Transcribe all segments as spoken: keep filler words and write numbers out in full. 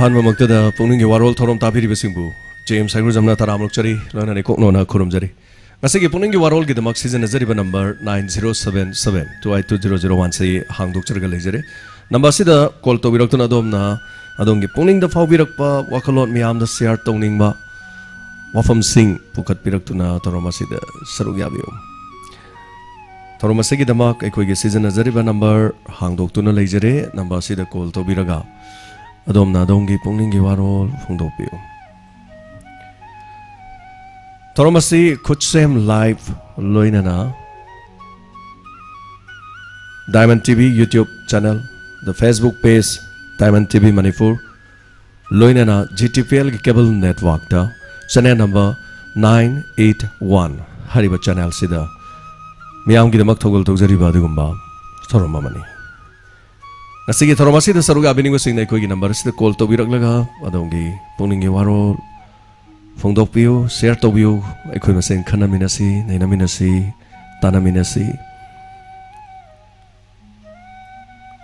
ꯑꯍꯥꯟꯕꯃꯛꯇꯗ ꯄꯨꯛꯅꯤꯡꯒꯤ ꯋꯥꯔꯣꯜ ꯊꯧꯔꯝ ꯇꯥꯕꯤꯔꯤꯕꯁꯤꯡꯕꯨ ꯖꯦꯝꯁ ꯍꯩꯒ꯭ꯔꯨꯖꯝꯅ ꯇꯔꯥꯝꯅ ꯑꯣꯛꯆꯔꯤ, ꯂꯣꯏꯅꯅ ꯏꯀꯣꯛꯅꯣꯅ ꯈꯨꯔꯨꯝꯖꯔꯤ꯫ ꯉꯁꯤꯒꯤ ꯄꯨꯛꯅꯤꯡꯒꯤ ꯋꯥꯔꯣꯜꯒꯤꯗꯃꯛ ꯁꯤꯖꯤꯟꯅꯖꯔꯤꯕ number nine zero seven seven two eight two zero zero one ꯁꯤ ꯍꯥꯡꯗꯣꯛꯆꯔꯒ ꯂꯩꯖꯔꯦ꯫ ꯅꯝꯕꯔ ꯑꯁꯤꯗ ꯀꯣꯜ ꯇꯧꯕꯤꯔꯛꯇꯨꯅ ꯑꯗꯣꯝꯅ ꯑꯗꯣꯝꯒꯤ ꯄꯨꯛꯅꯤꯡꯗ ꯐꯥꯎꯕꯤꯔꯛꯄ ꯋꯥꯈꯜꯂꯣꯟ ꯃꯌꯥꯝꯗ ꯁꯤꯌꯥꯔ ꯇꯧꯅꯤꯡꯕ ꯋꯥꯐꯝꯁꯤꯡ ꯄꯨꯈꯠꯄꯤꯔꯛꯇꯨꯅ ꯊꯧꯔꯝ ꯑꯁꯤꯗ ꯁꯔꯨꯛ ꯌꯥꯕꯤꯌꯨ꯫ ꯊꯧꯔꯝ ꯑꯁꯤꯒꯤꯗꯃꯛ ꯑꯩꯈꯣꯏꯒꯤ ꯁꯤꯖꯤꯟꯅꯖꯔꯤꯕ ꯅꯝꯕꯔ ꯍꯥꯡꯗꯣꯛꯇꯨꯅ ꯂꯩꯖꯔꯦ꯫ ꯅꯝꯕꯔ ꯑꯁꯤꯗ ꯀꯣꯜ ꯇꯧꯕꯤꯔꯒ ꯑꯗꯣꯝꯅ ꯑꯗꯣꯝꯒꯤ ꯄꯨꯛꯅꯤꯡꯒꯤ ꯋꯥꯔꯣꯜ ꯐꯣꯡꯗꯣꯛꯄꯤꯌꯨ꯫ ꯊꯧꯔꯝ ꯑꯁꯤ ꯈꯨꯠꯁꯦꯝ ꯂꯥꯏꯚ ꯂꯣꯏꯅꯅ Diamond T V YouTube channel, the Facebook page Diamond T V Manipur, ꯂꯣꯏꯅꯅ G T P L ꯒꯤ cable network ꯇ channel number nine eight one ꯍꯥꯏꯔꯤꯕ channel ꯁꯤꯗ ꯃꯤꯌꯥꯝꯒꯤꯗꯃꯛ ꯊꯧꯒꯜ ꯇꯧꯖꯔꯤꯕ ꯑꯗꯨꯒꯨꯝꯕ ꯊꯧꯔꯝ ꯑꯃꯅꯤ꯫ ꯉꯁꯤꯒꯤ ꯊꯧꯔꯝ ꯑꯁꯤꯗ ꯁꯔꯨꯛ ꯌꯥꯕꯤꯅꯤꯡꯕꯁꯤꯡꯅ ꯑꯩꯈꯣꯏꯒꯤ ꯅꯝꯕꯔ ꯑꯁꯤꯗ ꯀꯣꯜ ꯇꯧꯕꯤꯔꯛꯂꯒ ꯑꯗꯣꯝꯒꯤ ꯄꯨꯛꯅꯤꯡꯒꯤ ꯋꯥꯔꯣꯜ ꯐꯣꯡꯗꯣꯛꯄꯤꯌꯨ, ꯁꯤꯌꯥꯔ ꯇꯧꯕꯤꯌꯨ꯫ ꯑꯩꯈꯣꯏ ꯃꯁꯦꯟ ꯈꯟꯅꯃꯤꯟꯅꯁꯤ, ꯅꯩꯅꯃꯤꯟꯅꯁꯤ, ꯇꯥꯟꯅꯃꯤꯟꯅꯁꯤ꯫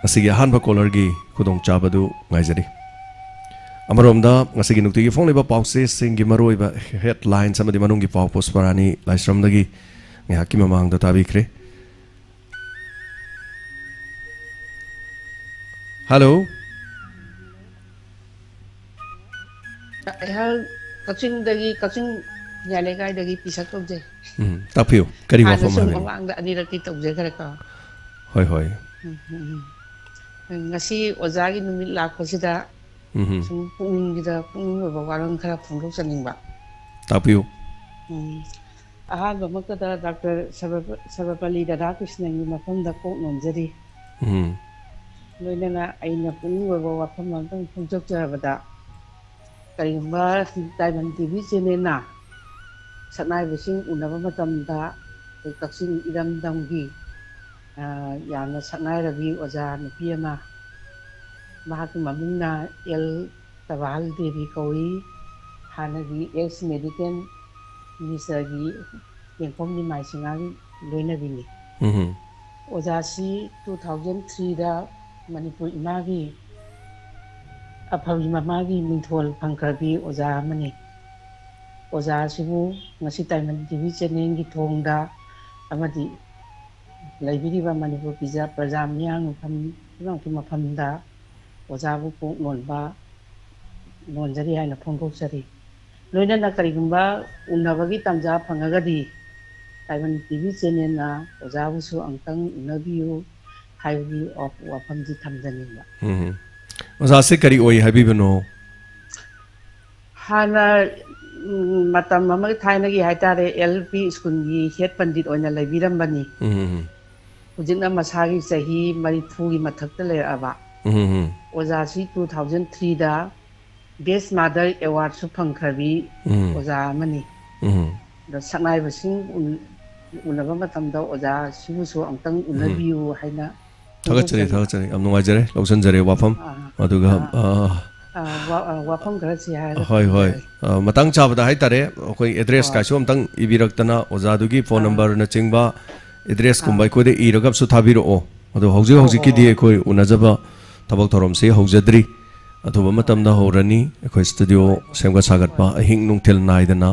ꯉꯁꯤꯒꯤ ꯑꯍꯥꯟꯕ ꯀꯣꯂꯔꯒꯤ ꯈꯨꯗꯣꯡꯆꯥꯕꯗꯨ ꯉꯥꯏꯖꯔꯤ꯫ ꯑꯃꯔꯣꯝꯗ ꯉꯁꯤꯒꯤ ꯅꯨꯡꯇꯤꯒꯤ ꯐꯣꯡꯂꯤꯕ ꯄꯥꯎꯆꯦꯁꯤꯡꯒꯤ ꯃꯔꯨꯑꯣꯏꯕ ꯍꯦꯗꯂꯥꯏꯟꯁ ꯑꯃꯗꯤ ꯃꯅꯨꯡꯒꯤ ꯄꯥꯎ ꯄꯨꯁꯄꯔꯥꯅꯤ ꯂꯥꯏꯁ꯭ꯔꯝꯗꯒꯤ ꯉꯥꯏꯍꯥꯛꯀꯤ ꯃꯃꯥꯡꯗ ꯇꯥꯕꯤꯈ꯭ꯔꯦ꯫ ꯍꯜꯂꯣ꯫ ꯑꯩꯍꯥꯛ ꯀꯛꯆꯤꯡꯗꯒꯤ, ꯀꯛꯆꯤꯡ ꯍꯤꯌꯥ ꯂꯩꯀꯥꯏꯗꯒꯤ ꯄꯤꯁꯛ ꯀꯧꯖꯩ꯫ ꯎꯝ, ꯇꯥꯛꯄꯤꯌꯨ꯫ ꯀꯔꯤ ꯋꯥꯐꯝ ꯍꯥꯟꯅꯁꯨ ꯍꯥꯏꯕꯤꯅꯤꯡ? ꯃꯃꯥꯡꯗ ꯑꯅꯤꯔꯛꯇꯤ ꯇꯧꯖꯈ꯭ꯔꯦꯀꯣ꯫ ꯍꯣꯏ, ꯍꯣꯏ꯫ ꯎꯝ, ꯎꯝ, ꯎꯝ꯫ ꯉꯁꯤ ꯑꯣꯖꯥꯒꯤ ꯅꯨꯃꯤꯠ ꯂꯥꯛꯄꯁꯤꯗ ꯎꯝ, ꯎꯝ꯫ ꯁꯨꯝ ꯄꯨꯛꯅꯤꯡꯒꯤꯗ ꯄꯨꯛꯅꯤꯡ ꯑꯣꯏꯕ ꯋꯥꯔꯣꯜ ꯈꯔ ꯐꯣꯡꯗꯣꯛꯆꯅꯤꯡꯕ꯫ ꯇꯥꯛꯄꯤꯌꯨ꯫ ꯎꯝ꯫ ꯑꯍꯥꯟꯕꯃꯛꯇꯗ ꯗꯥꯛꯇꯔ ꯁꯔꯕ-, ꯁꯔꯕꯄꯜꯂꯤ ꯔꯥꯙꯥꯀ꯭ꯔꯤꯁꯅꯟꯒꯤ ꯃꯐꯝꯗ ꯀꯣꯛ ꯅꯣꯝꯖꯔꯤ꯫ ꯎꯝ꯫ ꯂꯣꯏꯅꯅ ꯑꯩꯅ ꯄꯨꯛꯅꯤꯡ ꯑꯣꯏꯕ ꯋꯥꯐꯝ ꯑꯃꯇꯪ ꯐꯣꯡꯗꯣꯛꯆꯕꯗ, ꯀꯔꯤꯒꯨꯝꯕ Diamond T V channelꯅ ꯁꯛꯅꯥꯏꯕꯁꯤꯡ ꯎꯅꯕ ꯃꯇꯝꯗ ꯑꯩꯈꯣꯏ ꯀꯛꯆꯤꯡ ꯏꯔꯝꯗꯝꯒꯤ, ꯑ, ꯌꯥꯝꯅ ꯁꯛꯅꯥꯏꯔꯕꯤ ꯑꯣꯖꯥ ꯅꯨꯄꯤ ꯑꯃ, ꯃꯍꯥꯛꯀꯤ ꯃꯃꯤꯡꯅ ꯑꯦꯜ ꯇꯕꯥꯍꯜ ꯗꯦꯕꯤ ꯀꯧꯏ꯫ ꯍꯥꯟꯅꯒꯤ ex medical ministerꯒꯤ ꯇꯦꯡꯈꯣꯝ ꯅꯤꯃꯥꯏ ꯁꯤꯡꯍꯥꯒꯤ ꯂꯣꯏꯅꯕꯤꯅꯤ꯫ ꯎꯝ꯫ ꯑꯣꯖꯥꯁꯤ two thousand threeꯗ ꯃꯅꯤꯄꯨꯔ ꯏꯃꯥꯒꯤ ꯑꯐꯕꯤ ꯃꯃꯥꯒꯤ ꯃꯤꯡꯊꯣꯜ ꯐꯪꯈ꯭ꯔꯕꯤ ꯑꯣꯖꯥ ꯑꯃꯅꯤ꯫ ꯑꯣꯖꯥ ꯑꯁꯤꯕꯨ ꯉꯁꯤ ꯇꯥꯏꯕꯪ ꯇꯤꯚꯤ ꯆꯦꯅꯦꯜꯒꯤ ꯊꯣꯡꯗ ꯑꯃꯗꯤ ꯂꯩꯕꯤꯔꯤꯕ ꯃꯅꯤꯄꯨꯔ ꯄꯤꯖ-, ꯄ꯭ꯔꯖꯥ ꯃꯤꯌꯥꯝ ꯃꯐꯝ ꯄꯨꯝꯅꯃꯛꯀꯤ ꯃꯐꯝꯗ ꯑꯣꯖꯥꯕꯨ ꯄꯨꯛ ꯅꯣꯟꯕ ꯅꯣꯟꯖꯔꯤ ꯍꯥꯏꯅ ꯐꯣꯡꯗꯣꯛꯆꯔꯤ꯫ ꯂꯣꯏꯅꯅ ꯀꯔꯤꯒꯨꯝꯕ ꯎꯅꯕꯒꯤ ꯇꯥꯟꯖꯥ ꯐꯪꯉꯒꯗꯤ ꯇꯥꯏꯕꯪ ꯇꯤꯚꯤ ꯆꯦꯅꯦꯜꯅ ꯑꯣꯖꯥꯕꯨꯁꯨ ꯑꯃꯨꯛꯇꯪ ꯎꯅꯕꯤꯌꯨ ꯍꯥꯏꯕꯒꯤ ꯋꯥ-, ꯋꯥꯐꯝꯁꯤ ꯊꯝꯖꯅꯤꯡꯕ꯫ ꯎꯝ꯫ ꯑꯣꯖꯥꯁꯦ ꯀꯔꯤ ꯑꯣꯏ ꯍꯥꯏꯕꯤꯕꯅꯣ? ꯍꯥꯟꯅ, ꯎꯝ, ꯃꯇꯝ ꯑꯃꯒꯤ ꯊꯥꯏꯅꯒꯤ ꯍꯥꯏꯇꯥꯔꯦ, ꯑꯦꯜ ꯄꯤ ꯁ꯭ꯀꯨꯜꯒꯤ ꯍꯦꯠ ꯄꯟꯗꯤꯠ ꯑꯣꯏꯅ ꯂꯩꯕꯤꯔꯝꯕꯅꯤ꯫ ꯎꯝ, ꯎꯝ, ꯍꯧꯖꯤꯛꯅ ꯃꯁꯥꯒꯤ ꯆꯍꯤ ꯃꯔꯤꯐꯨꯒꯤ ꯃꯊꯛꯇ ꯂꯩꯔꯛꯑꯕ꯫ ꯎꯝ, ꯎꯝ, ꯑꯣꯖꯥꯁꯤ ꯇꯨ ꯊꯥꯎꯖꯟ ꯊ꯭ꯔꯤꯗ ꯕꯦꯁ ꯃꯥꯗꯔ ꯑꯦꯋꯥꯔꯗꯁꯨ ꯐꯪꯈ꯭ꯔꯕꯤ ꯎꯝ꯫ ꯑꯣꯖꯥ ꯑꯃꯅꯤ꯫ ꯎꯝ꯫ ꯑꯗ ꯁꯛꯅꯥꯏꯕꯁꯤꯡ ꯎꯟ-, ꯎꯅꯕ ꯃꯇꯝꯗ ꯑꯣꯖꯥꯁꯤꯕꯨꯁꯨ ꯑꯃꯨꯛꯇꯪ ꯎꯅꯕꯤꯌꯨ ꯍꯥꯏꯅ ꯊꯥꯒꯠꯆꯔꯤ, ꯐꯣꯡꯗꯣꯛꯆꯔꯤ꯫ ꯊꯥꯒꯠꯆꯔꯤ꯫ ꯌꯥꯝ ꯅꯨꯡꯉꯥꯏꯖꯔꯦ, ꯂꯧꯁꯤꯟꯖꯔꯦ ꯋꯥꯐꯝ꯫ ꯑꯥ, ꯑꯗꯨꯒ, ꯑꯥ, ꯑꯥ, ꯑꯥ, ꯋꯥ-, ꯑꯥ, ꯋꯥꯐꯝ ꯈꯔꯁꯤ ꯍꯥꯏꯔꯒ ꯍꯣꯏ, ꯍꯣꯏ꯫ ꯊꯝꯖꯔꯒꯦ꯫ ꯑꯥ, ꯃꯇꯥꯡ ꯆꯥꯕꯗ ꯍꯥꯏꯇꯥꯔꯦ, ꯑꯩꯈꯣꯏ ꯑꯦꯗ꯭ꯔꯦꯁ ꯍꯣꯏ꯫ ꯀꯥꯏꯁꯨ ꯑꯝꯇꯪ ꯏꯕꯤꯔꯛꯇꯅ, ꯑꯣꯖꯥꯗꯨꯒꯤ ꯐꯣꯟ ꯑꯥ꯫ ꯅꯝꯕꯔꯅꯆꯤꯡꯕ, ꯑꯦꯗ꯭ꯔꯦꯁꯀꯨꯝꯕ ꯑꯥ꯫ ꯑꯩꯈꯣꯏꯗ ꯏꯔꯒꯁꯨ ꯊꯥꯕꯤꯔꯛꯑꯣ꯫ ꯑꯗꯣ ꯍꯧꯖꯤꯛ ꯍꯣꯏ, ꯍꯧꯖꯤꯛꯀꯤꯗꯤ ꯍꯣꯏ, ꯍꯣꯏ꯫ ꯑꯩꯈꯣꯏ ꯎꯅꯖꯕ ꯊꯕꯛ ꯊꯧꯔꯝꯁꯤ ꯍꯧꯖꯗ꯭ꯔꯤ, ꯑꯊꯨꯕ ꯃꯇꯝꯗ ꯍꯧꯔꯅꯤ꯫ ꯑꯩꯈꯣꯏ ꯁ꯭ꯇꯨꯗꯤꯑꯣ ꯍꯣꯏ, ꯍꯣꯏ꯫ ꯁꯦꯝꯒꯠ ꯁꯥꯒꯠꯄ ꯍꯣꯏ꯫ ꯑꯍꯤꯡ ꯅꯨꯡꯊꯤꯜ ꯅꯥꯏꯗꯅ,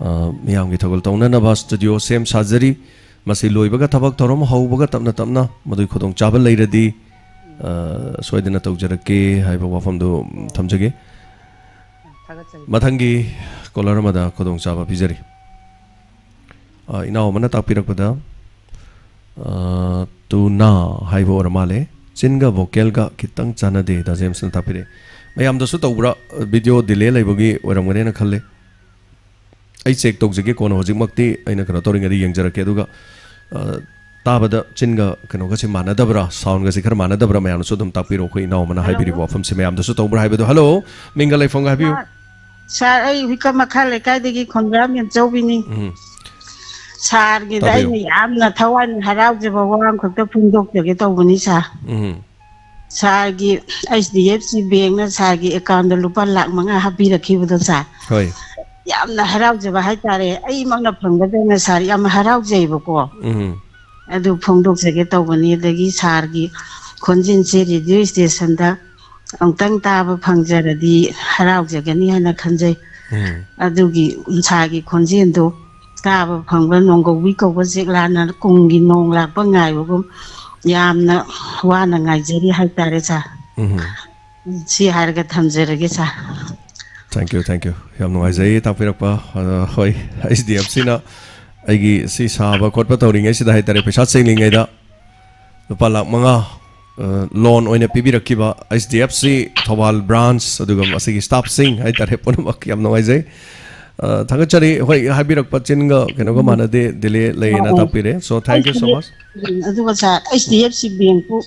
ꯑꯥ, ꯃꯤꯌꯥꯝꯒꯤ ꯊꯧꯒꯜ ꯇꯧꯅꯅꯕ ꯁ꯭ꯇꯨꯗꯤꯑꯣ ꯁꯦꯝ ꯁꯥꯖꯔꯤ꯫ ꯃꯁꯤ ꯂꯣꯏꯕꯒ ꯊꯕꯛ ꯊꯧꯔꯝ ꯍꯧꯕꯒ ꯇꯞꯅ ꯇꯞꯅ ꯃꯗꯨꯒꯤ ꯈꯨꯗꯣꯡꯆꯥꯕ ꯂꯩꯔꯗꯤ, ꯑꯥ, ꯁꯣꯏꯗꯅ ꯇꯧꯖꯔꯛꯀꯦ ꯍꯥꯏꯕ ꯋꯥꯐꯝꯗꯨ ꯊꯝꯖꯒꯦ꯫ ꯊꯥꯒꯠꯆꯔꯤ꯫ ꯃꯊꯪꯒꯤ ꯀꯣꯂꯔ ꯑꯃꯗ ꯈꯨꯗꯣꯡꯆꯥꯕ ꯄꯤꯖꯔꯤ꯫ ꯑꯥ, ꯏꯅꯥꯎ ꯑꯃꯅ ꯇꯥꯛꯄꯤꯔꯛꯄꯗ, ꯑꯥ, ꯇꯨꯅꯥ ꯍꯥꯏꯕ ꯑꯣꯏꯔ ꯃꯥꯜꯂꯦ꯫ ꯆꯤꯟꯒ ꯚꯣꯀꯦꯜꯒ ꯈꯤꯇꯪ ꯆꯥꯟꯅꯗꯦ, ꯗꯥ ꯖꯦꯝꯁꯅ ꯇꯥꯛꯄꯤꯔꯛꯑꯦ꯫ ꯃꯌꯥꯝꯗꯁꯨ ꯇꯧꯕ꯭ꯔꯥ? ꯚꯤꯗꯤꯑꯣ ꯗꯤꯂꯦ ꯂꯩꯕꯒꯤ ꯑꯣꯏꯔꯝꯒꯅꯦꯅ ꯈꯜꯂꯦ꯫ ꯑꯩ ꯆꯦꯛ ꯇꯧꯖꯒꯦ, ꯀꯣꯟꯅ ꯍꯧꯖꯤꯛꯃꯛꯇꯤ ꯑꯩꯅ ꯀꯩꯅꯣ ꯇꯧꯔꯤꯉꯩꯗ ꯌꯦꯡꯖꯔꯛꯀꯦ꯫ ꯑꯗꯨꯒ, ꯑ, ꯇꯥꯕꯗ ꯆꯤꯟꯒ ꯀꯩꯅꯣꯒꯁꯦ ꯃꯥꯟꯅꯗꯕ꯭ꯔꯥ, ꯁꯥꯎꯟꯒꯁꯦ ꯈꯔ ꯃꯥꯟꯅꯗꯕ꯭ꯔꯥ, ꯃꯌꯥꯝꯅꯁꯨ ꯑꯗꯨꯝ ꯇꯥꯛꯄꯤꯔꯣ꯫ ꯑꯩꯈꯣꯏ ꯏꯅꯥꯎ ꯑꯃꯅ ꯍꯜꯂꯣ꯫ ꯍꯥꯏꯕꯤꯔꯤꯕ ꯋꯥꯐꯝꯁꯦ ꯃꯌꯥꯝꯗꯁꯨ ꯇꯧꯕ꯭ꯔꯥ ꯍꯥꯏꯕꯗꯣ꯫ ꯍꯜꯂꯣ, ꯃꯤꯡꯒ ꯂꯩꯐꯝꯒ ꯍꯥꯏꯕꯤꯌꯨ꯫ ꯁꯥꯔ, ꯁꯥꯔ, ꯑꯩ ꯍꯨꯏꯀꯝ ꯃꯈꯥ ꯂꯩꯀꯥꯏꯗꯒꯤ ꯈꯣꯡꯖꯥꯝ ꯌꯦꯟꯆꯧꯕꯤꯅꯤ꯫ ꯎꯝ꯫ ꯁꯥꯔꯒꯤꯗ ꯇꯥꯕꯤꯌꯨ꯫ ꯑꯩꯅ ꯌꯥꯝꯅ ꯊꯋꯥꯏꯅ ꯍꯔꯥꯎꯖꯕ ꯋꯥ ꯑꯃꯈꯛꯇ ꯐꯣꯡꯗꯣꯛꯆꯒꯦ ꯇꯧꯕꯅꯤ ꯁꯥꯔ꯫ ꯎꯝ꯫ ꯁꯥꯔꯒꯤ ꯑꯩꯆ ꯗꯤ ꯑꯦꯐ ꯁꯤ ꯕꯦꯡꯅ ꯁꯥꯔꯒꯤ ꯑꯦꯀꯥꯎꯟꯗ ꯂꯨꯄꯥ ꯂꯥꯈ ꯃꯉꯥ ꯍꯥꯞꯄꯤꯔꯛꯈꯤꯕꯗꯣ ꯁꯥꯔ, ꯍꯣꯏ꯫ ꯌꯥꯝꯅ ꯍꯔꯥꯎꯖꯕ ꯍꯥꯏꯇꯥꯔꯦ꯫ ꯑꯩꯃꯛꯅ ꯐꯪꯒꯗ꯭ꯔꯅ ꯁꯥꯔ ꯌꯥꯝ ꯍꯔꯥꯎꯖꯩꯕꯀꯣ꯫ ꯎꯝ꯫ ꯑꯗꯨ ꯐꯣꯡꯗꯣꯛꯆꯒꯦ ꯇꯧꯕꯅꯤ꯫ ꯑꯗꯒꯤ ꯁꯥꯔꯒꯤ ꯈꯣꯟꯖꯦꯜꯁꯦ ꯔꯦꯗꯤꯑꯣ ꯁ꯭ꯇꯦꯁꯟꯗ ꯑꯃꯨꯛꯇꯪ ꯇꯥꯕ ꯐꯪꯖꯔꯗꯤ ꯍꯔꯥꯎꯖꯒꯅꯤ ꯍꯥꯏꯅ ꯈꯟꯖꯩ꯫ ꯎꯝ꯫ ꯑꯗꯨꯒꯤ ꯎꯟꯁꯥꯒꯤ ꯈꯣꯟꯖꯦꯜꯗꯣ ꯇꯥꯕ ꯐꯪꯕ, ꯅꯣꯡꯒꯧꯕꯤ ꯀꯧꯕ ꯆꯦꯛꯂꯥꯅ ꯀꯨꯝꯒꯤ ꯅꯣꯡ ꯂꯥꯛꯄ ꯉꯥꯏꯕꯒꯨꯝ ꯌꯥꯝꯅ ꯋꯥꯅ ꯉꯥꯏꯖꯔꯤ ꯍꯥꯏꯇꯥꯔꯦ, ꯁꯥꯔ꯫ ꯎꯝ꯫ ꯁꯤ ꯍꯥꯏꯔꯒ ꯊꯝꯖꯔꯒꯦ, ꯁꯥꯔ꯫ Thank you, thank you. ꯌꯥꯝ ꯅꯨꯡꯉꯥꯏꯖꯩ ꯇꯥꯛꯄꯤꯔꯛꯄ꯫ ꯑꯗꯣ ꯍꯣꯏ, ꯑꯩꯆ ꯗꯤ ꯑꯦꯐ ꯁꯤꯅ ꯑꯩꯒꯤ ꯁꯤ ꯁꯥꯕ ꯈꯣꯠꯄ ꯇꯧꯔꯤꯉꯩꯁꯤꯗ ꯍꯥꯏꯇꯥꯔꯦ, ꯄꯩꯁꯥ ꯆꯦꯟꯂꯤꯉꯩꯗ ꯂꯨꯄꯥ ꯂꯥꯈ ꯃꯉꯥ, ꯑ, ꯂꯣꯟ ꯑꯣꯏꯅ ꯄꯤꯕꯤꯔꯛꯈꯤꯕ H D F C Thoubal branch, ꯑꯗꯨꯒ ꯃꯁꯤꯒꯤ ꯁ꯭ꯇꯥꯐꯁꯤꯡ ꯍꯥꯏꯇꯥꯔꯦ, ꯄꯨꯝꯅꯃꯛ ꯌꯥꯝ ꯅꯨꯡꯉꯥꯏꯖꯩ꯫ ꯑ, ꯊꯥꯒꯠꯆꯔꯤ꯫ ꯍꯣꯏ, ꯍꯥꯏꯕꯤꯔꯛꯄ ꯆꯤꯟꯒ ꯀꯩꯅꯣꯒ ꯃꯥꯟꯅꯗꯦ, ꯗꯤꯂꯦ ꯂꯩꯌꯦꯅ ꯇꯥꯛꯄꯤꯔꯦ꯫ So, thank you so much. ꯎꯝ, ꯑꯗꯨꯒ ꯁꯥꯔ, ꯑꯩꯆ ꯗꯤ ꯑꯦꯐ ꯁꯤ ꯕꯦꯡꯛꯄꯨ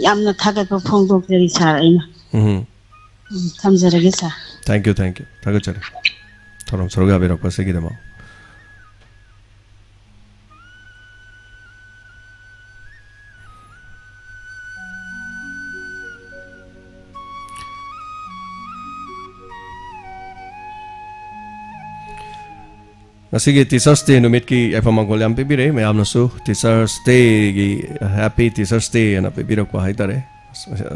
ꯌꯥꯝꯅ ꯊꯥꯒꯠꯄ ꯐꯣꯡꯗꯣꯛꯆꯔꯤ ꯁꯥꯔ ꯑꯩꯅ꯫ ꯎꯝ꯫ ꯎꯝ, ꯊꯝꯖꯔꯒꯦ ꯁꯥꯔ꯫ Thank you, thank you. ꯊꯥꯒꯠꯆꯔꯤ꯫ ꯊꯧꯔꯝ ꯁꯔꯨꯛ ꯌꯥꯕꯤꯔꯛꯄꯁꯤꯒꯤꯗꯃꯛ꯫ ꯉꯁꯤꯒꯤ Teachers' Day ꯅꯨꯃꯤꯠꯀꯤ ꯌꯥꯏꯐ ꯃꯪꯒꯣꯜ ꯌꯥꯝ ꯄꯤꯕꯤꯔꯦ꯫ ꯃꯌꯥꯝꯅꯁꯨ Teachers' Dayꯒꯤ, Happy Teachers' Day ꯑꯅ ꯄꯤꯕꯤꯔꯛꯄ ꯍꯥꯏꯇꯥꯔꯦ꯫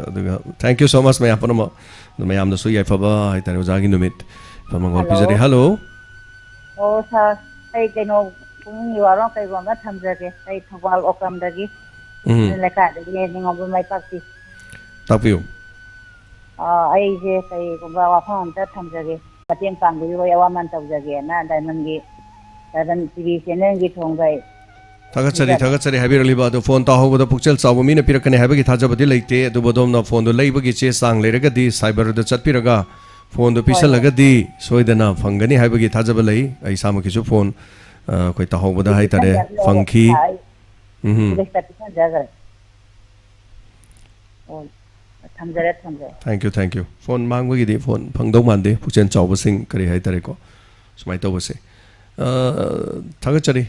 ꯑꯗꯨꯒ thank you so much ꯃꯌꯥꯝ ꯄꯨꯝꯅꯃꯛ꯫ ꯑꯗꯨ ꯃꯌꯥꯝꯗꯁꯨ ꯌꯥꯏꯐꯕ ꯍꯥꯏꯇꯥꯔꯦ, ꯑꯣꯖꯥꯒꯤ ꯅꯨꯃꯤꯠ ꯌꯥꯏꯐ ꯃꯪꯒꯣꯜ ꯍꯜꯂꯣ꯫ ꯄꯤꯖꯔꯤ꯫ ꯍꯜꯂꯣ꯫ ꯑꯣ, ꯁꯥꯔ, ꯑꯩ ꯀꯩꯅꯣ, ꯄꯨꯛꯅꯤꯡꯒꯤ ꯋꯥꯔꯣ ꯀꯩꯒꯨꯝꯕ ꯊꯝꯖꯒꯦ꯫ ꯑꯩ ꯊꯧꯕꯥꯜ ꯑꯣꯀ꯭ꯔꯝꯗꯒꯤ, ꯎꯝ꯫ ꯂꯩꯀꯥꯏꯗꯒꯤ ꯅꯤꯉꯣꯝꯕꯝ ꯃꯥꯏꯄꯥꯛꯄꯤ꯫ ꯇꯥꯛꯄꯤꯌꯨ꯫ ꯑꯥ, ꯑꯩꯁꯦ ꯀꯩꯒꯨꯝꯕ ꯋꯥꯐꯝ ꯑꯝꯇ ꯊꯝꯖꯒꯦ꯫ ꯃꯇꯦꯡ ꯄꯥꯡꯕꯤꯌꯨ, ꯑꯩ ꯑꯋꯥꯃꯟ ꯇꯧꯖꯒꯦꯅ ꯗꯥꯏꯃꯟꯒꯤ, ꯗꯥꯏꯃꯟ ꯇꯤ ꯚꯤ ꯆꯦꯅꯦꯜꯒꯤ ꯊꯣꯡꯗ ꯑꯩ ꯊꯥꯒꯠꯆꯔꯤ, ꯊꯥꯒꯠꯆꯔꯤ꯫ ꯊꯥꯒꯠꯆꯔꯤ ꯍꯥꯏꯕꯤꯔꯛꯂꯤꯕ ꯑꯗꯨ꯫ ꯐꯣꯟ ꯇꯥꯍꯧꯕꯗ ꯄꯨꯛꯆꯦꯜ ꯆꯥꯎꯕ ꯃꯤꯅ ꯄꯤꯔꯛꯀꯅꯤ ꯍꯥꯏꯕꯒꯤ ꯊꯥꯖꯕꯗꯤ ꯂꯩꯇꯦ, ꯑꯗꯨꯕꯨ ꯑꯗꯣꯝꯅ ꯐꯣꯟꯗꯨ ꯂꯩꯕꯒꯤ ꯆꯦ ꯆꯥꯡ ꯂꯩꯔꯒꯗꯤ ꯁꯥꯏꯕꯔꯗ ꯆꯠꯄꯤꯔꯒ ꯐꯣꯟꯗꯨ ꯍꯣꯏ, ꯍꯣꯏ꯫ ꯄꯤꯁꯜꯂꯒꯗꯤ ꯁꯣꯏꯗꯅ ꯐꯪꯒꯅꯤ ꯍꯥꯏꯕꯒꯤ ꯊꯥꯖꯕ ꯂꯩ꯫ ꯑꯩ ꯏꯁꯥꯃꯛꯀꯤꯁꯨ ꯐꯣꯟ, ꯑ, ꯑꯩꯈꯣꯏ ꯇꯥꯍꯧꯕꯗ ꯍꯥꯏꯇꯥꯔꯦ, ꯄꯤꯁꯟꯖꯈ꯭ꯔꯦ, ꯐꯪꯈꯤ꯫ ꯁꯥꯔ, ꯑꯩ ꯎꯝ꯫ ꯄꯨꯂꯤꯁꯇ ꯄꯤꯁꯟꯖꯈ꯭ꯔꯦ꯫ ꯑꯣ, ꯊꯝꯖꯔꯦ, ꯊꯝꯖꯔꯦ꯫ Thank you, thank you. Phone ꯃꯥꯡꯕꯒꯤꯗꯤ ꯐꯣꯟ ꯐꯪꯗꯧ ꯃꯥꯟꯗꯦ, ꯄꯨꯛꯆꯦꯜ ꯆꯥꯎꯕꯁꯤꯡ ꯀꯔꯤ ꯍꯥꯏꯇꯥꯔꯦꯀꯣ, ꯁꯨꯃꯥꯏꯅ ꯇꯧꯕꯁꯦ꯫ ꯑ, ꯊꯥꯒꯠꯆꯔꯤ꯫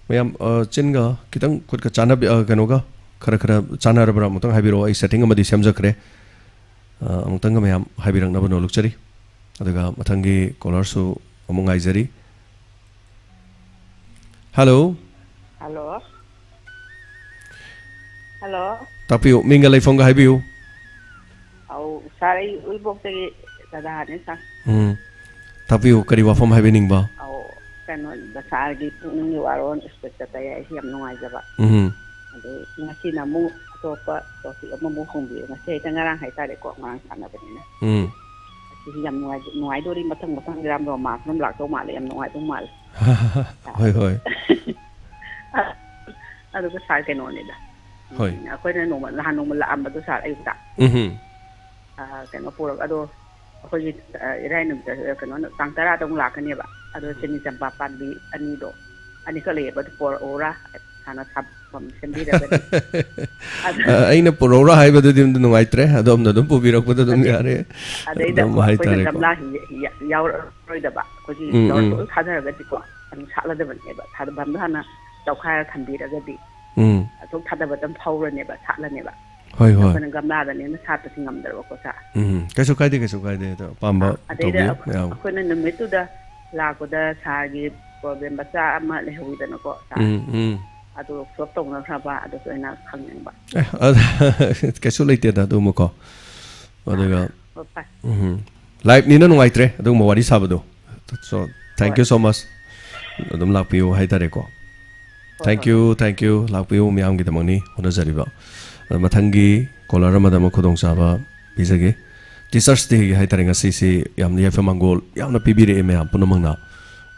ꯃꯌꯥꯝ, ꯑ, ꯆꯤꯟꯒ ꯈꯤꯇꯪ ꯈꯨꯠꯀ ꯆꯥꯟꯅꯕꯤ-, ꯑ, ꯀꯩꯅꯣꯒ ꯈꯔ ꯈꯔ ꯆꯥꯟꯅꯔꯕ꯭ꯔꯥ ꯑꯃꯨꯛꯇꯪ ꯍꯥꯏꯕꯤꯔꯛꯑꯣ꯫ ꯑꯩ setting ꯑꯃꯗꯤ ꯁꯦꯝꯖꯈ꯭ꯔꯦ꯫ ꯑ, ꯑꯃꯨꯛꯇꯪꯒ ꯃꯌꯥꯝ ꯍꯥꯏꯕꯤꯔꯛꯅꯕ ꯅꯣꯜꯂꯨꯛꯆꯔꯤ꯫ ꯑꯗꯨꯒ ꯃꯊꯪꯒꯤ callerꯁꯨ ꯑꯃꯨꯛ ꯉꯥꯏꯖꯔꯤ꯫ ꯍꯜꯂꯣ꯫ ꯍꯜꯂꯣ꯫ ꯍꯜꯂꯣ꯫ ꯇꯥꯛꯄꯤꯌꯨ, ꯃꯤꯡꯒ ꯂꯩꯐꯝꯒ ꯍꯥꯏꯕꯤꯌꯨ꯫ ꯑꯧ, ꯁꯥꯔ, ꯑꯩ ꯎꯔꯤꯄꯣꯛꯇꯒꯤ ꯔꯥꯙꯥꯅꯦ, ꯁꯥꯔ꯫ ꯎꯝ꯫ ꯇꯥꯛꯄꯤꯌꯨ, ꯀꯔꯤ ꯋꯥꯐꯝ ꯍꯥꯏꯕꯤꯅꯤꯡꯕ? ꯑꯧ, ꯀꯩꯅꯣ, ꯁꯥꯔꯒꯤ ꯄꯨꯛꯅꯤꯡꯒꯤ ꯋꯥꯔꯣꯜ ꯏꯁꯄꯤꯁꯇ ꯇꯥꯏ, ꯑꯩꯁꯦ ꯌꯥꯝ ꯅꯨꯡꯉꯥꯏꯖꯕ꯫ ꯎꯝ꯫ ꯑꯗꯨ ꯉꯁꯤꯅ ꯑꯃꯨꯛ ꯑꯇꯣꯞꯄ ꯇꯣꯄꯤꯛ ꯑꯃꯃꯨꯛ ꯍꯣꯡꯕꯤꯌꯨ꯫ ꯉꯁꯤ ꯍꯦꯛꯇ ꯉꯔꯥꯡ ꯍꯥꯏꯇꯥꯔꯦꯀꯣ, ꯉꯔꯥꯡ ꯁꯥꯟꯅꯕꯅꯤꯅ꯫ ꯎꯝ꯫ ꯉꯁꯤꯗꯤ ꯌꯥꯝ ꯅꯨꯡꯉꯥꯏ-, ꯅꯨꯡꯉꯥꯏꯗꯣꯔꯤ, ꯃꯊꯪ ꯃꯊꯪ ꯔꯥꯝ ꯔꯣꯃꯥꯟꯁ ꯑꯗꯨꯝ ꯂꯥꯛꯇꯧ ꯃꯥꯜꯂꯦ, ꯌꯥꯝ ꯅꯨꯡꯉꯥꯏꯗꯧ ꯃꯥꯜꯂꯦ꯫ ꯍꯣꯏ, ꯍꯣꯏ꯫ ꯑꯗꯨꯒ ꯁꯥꯔ ꯀꯩꯅꯣꯅꯤꯗ, ꯍꯣꯏ꯫ ꯎꯝ, ꯑꯩꯈꯣꯏꯅ ꯅꯣꯡꯃ, ꯅꯍꯥꯟ ꯅꯣꯡꯃ ꯂꯥꯛꯑꯝꯕꯗꯣ ꯁꯥꯔ ꯑꯌꯨꯛꯇ꯫ ꯎꯝꯍꯨꯝ꯫ ꯑ, ꯀꯩꯅꯣ ꯄꯨꯔꯛ-, ꯑꯗꯣ ꯑꯩꯈꯣꯏꯒꯤ, ꯑ, ꯏꯔꯥꯏ ꯅꯨꯃꯤꯠꯇ, ꯑ, ꯀꯩꯅꯣ, ꯇꯥꯡ ꯇꯔꯥꯗ ꯑꯃꯨꯛ ꯂꯥꯛꯀꯅꯦꯕ꯫ ꯑꯗꯣ ꯆꯤꯅꯤ ꯆꯝꯄ꯭ꯔꯥ ꯄꯥꯝꯕꯤ ꯑꯅꯤꯗꯣ, ꯑꯅꯤꯈꯛ ꯂꯩꯌꯦꯕ, ꯑꯗꯨ ꯄꯨꯔꯛꯎꯔꯥ? ꯍꯥꯟꯅ ꯊꯝꯐꯝ ꯁꯦꯝꯕꯤꯔꯒꯗꯤ꯫ ꯑꯗ ꯑ, ꯑꯩꯅ ꯄꯨꯔꯛꯎꯔꯥ ꯍꯥꯏꯕꯗꯨꯗꯤ ꯑꯗꯨꯝ ꯅꯨꯡꯉꯥꯏꯇ꯭ꯔꯦ, ꯑꯗꯣꯝꯅ ꯑꯗꯨꯝ ꯄꯨꯕꯤꯔꯛꯄꯗ ꯑꯗꯨꯝ ꯑꯗꯩ-, ꯌꯥꯔꯦ꯫ ꯑꯗꯩꯗ ꯑꯗꯨꯝ ꯑꯩꯈꯣꯏꯅ ꯍꯥꯏꯇꯥꯔꯦꯀꯣ꯫ ꯒꯝꯂꯥ ꯍꯤ-, ꯍꯤ-, ꯌꯥꯎꯔꯔꯣꯏꯗꯕ, ꯑꯩꯈꯣꯏꯒꯤ ꯎꯝ, ꯎꯝ꯫ ꯇꯧꯔ ꯊꯥꯗꯔꯒꯗꯤꯀꯣ, ꯑꯗꯨꯝ ꯁꯥꯠꯂꯗꯕꯅꯦꯕ꯫ ꯊꯥꯗꯐꯝꯗꯣ ꯍꯥꯟꯅ ꯇꯧꯈꯥꯏꯔ ꯊꯝꯕꯤꯔꯒꯗꯤ ꯎꯝ꯫ ꯑꯗꯨꯝ ꯊꯥꯗꯕꯗ ꯑꯗꯨꯝ ꯍꯧꯔꯅꯦꯕ, ꯁꯥꯠꯂꯅꯦꯕ꯫ ꯍꯣꯏ, ꯍꯣꯏ꯫ ꯑꯩꯈꯣꯏꯅ ꯒꯝꯂꯥꯗꯅꯦꯅ ꯁꯥꯠꯄꯁꯤ ꯉꯝꯗ꯭ꯔꯕꯀꯣ, ꯁꯥꯔ꯫ ꯎꯝ, ꯀꯩꯁꯨ ꯀꯥꯏꯗꯦ, ꯀꯩꯁꯨ ꯀꯥꯏꯗꯦ꯫ ꯑꯗꯣ ꯑꯄꯥꯝꯕ ꯑꯥ, ꯑꯗꯩꯗ ꯇꯧꯕꯤꯌꯨ, ꯑꯩꯈꯣꯏ-, ꯃꯌꯥꯝ꯫ ꯑꯩꯈꯣꯏꯅ ꯅꯨꯃꯤꯠꯇꯨꯗ ꯂꯥꯛꯄꯗ ꯁꯥꯔꯒꯤ ꯄ꯭ꯔꯣꯕ꯭ꯂꯦꯝ ꯃꯆꯥ ꯑꯃ ꯂꯩꯍꯧꯋꯤꯗꯅꯀꯣ, ꯁꯥꯔ꯫ ꯎꯝ, ꯎꯝ꯫ ꯑꯗꯨ ꯁꯣꯜꯕ ꯇꯧꯅꯈ꯭ꯔꯕ, ꯑꯗꯨꯁꯨ ꯑꯩꯅ ꯈꯪꯅꯤꯡꯕ꯫ ꯑꯦ, ꯑꯗ-, ꯀꯩꯁꯨ ꯂꯩꯇꯦꯗ ꯑꯗꯨꯃꯀꯣ꯫ ꯑꯗꯨꯒ, ꯑꯥ, ꯍꯣꯏ, ꯐꯔꯦ꯫ ꯎꯝ, ꯂꯥꯏꯞꯅꯤꯅ ꯅꯨꯡꯉꯥꯏꯇ꯭ꯔꯦ ꯑꯗꯨꯒꯨꯝꯕ ꯋꯥꯔꯤ ꯁꯥꯕꯗꯣ꯫ So, thank ꯍꯣꯏ꯫ You so much꯫ ꯑꯗꯨꯝ ꯂꯥꯛꯄꯤꯌꯨ ꯍꯥꯏꯇꯥꯔꯦꯀꯣ꯫ ꯍꯣꯏ, ꯍꯣꯏ, ꯇꯥꯏ ꯀ꯭ꯌꯨ, ꯍꯣꯏ꯫ ꯇꯥꯏ ꯀ꯭ꯌꯨ꯫ ꯂꯥꯛꯄꯤꯌꯨ, ꯃꯌꯥꯝꯒꯤꯗꯃꯛꯅꯤ ꯍꯣꯠꯅꯖꯔꯤꯕ꯫ ꯑꯗ ꯃꯊꯪꯒꯤ ꯀꯣꯂꯔ ꯑꯃꯗ ꯑꯃꯨꯛ ꯈꯨꯗꯣꯡꯆꯥꯕ ꯄꯤꯖꯒꯦ꯫ ꯇꯤꯆꯔꯁ ꯗꯦꯒꯤ ꯍꯥꯏꯇꯥꯔꯦ, ꯉꯁꯤꯁꯤ ꯌꯥꯝꯅ ꯌꯥꯏꯐ ꯃꯪꯒꯣꯜ ꯌꯥꯝꯅ ꯄꯤꯕꯤꯔꯛꯑꯦ ꯃꯌꯥꯝ ꯄꯨꯝꯅꯃꯛꯅ꯫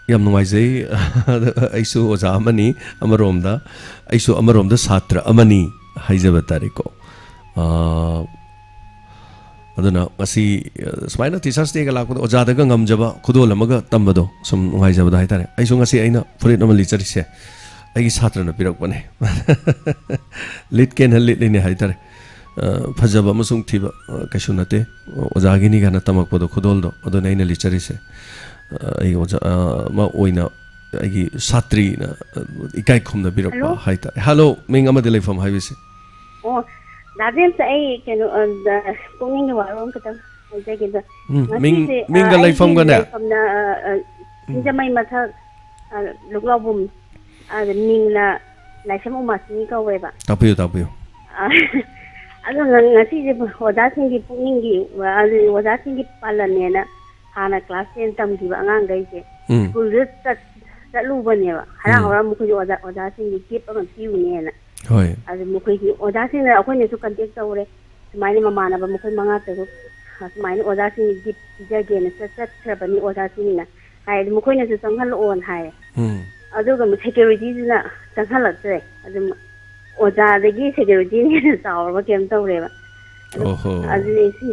ꯌꯥꯝ ꯅꯨꯡꯉꯥꯏꯖꯩ꯫ ꯑꯩꯁꯨ ꯑꯣꯖꯥ ꯑꯃꯅꯤ, ꯑꯃꯔꯣꯝꯗ, ꯑꯩꯁꯨ ꯑꯃꯔꯣꯝꯗ ꯁꯥꯇ꯭ꯔ ꯑꯃꯅꯤ ꯍꯥꯏꯖꯕ ꯇꯥꯔꯦꯀꯣ꯫ ꯑꯥ, ꯑꯗꯨꯅ ꯉꯁꯤ, ꯑ, ꯁꯨꯃꯥꯏꯅ ꯇꯤꯆꯔꯁ ꯗꯦꯒ ꯂꯥꯛꯄꯗ ꯑꯣꯖꯥꯗꯒ ꯉꯝꯖꯕ ꯈꯨꯗꯣꯜ ꯑꯃꯒ ꯇꯝꯕꯗꯣ ꯁꯨꯝ ꯅꯨꯡꯉꯥꯏꯖꯕꯗꯣ ꯍꯥꯏꯇꯥꯔꯦ꯫ ꯑꯩꯁꯨ ꯉꯁꯤ ꯑꯩꯅ ꯐꯨꯔꯤꯠ ꯑꯃ ꯂꯤꯠꯆꯔꯤꯁꯦ ꯑꯩꯒꯤ ꯁꯥꯇ꯭ꯔꯅ ꯄꯤꯔꯛꯄꯅꯦ꯫ ꯂꯤꯠꯀꯦꯅ ꯂꯤꯠꯂꯤꯅꯦ ꯍꯥꯏꯇꯥꯔꯦ꯫ ꯑ, ꯐꯖꯕ ꯑꯃꯁꯨꯡ ꯊꯤꯕ, ꯑ, ꯀꯩꯁꯨ ꯅꯠꯇꯦ꯫ ꯑꯣꯖꯥꯒꯤꯅꯤ ꯀꯥꯏꯅ ꯇꯝꯃꯛꯄꯗꯣ ꯈꯨꯗꯣꯜꯗꯣ, ꯑꯗꯨꯅ ꯑꯩꯅ ꯂꯤꯠꯆꯔꯤꯁꯦ꯫ ꯑ, ꯑꯩꯒꯤ ꯑꯣꯖꯥ, ꯑ, ꯑꯃ ꯑꯣꯏꯅ ꯑꯩꯒꯤ ꯁꯥꯇ꯭ꯔꯤꯅ, ꯑ, ꯏꯀꯥꯏ ꯈꯨꯝꯅꯕꯤꯔꯛꯄ ꯍꯜꯂꯣ꯫ ꯍꯥꯏꯇꯥꯔꯦ꯫ ꯍꯜꯂꯣ, ꯃꯤꯡ ꯑꯃꯗꯤ ꯂꯩꯐꯝ ꯍꯥꯏꯕꯤꯁꯦ꯫ ꯑꯣ, ꯗꯥ ꯖꯦꯝꯁ, ꯑꯩ ꯀꯩꯅꯣ, ꯑ, ꯗ-, ꯄꯨꯛꯅꯤꯡꯒꯤ ꯋꯥꯔꯣꯜ ꯑꯃꯈꯛꯇꯪ ꯍꯥꯏꯖꯒꯦꯕ꯫ ꯎꯝ, ꯃꯤꯡ, ꯉꯁꯤꯁꯦ, ꯑ, ꯃꯤꯡꯒ ꯑꯩꯒꯤ ꯂꯩꯐꯝꯒꯅꯦ? ꯂꯩꯐꯝꯅ, ꯑ, ꯑ, ꯎꯝ꯫ ꯁꯤꯡꯖꯃꯩ ꯃꯊꯛ, ꯑ, ꯂꯨꯛꯂꯥꯎꯕꯨꯝ, ꯑ, ꯃꯤꯡꯅ ꯂꯥꯏꯁ꯭ꯔꯝ ꯎꯃꯥꯁꯤꯅꯤ ꯀꯧꯋꯦꯕ꯫ ꯇꯥꯛꯄꯤꯌꯨ, ꯇꯥꯛꯄꯤꯌꯨ꯫ ꯑ, ꯑꯗꯣ ꯉ-, ꯉꯁꯤꯁꯦ ꯑꯣꯖꯥꯁꯤꯡꯒꯤ ꯄꯨꯛꯅꯤꯡꯒꯤ, ꯑ, ꯑꯣꯖꯥꯁꯤꯡꯒꯤ ꯄꯥꯂꯟꯅꯦꯅ ꯍꯥꯟꯅ class ten ꯇꯝꯈꯤꯕ ꯑꯉꯥꯡꯈꯩꯁꯦ ꯎꯝ꯫ ꯁ꯭ꯀꯨꯜꯗ ꯆꯠ-, ꯆꯠꯂꯨꯕꯅꯦꯕ꯫ ꯍꯔꯥꯎ ꯎꯝ꯫ ꯍꯔꯥꯎ ꯃꯈꯣꯏꯒꯤ ꯑꯣꯖꯥ-, ꯑꯣꯖꯥꯁꯤꯡꯒꯤ gift ꯑꯃ ꯄꯤꯌꯨꯅꯦꯅ꯫ ꯍꯣꯏ꯫ ꯑꯗꯨ ꯃꯈꯣꯏꯒꯤ ꯑꯣꯖꯥꯁꯤꯡꯅ ꯑꯩꯈꯣꯏꯅꯁꯨ contact ꯇꯧꯔꯦ꯫ ꯁꯨꯃꯥꯏꯅ ꯃꯃꯥꯟꯅꯕ ꯃꯈꯣꯏ ꯃꯉꯥ ꯇꯔꯨꯛ, ꯑ, ꯁꯨꯃꯥꯏꯅ ꯑꯣꯖꯥꯁꯤꯡꯒꯤ gift ꯄꯤꯖꯒꯦꯅ ꯆꯠ-, ꯆꯠꯈ꯭ꯔꯕꯅꯤ ꯑꯣꯖꯥꯁꯤꯡꯅ꯫ ꯍꯥꯏ, ꯑꯗꯨ ꯃꯈꯣꯏꯅꯁꯨ ꯆꯪꯍꯜꯂꯛꯑꯣꯅ ꯍꯥꯏ꯫ ꯎꯝ꯫ ꯑꯗꯨꯒ ꯑꯃꯨꯛ securityꯗꯨꯅ ꯆꯪꯍꯜꯂꯛꯇ꯭ꯔꯦ꯫ ꯑꯗꯨꯝ ꯑꯣꯖꯥꯗꯒꯤ securityꯅ ꯍꯦꯟꯅ ꯆꯥꯎꯔꯕ ꯀꯩꯅꯣꯝ ꯇꯧꯔꯦꯕ꯫ ꯑꯗꯨ, ꯑꯣꯍꯣ꯫ ꯑꯗꯨꯅꯦ ꯁꯤ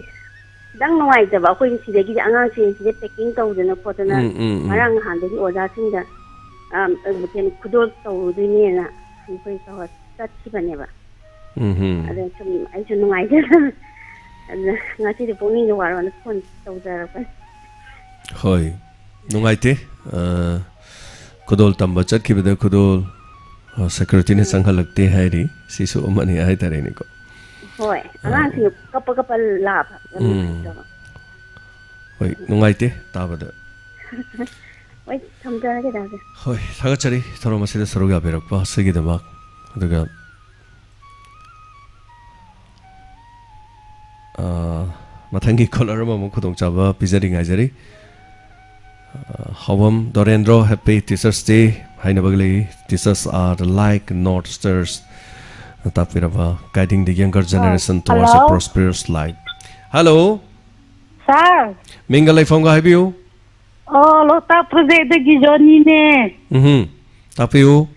ꯈꯤꯇꯪ ꯅꯨꯡꯉꯥꯏꯇꯕ, ꯑꯩꯈꯣꯏꯒꯤ ꯁꯤꯗꯒꯤꯗꯤ ꯑꯉꯥꯡꯁꯤꯡꯁꯤꯗ packing ꯇꯧꯗꯅ ꯈꯣꯠꯇꯅ ꯎꯝ, ꯎꯝ, ꯎꯝ꯫ ꯉꯔꯥꯡ ꯅꯍꯥꯟꯗꯒꯤ ꯑꯣꯖꯥꯁꯤꯡꯗ, ꯑ, ꯀꯩꯅꯣ, ꯈꯨꯗꯣꯜ ꯇꯧꯔꯨꯗꯣꯏꯅꯦꯅ ꯑꯩꯈꯣꯏ ꯇꯧꯔ ꯆꯠꯈꯤꯕꯅꯦꯕ꯫ ꯎꯝꯍꯨꯝ꯫ ꯑꯗ ꯁꯨꯝ ꯑꯩꯁꯨ ꯅꯨꯡꯉꯥꯏꯖꯗꯅ ꯑꯗ ꯉꯁꯤꯗꯤ ꯄꯨꯛꯅꯤꯡꯗ ꯋꯥꯔꯣꯅ phone ꯇꯧꯖꯔꯛꯄꯅꯤ꯫ ꯍꯣꯏ, ꯅꯨꯡꯉꯥꯏꯇꯦ꯫ ꯑ, ꯈꯨꯗꯣꯜ ꯇꯝꯕ ꯆꯠꯈꯤꯕꯗ ꯈꯨꯗꯣꯜ, ꯑ, securityꯅ ꯎꯝ꯫ ꯆꯪꯍꯜꯂꯛꯇꯦ ꯍꯥꯏꯔꯤ꯫ ꯁꯤꯁꯨ ꯑꯃꯅꯤ ꯍꯥꯏꯇꯥꯔꯦꯅꯦꯀꯣ꯫ ꯍꯣꯏ, ꯑ, ꯑꯉꯥꯡꯁꯤꯡ ꯀꯞꯄ ꯀꯞꯄ ꯂꯥꯛꯄ꯫ ꯌꯥꯝ ꯎꯝ꯫ ꯅꯨꯡꯉꯥꯏꯇꯕ꯫ ꯍꯣꯏ, ꯅꯨꯡꯉꯥꯏꯇꯦ ꯇꯥꯕꯗ꯫ ꯍꯣꯏ, ꯊꯝꯖꯔꯒꯦ, ꯗꯥ ꯖꯦ꯫ ꯍꯣꯏ, ꯊꯥꯒꯠꯆꯔꯤ ꯊꯧꯔꯝ ꯑꯁꯤꯗ ꯁꯔꯨꯛ ꯌꯥꯕꯤꯔꯛꯄ ꯑꯁꯤꯒꯤꯗꯃꯛ꯫ ꯑꯗꯨꯒ ꯑꯥ, ꯃꯊꯪꯒꯤ caller ꯑꯃꯃꯨꯛ ꯈꯨꯗꯣꯡꯆꯥꯕ ꯄꯤꯖꯔꯤ, ꯉꯥꯏꯖꯔꯤ꯫ ꯑꯥ, ꯍꯥꯎꯕꯝ ꯗꯣꯔꯦꯟꯗ꯭ꯔꯣ, Happy Teachers Day ꯍꯥꯏꯅꯕꯒ ꯂꯩ꯫ Teachers are like north stars꯫ ꯇꯥꯛꯄꯤꯔꯕ, guiding the younger ah, generation towards a hello? prosperous life꯫ Hello꯫ Sir꯫ ꯃꯤꯡꯒ ꯂꯩꯐꯝꯒ ꯍꯥꯏꯕꯤꯌꯨ꯫ ꯑꯣ, ꯂꯣꯛꯇꯥꯛ ꯄ꯭ꯔꯣꯖꯦꯛꯇꯒꯤ ꯖꯣꯅꯤꯅꯦ꯫ ꯎꯝꯍꯨꯝ꯫ ꯇꯥꯛꯄꯤꯌꯨ꯫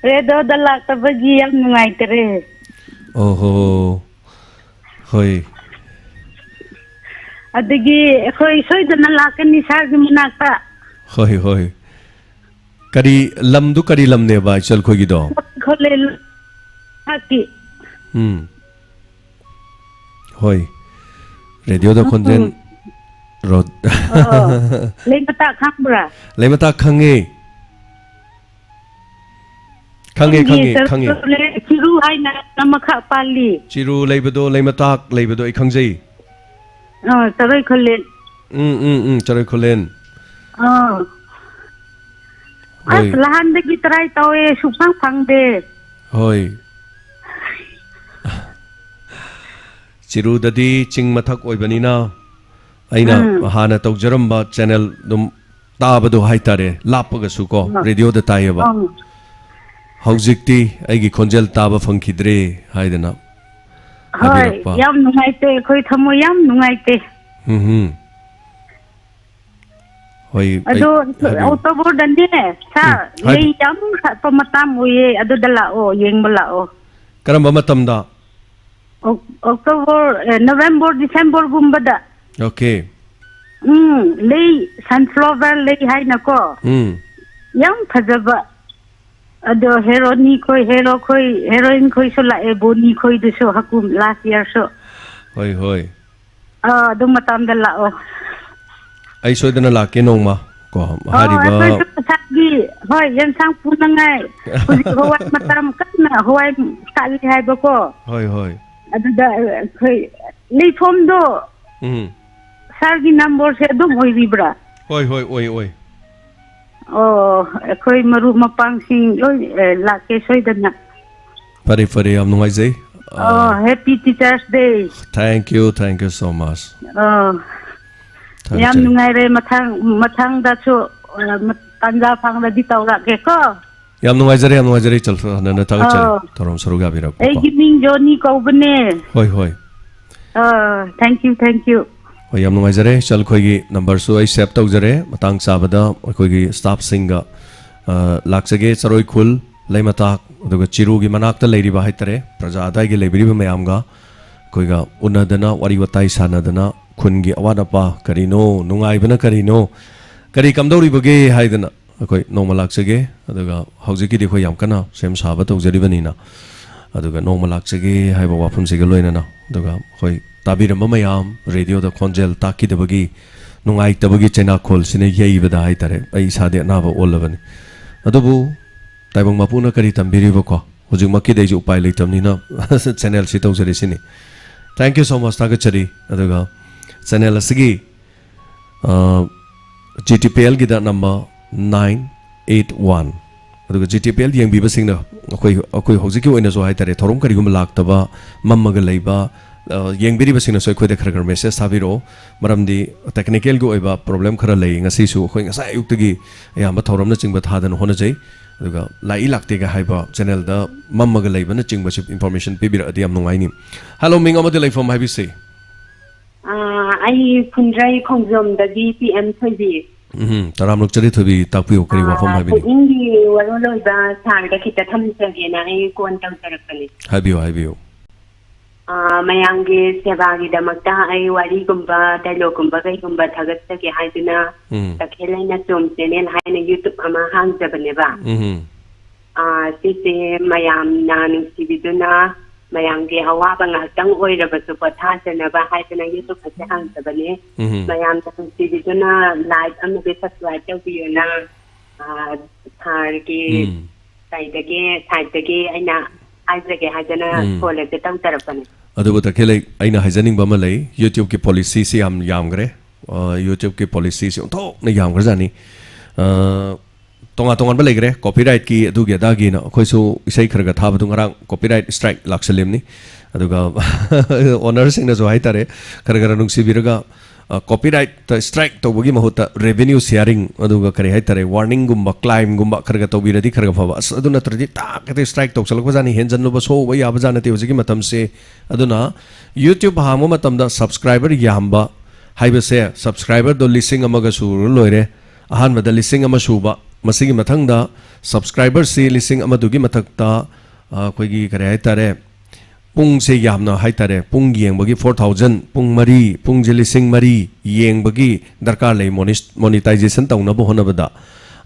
ꯔꯦꯗꯤꯑꯣꯗ ꯂꯥꯛꯇꯕꯒꯤ ꯌꯥꯝ ꯅꯨꯡꯉꯥꯏꯇꯔꯦ꯫ ꯑꯣꯍꯣ꯫ ꯍꯣꯏ꯫ ꯑꯗꯒꯤ ꯑꯩꯈꯣꯏ ꯁꯣꯏꯗꯅ ꯂꯥꯛꯀꯅꯤ ꯁꯥꯔꯒꯤ ꯃꯅꯥꯛꯇ꯫ ꯍꯣꯏ, ꯍꯣꯏ꯫ ꯀꯔꯤ ꯂꯝꯗꯨ, ꯀꯔꯤ ꯂꯝꯅꯦꯕ ꯏꯆꯜꯈꯣꯏꯒꯤꯗꯣ? ꯈꯣꯂꯦ-, ꯂꯣꯛꯇꯥꯛꯀꯤ꯫ ꯎꯝ꯫ ꯍꯣꯏ꯫ ꯔꯦꯗꯤꯑꯣꯗ ꯎꯝ, ꯈꯣꯟꯖꯦꯜ ꯎꯝ꯫ ꯔꯣ-, ꯑꯣ, ꯂꯩꯃꯇꯥꯛ ꯈꯪꯕ꯭ꯔꯥ? ꯂꯩꯃꯇꯥꯛ ꯈꯪꯉꯦ꯫ ꯈꯪꯉꯦ, ꯈꯪꯉꯦ, ꯈꯪꯉꯦ꯫ ꯆꯔꯨ ꯂꯩ-, ꯆꯤꯔꯨ ꯍꯥꯏꯅ ꯑꯃꯈꯛ ꯄꯥꯜꯂꯤ꯫ ꯆꯤꯔꯨ ꯂꯩꯕꯗꯣ, ꯂꯩꯃꯇꯥꯛ ꯂꯩꯕꯗꯣ ꯑꯩ ꯈꯪꯖꯩ꯫ ꯑ, ꯆꯔꯣꯏ ꯈꯨꯂꯦꯟ꯫ ꯎꯝ, ꯎꯝ, ꯎꯝ, ꯆꯔꯣꯏ ꯈꯨꯂꯦꯟ꯫ ꯑ꯫ ꯍꯣꯏ꯫ ꯑꯁ, ꯅꯍꯥꯟꯗꯒꯤ try ꯇꯧꯋꯦ, ꯁꯨꯛꯐꯪ ꯐꯪꯗꯦ꯫ ꯍꯣꯏ꯫ ꯆꯤꯔꯨꯗꯗꯤ ꯆꯤꯡ ꯃꯊꯛ ꯑꯣꯏꯕꯅꯤꯅ ꯑꯩꯅ ꯎꯝ꯫ ꯍꯥꯟꯅ ꯇꯧꯖꯔꯝꯕ ꯆꯦꯅꯦꯜ ꯑꯗꯨꯝ ꯇꯥꯕꯗꯣ ꯍꯥꯏꯇꯥꯔꯦ, ꯂꯥꯞꯄꯒꯁꯨ ꯀꯣ, ꯑꯥ꯫ ꯔꯦꯗꯤꯑꯣꯗ ꯇꯥꯏꯌꯦꯕ꯫ ꯑꯥ꯫ ꯍꯧꯖꯤꯛꯇꯤ ꯑꯩꯒꯤ ꯈꯣꯟꯖꯦꯜ ꯇꯥꯕ ꯐꯪꯈꯤꯗ꯭ꯔꯦ ꯍꯥꯏꯗꯅ ꯍꯣꯏ, ꯍꯥꯏꯕꯤꯔꯛꯄ꯫ ꯌꯥꯝ ꯅꯨꯡꯉꯥꯏꯇꯦ, ꯑꯩꯈꯣꯏ ꯊꯃꯣꯏ ꯌꯥꯝ ꯅꯨꯡꯉꯥꯏꯇꯦ꯫ ꯎꯝ ꯍꯨꯝ꯫ ꯍꯣꯏ, ꯑꯩ ꯑꯗꯣ ꯍꯥꯏꯕꯤꯌꯨ꯫ ꯑꯣꯛꯇꯣꯕꯔꯗꯅꯦ, ꯎꯝ, ꯁꯥꯔ, ꯍꯥꯏꯕꯤ- ꯂꯩ ꯌꯥꯝ ꯁꯥꯠꯄ ꯃꯇꯝ ꯑꯣꯏꯌꯦ, ꯑꯗꯨꯗ ꯂꯥꯛꯑꯣ, ꯌꯦꯡꯕ ꯂꯥꯛꯑꯣ꯫ ꯀꯔꯝꯕ ꯃꯇꯝꯗ? ꯑꯣꯛ-, ꯑꯣꯛꯇꯣꯕꯔ, ꯑꯦ, ꯅꯕꯦꯝꯕꯔ, ꯗꯤꯁꯦꯝꯕꯔꯒꯨꯝꯕꯗ꯫ ꯑꯣꯀꯦ꯫ ꯎꯝ, ꯂꯩ, ꯁꯟꯐ꯭ꯂꯥꯋꯔ ꯂꯩ ꯍꯥꯏꯅꯀꯣ꯫ ꯎꯝ꯫ ꯌꯥꯝ ꯐꯖꯕ꯫ ꯑꯗꯣ ꯍꯦꯔꯣꯅꯤ ꯈꯣꯏ, ꯍꯦꯔꯣ ꯈꯣꯏ, ꯍꯦꯔꯣꯏꯟ ꯈꯣꯏꯁꯨ ꯂꯥꯛꯑꯦ, ꯕꯣꯅꯤ ꯈꯣꯏꯗꯨꯁꯨ ꯍꯀꯨꯝ last yearꯁꯨ꯫ ꯍꯣꯏ, ꯍꯣꯏ꯫ ꯑꯥ, ꯑꯗꯨ ꯃꯇꯝꯗ ꯂꯥꯛꯑꯣ꯫ ꯑꯩ ꯁꯣꯏꯗꯅ ꯂꯥꯛꯀꯦ ꯅꯣꯡꯃ ꯀꯣ, ꯑꯣ, ꯍꯥꯏꯔꯤꯕ ꯑꯩꯈꯣꯏꯁꯨ ꯉꯁꯥꯏꯒꯤ, ꯍꯣꯏ, ꯌꯦꯟꯁꯥꯡ ꯄꯨꯅꯉꯥꯏ꯫ ꯍꯧꯖꯤꯛ ꯍꯋꯥꯏ ꯃꯇꯝ ꯀꯟꯅ ꯍꯋꯥꯏ ꯁꯥꯠꯂꯤ ꯍꯥꯏꯕꯀꯣ꯫ ꯍꯣꯏ, ꯍꯣꯏ꯫ ꯑꯗꯨꯗ ꯑꯩꯈꯣꯏ ꯂꯩꯐꯝꯗꯣ ꯎꯝ꯫ ꯁꯥꯔꯒꯤ ꯅꯝꯕꯔꯁꯦ ꯑꯗꯨꯝ ꯑꯣꯏꯔꯤꯕ꯭ꯔꯥ? ꯍꯣꯏ, ꯍꯣꯏ, ꯑꯣꯏ, ꯑꯣꯏ꯫ ꯑꯣ, ꯑꯩꯈꯣꯏ ꯃꯔꯨꯞ ꯃꯄꯥꯡꯁꯤꯡ ꯂꯣꯏ, ꯑꯦ, ꯂꯥꯛꯀꯦ ꯁꯣꯏꯗꯅ꯫ ꯐꯔꯦ, ꯐꯔꯦ, ꯌꯥꯝ ꯅꯨꯡꯉꯥꯏꯖꯩ꯫ ꯑꯣ, ꯑꯥ, Happy Teachers Day꯫ Thank you, thank you so much꯫ ꯑꯣ, ꯌꯥꯝ ꯊꯥꯒꯠꯆꯔꯤ꯫ ꯅꯨꯡꯉꯥꯏꯔꯦ꯫ ꯃꯊꯪ, ꯃꯊꯪꯗꯁꯨ, ꯑ, ꯃ-, ꯇꯥꯟꯖꯥ ꯐꯪꯂꯗꯤ ꯇꯧꯔꯛꯀꯦꯀꯣ꯫ ꯌꯥꯝ ꯅꯨꯡꯉꯥꯏꯖꯔꯦ, ꯌꯥꯝ ꯅꯨꯡꯉꯥꯏꯖꯔꯦ, ꯏꯆꯜ, ꯍꯟꯅ ꯊꯥꯒꯠꯆꯔꯤ꯫ ꯑꯣ꯫ ꯊꯧꯔꯝ ꯁꯔꯨꯛ ꯌꯥꯕꯤꯔꯛꯄꯀꯣ꯫ ꯑꯩꯒꯤ ꯃꯤꯡ ꯖꯣꯅꯤ ꯀꯧꯕꯅꯦ꯫ ꯍꯣꯏ, ꯍꯣꯏ꯫ ꯑ, thank you, thank you꯫ ꯍꯣꯏ, ꯌꯥꯝ ꯅꯨꯡꯉꯥꯏꯖꯔꯦ꯫ ꯏꯆꯜ, ꯑꯩꯈꯣꯏꯒꯤ ꯅꯝꯕꯔꯁꯨ ꯑꯩ ꯁꯦꯚ ꯇꯧꯖꯔꯦ꯫ ꯃꯇꯥꯡ ꯆꯥꯕꯗ ꯑꯩꯈꯣꯏꯒꯤ ꯁ꯭ꯇꯥꯐꯁꯤꯡꯒ, ꯑ, ꯂꯥꯛꯆꯒꯦ꯫ ꯆꯔꯣꯏ ꯈꯨꯜ, ꯂꯩꯃꯇꯥꯛ, ꯑꯗꯨꯒ ꯆꯤꯔꯨꯒꯤ ꯃꯅꯥꯛꯇ ꯂꯩꯔꯤꯕ ꯍꯥꯏꯇꯥꯔꯦ, ꯄ꯭ꯔꯖꯥ ꯑꯗꯥꯏꯒꯤ ꯂꯩꯕꯤꯔꯤꯕ ꯃꯌꯥꯝꯒ ꯑꯩꯈꯣꯏꯒ ꯎꯅꯗꯅ, ꯋꯥꯔꯤ ꯋꯥꯇꯥꯏ ꯁꯥꯟꯅꯗꯅ, ꯈꯨꯟꯒꯤ ꯑꯋꯥꯠ ꯑꯄꯥ ꯀꯔꯤꯅꯣ, ꯅꯨꯡꯉꯥꯏꯕꯅ ꯀꯔꯤꯅꯣ, ꯀꯔꯤ ꯀꯝꯗꯧꯔꯤꯕꯒꯦ ꯍꯥꯏꯗꯅ ꯑꯩꯈꯣꯏ ꯅꯣꯡꯃ ꯂꯥꯛꯆꯒꯦ꯫ ꯑꯗꯨꯒ ꯍꯧꯖꯤꯛꯀꯤꯗꯤ ꯑꯩꯈꯣꯏ ꯌꯥꯝ ꯀꯟꯅ ꯁꯦꯝ ꯁꯥꯕ ꯇꯧꯖꯔꯤꯕꯅꯤꯅ, ꯑꯗꯨꯒ ꯅꯣꯡꯃ ꯂꯥꯛꯆꯒꯦ ꯍꯥꯏꯕ ꯋꯥꯐꯝꯁꯤꯒ ꯂꯣꯏꯅꯅ, ꯑꯗꯨꯒ ꯑꯩꯈꯣꯏ ꯇꯥꯕꯤꯔꯝꯕ ꯃꯌꯥꯝ, ꯔꯦꯗꯤꯑꯣꯗ ꯈꯣꯟꯖꯦꯜ ꯇꯥꯛꯈꯤꯗꯕꯒꯤ ꯅꯨꯡꯉꯥꯏꯇꯕꯒꯤ ꯆꯩꯅꯥꯈꯣꯜꯁꯤꯅ ꯌꯩꯕꯗ ꯍꯥꯏꯇꯥꯔꯦ, ꯑꯩ ꯏꯁꯥꯗꯤ ꯑꯅꯥꯕ ꯑꯣꯜꯂꯕꯅꯤ꯫ ꯑꯗꯨꯕꯨ ꯇꯥꯏꯕꯪ ꯃꯄꯨꯅ ꯀꯔꯤ ꯇꯝꯕꯤꯔꯤꯕꯀꯣ? ꯍꯧꯖꯤꯛꯃꯛꯀꯤꯗꯤ ꯑꯩꯁꯨ ꯎꯄꯥꯏ ꯂꯩꯇꯕꯅꯤꯅ ꯆꯦꯅꯦꯜꯁꯤ ꯇꯧꯖꯔꯤꯁꯤꯅꯤ꯫ Thank you so much, ꯊꯥꯒꯠꯆꯔꯤ꯫ ꯑꯗꯨꯒ ꯆꯦꯅꯦꯜ ꯑꯁꯤꯒꯤ ꯑ, ꯖꯤ ꯇꯤ ꯄꯤ ꯑꯦꯜꯒꯤꯗ ꯅꯝꯕꯔ ꯅꯥꯏꯟ ꯑꯩꯠ ꯋꯥꯟ꯫ ꯑꯗꯨꯒ ꯖꯤ ꯇꯤ ꯄꯤ ꯑꯦꯜ ꯌꯦꯡꯕꯤꯕꯁꯤꯡꯅ ꯑꯩꯈꯣꯏ, ꯑꯩꯈꯣꯏ ꯍꯧꯖꯤꯛꯀꯤ ꯑꯣꯏꯅꯁꯨ ꯍꯥꯏꯇꯥꯔꯦ, ꯊꯧꯔꯝ ꯀꯔꯤꯒꯨꯝꯕ ꯂꯥꯛꯇꯕ, ꯃꯝꯃꯒ ꯂꯩꯕ, ꯑ, ꯌꯦꯡꯕꯤꯔꯤꯕꯁꯤꯡꯅꯁꯨ ꯑꯩꯈꯣꯏꯗ ꯈꯔ ꯈꯔ ꯃꯦꯁꯦꯖ ꯊꯥꯕꯤꯔꯛꯑꯣ꯫ ꯃꯔꯝꯗꯤ ꯇꯦꯛꯅꯤꯀꯦꯜꯒꯤ ꯑꯣꯏꯕ ꯄ꯭ꯔꯣꯕ꯭ꯂꯦꯝ ꯈꯔ ꯂꯩ꯫ ꯉꯁꯤꯁꯨ ꯑꯩꯈꯣꯏ ꯉꯁꯥꯏ ꯑꯌꯨꯛꯇꯒꯤ ꯑꯌꯥꯝꯕ ꯊꯧꯔꯝꯅꯆꯤꯡꯕ ꯊꯥꯗꯅ ꯍꯣꯠꯅꯖꯩ꯫ ꯑꯗꯨꯒ ꯂꯥꯛꯏ ꯂꯥꯛꯇꯦꯒ ꯍꯥꯏꯕ ꯆꯦꯅꯦꯜꯗ ꯃꯝꯃꯒ ꯂꯩꯕꯅꯆꯤꯡꯕꯁꯤ ꯏꯟꯐꯣꯔꯃꯦꯁꯟ ꯄꯤꯕꯤꯔꯛꯑꯗꯤ ꯌꯥꯝ ꯅꯨꯡꯉꯥꯏꯅꯤ꯫ ꯍꯜꯂꯣ, ꯃꯤꯡ ꯑꯃꯗꯤ ꯂꯩꯐꯝ ꯍꯥꯏꯕꯤꯁꯤ? ꯑꯥ, ꯑꯩ ꯐꯨꯟꯗ꯭ꯔꯩ ꯈꯣꯡꯖꯣꯝꯗꯒꯤ ꯄꯤ ꯑꯦꯝ ꯊꯣꯏꯕꯤ꯫ ꯎꯝ, ꯇꯔꯥꯝꯅ ꯑꯣꯛꯆꯔꯤ ꯊꯣꯏꯕꯤ, ꯇꯥꯛꯄꯤꯌꯨ, ꯀꯔꯤ ꯑꯥ, ꯋꯥꯐꯝ ꯍꯥꯏꯕꯤꯅꯤ? ꯄꯨꯛꯅꯤꯡꯒꯤ ꯋꯥꯔꯣꯜ ꯑꯣꯏꯕ ꯁꯥꯔꯗ ꯈꯤꯇ ꯊꯝꯖꯒꯦꯅ ꯑꯩ ꯀꯣꯜ ꯇꯧꯖꯔꯛꯄꯅꯤ꯫ ꯍꯥꯏꯕꯤꯌꯨ, ꯍꯥꯏꯕꯤꯌꯨ꯫ ꯑꯥ, ꯃꯌꯥꯝꯒꯤ ꯁꯦꯕꯥꯒꯤꯗꯃꯛꯇ ꯑꯩ ꯋꯥꯔꯤꯒꯨꯝꯕ, ꯗꯥꯏꯂꯣꯒꯀꯨꯝꯕ ꯀꯩꯒꯨꯝꯕ ꯊꯥꯒꯠꯆꯒꯦ ꯍꯥꯏꯗꯨꯅ ꯎꯝ꯫ ꯇꯈꯦꯜ ꯂꯩꯃ ꯆꯣꯝ ꯆꯦꯅꯦꯜ ꯍꯥꯏꯅ YouTube ꯑꯃ ꯍꯥꯡꯖꯕꯅꯦꯕ꯫ ꯎꯝ꯫ ꯑꯥ, ꯁꯤꯁꯦ ꯃꯌꯥꯝꯅ ꯅꯨꯡꯁꯤꯕꯤꯗꯨꯅ ꯃꯌꯥꯝꯒꯤ ꯑꯋꯥꯕ ꯉꯥꯏꯍꯥꯛꯇꯪ ꯑꯣꯏꯔꯕꯁꯨ ꯄꯣꯊꯥꯖꯅꯕ ꯍꯥꯏꯗꯅ YouTube ꯑꯁꯦ ꯍꯥꯡꯖꯕꯅꯦ꯫ ꯎꯝ꯫ ꯃꯌꯥꯝꯅ ꯅꯨꯡꯁꯤꯕꯤꯗꯨꯅ like ꯑꯃꯗꯤ subscribe ꯇꯧꯕꯤꯌꯨꯅ, ꯑꯥ, ꯁꯥꯔꯒꯤ ꯎꯝ꯫ ꯀꯩꯗꯒꯤ, ꯁꯥꯏꯠꯇꯒꯤ ꯑꯩꯅ ꯍꯥꯏꯖꯒꯦ ꯍꯥꯏꯗꯅ ꯎꯝ꯫ ꯐꯣꯟ ꯑꯁꯦ ꯇꯧꯖꯔꯛꯄꯅꯦ꯫ ꯑꯗꯨꯕꯨ ꯇꯈꯦꯜꯂꯩ, ꯑꯩꯅ ꯍꯥꯏꯖꯅꯤꯡꯕ ꯑꯃ ꯂꯩ, YouTubeꯀꯤ ꯄꯣꯂꯤꯁꯤꯁꯤ ꯌꯥꯝ ꯌꯥꯝꯈ꯭ꯔꯦ꯫ ꯑ, YouTubeꯀꯤ ꯄꯣꯂꯤꯁꯤꯁꯤ ꯑꯣꯟꯊꯣꯛꯅ ꯌꯥꯝꯈ꯭ꯔꯖꯥꯠꯅꯤ꯫ ꯑ, ꯇꯣꯉꯥꯟ ꯇꯣꯉꯥꯟꯕ ꯂꯩꯈ꯭ꯔꯦ, ꯀꯣꯄꯤꯔꯥꯏꯠꯀꯤ ꯑꯗꯨꯒꯤ ꯑꯗꯥꯒꯤꯅ꯫ ꯑꯩꯈꯣꯏꯁꯨ ꯏꯁꯩ ꯈꯔ ꯈꯔ ꯊꯥꯕꯗꯨ ꯉꯔꯥꯡ ꯀꯣꯄꯤꯔꯥꯏꯠ ꯁ꯭ꯇ꯭ꯔꯥꯏꯛ ꯂꯥꯛꯁꯜꯂꯤꯕꯅꯤ꯫ ꯑꯗꯨꯒ ꯑꯣꯅꯔꯁꯤꯡꯅꯁꯨ ꯍꯥꯏꯇꯥꯔꯦ, ꯈꯔ ꯈꯔ ꯅꯨꯡꯁꯤꯕꯤꯔꯒ, ꯑ, ꯀꯣꯄꯤꯔꯥꯏꯠꯇ ꯁ꯭ꯇ꯭ꯔꯥꯏꯛ ꯇꯧꯕꯒꯤ ꯃꯍꯨꯠꯇ ꯔꯦꯚꯤꯅ꯭ꯌꯨ ꯁꯤꯌꯥꯔꯤꯡ, ꯑꯗꯨꯒ ꯀꯔꯤ ꯍꯥꯏꯇꯥꯔꯦ, ꯋꯥꯔꯅꯤꯡꯒꯨꯝꯕ, ꯀ꯭ꯂꯥꯏꯝꯒꯨꯝꯕ ꯈꯔ ꯈꯔ ꯇꯧꯕꯤꯔꯗꯤ ꯈꯔ ꯈꯔ ꯐꯕ꯫ ꯑꯁ, ꯑꯗꯨ ꯅꯠꯇ꯭ꯔꯗꯤ ꯇꯥꯛ ꯍꯦꯛꯇ ꯁ꯭ꯇ꯭ꯔꯥꯏꯛ ꯇꯧꯁꯜꯂꯛꯄꯖꯥꯠꯅꯤ, ꯍꯦꯟꯖꯟꯂꯨꯕ ꯁꯣꯛꯎꯕ ꯌꯥꯕꯖꯥꯠ ꯅꯠꯇꯦ ꯍꯧꯖꯤꯛꯀꯤ ꯃꯇꯝꯁꯦ꯫ ꯑꯗꯨꯅ YouTube ꯍꯥꯡꯕ ꯃꯇꯝꯗ ꯁꯕꯁꯀ꯭ꯔꯥꯏꯕꯔ ꯌꯥꯝꯕ ꯍꯥꯏꯕꯁꯦ, ꯁꯕꯁꯀ꯭ꯔꯥꯏꯕꯔꯗꯣ ꯂꯤꯁꯤꯡ ꯑꯃꯒ ꯁꯨꯔ ꯂꯣꯏꯔꯦ꯫ ꯑꯍꯥꯟꯕꯗ ꯂꯤꯁꯤꯡ ꯑꯃ ꯁꯨꯕ, ꯃꯁꯤꯒꯤ ꯃꯊꯪꯗ ꯁꯕꯁꯀ꯭ꯔꯥꯏꯕꯔꯁꯤ ꯂꯤꯁꯤꯡ ꯑꯃꯗꯨꯒꯤ ꯃꯊꯛꯇ, ꯑ, ꯑꯩꯈꯣꯏꯒꯤ ꯀꯔꯤ ꯍꯥꯏꯇꯥꯔꯦ, ꯄꯨꯡꯁꯦ ꯌꯥꯝꯅ ꯍꯥꯏꯇꯥꯔꯦ, ꯄꯨꯡ ꯌꯦꯡꯕꯒꯤ four thousand, ꯄꯨꯡ ꯃꯔꯤ, ꯄꯨꯡꯁꯦ ꯂꯤꯁꯤꯡ ꯃꯔꯤ ꯌꯦꯡꯕꯒꯤ ꯗꯔꯀꯥꯔ ꯂꯩ ꯃꯣꯅꯤꯁ-, ꯃꯣꯅꯤꯇꯥꯏꯖꯦꯁꯟ ꯇꯧꯅꯕ ꯍꯣꯠꯅꯕꯗ꯫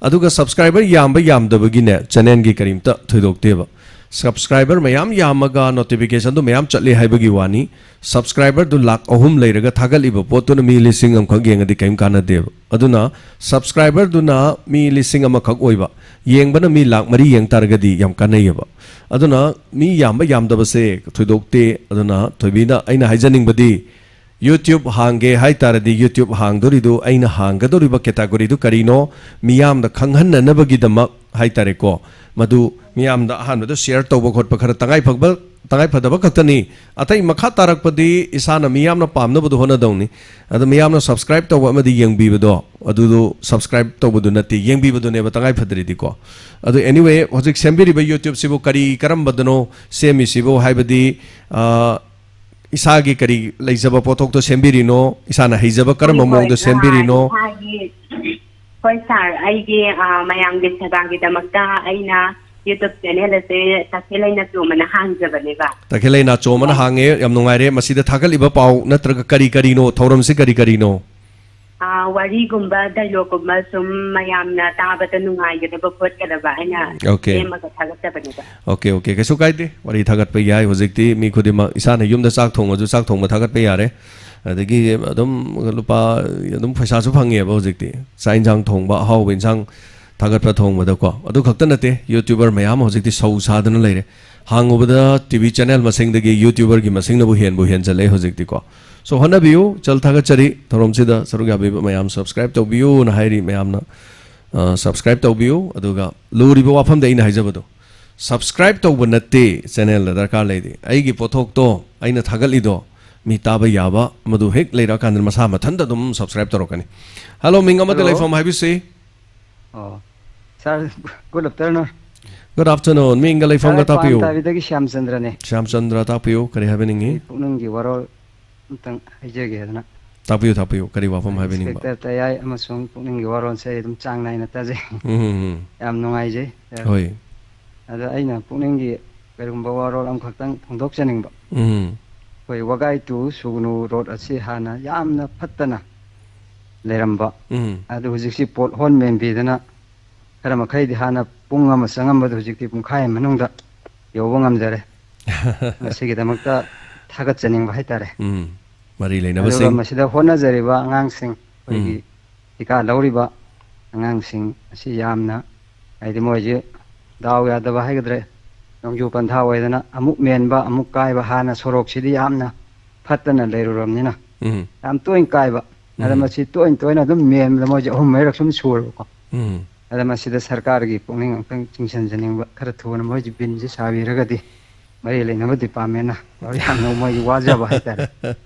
ꯑꯗꯨꯒ ꯁꯕꯁꯀ꯭ꯔꯥꯏꯕꯔ ꯌꯥꯝꯕ ꯌꯥꯝꯗꯕꯒꯤꯅꯦ, ꯆꯦꯅꯦꯜꯒꯤ ꯀꯔꯤꯝꯇ ꯊꯣꯏꯗꯣꯛꯇꯦꯕ꯫ ꯁꯕꯁꯀ꯭ꯔꯥꯏꯕꯔ ꯃꯌꯥꯝ ꯌꯥꯝꯃꯒ ꯅꯣꯇꯤꯐꯤꯀꯦꯁꯟꯗꯣ ꯃꯌꯥꯝ ꯆꯠꯂꯤ ꯍꯥꯏꯕꯒꯤ ꯋꯥꯅꯤ꯫ ꯁꯕꯁꯀ꯭ꯔꯥꯏꯕꯔꯗꯨ ꯂꯥꯛ ꯑꯍꯨꯝ ꯂꯩꯔꯒ ꯊꯥꯒꯠꯂꯤꯕ ꯄꯣꯠꯇꯨꯅ ꯃꯤ ꯂꯤꯁꯤꯡ ꯑꯃꯈꯛ ꯌꯦꯡꯉꯗꯤ ꯀꯔꯤꯝ ꯀꯥꯟꯅꯗꯦꯕ꯫ ꯑꯗꯨꯅ ꯁꯕꯁꯀ꯭ꯔꯥꯏꯕꯔꯗꯨꯅ ꯃꯤ ꯂꯤꯁꯤꯡ ꯑꯃꯈꯛ ꯑꯣꯏꯕ, ꯌꯦꯡꯕꯅ ꯃꯤ ꯂꯥꯛ ꯃꯔꯤ ꯌꯦꯡ ꯇꯥꯔꯒꯗꯤ ꯌꯥꯝ ꯀꯥꯟꯅꯩꯌꯦꯕ꯫ ꯑꯗꯨꯅ ꯃꯤ ꯌꯥꯝꯕ ꯌꯥꯝꯗꯕꯁꯦ ꯊꯣꯏꯗꯣꯛꯇꯦ꯫ ꯑꯗꯨꯅ ꯊꯣꯏꯕꯤꯗ ꯑꯩꯅ ꯍꯥꯏꯖꯅꯤꯡꯕꯗꯤ, YouTube ꯍꯥꯡꯒꯦ ꯍꯥꯏ ꯇꯥꯔꯗꯤ, YouTube ꯍꯥꯡꯗꯣꯔꯤꯗꯨ, ꯑꯩꯅ ꯍꯥꯡꯒꯗꯧꯔꯤꯕ ꯀꯦꯇꯥꯒꯣꯔꯤꯗꯨ ꯀꯔꯤꯅꯣ, ꯃꯤꯌꯥꯝꯗ ꯈꯪꯍꯟꯅꯅꯕꯒꯤꯗꯃꯛ ꯍꯥꯏ ꯇꯥꯔꯦꯀꯣ, ꯃꯗꯨ ꯃꯤꯌꯥꯝꯗ ꯑꯍꯥꯟꯕꯗ ꯁꯤꯌꯔ ꯇꯧꯕ ꯈꯣꯠꯄ ꯈꯔ ꯇꯉꯥꯏ ꯐꯕ ꯇꯉꯥꯏ ꯐꯗꯕ ꯈꯛꯇꯅꯤ꯫ ꯑꯇꯩ ꯃꯈꯥ ꯇꯥꯔꯛꯄꯗꯤ ꯏꯁꯥꯅ ꯃꯤꯌꯥꯝꯅ ꯄꯥꯝꯅꯕꯗꯣ ꯍꯣꯠꯅꯗꯧꯅꯤ꯫ ꯑꯗꯣ ꯃꯤꯌꯥꯝꯅ subscribe ꯇꯧꯕ ꯑꯃꯗꯤ ꯌꯦꯡꯕꯤꯕꯗꯣ, ꯑꯗꯨꯗꯣ subscribe ꯇꯧꯕꯗꯨ ꯅꯠꯇꯦ, ꯌꯦꯡꯕꯤꯕꯗꯨꯅꯦꯕ ꯇꯉꯥꯏ ꯐꯗ꯭ꯔꯤꯗꯤꯀꯣ꯫ ꯑꯗꯣ anyway, ꯍꯧꯖꯤꯛ ꯁꯦꯝꯕꯤꯔꯤꯕ YouTubeꯁꯤꯕꯨ ꯀꯔꯤ ꯀꯔꯝꯕꯗꯅꯣ ꯁꯦꯝꯃꯤꯁꯤꯕꯨ? ꯍꯥꯏꯕꯗꯤ, ꯑ, ꯏꯁꯥꯒꯤ ꯀꯔꯤ ꯂꯩꯖꯕ ꯄꯣꯠꯊꯣꯛꯇꯣ ꯁꯦꯝꯕꯤꯔꯤꯅꯣ? ꯏꯁꯥꯅ ꯍꯩꯖꯕ ꯍꯣꯏ, ꯀꯔꯝꯕ ꯍꯣꯏ, ꯃꯑꯣꯡꯗ ꯑ, ꯁꯦꯝꯕꯤꯔꯤꯅꯣ? ꯏꯁꯥꯒꯤ, ꯍꯣꯏ, sir, ꯑꯩꯒꯤ, ꯑ, ꯃꯌꯥꯝꯒꯤ ꯁꯦꯕꯥꯒꯤꯗꯃꯛꯇ ꯑꯩꯅ YouTube channel ꯑꯁꯦ ꯇꯈꯦꯜ ꯂꯩꯅꯥꯆꯣꯝ ꯑꯅ ꯍꯥꯡꯖꯕꯅꯦꯕ꯫ ꯇꯈꯦꯜ ꯂꯩꯅꯥꯆꯣꯝ ꯑꯅ ꯑ꯫ ꯍꯥꯡꯉꯦ, ꯌꯥꯝ ꯅꯨꯡꯉꯥꯏꯔꯦ꯫ ꯃꯁꯤꯗ ꯊꯥꯒꯠꯂꯤꯕ ꯄꯥꯎ ꯅꯠꯇ꯭ꯔꯒ ꯀꯔꯤ ꯀꯔꯤꯅꯣ? ꯊꯧꯔꯝꯁꯤ ꯀꯔꯤ ꯀꯔꯤꯅꯣ? ꯑ, ꯋꯥꯔꯤꯒꯨꯝꯕ, dialogueꯀꯨꯝꯕ ꯁꯨꯝ ꯃꯌꯥꯝꯅ ꯇꯥꯕꯗ ꯅꯨꯡꯉꯥꯏꯒꯗꯕ ꯈꯣꯠꯀꯗꯕ ꯍꯥꯏꯅ OK꯫ ꯁꯦꯝꯃꯒ ꯊꯥꯒꯠꯆꯕꯅꯦꯕ꯫ OK, OK, ꯀꯩꯁꯨ ꯀꯥꯏꯗꯦ꯫ ꯋꯥꯔꯤ ꯊꯥꯒꯠꯄ ꯌꯥꯏ꯫ ꯍꯧꯖꯤꯛꯇꯤ ꯃꯤ ꯈꯨꯗꯤꯡꯃꯛ ꯏꯁꯥꯅ ꯌꯨꯝꯗ ꯆꯥꯛ ꯊꯣꯡꯉꯁꯨ ꯆꯥꯛ ꯊꯣꯡꯕ ꯊꯥꯒꯠꯄ ꯌꯥꯔꯦ꯫ ꯑꯗꯒꯤ ꯑꯗꯨꯝ ꯂꯨꯄꯥ, ꯑꯗꯨꯝ ꯄꯩꯁꯥꯁꯨ ꯐꯪꯉꯦꯕ ꯍꯧꯖꯤꯛꯇꯤ꯫ ꯆꯥꯛ ꯏꯟꯁꯥꯡ ꯊꯣꯡꯕ, ꯑꯍꯥꯎꯕ ꯏꯟꯁꯥꯡ ꯊꯥꯒꯠꯄ ꯊꯣꯡꯕꯗꯀꯣ꯫ ꯑꯗꯨ ꯈꯛꯇ ꯅꯠꯇꯦ, YouTuber ꯃꯌꯥꯝ ꯍꯧꯖꯤꯛꯇꯤ ꯁꯧ ꯁꯥꯗꯅ ꯂꯩꯔꯦ꯫ ꯍꯥꯡꯉꯨꯕꯗ TV channel ꯃꯁꯤꯡꯗꯒꯤ YouTuberꯒꯤ ꯃꯁꯤꯡꯅꯕꯨ ꯍꯦꯟꯕꯨ ꯍꯦꯟꯖꯜꯂꯛꯑꯦ ꯍꯧꯖꯤꯛꯇꯤꯀꯣ꯫ So, ꯍꯣꯠꯅꯕꯤꯌꯨ, ꯆꯜ ꯊꯥꯒꯠꯆꯔꯤ꯫ ꯊꯧꯔꯝꯁꯤꯗ ꯁꯔꯨꯛ ꯌꯥꯕꯤꯕ ꯃꯌꯥꯝ subscribe ꯇꯧꯕꯤꯌꯨꯅ ꯍꯥꯏꯔꯤ ꯃꯌꯥꯝꯅ꯫ ꯑ, subscribe ꯇꯧꯕꯤꯌꯨ꯫ ꯑꯗꯨꯒ ꯂꯨꯔꯤꯕ ꯋꯥꯐꯝꯗ ꯑꯩꯅ ꯍꯥꯏꯖꯕꯗꯣ, subscribe ꯇꯧꯕ ꯅꯠꯇꯦ channelꯗ ꯗꯔꯀꯥꯔ ꯂꯩꯔꯤ꯫ ꯑꯩꯒꯤ ꯄꯣꯠꯊꯣꯛꯇꯣ, ꯑꯩꯅ ꯊꯥꯒꯠꯂꯤꯗꯣ, ꯃꯤ ꯇꯥꯕ ꯌꯥꯕ, ꯃꯗꯨ ꯍꯦꯛ ꯂꯩꯔꯛꯑꯀꯥꯟꯗ ꯃꯁꯥ ꯃꯊꯟꯇ ꯑꯗꯨꯝ subscribe ꯇꯧꯔꯛꯀꯅꯤ꯫ Hello, ꯃꯤꯡ ꯑꯃꯗꯤ Hello꯫ ꯂꯩꯐꯝ ꯍꯥꯏꯕꯤꯁꯤ꯫ ꯑꯣ, sir, good afternoon꯫ Good afternoon꯫ ꯃꯤꯡꯒ ꯂꯩꯐꯝꯒ sir, ꯑꯩ ꯇꯥꯛꯄꯤꯌꯨ꯫ ꯄꯥꯟ ꯇꯥꯕꯤꯗꯒꯤ ꯁ꯭ꯌꯥꯝꯆꯟꯗ꯭ꯔꯅꯦ꯫ ꯁ꯭ꯌꯥꯝꯆꯟꯗ꯭ꯔ, ꯇꯥꯛꯄꯤꯌꯨ, ꯀꯔꯤ ꯍꯥꯏꯕꯤꯅꯤꯡꯉꯤ? ꯑꯩ ꯄꯨꯛꯅꯤꯡꯒꯤ ꯋꯥꯔꯣꯜ ꯑꯝꯇꯪ ꯍꯥꯏꯖꯒꯦ ꯍꯥꯏꯗꯅ꯫ ꯇꯥꯛꯄꯤꯌꯨ, ꯇꯥꯛꯄꯤꯌꯨ, ꯀꯔꯤ ꯋꯥꯐꯝ ꯍꯥꯏꯕꯤꯅꯤꯡꯕ? Inspector ꯇꯌꯥꯏ ꯑꯃꯁꯨꯡ ꯄꯨꯛꯅꯤꯡꯒꯤ ꯋꯥꯔꯣꯜꯁꯦ ꯑꯩ ꯑꯗꯨꯝ ꯆꯥꯡ ꯅꯥꯏꯅ ꯇꯥꯖꯩ꯫ ꯎꯝ, ꯎꯝ, ꯎꯝ꯫ ꯌꯥꯝ ꯅꯨꯡꯉꯥꯏꯖꯩ, sir꯫ ꯍꯣꯏ꯫ ꯑꯗ ꯑꯩꯅ ꯄꯨꯛꯅꯤꯡꯒꯤ ꯀꯔꯤꯒꯨꯝꯕ ꯋꯥꯔꯣꯜ ꯑꯃꯈꯛꯇꯪ ꯐꯣꯡꯗꯣꯛꯆꯅꯤꯡꯕ꯫ ꯎꯝ꯫ ꯑꯩꯈꯣꯏ ꯋꯥꯒꯥꯏ to ꯁꯨꯒꯅꯨ road ꯑꯁꯤ ꯍꯥꯟꯅ ꯌꯥꯝꯅ ꯐꯠꯇꯅ ꯂꯩꯔꯝꯕ꯫ ꯎꯝ꯫ ꯑꯗꯨ ꯍꯧꯖꯤꯛꯁꯤ pothole ꯃꯦꯟꯕꯤꯗꯅ ꯈꯔ ꯃꯈꯩꯗꯤ ꯍꯥꯟꯅ ꯄꯨꯡ ꯑꯃ ꯆꯪꯉꯝꯕꯗꯨ ꯍꯧꯖꯤꯛꯇꯤ ꯄꯨꯡꯈꯥꯏ ꯃꯅꯨꯡꯗ ꯌꯧꯕ ꯉꯝꯖꯔꯦ꯫ ꯃꯁꯤꯒꯤꯗꯃꯛꯇ ꯊꯥꯒꯠꯆꯅꯤꯡꯕ ꯍꯥꯏꯇꯥꯔꯦ꯫ ꯎꯝ꯫ ꯃꯔꯤ ꯑꯗꯨꯒ ꯂꯩꯅꯕꯁꯤꯡ꯫ ꯃꯁꯤꯗ ꯍꯣꯠꯅꯖꯔꯤꯕ ꯑꯉꯥꯡꯁꯤꯡ, ꯑꯩꯈꯣꯏꯒꯤ ꯎꯝ꯫ ꯊꯤꯀꯥ ꯂꯧꯔꯤꯕ ꯑꯉꯥꯡꯁꯤꯡ ꯑꯁꯤ ꯌꯥꯝꯅ, ꯍꯥꯏꯗꯤ, ꯃꯣꯏꯁꯦ ꯗꯥꯎ ꯌꯥꯗꯕ ꯍꯥꯏꯒꯗ꯭ꯔꯥ, ꯅꯣꯡꯖꯨ ꯄꯟꯊꯥ ꯑꯣꯏꯗꯅ ꯑꯃꯨꯛ ꯃꯦꯟꯕ, ꯑꯃꯨꯛ ꯀꯥꯏꯕ, ꯍꯥꯟꯅ ꯁꯣꯔꯣꯛꯁꯤꯗꯤ ꯌꯥꯝꯅ ꯐꯠꯇꯅ ꯂꯩꯔꯨꯔꯕꯅꯤꯅ ꯎꯝ꯫ ꯌꯥꯝ ꯇꯣꯏꯅ ꯀꯥꯏꯕ꯫ ꯑꯗ ꯎꯝ꯫ ꯃꯁꯤ ꯇꯣꯏꯅ ꯇꯣꯏꯅ ꯑꯗꯨꯝ ꯃꯦꯟꯕꯗ ꯃꯣꯏꯁꯦ ꯑꯍꯨꯝ ꯃꯔꯤꯔꯛ ꯁꯨꯝ ꯁꯨꯔꯕꯀꯣ꯫ ꯎꯝ꯫ ꯑꯗ ꯃꯁꯤꯗ ꯁꯔꯀꯥꯔꯒꯤ ꯄꯨꯛꯅꯤꯡ ꯑꯃꯨꯛꯇꯪ ꯆꯤꯡꯁꯤꯟꯖꯅꯤꯡꯕ, ꯈꯔ ꯊꯨꯅ ꯃꯣꯏꯁꯦ ꯕꯤꯟꯁꯦ ꯁꯥꯕꯤꯔꯒꯗꯤ ꯃꯔꯤ ꯂꯩꯅꯕ ꯗꯤꯄꯥꯔꯠꯃꯦꯟꯅ ꯌꯥꯝꯅ ꯃꯣꯏꯒꯤ ꯋꯥꯖꯕ ꯍꯥꯏꯇꯥꯔꯦ꯫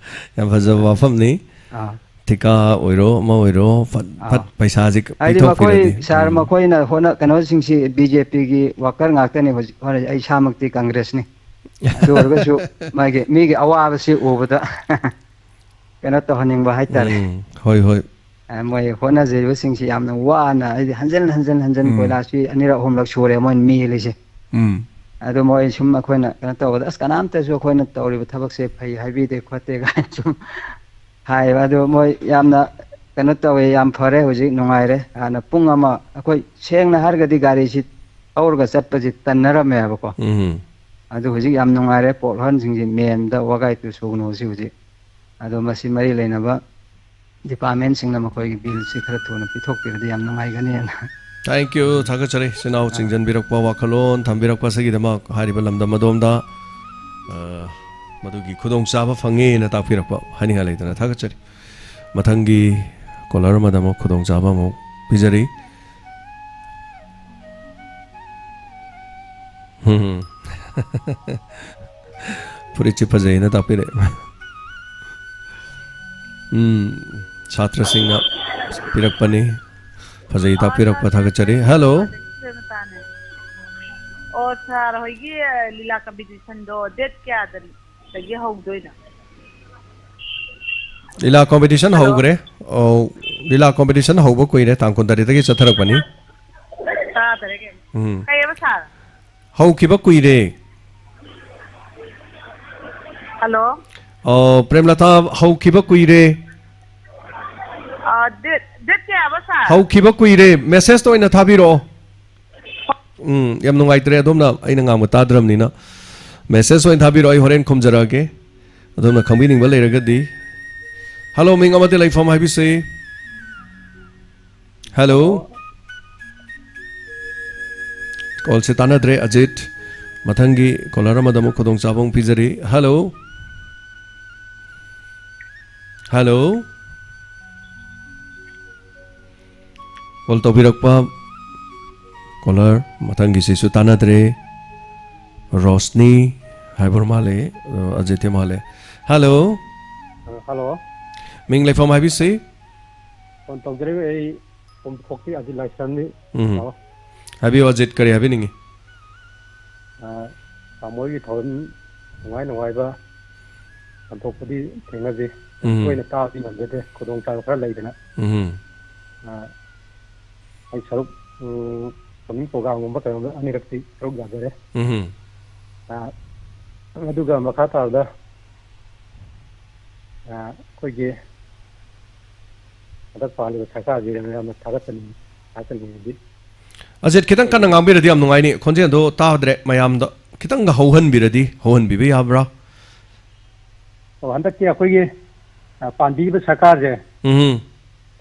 ꯌꯥꯝ ꯐꯖꯕ ꯋꯥꯐꯝꯅꯤ꯫ ꯑꯥ꯫ ꯊꯤꯀꯥ ꯑꯣꯏꯔꯣ, ꯑꯃ ꯑꯣꯏꯔꯣ, ꯐꯠ ꯑꯥ꯫ ꯐꯠ ꯄꯩꯁꯥꯁꯦ ꯍꯥꯏꯗꯤ ꯃꯈꯣꯏ ꯄꯤꯊꯣꯛꯄꯤꯔꯗꯤ꯫ ꯁꯥꯔ ꯎꯝ꯫ ꯃꯈꯣꯏꯅ ꯍꯣꯠꯅ ꯀꯩꯅꯣꯁꯤꯡꯁꯤ ꯕꯤ ꯖꯦ ꯄꯤꯒꯤ ꯋꯥꯀꯔ ꯉꯥꯛꯇꯅꯤ ꯍꯧꯖꯤꯛ ꯍꯣꯠꯅꯔꯤ꯫ ꯑꯩ ꯏꯁꯥꯃꯛꯇꯤ ꯀꯪꯒ꯭ꯔꯦꯁꯅꯤ꯫ ꯑꯗꯨ ꯑꯣꯏꯔꯒꯁꯨ ꯃꯥꯒꯤ ꯃꯤꯒꯤ ꯑꯋꯥꯕꯁꯤ ꯎꯕꯗ ꯀꯩꯅꯣ ꯇꯧꯍꯟꯅꯤꯡꯕ ꯍꯥꯏꯇꯥꯔꯦ꯫ ꯎꯝ, ꯍꯣꯏ, ꯍꯣꯏ꯫ ꯑ, ꯃꯣꯏ ꯍꯣꯠꯅꯖꯔꯤꯕꯁꯤꯡꯁꯤ ꯌꯥꯝꯅ ꯋꯥꯅ ꯍꯥꯏꯗꯤ ꯍꯟꯖꯤꯟ ꯍꯟꯖꯤꯟ ꯍꯟꯖꯤꯟ ꯎꯝ꯫ ꯀꯣꯏꯂꯥꯁꯁꯤ ꯑꯅꯤꯔꯛ ꯑꯍꯨꯝꯂꯛ ꯁꯨꯔꯦ ꯃꯣꯏꯅ ꯃꯤꯍꯜꯂꯤꯁꯦ꯫ ꯎꯝ꯫ ꯑꯗꯨ ꯃꯣꯏ ꯁꯨꯝ ꯑꯩꯈꯣꯏꯅ ꯀꯩꯅꯣ ꯇꯧꯕꯗ ꯑꯁ ꯀꯅꯥꯝꯇꯁꯨ ꯑꯩꯈꯣꯏꯅ ꯇꯧꯔꯤꯕ ꯊꯕꯛꯁꯦ ꯐꯩ ꯍꯥꯏꯕꯤꯗꯦ ꯈꯣꯠꯇꯦ ꯀꯥꯏꯅ ꯁꯨꯝ ꯍꯥꯏꯌꯦꯕ꯫ ꯑꯗꯨ ꯃꯣꯏ ꯌꯥꯝꯅ ꯀꯩꯅꯣ ꯇꯧꯋꯦ, ꯌꯥꯝ ꯐꯔꯦ, ꯍꯧꯖꯤꯛ ꯅꯨꯡꯉꯥꯏꯔꯦ꯫ ꯍꯥꯟꯅ ꯄꯨꯡ ꯑꯃ ꯑꯩꯈꯣꯏ ꯁꯦꯡꯅ ꯍꯥꯏꯔꯒꯗꯤ ꯒꯥꯔꯤꯁꯤ ꯊꯧꯔꯒ ꯆꯠꯄꯁꯤ ꯇꯟꯅꯔꯝꯃꯦꯕꯀꯣ꯫ ꯎꯝ꯫ ꯑꯗꯨ ꯍꯧꯖꯤꯛ ꯌꯥꯝ ꯅꯨꯡꯉꯥꯏꯔꯦ꯫ ꯄꯣꯠ ꯍꯣꯔꯟꯁꯤꯡꯁꯤ ꯃꯦꯟꯗ ꯋꯥꯒꯥꯏ ꯇꯨ ꯁꯨꯒꯅꯨ ꯁꯤ ꯍꯧꯖꯤꯛ꯫ ꯑꯗꯣ ꯃꯁꯤ ꯃꯔꯤ ꯂꯩꯅꯕ ꯗꯤꯄꯥꯔꯠꯃꯦꯟꯁꯤꯡꯅ ꯃꯈꯣꯏꯒꯤ ꯕꯤꯜꯁꯤ ꯈꯔ ꯊꯨꯅ ꯄꯤꯊꯣꯛꯄꯤꯔꯗꯤ ꯌꯥꯝ ꯅꯨꯡꯉꯥꯏꯒꯅꯤꯅ꯫ Thank you, ꯊꯥꯒꯠꯆꯔꯤ꯫ ꯏꯆꯤꯟ ꯏꯅꯥꯎ ꯆꯤꯡꯖꯟꯕꯤꯔꯛꯄ ꯋꯥꯈꯜꯂꯣꯟ ꯊꯝꯕꯤꯔꯛꯄ ꯑꯁꯤꯒꯤꯗꯃꯛ ꯍꯥꯏꯔꯤꯕ ꯂꯝꯗꯝ ꯑꯗꯣꯝꯗ, ꯑ, ꯃꯗꯨꯒꯤ ꯈꯨꯗꯣꯡꯆꯥꯕ ꯐꯪꯉꯦꯅ ꯇꯥꯛꯄꯤꯔꯛꯄ ꯍꯥꯏꯅꯤꯡꯉꯥꯏ ꯂꯩꯇꯅ ꯊꯥꯒꯠꯆꯔꯤ꯫ ꯃꯊꯪꯒꯤ ꯀꯣꯂꯔ ꯑꯃꯗ ꯑꯃꯨꯛ ꯈꯨꯗꯣꯡꯆꯥꯕ ꯑꯃꯨꯛ ꯄꯤꯖꯔꯤ꯫ ꯍꯝ꯫ ꯐꯨꯔꯤꯠꯁꯤ ꯐꯖꯩꯅ ꯇꯥꯛꯄꯤꯔꯛꯑꯦ꯫ ꯎꯝ, ꯁꯥꯇ꯭ꯔꯁꯤꯡꯅ ꯄꯤꯔꯛꯄꯅꯤ꯫ ꯐꯖꯩ ꯇꯥꯛꯄꯤꯔꯛꯄ ꯊꯥꯒꯠꯆꯔꯤ꯫ Hello꯫ ꯑꯣ, ꯁꯥꯔ ꯍꯣꯏꯒꯤ ꯂꯤꯂꯥ ꯀꯝꯄꯤꯇꯤꯁꯟꯗꯣ ꯗꯦꯠ ꯀꯌꯥꯗꯒꯤ ꯍꯧꯗꯣꯏꯅꯣ? ꯂꯤꯂꯥ ꯀꯣꯝꯄꯤꯇꯤꯁꯟ ꯍꯧꯈ꯭ꯔꯦ꯫ ꯑꯧ, ꯂꯤꯂꯥ ꯀꯣꯝꯄꯤꯇꯤꯁꯟ ꯍꯧꯕ ꯀꯨꯏꯔꯦ, ꯇꯥꯡ ꯀꯨꯟꯇꯔꯦꯠꯇꯒꯤ ꯆꯠꯊꯔꯛꯄꯅꯤ꯫ ꯇꯥꯗꯔꯦ ꯀꯩꯅꯣ꯫ ꯎꯝ꯫ ꯀꯩꯑꯕ ꯁꯥꯔ? ꯍꯧꯈꯤꯕ ꯀꯨꯏꯔꯦ꯫ ꯍꯜꯂꯣ꯫ ꯑꯣ, ꯄ꯭ꯔꯦꯝꯂꯇꯥ, ꯍꯧꯈꯤꯕ ꯀꯨꯏꯔꯦ꯫ ꯑ, ꯗꯦꯠ, ꯗꯦꯠ ꯀꯌꯥꯕ ꯁꯥꯔ? ꯍꯧꯈꯤꯕ ꯀꯨꯏꯔꯦ꯫ ꯃꯦꯁꯦꯖꯇ ꯑꯣꯏꯅ ꯊꯥꯕꯤꯔꯛꯑꯣ꯫ ꯎꯝ, ꯌꯥꯝ ꯅꯨꯡꯉꯥꯏꯇ꯭ꯔꯦ, ꯑꯗꯣꯝꯅ ꯑꯩꯅ ꯉꯥꯡꯕ ꯇꯥꯗ꯭ꯔꯕꯅꯤꯅ꯫ ꯃꯦꯁꯦꯖ ꯑꯣꯏꯅ ꯊꯥꯕꯤꯔꯛꯑꯣ, ꯑꯩ ꯍꯣꯔꯦꯟ ꯈꯨꯝꯖꯔꯛꯑꯒꯦ꯫ ꯑꯗꯣꯝꯅ ꯈꯪꯕꯤꯅꯤꯡꯕ ꯂꯩꯔꯒꯗꯤ꯫ Hello, ꯃꯤꯡ ꯑꯃꯗꯤ ꯂꯩꯐꯝ ꯍꯥꯏꯕꯤꯁꯤ꯫ Hello꯫ ꯀꯣꯜꯁꯦ ꯇꯥꯟꯅꯗ꯭ꯔꯦ, ꯑꯖꯤꯠ꯫ ꯃꯊꯪꯒꯤ ꯀꯣꯂꯔ ꯑꯃꯗ ꯑꯃꯨꯛ ꯈꯨꯗꯣꯡꯆꯥꯕ ꯑꯃꯨꯛ ꯄꯤꯖꯔꯤ꯫ Hello꯫ Hello꯫ ꯀꯣꯜ ꯇꯧꯕꯤꯔꯛꯄ ꯀꯣꯂꯔ ꯃꯊꯪꯒꯤꯁꯤꯁꯨ ꯇꯥꯟꯅꯗ꯭ꯔꯦ꯫ ꯔꯣꯁꯅꯤ꯫ ꯍꯥꯏꯕ ꯃꯥꯜꯂꯦ, ꯑ, ꯑꯖꯤꯠꯇꯤ ꯃꯥꯜꯂꯦ꯫ ꯍꯜꯂꯣ꯫ ꯑ, ꯍꯜꯂꯣ꯫ ꯃꯤꯡ ꯂꯩꯐꯝ ꯍꯥꯏꯕꯤꯁꯤ? ꯐꯣꯟ ꯇꯧꯖꯔꯛꯏ ꯑꯩ ꯄꯣꯝꯈꯣꯛꯀꯤ ꯑꯖꯤꯠ ꯂꯥꯏꯁ꯭ꯔꯝꯅꯤ꯫ ꯎꯝ꯫ ꯍꯜꯂꯣ꯫ ꯍꯥꯏꯕꯤꯌꯨ ꯑꯖꯤꯠ, ꯀꯔꯤ ꯍꯥꯏꯕꯤꯅꯤꯡꯉꯤ? ꯑ, ꯇꯥꯃꯣꯒꯤ ꯊꯧꯔꯝ ꯅꯨꯡꯉꯥꯏ ꯅꯨꯡꯉꯥꯏꯕ ꯄꯥꯡꯊꯣꯛꯄꯗꯤ ꯊꯦꯡꯅꯖꯩ꯫ ꯎꯝ꯫ ꯇꯣꯏꯅ ꯇꯥꯕꯗꯤ ꯉꯝꯖꯗꯦ, ꯈꯨꯗꯣꯡꯆꯥꯕ ꯈꯔ ꯂꯩꯗꯅ꯫ ꯎꯝ꯫ ꯑ, ꯑꯩ ꯁꯔꯨꯛ, ꯎꯝ, ꯇꯧꯅꯤꯡ ꯄ꯭ꯔꯣꯒ꯭ꯔꯥꯝꯒꯨꯝꯕ ꯀꯩꯅꯣꯗ ꯑꯅꯤꯔꯛꯇꯤ ꯁꯔꯨꯛ ꯌꯥꯖꯔꯦ꯫ ꯎꯝ꯫ ꯑ, ꯑꯗꯨꯒ ꯃꯈꯥ ꯇꯥꯕꯗ, ꯑ, ꯑꯩꯈꯣꯏꯒꯤ ꯍꯟꯗꯛ ꯄꯥꯜꯂꯤꯕ ꯁꯔꯀꯥꯔꯁꯤ ꯌꯥꯝꯅ ꯊꯥꯒꯠꯆꯅꯤꯡ-, ꯊꯥꯒꯠꯆꯅꯤꯡꯉꯤ꯫ ꯑꯖꯤꯠ, ꯈꯤꯇꯪ ꯀꯟꯅ ꯉꯥꯡꯕꯤꯔꯗꯤ ꯌꯥꯝ ꯅꯨꯡꯉꯥꯏꯅꯤ꯫ ꯈꯣꯟꯖꯦꯜꯗꯣ ꯇꯥꯗ꯭ꯔꯦ ꯃꯌꯥꯝꯗ꯫ ꯈꯤꯇꯪꯒ ꯍꯧꯍꯟꯕꯤꯔꯗꯤ, ꯍꯧꯍꯟꯕꯤꯕ ꯌꯥꯕ꯭ꯔꯥ? ꯑꯣ, ꯍꯟꯗꯛꯀꯤ ꯑꯩꯈꯣꯏꯒꯤ, ꯑ, ꯄꯥꯟꯕꯤꯔꯤꯕ ꯁꯔꯀꯥꯔꯁꯦ ꯎꯝ꯫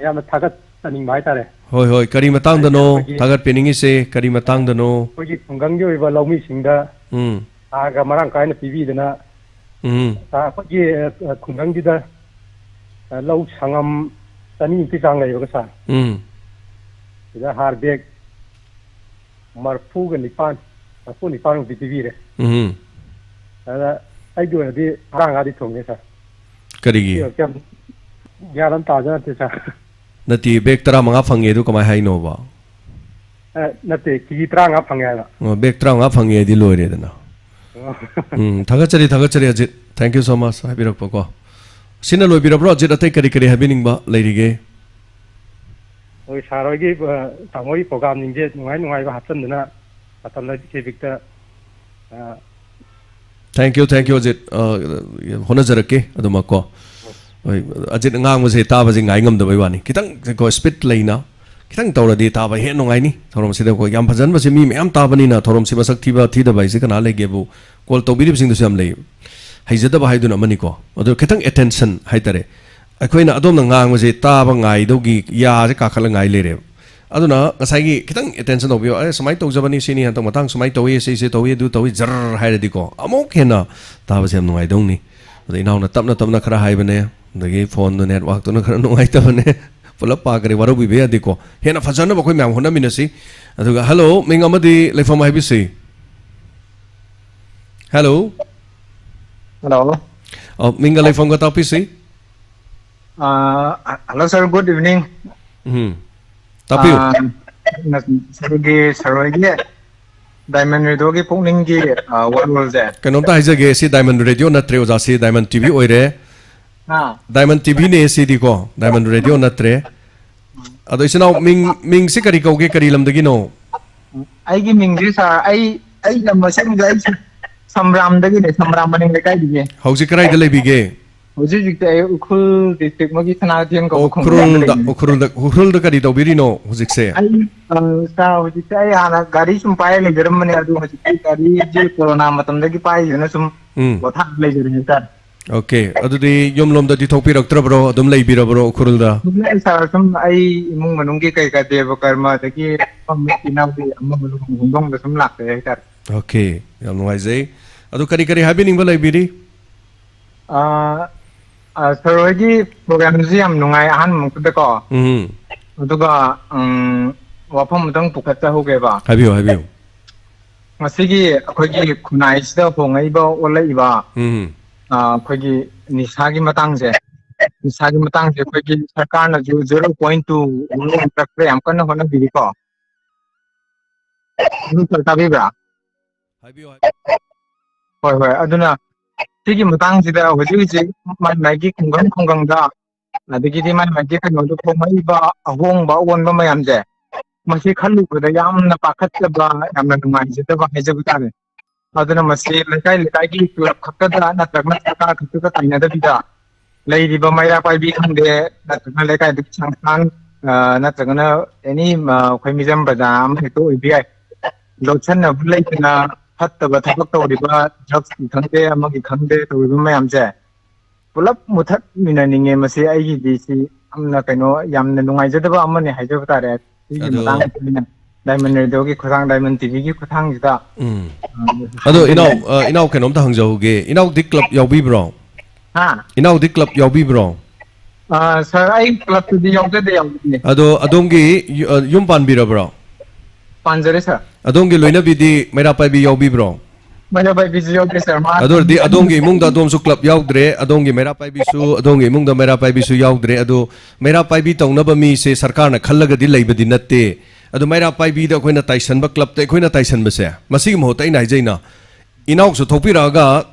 ꯌꯥꯝꯅ ꯊꯥꯒꯠꯆꯅꯤꯡꯕ ꯍꯥꯏꯇꯥꯔꯦ꯫ ꯍꯣꯏ, ꯍꯣꯏ꯫ ꯀꯔꯤ ꯃꯇꯥꯡꯗꯅꯣ ꯑꯩꯈꯣꯏꯒꯤ, ꯊꯥꯒꯠꯄꯤꯅꯤꯡꯉꯤꯁꯦ? ꯀꯔꯤ ꯃꯇꯥꯡꯗꯅꯣ? ꯑꯩꯈꯣꯏꯒꯤ ꯈꯨꯡꯒꯪꯒꯤ ꯑꯣꯏꯕ ꯂꯧꯃꯤꯁꯤꯡꯗ ꯎꯝ꯫ ꯍꯥꯔꯒ ꯃꯔꯥꯡ ꯀꯥꯏꯅ ꯄꯤꯕꯤꯗꯅ, ꯎꯝ꯫ ꯑ, ꯑꯩꯈꯣꯏꯒꯤ, ꯑ, ꯈꯨꯡꯒꯪꯁꯤꯗ, ꯑ, ꯂꯧ ꯁꯪꯉꯝ ꯆꯅꯤꯃꯨꯛꯀꯤ ꯆꯥꯡ ꯂꯩꯌꯦꯕꯀꯣ, ꯁꯥꯔ꯫ ꯎꯝ꯫ ꯁꯤꯗ ꯍꯥꯔ ꯕꯦꯒ ꯃꯔꯐꯨꯒ ꯅꯤꯄꯥꯟ, ꯃꯔꯐꯨ ꯅꯤꯄꯥꯟꯃꯨꯛꯇꯤ ꯄꯤꯕꯤꯔꯦ꯫ ꯎꯝ꯫ ꯑꯗ ꯑꯩꯒꯤ ꯑꯣꯏꯅꯗꯤ ꯇꯔꯥꯃꯉꯥꯗꯤ ꯊꯨꯡꯉꯦ, ꯁꯥꯔ꯫ ꯀꯔꯤꯒꯤ? ꯁꯤ ꯀꯌꯥꯝ ꯒ꯭ꯌꯥꯟ ꯑꯃ ꯇꯥꯖ ꯅꯠꯇꯦ, ꯁꯥꯔ꯫ ꯅꯠꯇꯦ, ꯕꯦꯒ ꯇꯔꯥꯃꯉꯥ ꯐꯪꯉꯦ ꯑꯗꯨ ꯀꯃꯥꯏ ꯍꯥꯏꯅꯣꯕ? ꯑꯦ, ꯅꯠꯇꯦ, ꯀꯦꯖꯤ ꯇꯔꯥꯃꯉꯥ ꯐꯪꯉꯦ ꯍꯥꯏꯕ꯫ ꯑꯣ, ꯕꯦꯒ ꯇꯔꯥꯃꯉꯥ ꯐꯪꯉꯦ ꯍꯥꯏꯗꯤ ꯂꯣꯏꯔꯦꯗꯅ꯫ ꯑꯣ꯫ ꯎꯝ, ꯊꯥꯒꯠꯆꯔꯤ, ꯊꯥꯒꯠꯆꯔꯤ, Ajit. Thank you so much ꯍꯥꯏꯕꯤꯔꯛꯄꯀꯣ꯫ ꯁꯤꯅ ꯂꯣꯏꯕꯤꯔꯕ꯭ꯔꯣ, ꯑꯖꯤꯠ? ꯑꯇꯩ ꯀꯔꯤ ꯀꯔꯤ ꯍꯥꯏꯕꯤꯅꯤꯡꯕ ꯂꯩꯔꯤꯒꯦ? ꯍꯣꯏ, ꯁꯥꯔ ꯍꯣꯏꯒꯤ, ꯑ, ꯇꯥꯃꯣꯒꯤ ꯄ꯭ꯔꯣꯒꯥꯝꯁꯤꯡꯁꯦ ꯅꯨꯡꯉꯥꯏ ꯅꯨꯡꯉꯥꯏꯕ ꯍꯥꯞꯆꯤꯟꯗꯅ ꯃꯇꯝ ꯂꯩꯕꯤꯛꯇ, ꯑ, Thank you, thank you, Ajit. ꯑ, ꯍꯣꯠꯅꯖꯔꯛꯀꯦ ꯑꯗꯨꯃꯛꯀꯣ꯫ ꯍꯣꯏ, ꯑꯖꯤꯠ ꯉꯥꯡꯕꯁꯦ ꯇꯥꯕꯁꯦ ꯉꯥꯏ ꯉꯝꯗꯕꯩ ꯋꯥꯅꯤ꯫ ꯈꯤꯇꯪ ꯀꯣ, ꯁ꯭ꯄꯤꯠ ꯂꯩꯅ ꯈꯤꯇꯪ ꯇꯧꯔꯗꯤ ꯇꯥꯕ ꯍꯦꯟꯅ ꯅꯨꯡꯉꯥꯏꯅꯤ꯫ ꯊꯧꯔꯝꯁꯤꯗ ꯑꯩꯈꯣꯏ ꯌꯥꯝ ꯐꯖꯍꯟꯕꯁꯦ ꯃꯤ ꯃꯌꯥꯝ ꯇꯥꯕꯅꯤꯅ ꯊꯧꯔꯝꯁꯤ ꯃꯁꯛ ꯊꯤꯕ ꯊꯤꯗꯕ ꯍꯥꯏꯁꯦ ꯀꯅꯥ ꯂꯩꯒꯦꯕꯨ? ꯀꯣꯜ ꯇꯧꯕꯤꯔꯤꯕꯁꯤꯡꯗꯨꯁꯨ ꯌꯥꯝ ꯂꯩ꯫ ꯍꯩꯖꯗꯕ ꯍꯥꯏꯗꯨꯅ ꯑꯃꯅꯤꯀꯣ꯫ ꯑꯗꯣ ꯈꯤꯇꯪ ꯑꯦꯇꯦꯟꯁꯟ ꯍꯥꯏꯇꯥꯔꯦ꯫ ꯑꯩꯈꯣꯏꯅ ꯑꯗꯣꯝꯅ ꯉꯥꯡꯕꯁꯦ ꯇꯥꯕ ꯉꯥꯏꯗꯧꯒꯤ ꯌꯥꯁꯦ ꯀꯥꯈꯠꯂ ꯉꯥꯏ ꯂꯩꯔꯦꯕ꯫ ꯑꯗꯨꯅ ꯉꯁꯥꯏꯒꯤ ꯈꯤꯇꯪ ꯑꯦꯇꯦꯟꯁꯟ ꯇꯧꯕꯤꯌꯣ꯫ "ꯑꯦ, ꯁꯨꯃꯥꯏꯅ ꯇꯧꯖꯕꯅꯤ, ꯁꯤꯅꯤ, ꯍꯟꯗꯛ ꯃꯇꯥꯡ ꯁꯨꯃꯥꯏꯅ ꯇꯧꯏ, ꯁꯤꯁꯦ ꯇꯧꯏ, ꯑꯗꯨ ꯇꯧꯏ", ꯖꯔ ꯍꯥꯏꯔꯗꯤꯀꯣ, ꯑꯃꯨꯛ ꯍꯦꯟꯅ ꯇꯥꯕꯁꯦ ꯌꯥꯝ ꯅꯨꯡꯉꯥꯏꯗꯧꯅꯤ꯫ ꯑꯗ ꯏꯅꯥꯎꯅ ꯇꯞꯅ ꯇꯞꯅ ꯈꯔ ꯍꯥꯏꯕꯅꯦ, ꯑꯗꯒꯤ ꯐꯣꯟꯗꯣ ꯅꯦꯠꯋꯥꯛꯇꯨꯅ ꯈꯔ ꯅꯨꯡꯉꯥꯏꯇꯕꯅꯦ꯫ ꯄꯨꯂꯞ ꯄꯥꯈ꯭ꯔꯦ, ꯋꯥꯔꯧꯕꯤꯕ ꯌꯥꯗꯦꯀꯣ꯫ ꯍꯦꯟꯅ ꯐꯖꯅꯕ ꯑꯩꯈꯣꯏ ꯃꯌꯥꯝ ꯍꯣꯠꯅꯃꯤꯟꯅꯁꯤ꯫ ꯑꯗꯨꯒ, ꯍꯜꯂꯣ, ꯃꯤꯡ ꯑꯃꯗꯤ ꯂꯩꯐꯝ ꯍꯥꯏꯕꯤꯁꯤ꯫ ꯍꯜꯂꯣ꯫ Hello. ꯑ, ꯃꯤꯡꯒ ꯂꯩꯐꯝꯒ ꯇꯥꯛꯄꯤꯁꯤ꯫ ꯑ, hello sir, good evening. ꯎꯝ꯫ ꯇꯥꯛꯄꯤꯌꯨ꯫ ꯑ, ꯉ-, ꯁꯤꯒꯤ sir ꯍꯣꯏꯒꯤ Diamond Radioꯒꯤ ꯄꯨꯛꯅꯤꯡꯒꯤ, ꯑ, ꯋꯥꯔꯣꯜꯁꯦ꯫ ꯀꯩꯅꯣꯝꯇ ꯍꯥꯏꯖꯒꯦ, ꯁꯤ Diamond Radio ꯅꯠꯇ꯭ꯔꯦ, ꯑꯣꯖꯥ, ꯁꯤ Diamond TV ꯑꯣꯏꯔꯦ꯫ ꯑꯥ꯫ Diamond TVꯅꯦ ꯁꯤꯗꯤꯀꯣ, Diamond Radio ꯅꯠꯇ꯭ꯔꯦ꯫ ꯑꯗꯣ ꯏꯆꯤꯟ ꯏꯅꯥꯎ, ꯃꯤꯡ, ꯃꯤꯡꯁꯤ ꯀꯔꯤ ꯀꯧꯒꯦ, ꯀꯔꯤ ꯂꯝꯗꯒꯤꯅꯣ? ꯑꯩꯒꯤ ꯃꯤꯡꯁꯦ sir, ꯑꯩ, ꯑꯩ ꯂꯝ ꯑꯁꯦꯡꯕꯗꯤ ꯑꯩ ꯁꯝꯕ꯭ꯔꯥꯝꯗꯒꯤꯅꯦ, ꯁꯝꯕ꯭ꯔꯥꯝ ꯃꯅꯤꯡ ꯂꯩꯀꯥꯏꯗꯒꯤ꯫ ꯍꯧꯖꯤꯛ ꯀꯗꯥꯏꯗ ꯂꯩꯕꯤꯒꯦ? ꯍꯧꯖꯤꯛ ꯍꯧꯖꯤꯛꯇꯤ ꯑꯩ ꯎꯈ꯭ꯔꯨꯜ district ꯃꯣꯏꯒꯤ ꯁꯅꯥꯀꯩꯊꯦꯜ ꯀꯧꯕ ꯈꯨꯡꯒꯪꯗ ꯎꯈ꯭ꯔꯨꯜꯗ, ꯂꯩꯕꯅꯦ꯫ ꯎꯈ꯭ꯔꯨꯜꯗ, ꯎꯈ꯭ꯔꯨꯜꯗ ꯀꯔꯤ ꯇꯧꯕꯤꯔꯤꯅꯣ ꯍꯧꯖꯤꯛꯁꯦ? ꯑꯩ, ꯑ, sir, ꯍꯧꯖꯤꯛꯁꯦ ꯑꯩ ꯍꯥꯟꯅ ꯒꯥꯔꯤ ꯁꯨꯝ ꯄꯥꯏꯔ ꯂꯩꯖꯔꯝꯕꯅꯦ, ꯑꯗꯨ ꯍꯧꯖꯤꯛꯇꯤ ꯒꯥꯔꯤꯁꯦ ꯀꯣꯔꯣꯅꯥ ꯃꯇꯝꯗꯒꯤ ꯄꯥꯏꯗꯅ ꯁꯨꯝ ꯎꯝ꯫ ꯄꯣꯊꯥꯔ ꯂꯩꯖꯔꯦ ꯍꯥꯏꯇꯥꯔꯦ꯫ Okay, ꯑꯗꯨꯗꯤ ꯌꯨꯝꯂꯣꯝꯗꯗꯤ ꯊꯣꯛꯄꯤꯔꯛꯇ꯭ꯔꯕ꯭ꯔꯣ? ꯑꯗꯨꯝ ꯂꯩꯕꯤꯔꯕ꯭ꯔꯣ ꯎꯈ꯭ꯔꯨꯜꯗ? ꯁꯨꯝ ꯂꯩ sir, ꯁꯨꯝ ꯑꯩ ꯏꯃꯨꯡ ꯃꯅꯨꯡꯒꯤ ꯀꯩꯀꯥ ꯗꯦꯕ ꯀꯔꯃ ꯑꯗꯒꯤ ꯏꯆꯤꯟ ꯏꯅꯥꯎꯒꯤ ꯑꯃ ꯃꯅꯨꯡ ꯍꯣꯡꯗꯣꯛꯅ ꯁꯨꯝ ꯂꯥꯛꯆꯩ ꯍꯥꯏꯇꯥꯔꯦ꯫ Okay, ꯌꯥꯝ ꯅꯨꯡꯉꯥꯏꯖꯩ꯫ ꯑꯗꯨ ꯀꯔꯤ ꯀꯔꯤ ꯍꯥꯏꯕꯤꯅꯤꯡꯕ ꯂꯩꯕꯤꯔꯤ? ꯑ, ꯑ, sir ꯍꯣꯏꯒꯤ programꯁꯤ ꯌꯥꯝ ꯅꯨꯡꯉꯥꯏ ꯑꯍꯥꯟꯕꯃꯛꯇꯗꯀꯣ꯫ ꯎꯝ꯫ ꯑꯗꯨꯒ, ꯎꯝ, ꯋꯥꯐꯝ ꯑꯃꯇꯪ ꯄꯨꯈꯠꯆꯍꯧꯒꯦꯕ꯫ ꯍꯥꯏꯕꯤꯌꯨ, ꯍꯥꯏꯕꯤꯌꯨ꯫ ꯃꯁꯤꯒꯤ ꯑꯩꯈꯣꯏꯒꯤ ꯈꯨꯟꯅꯥꯏꯁꯤꯗ ꯍꯣꯡꯉꯛꯏꯕ, ꯑꯣꯜꯂꯛꯏꯕ, ꯎꯝ꯫ ꯑ, ꯑꯩꯈꯣꯏꯒꯤ ꯅꯤꯁꯥꯒꯤ ꯃꯇꯥꯡꯁꯦ, ꯅꯤꯁꯥꯒꯤ ꯃꯇꯥꯡꯁꯦ ꯑꯩꯈꯣꯏꯒꯤ ꯁꯔꯀꯥꯔꯅꯁꯨ zero point two ꯂꯧꯊꯣꯛꯄ ꯌꯥꯝ ꯀꯟꯅ ꯍꯣꯠꯅꯕꯤꯔꯤꯀꯣ꯫ ꯑꯗꯨ sir ꯇꯥꯕꯤꯕ꯭ꯔꯥ? ꯍꯥꯏꯕꯤꯌꯨ, ꯍꯥꯏꯕꯤꯌꯨ꯫ ꯍꯣꯏ, ꯍꯣꯏ꯫ ꯑꯗꯨꯅ ꯁꯤꯒꯤ ꯃꯇꯥꯡꯁꯤꯗ ꯍꯧꯖꯤꯛ ꯍꯧꯖꯤꯛ ꯃꯥꯏ ꯃꯥꯏꯒꯤ ꯈꯨꯡꯒꯪ ꯈꯨꯡꯒꯪꯗ, ꯑꯗꯒꯤꯗꯤ ꯃꯥꯏ ꯃꯥꯏꯒꯤ ꯀꯩꯅꯣꯗ ꯊꯣꯛꯂꯛꯏꯕ ꯑꯍꯣꯡꯕ ꯑꯑꯣꯟꯕ ꯃꯌꯥꯝꯁꯦ, ꯃꯁꯤ ꯈꯜꯂꯨꯕꯗ ꯌꯥꯝꯅ ꯄꯥꯈꯠꯆꯕ, ꯌꯥꯝꯅ ꯅꯨꯡꯉꯥꯏꯖꯗꯕ ꯍꯥꯏꯖꯕ ꯇꯥꯔꯦ꯫ ꯑꯗꯨꯅ ꯃꯁꯤ ꯂꯩꯀꯥꯏ ꯂꯩꯀꯥꯏꯒꯤ club ꯈꯛꯇꯗ ꯅꯠꯇ꯭ꯔꯒꯅ ꯁꯔꯀꯥꯔ ꯈꯛꯇꯗ ꯇꯥꯏꯅꯗꯕꯤꯗ, ꯂꯩꯔꯤꯕ ꯃꯩꯔꯥ ꯄꯥꯏꯕꯤ ꯈꯪꯗꯦ, ꯅꯠꯇ꯭ꯔꯒꯅ ꯂꯩꯀꯥꯏꯗꯨꯒꯤ ꯁꯪꯁꯊꯥꯟ, ꯑ, ꯅꯠꯇ꯭ꯔꯒꯅ any, ꯑ, ꯑꯩꯈꯣꯏ ꯃꯤꯖꯝ ꯄ꯭ꯔꯖꯥ ꯑꯃ ꯍꯦꯛꯇ ꯑꯣꯏꯕ ꯌꯥꯏ, ꯂꯧꯁꯟꯅꯕ ꯂꯩꯇꯅ ꯐꯠꯇꯕ ꯊꯕꯛ ꯇꯧꯔꯤꯕ, drugsꯀꯤ ꯈꯪꯗꯦ, ꯑꯃꯒꯤ ꯈꯪꯗꯦ, ꯇꯧꯔꯤꯕ ꯃꯌꯥꯝꯁꯦ ꯄꯨꯂꯞ ꯃꯨꯊꯠꯃꯤꯟꯅꯅꯤꯡꯉꯦ꯫ ꯃꯁꯤ ꯑꯩꯒꯤꯗꯤ ꯁꯤ ꯌꯥꯝꯅ ꯀꯩꯅꯣ, ꯌꯥꯝꯅ ꯅꯨꯡꯉꯥꯏꯖꯗꯕ ꯑꯃꯅꯤ ꯍꯥꯏꯖꯕ ꯇꯥꯔꯦ꯫ ꯁꯤꯒꯤ ꯑꯗꯣ ꯃꯇꯥꯡꯗ ꯑꯩꯈꯣꯏꯅ Diamond Radioꯒꯤ ꯈꯨꯠꯊꯥꯡ, Diamond TVꯒꯤ ꯈꯨꯠꯊꯥꯡꯁꯤꯗ, ꯎꯝ꯫ ꯑ, ꯑꯗꯣ ꯏꯅꯥꯎ, ꯑ, ꯏꯅꯥꯎ ꯀꯩꯅꯣꯝꯇ ꯍꯪꯖꯍꯧꯒꯦ꯫ ꯏꯅꯥꯎꯗꯤ club ꯌꯥꯎꯕꯤꯕ꯭ꯔꯣ? ꯍꯥ? ꯏꯅꯥꯎꯗꯤ club ꯌꯥꯎꯕꯤꯕ꯭ꯔꯣ? ꯑ, sir, ꯑꯩ clubꯇꯗꯤ ꯌꯥꯎꯖꯗꯦ, ꯌꯥꯎꯖꯗꯦ꯫ ꯑꯗꯣ ꯑꯗꯣꯝꯒꯤ ꯌꯨ-, ꯑ, ꯌꯨꯝ ꯄꯥꯟꯕꯤꯔꯕ꯭ꯔꯣ? ꯄꯥꯟꯖꯔꯦ, sir꯫ ꯑꯗꯣꯝꯒꯤ ꯂꯣꯏꯅꯕꯤꯗꯤ ꯃꯩꯔꯥ ꯄꯥꯏꯕꯤ ꯌꯥꯎꯕꯤꯕ꯭ꯔꯣ? ꯃꯩꯔꯥ ꯄꯥꯏꯕꯤꯁꯨ ꯌꯥꯎꯗ꯭ꯔꯦ, ꯁꯥꯔ꯫ ꯃꯥ ꯑꯗꯨ ꯑꯣꯏꯔꯗꯤ ꯑꯗꯣꯝꯒꯤ ꯏꯃꯨꯡꯗ ꯑꯗꯣꯝꯁꯨ ꯀ꯭ꯂꯕ ꯌꯥꯎꯗ꯭ꯔꯦ, ꯑꯗꯣꯝꯒꯤ ꯃꯩꯔꯥ ꯄꯥꯏꯕꯤꯁꯨ, ꯑꯗꯣꯝꯒꯤ ꯏꯃꯨꯡꯗ ꯃꯩꯔꯥ ꯄꯥꯏꯕꯤꯁꯨ ꯌꯥꯎꯗ꯭ꯔꯦ꯫ ꯑꯗꯨ ꯃꯩꯔꯥ ꯄꯥꯏꯕꯤ ꯇꯧꯅꯕ ꯃꯤꯁꯦ ꯁꯔꯀꯥꯔꯅ ꯈꯜꯂꯒꯗꯤ ꯂꯩꯕꯗꯤ ꯅꯠꯇꯦ꯫ ꯑꯗꯨ ꯃꯩꯔꯥ ꯄꯥꯏꯕꯤꯗ ꯑꯩꯈꯣꯏꯅ ꯇꯥꯏꯁꯟꯕ, ꯀ꯭ꯂꯕꯇ ꯑꯩꯈꯣꯏꯅ ꯇꯥꯏꯁꯟꯕꯁꯦ, ꯃꯁꯤꯒꯤ ꯃꯍꯨꯠꯇ ꯑꯩꯅ ꯍꯥꯏꯖꯩꯅ, ꯏꯅꯥꯎꯁꯨ ꯊꯣꯛꯄꯤꯔꯛꯑꯒ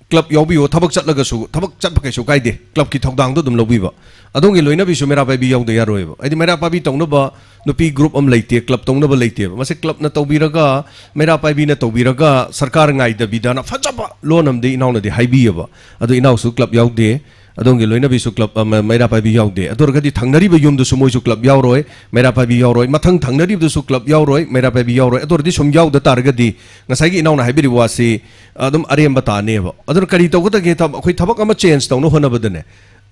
ꯀ꯭ꯂꯕ ꯌꯥꯎꯕꯤꯌꯣ, ꯊꯕꯛ ꯆꯠꯂꯒꯁꯨ, ꯊꯕꯛ ꯆꯠꯄ ꯀꯩꯁꯨ ꯀꯥꯏꯗꯦ, ꯀ꯭ꯂꯕꯀꯤ ꯊꯧꯗꯥꯡꯗꯣ ꯑꯗꯨꯝ ꯂꯧꯕꯤꯕ꯫ ꯑꯗꯣꯝꯒꯤ ꯂꯣꯏꯅꯕꯤꯁꯨ ꯃꯩꯔꯥ ꯄꯥꯏꯕꯤ ꯌꯥꯎꯗ ꯌꯥꯔꯣꯏꯕ꯫ ꯍꯥꯏꯗꯤ ꯃꯩꯔꯥ ꯄꯥꯏꯕꯤ ꯇꯧꯅꯕ ꯅꯨꯄꯤ ꯒ꯭ꯔꯨꯞ ꯑꯃ ꯂꯩꯇꯦ, ꯀ꯭ꯂꯕ ꯇꯧꯅꯕ ꯂꯩꯇꯦꯕ꯫ ꯃꯁꯤ ꯀ꯭ꯂꯕꯅ ꯇꯧꯕꯤꯔꯒ, ꯃꯩꯔꯥ ꯄꯥꯏꯕꯤꯅ ꯇꯧꯕꯤꯔꯒ, ꯁꯔꯀꯥꯔ ꯉꯥꯏꯗꯕꯤꯗꯅ ꯐꯖꯕ ꯂꯣꯟ ꯑꯃꯗꯤ ꯏꯅꯥꯎꯅꯗꯤ ꯍꯥꯏꯕꯤꯌꯦꯕ꯫ ꯑꯗꯣ ꯏꯅꯥꯎꯁꯨ ꯀ꯭ꯂꯕ ꯌꯥꯎꯗꯦ, ꯑꯗꯣꯝꯒꯤ ꯂꯣꯏꯅꯕꯤꯁꯨ ꯀ꯭ꯂꯕ, ꯑ, ꯃ-, ꯃꯩꯔꯥ ꯄꯥꯏꯕꯤ ꯌꯥꯎꯗꯦ꯫ ꯑꯗꯨ ꯑꯣꯏꯔꯒꯗꯤ ꯊꯪꯅꯔꯤꯕ ꯌꯨꯝꯗꯨꯁꯨ ꯃꯣꯏꯁꯨ ꯀ꯭ꯂꯕ ꯌꯥꯎꯔꯣꯏ, ꯃꯩꯔꯥ ꯄꯥꯏꯕꯤ ꯌꯥꯎꯔꯣꯏ, ꯃꯊꯪ ꯊꯪꯅꯔꯤꯕꯗꯨꯁꯨ ꯀ꯭ꯂꯕ ꯌꯥꯎꯔꯣꯏ, ꯃꯩꯔꯥ ꯄꯥꯏꯕꯤ ꯌꯥꯎꯔꯣꯏ꯫ ꯑꯗꯨ ꯑꯣꯏꯔꯗꯤ ꯁꯨꯝ ꯌꯥꯎꯗ ꯇꯥꯔꯒꯗꯤ ꯉꯁꯥꯏꯒꯤ ꯏꯅꯥꯎꯅ ꯍꯥꯏꯕꯤꯔꯤꯕ ꯋꯥꯁꯤ ꯑꯗꯨꯝ ꯑꯔꯦꯝꯕ ꯇꯥꯅꯦꯕ꯫ ꯑꯗꯨꯅ ꯀꯔꯤ ꯇꯧꯒꯗꯒꯦ? ꯊꯕ-, ꯑꯩꯈꯣꯏ ꯊꯕꯛ ꯑꯃ ꯆꯦꯟꯖ ꯇꯧꯅ ꯍꯣꯠꯅꯕꯗꯅꯦ,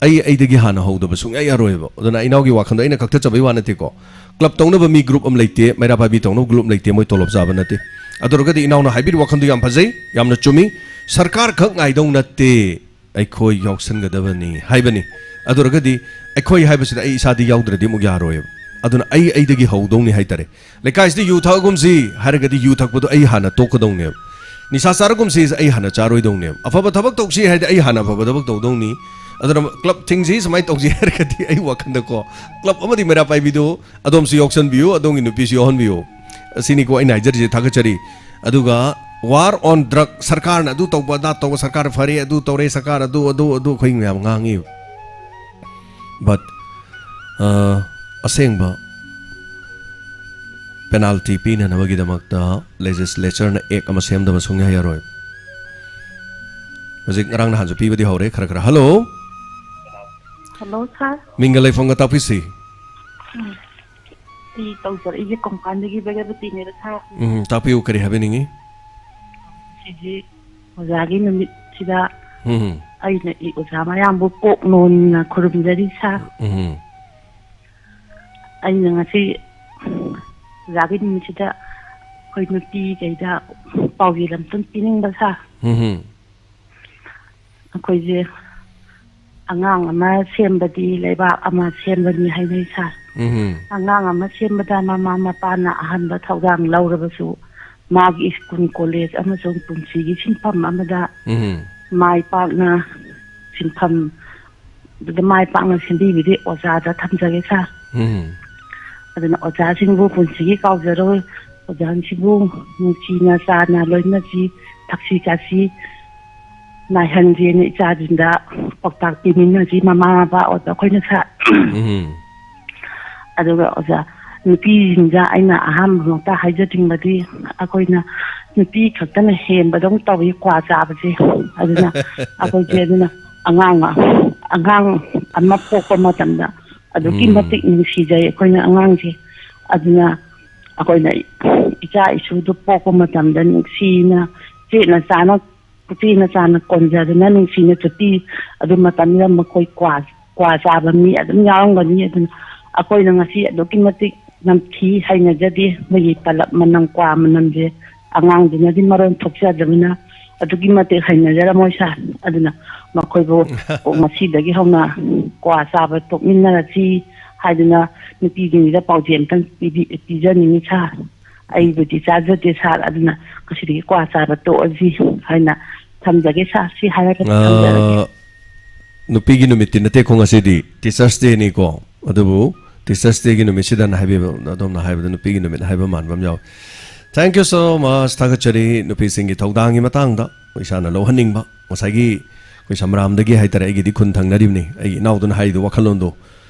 ꯑꯩ ꯑꯩꯗꯒꯤ ꯍꯥꯟꯅ ꯍꯧꯗꯕ ꯁꯨꯡꯌꯥ ꯌꯥꯔꯣꯏꯕ꯫ ꯑꯗꯨꯅ ꯏꯅꯥꯎꯒꯤ ꯋꯥꯈꯜꯗꯣ ꯑꯩꯅ ꯀꯛꯊꯠꯆꯕꯩ ꯋꯥ ꯅꯠꯇꯦꯀꯣ꯫ ꯀ꯭ꯂꯕ ꯇꯧꯅꯕ ꯃꯤ ꯒ꯭ꯔꯨꯞ ꯑꯃ ꯂꯩꯇꯦ, ꯃꯩꯔꯥ ꯄꯥꯏꯕꯤ ꯇꯧꯅꯕ ꯒ꯭ꯔꯨꯞ ꯂꯩꯇꯦ, ꯃꯣꯏ ꯇꯣꯂꯣꯞ ꯆꯥꯕ ꯅꯠꯇꯦ꯫ ꯑꯗꯨ ꯑꯣꯏꯔꯒꯗꯤ ꯏꯅꯥꯎꯅ ꯍꯥꯏꯕꯤꯔꯤꯕ ꯋꯥꯈꯜꯗꯣ ꯌꯥꯝ ꯐꯖꯩ, ꯌꯥꯝꯅ ꯆꯨꯝꯃꯤ꯫ ꯁꯔꯀꯥꯔ ꯈꯛ ꯉꯥꯏꯗꯧ ꯅꯠꯇꯦ, ꯑꯩꯈꯣꯏ ꯌꯥꯎꯁꯟꯒꯗꯕꯅꯤ ꯍꯥꯏꯕꯅꯤ꯫ ꯑꯗꯨ ꯑꯣꯏꯔꯒꯗꯤ ꯑꯩꯈꯣꯏ ꯍꯥꯏꯕꯁꯤꯗ ꯑꯩ ꯏꯁꯥꯗꯤ ꯌꯥꯎꯗ꯭ꯔꯗꯤ ꯑꯃꯨꯛ ꯌꯥꯔꯣꯏꯕ꯫ ꯑꯗꯨꯅ ꯑꯩ ꯑꯩꯗꯒꯤ ꯍꯧꯗꯧꯅꯤ ꯍꯥꯏꯇꯥꯔꯦ꯫ ꯂꯩꯀꯥꯏꯁꯤꯗ ꯌꯨ ꯊꯛꯑꯒꯨꯝꯁꯤ ꯍꯥꯏꯔꯒꯗꯤ ꯌꯨ ꯊꯛꯄꯗꯣ ꯑꯩ ꯍꯥꯟꯅ ꯇꯣꯛꯀꯗꯧꯅꯦꯕ꯫ ꯅꯤꯁꯥ ꯆꯥꯔꯒꯨꯝꯁꯤ ꯑꯩ ꯍꯥꯟꯅ ꯆꯥꯔꯣꯏꯗꯧꯅꯦꯕ꯫ ꯑꯐꯕ ꯊꯕꯛ ꯇꯧꯁꯤ ꯍꯥꯏꯔꯗꯤ ꯑꯩ ꯍꯥꯟꯅ ꯑꯐꯕ ꯊꯕꯛ ꯇꯧꯗꯧꯅꯤ꯫ ꯑꯗꯨꯅ ꯀ꯭ꯂꯕ ꯊꯤꯡꯁꯤ ꯁꯨꯃꯥꯏꯅ ꯇꯧꯁꯤ ꯍꯥꯏꯔꯒꯗꯤ ꯑꯩ ꯋꯥꯈꯜꯗꯀꯣ, ꯀ꯭ꯂꯕ ꯑꯃꯗꯤ ꯃꯩꯔꯥ ꯄꯥꯏꯕꯤꯗꯣ ꯑꯗꯣꯝꯁꯨ ꯌꯥꯎꯁꯟꯕꯤꯌꯨ, ꯑꯗꯣꯝꯒꯤ ꯅꯨꯄꯤꯁꯨ ꯌꯥꯎꯍꯟꯕꯤꯌꯨ꯫ ꯑꯁꯤꯅꯤꯀꯣ ꯑꯩꯅ ꯍꯥꯏꯖꯔꯤꯁꯦ, ꯊꯥꯒꯠꯆꯔꯤ꯫ ꯑꯗꯨꯒ war on drug, ꯁꯔꯀꯥꯔꯅ ꯑꯗꯨ ꯇꯧꯕ, ꯑꯗꯥ ꯇꯧꯕ, ꯁꯔꯀꯥꯔ ꯐꯔꯦ, ꯑꯗꯨ ꯇꯧꯔꯦ, ꯁꯔꯀꯥꯔ ꯑꯗꯨ, ꯑꯗꯨ, ꯑꯗꯨ ꯑꯩꯈꯣꯏ ꯃꯌꯥꯝ ꯉꯥꯡꯉꯤ꯫ But, ꯑ, ꯑꯁꯦꯡꯕ ꯄꯦꯅꯥꯜꯇꯤ ꯄꯤꯅꯅꯕꯒꯤꯗꯃꯛꯇ ꯂꯦꯖꯤꯁꯂꯦꯆꯔꯅ ꯑꯦꯛ ꯑꯃ ꯁꯦꯝꯗꯕ ꯁꯨꯡꯌꯥ ꯌꯥꯔꯣꯏ꯫ ꯍꯧꯖꯤꯛ ꯉꯔꯥꯡ ꯅꯍꯥꯟꯁꯨ ꯄꯤꯕꯗꯤ ꯍꯧꯔꯦ ꯈꯔ ꯈꯔ꯫ ꯍꯜꯂꯣ꯫ ꯍꯜꯂꯣ, ꯁꯥꯔ꯫ ꯃꯤꯡꯒ ꯂꯩꯐꯝꯒ ꯇꯥꯛꯄꯤꯁꯤ꯫ ꯁꯤ ꯇꯧꯖꯔꯛꯏꯁꯦ ꯀꯣꯡꯄꯥꯟꯗꯒꯤ ꯕꯦꯒꯕꯇꯤꯅꯦꯕ, ꯁꯥꯔ꯫ ꯎꯝ, ꯇꯥꯛꯄꯤꯌꯨ, ꯀꯔꯤ ꯍꯥꯏꯕꯤꯅꯤꯡꯉꯤ? ꯁꯤꯁꯤ ꯑꯣꯖꯥꯒꯤ ꯅꯨꯃꯤꯠꯁꯤꯗ ꯎꯝ, ꯑꯩꯅ ꯏ ꯑꯣꯖꯥ ꯃꯌꯥꯝꯕꯨ ꯀꯣꯛ ꯅꯣꯟꯅ ꯈꯨꯔꯨꯝꯖꯔꯤ, ꯁꯥꯔ꯫ ꯎꯝ, ꯑꯩꯅ ꯉꯁꯤ ꯑꯣꯖꯥꯒꯤ ꯅꯨꯃꯤꯠꯁꯤꯗ ꯑꯩꯈꯣꯏ ꯅꯨꯄꯤꯈꯩꯗ ꯄꯥꯎꯖꯦꯜ ꯑꯝꯇꯪ ꯄꯤꯅꯤꯡꯕ, ꯁꯥꯔ꯫ ꯎꯝ, ꯑꯩꯈꯣꯏꯁꯦ ꯑꯉꯥꯡ ꯑꯃ ꯁꯦꯝꯕꯗꯤ ꯂꯩꯕꯥꯛ ꯑꯃ ꯁꯦꯝꯕꯅꯤ ꯍꯥꯏꯅꯩ, ꯁꯥꯔ꯫ ꯎꯝ, ꯑꯉꯥꯡ ꯑꯃ ꯁꯦꯝꯕꯗ ꯃꯃꯥ ꯃꯄꯥꯅ ꯑꯍꯥꯟꯕ ꯊꯧꯗꯥꯡ ꯂꯧꯔꯕꯁꯨ, ꯃꯥꯒꯤ ꯁ꯭ꯀꯨꯜ, ꯀꯣꯂꯦꯖ ꯑꯃꯁꯨꯡ ꯄꯨꯟꯁꯤꯒꯤ ꯁꯤꯟꯐꯝ ꯑꯃꯗ ꯎꯝ꯫ ꯃꯥꯏ ꯄꯥꯛꯅ ꯁꯤꯟꯐꯝꯗꯨꯗ ꯃꯥꯏ ꯄꯥꯛꯅ ꯁꯤꯟꯕꯤꯕꯗꯤ ꯑꯣꯖꯥꯗ ꯊꯝꯖꯒꯦ ꯁꯥꯔ꯫ ꯎꯝ꯫ ꯑꯗꯨꯅ ꯑꯣꯖꯥꯁꯤꯡꯕꯨ ꯄꯨꯟꯁꯤꯒꯤ ꯀꯥꯎꯖꯔꯣꯏ꯫ ꯑꯣꯖꯥꯁꯤꯡꯕꯨ ꯅꯨꯡꯁꯤꯅ ꯆꯥꯅ ꯂꯣꯏꯅꯁꯤ, ꯊꯛꯁꯤ ꯆꯥꯁꯤ ꯅꯥꯏꯍꯟꯁꯦꯅ ꯏꯆꯥꯁꯤꯡꯗ ꯄꯥꯎꯇꯥꯛ ꯄꯤꯃꯤꯟꯅꯁꯤ, ꯃꯃꯥ ꯃꯄꯥ ꯑꯣꯖꯥ ꯑꯩꯈꯣꯏꯅ ꯁꯥꯔ꯫ ꯎꯝ꯫ ꯑꯗꯨꯒ ꯑꯣꯖꯥ, ꯅꯨꯄꯤꯁꯤꯡꯗ ꯑꯩꯅ ꯑꯍꯥꯟꯕꯃꯛꯇ ꯍꯥꯏꯖꯅꯤꯡꯕꯗꯤ, ꯑꯩꯈꯣꯏꯅ ꯅꯨꯄꯤ ꯈꯛꯇꯅ ꯍꯦꯟꯕꯗꯧꯅ ꯇꯧꯏ ꯀ꯭ꯋꯥ ꯆꯥꯕꯁꯦ꯫ ꯑꯗꯨꯅ ꯑꯩꯈꯣꯏꯁꯦ, ꯑꯗꯨꯅ ꯑꯉꯥꯡ, ꯑꯉꯥꯡ ꯑꯃ ꯄꯣꯛꯄ ꯃꯇꯝꯗ ꯑꯗꯨꯛꯀꯤ ꯎꯝ꯫ ꯃꯇꯤꯛ ꯅꯨꯡꯁꯤꯖꯩ ꯑꯩꯈꯣꯏꯅ ꯑꯉꯥꯡꯁꯦ꯫ ꯑꯗꯨꯅ ꯑꯩꯈꯣꯏꯅ ꯏꯆꯥ ꯏꯁꯨꯗꯨ ꯄꯣꯛꯄ ꯃꯇꯝꯗ ꯅꯨꯡꯁꯤꯅ, ꯆꯦꯠꯅ ꯆꯥꯅ, ꯆꯦꯠꯅ ꯆꯥꯅ ꯀꯣꯟꯖꯗꯨꯅ ꯅꯨꯡꯁꯤꯅ ꯆꯠꯄꯤ꯫ ꯑꯗꯨ ꯃꯇꯝꯗꯨꯗ ꯃꯈꯣꯏ ꯀ꯭ꯋꯥ, ꯀ꯭ꯋꯥ ꯆꯥꯕ ꯃꯤ ꯑꯗꯨꯝ ꯌꯥꯎꯔꯝꯒꯅꯤ꯫ ꯑꯗꯨꯅ ꯑꯩꯈꯣꯏꯅ ꯉꯁꯤ ꯑꯗꯨꯛꯀꯤ ꯃꯇꯤꯛ ꯅꯝꯊꯤ, ꯍꯩꯅꯖꯗꯦ꯫ ꯃꯣꯏꯒꯤ ꯇꯂꯞ ꯃꯅꯝ, ꯀ꯭ꯋꯥ ꯃꯅꯝꯁꯦ ꯑꯉꯥꯡꯗꯨꯅꯗꯤ ꯃꯔꯣꯟ ꯊꯣꯛꯆꯗꯕꯅꯤꯅ ꯑꯗꯨꯛꯀꯤ ꯃꯇꯤꯛ ꯍꯩꯅꯖꯔꯝꯃꯣꯏ ꯁꯥꯔ꯫ ꯑꯗꯨꯅ ꯃꯈꯣꯏꯕꯨ ꯉꯁꯤꯗꯒꯤ ꯍꯧꯅ ꯀ꯭ꯋꯥ ꯆꯥꯕ ꯇꯣꯛꯃꯤꯟꯅꯔꯁꯤ ꯍꯥꯏꯗꯨꯅ ꯅꯨꯄꯤꯁꯤꯡꯁꯤꯗ ꯄꯥꯎꯖꯦꯜ ꯑꯝꯇꯪ ꯄꯤꯕꯤ-, ꯄꯤꯖꯅꯤꯡꯉꯤ ꯁꯥꯔ꯫ ꯑꯩꯕꯨꯗꯤ ꯆꯥꯖꯗꯦ ꯁꯥꯔ, ꯑꯗꯨꯅ ꯉꯁꯤꯗꯒꯤ ꯀ꯭ꯋꯥ ꯆꯥꯕ ꯇꯣꯛꯑꯁꯤ ꯍꯥꯏꯅ ꯊꯝꯖꯒꯦ ꯁꯥꯔ꯫ ꯁꯤ ꯍꯥꯏꯔꯒ ꯊꯝꯖꯔꯒꯦ꯫ ꯑ, ꯅꯨꯄꯤꯒꯤ ꯅꯨꯃꯤꯠꯇꯤ ꯅꯠꯇꯦꯀꯣ ꯉꯁꯤꯗꯤ, Teachers' Day ꯅꯤꯀꯣ꯫ ꯑꯗꯨꯕꯨ Teachers' Day ꯒꯤ ꯅꯨꯃꯤꯠꯁꯤꯗꯅ ꯍꯥꯏꯕꯤꯕ, ꯑꯗꯣꯝꯅ ꯍꯥꯏꯕꯗ ꯅꯨꯄꯤꯒꯤ ꯅꯨꯃꯤꯠ ꯍꯥꯏꯕ ꯃꯥꯟꯕ ꯑꯃ ꯌꯥꯎꯏ꯫ Thank you so much, ꯊꯥꯒꯠꯆꯔꯤ꯫ ꯅꯨꯄꯤꯁꯤꯡꯒꯤ ꯊꯧꯗꯥꯡꯒꯤ ꯃꯇꯥꯡꯗ ꯏꯁꯥꯅ ꯂꯧꯍꯟꯅꯤꯡꯕ, ꯉꯁꯥꯏꯒꯤ ꯑꯩꯈꯣꯏ ꯁꯝꯔꯥꯝꯗꯒꯤ ꯍꯥꯏꯇꯥꯔꯦ, ꯑꯩꯒꯤꯗꯤ ꯈꯨꯟ ꯊꯪꯅꯔꯤꯕꯅꯤ, ꯑꯩꯒꯤ ꯏꯅꯥꯎꯗꯨꯅ ꯍꯥꯏꯔꯤꯗꯣ ꯋꯥꯈꯜꯂꯣꯟꯗꯣ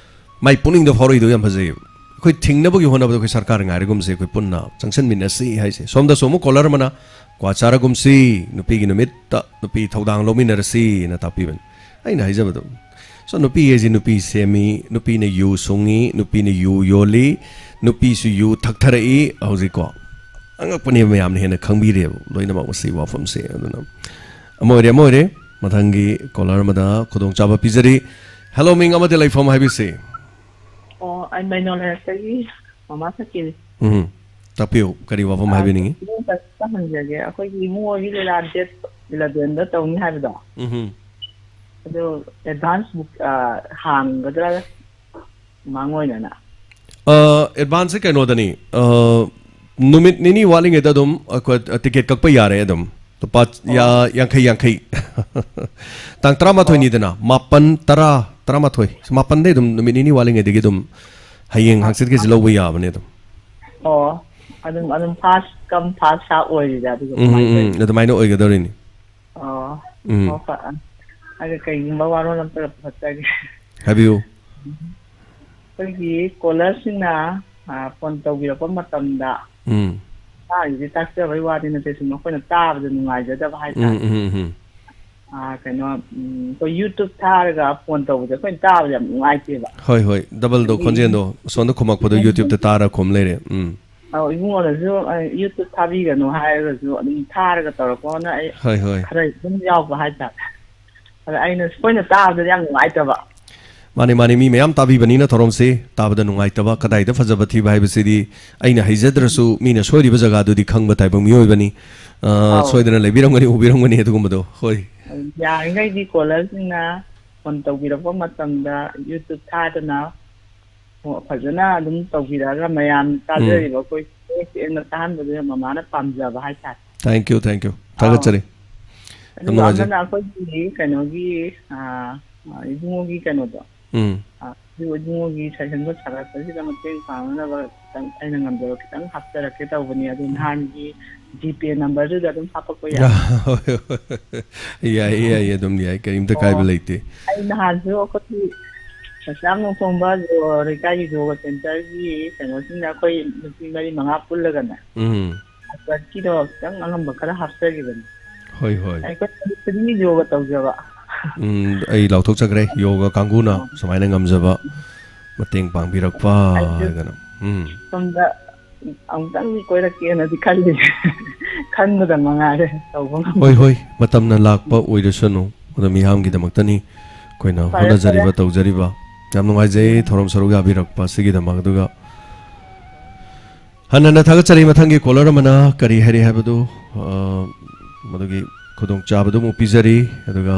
ꯃꯥꯏ ꯄꯨꯛꯅꯤꯡꯗ ꯐꯥꯎꯔꯛꯏꯗꯣ ꯌꯥꯝ ꯐꯖꯩꯌꯦꯕ꯫ ꯑꯩꯈꯣꯏ ꯊꯤꯡꯅꯕꯒꯤ ꯍꯣꯠꯅꯕꯗ ꯑꯩꯈꯣꯏ ꯁꯔꯀꯥꯔ ꯉꯥꯏꯔꯒꯨꯝꯁꯦ, ꯑꯩꯈꯣꯏ ꯄꯨꯟꯅ ꯆꯪꯁꯤꯟꯃꯤꯟꯅꯁꯤ ꯍꯥꯏꯁꯦ꯫ ꯁꯣꯝꯗꯁꯨ ꯑꯃꯨꯛ caller ꯑꯃꯅ ꯀ꯭ꯋꯥ ꯆꯥꯔꯒꯨꯝꯁꯤ, ꯅꯨꯄꯤꯒꯤ ꯅꯨꯃꯤꯠꯇ ꯅꯨꯄꯤ ꯊꯧꯗꯥꯡ ꯂꯧꯃꯤꯟꯅꯔꯁꯤꯅ ꯇꯥꯛꯄꯤꯕꯅꯤ꯫ ꯑꯩꯅ ꯍꯥꯏꯖꯕꯗꯣ, so ꯅꯨꯄꯤ ꯍꯥꯏꯁꯤ ꯅꯨꯄꯤ ꯁꯦꯝꯃꯤ, ꯅꯨꯄꯤꯅ ꯌꯨ ꯁꯨꯡꯉꯤ, ꯅꯨꯄꯤꯅ ꯌꯨ ꯌꯣꯜꯂꯤ, ꯅꯨꯄꯤꯁꯨ ꯌꯨ ꯊꯛꯊꯔꯛꯏ ꯍꯧꯖꯤꯛꯀꯣ꯫ ꯑꯉꯛꯄꯅꯦ, ꯃꯌꯥꯝꯅ ꯍꯦꯟꯅ ꯈꯪꯕꯤꯔꯦꯕ ꯂꯣꯏꯅꯃꯛ ꯃꯁꯤꯒꯤ ꯋꯥꯐꯝꯁꯦ꯫ ꯑꯗꯨꯅ ꯑꯃ ꯑꯣꯏꯔꯦ, ꯑꯃ ꯑꯣꯏꯔꯦ, ꯃꯊꯪꯒꯤ caller ꯑꯃꯗ ꯈꯨꯗꯣꯡꯆꯥꯕ ꯄꯤꯖꯔꯤ꯫ Hello, ꯃꯤꯡ ꯑꯃꯗꯤ ꯂꯩꯐꯝ ꯍꯥꯏꯕꯤꯁꯤ꯫ ꯑꯣ, ꯑꯩ ꯃꯩꯅꯣ ꯂꯩꯔꯛꯇꯒꯤ ꯃꯃꯥ ꯁꯈꯤꯅꯤ꯫ ꯎꯝ꯫ ꯇꯥꯛꯄꯤꯌꯨ, ꯀꯔꯤ ꯋꯥꯐꯝ ꯑ, ꯍꯥꯏꯕꯤꯅꯤꯡꯉꯤ? ꯏꯃꯨꯡ ꯈꯛꯇ ꯍꯪꯖꯒꯦ꯫ ꯑꯩꯈꯣꯏꯒꯤ ꯏꯕꯨꯡꯉꯣꯒꯤ ꯂꯤꯂꯥ date eleven ꯗ ꯇꯧꯅꯤ ꯍꯥꯏꯕꯗꯣ꯫ ꯎꯝ꯫ ꯑꯗꯨ advance book, ꯑ, ꯍꯥꯡꯒꯗ꯭ꯔꯥ ꯃꯃꯥꯡ ꯑꯣꯏꯅꯅ? ꯑ, advance ꯁꯦ ꯀꯩꯅꯣꯗꯅꯤ, ꯑ, ꯅꯨꯃꯤꯠ ꯅꯤꯅꯤ ꯋꯥꯠꯂꯤꯉꯩꯗ ꯑꯗꯨꯝ ꯑꯩꯈꯣꯏ ꯇꯤꯀꯦꯠ ꯀꯛꯄ ꯌꯥꯔꯦ ꯑꯗꯨꯝ꯫ ꯂꯨꯄꯥ ꯌꯥ-, ꯌꯥꯡꯈꯩ, ꯌꯥꯡꯈꯩ꯫ ꯇꯥꯡ ꯇꯔꯥꯃꯥꯊꯣꯏꯅꯤꯗꯅ, ꯃꯥꯄꯟ, ꯇꯔꯥ, ꯇꯔꯥꯃꯥꯊꯣꯏ꯫ ꯃꯥꯄꯟꯗꯩ ꯑꯗꯨꯝ ꯅꯨꯃꯤꯠ ꯅꯤꯅꯤ ꯋꯥꯠꯂꯤꯉꯩꯗꯒꯤ ꯑꯗꯨꯝ ꯍꯌꯦꯡ ꯍꯪꯆꯤꯠꯀꯤꯁꯤ ꯂꯧꯕ ꯌꯥꯕꯅꯦ ꯑꯗꯨꯝ꯫ ꯑꯣ, ꯑꯗꯨꯝ, ꯑꯗꯨꯝ fast come fast ꯁꯥ ꯑꯣꯏꯔꯤꯗ ꯑꯗꯨꯒ ꯎꯝ, ꯎꯝ, ꯀꯃꯥꯏꯅ ꯎꯝ, ꯇꯧꯔꯤꯅꯣ? ꯑꯗꯨꯃꯥꯏꯅ ꯑꯣꯏꯒꯗꯧꯔꯤꯅꯤ꯫ ꯑꯣ, ꯎꯝ꯫ ꯑꯣ, ꯐ-, ꯑ, ꯑꯗꯨ ꯀꯩꯒꯨꯝꯕ ꯋꯥꯔꯣꯜ ꯑꯝꯇꯒ ꯄꯨꯈꯠꯆꯒꯦ꯫ ꯍꯥꯏꯕꯤꯌꯨ꯫ ꯑꯩꯈꯣꯏꯒꯤ ꯀꯣꯂꯔꯁꯤꯡꯅ, ꯑ, ꯐꯣꯟ ꯇꯧꯕꯤꯔꯛꯄ ꯃꯇꯝꯗ, ꯎꯝ꯫ ꯇꯥꯔꯤꯁꯦ ꯇꯥꯛꯆꯕꯩ ꯋꯥꯗꯤ ꯅꯠꯇꯦ, ꯁꯨꯝ ꯑꯩꯈꯣꯏꯅ ꯇꯥꯕꯗ ꯅꯨꯡꯉꯥꯏꯖꯗꯕ ꯎꯝ, ꯍꯥꯏꯇꯥꯔꯦ꯫ ꯎꯝ, ꯎꯝ꯫ ꯑ, ꯀꯩꯅꯣ, ꯎꯝ, ꯑꯩꯈꯣꯏ YouTube ꯊꯥꯔꯒ ꯐꯣꯟ ꯇꯧꯕꯁꯦ ꯑꯩꯈꯣꯏꯅ ꯇꯥꯕꯗ ꯌꯥꯝ ꯅꯨꯡꯉꯥꯏꯇꯦꯕ꯫ ꯍꯣꯏ, ꯍꯣꯏ, ꯗꯕꯜꯗꯣ ꯎꯝ꯫ ꯈꯣꯟꯖꯦꯜꯗꯣ ꯑꯁꯣꯝꯗ ꯈꯨꯝꯃꯛꯄꯗꯣ ꯎꯝ꯫ YouTubeꯇ ꯇꯥꯔ ꯈꯨꯝ ꯂꯩꯔꯦ꯫ ꯎꯝ꯫ ꯑꯧ, ꯏꯕꯨꯡꯉꯣꯗꯁꯨ, ꯑ, YouTube ꯊꯥꯕꯤꯒꯅꯨ ꯍꯥꯏꯔꯒꯁꯨ ꯑꯗꯨꯝ ꯊꯥꯔꯒ ꯇꯧꯔꯛꯄꯅ ꯑꯩ ꯍꯣꯏ, ꯍꯣꯏ꯫ ꯈꯔ ꯑꯗꯨꯝ ꯌꯥꯎꯕ ꯍꯥꯏꯇꯥꯔꯦ꯫ ꯑꯗ ꯑꯩꯅ, ꯑꯩꯈꯣꯏꯅ ꯇꯥꯕꯗꯗꯤ ꯌꯥꯝ ꯅꯨꯡꯉꯥꯏꯇꯕ꯫ ꯃꯥꯅꯤ, ꯃꯥꯅꯤ, ꯃꯤ ꯃꯌꯥꯝ ꯇꯥꯕꯤꯕꯅꯤꯅ ꯊꯧꯔꯝꯁꯤ ꯇꯥꯕꯗ ꯅꯨꯡꯉꯥꯏꯇꯕ, ꯀꯗꯥꯏꯗ ꯐꯖꯕ ꯊꯤꯕ ꯍꯥꯏꯕꯁꯤꯗꯤ ꯑꯩꯅ ꯍꯩꯖꯗ꯭ꯔꯁꯨ ꯃꯤꯅ ꯁꯣꯏꯔꯤꯕ ꯖꯒꯥꯗꯨꯗꯤ ꯈꯪꯕ ꯇꯥꯏꯕꯪ ꯃꯤꯑꯣꯏꯕꯅꯤ꯫ ꯑ, ꯑꯧ꯫ ꯁꯣꯏꯗꯅ ꯂꯩꯕꯤꯔꯝꯒꯅꯤ, ꯎꯕꯤꯔꯝꯒꯅꯤ ꯑꯗꯨꯒꯨꯝꯕꯗꯣ꯫ ꯍꯣꯏ꯫ ꯌꯥꯔꯤꯉꯩꯗꯤ ꯀꯣꯂꯔꯁꯤꯡꯅ ꯐꯣꯟ ꯇꯧꯕꯤꯔꯛꯄ ꯃꯇꯝꯗ YouTube ꯊꯥꯗꯅ ꯐꯖꯅ ꯑꯗꯨꯝ ꯇꯧꯕꯤꯔꯛꯑꯒ ꯃꯌꯥꯝ ꯎꯝ꯫ ꯇꯥꯖꯔꯤꯕ ꯑꯩꯈꯣꯏ ꯁꯦꯡꯅ ꯇꯥꯍꯟꯕꯗꯨꯅ ꯃꯃꯥꯅ ꯄꯥꯝꯖꯕ ꯍꯥꯏꯇꯥꯔꯦ꯫ Thank you, thank you꯫ ꯑꯥꯎ꯫ ꯊꯥꯒꯠꯆꯔꯤ꯫ ꯌꯥꯝ ꯑꯗꯨꯒ ꯅꯨꯡꯉꯥꯏꯖꯩ꯫ ꯑꯃꯅ ꯑꯩꯈꯣꯏꯒꯤ ꯀꯩꯅꯣꯒꯤ, ꯑꯥ, ꯑꯥ, ꯏꯕꯨꯡꯉꯣꯒꯤ ꯀꯩꯅꯣꯗꯣ, ꯎꯝ꯫ ꯑꯥ, ꯑꯗꯨ ꯏꯕꯨꯡꯉꯣꯒꯤ ꯁꯦꯜ ꯍꯦꯟꯕ ꯁꯥꯒꯠꯄꯁꯤꯗ ꯃꯇꯦꯡ ꯄꯥꯡꯅꯅꯕ ꯈꯤꯇꯪ ꯑꯩꯅ ꯉꯝꯖꯕ ꯈꯤꯇꯪ ꯍꯥꯞꯆꯔꯛꯀꯦ ꯇꯧꯕꯅꯤ꯫ ꯑꯗꯨ ꯅꯍꯥꯟꯒꯤ GPay numberꯗꯨꯗ ꯑꯗꯨꯝ ꯍꯥꯞꯄꯛꯄ ꯌꯥꯏ꯫ ꯍꯣꯏ, ꯍꯣꯏ, ꯍꯣꯏ꯫ ꯌꯥꯏꯌꯦ, ꯌꯥꯏꯌꯦ, ꯑꯗꯨꯝ ꯌꯥꯏ, ꯀꯔꯤꯝꯇ ꯀꯥꯏꯕ ꯑꯣ꯫ ꯂꯩꯇꯦ꯫ ꯑꯩ ꯅꯍꯥꯟꯁꯨ ꯑꯩꯈꯣꯏꯒꯤ ꯃꯆꯥ ꯃꯣꯡꯈꯣꯡꯕ ꯖꯣ-, ꯂꯩꯀꯥꯏꯒꯤ ꯌꯣꯒ centerꯒꯤ ꯀꯩꯅꯣꯁꯤꯡꯅ ꯑꯩꯈꯣꯏ ꯅꯨꯄꯤ ꯃꯔꯤ ꯃꯉꯥ ꯄꯨꯜꯂꯒꯅꯦ, ꯎꯝ꯫ ꯍꯥꯔꯕꯔꯀꯤꯗꯣ ꯈꯤꯇꯪ ꯑꯉꯝꯕ ꯈꯔ ꯍꯥꯞꯆꯈꯤꯕꯅꯤ꯫ ꯍꯣꯏ, ꯍꯣꯏ꯫ ꯑꯩꯈꯣꯏ free ꯌꯣꯒ ꯇꯧꯖꯕ꯫ ꯎꯝ, ꯑꯩ ꯂꯥꯎꯊꯣꯛꯆꯈ꯭ꯔꯦ, ꯌꯣꯒ ꯀꯥꯡꯕꯨꯅ ꯑꯣ꯫ ꯁꯨꯃꯥꯏꯅ ꯉꯝꯖꯕ ꯃꯇꯦꯡ ꯄꯥꯡꯕꯤꯔꯛꯄ ꯑꯩꯁꯨ ꯍꯥꯏꯗꯅ꯫ ꯎꯝ꯫ ꯁꯣꯝꯗ ꯑꯃꯨꯛꯇꯪꯗꯤ ꯀꯣꯏꯔꯛꯀꯦꯅꯗꯤ ꯈꯜꯂꯤ꯫ ꯈꯟꯕꯗ ꯃꯉꯥꯏꯔꯦ, ꯇꯧꯕ ꯉꯝꯗꯦ꯫ ꯍꯣꯏ, ꯍꯣꯏ, ꯃꯇꯝꯅ ꯂꯥꯛꯄ ꯑꯣꯏꯔꯁꯅꯨ, ꯑꯗꯣ ꯃꯤꯌꯥꯝꯒꯤꯗꯃꯛꯇꯅꯤ ꯑꯩꯈꯣꯏꯅ ꯐꯔꯦ, ꯐꯔꯦ꯫ ꯍꯣꯠꯅꯖꯔꯤꯕ, ꯇꯧꯖꯔꯤꯕ꯫ ꯌꯥꯝ ꯅꯨꯡꯉꯥꯏꯖꯩ ꯊꯧꯔꯝ ꯁꯔꯨꯛ ꯌꯥꯕꯤꯔꯛꯄ ꯑꯁꯤꯒꯤꯗꯃꯛ꯫ ꯑꯗꯨꯒ ꯍꯟꯅ ꯍꯟꯅ ꯊꯥꯒꯠꯆꯔꯤ꯫ ꯃꯊꯪꯒꯤ caller ꯑꯃꯅ ꯀꯔꯤ ꯍꯥꯏꯔꯤ ꯍꯥꯏꯕꯗꯨ, ꯑ, ꯃꯗꯨꯒꯤ ꯈꯨꯗꯣꯡꯆꯥꯕꯗꯨ ꯑꯃꯨꯛ ꯄꯤꯖꯔꯤ, ꯑꯗꯨꯒ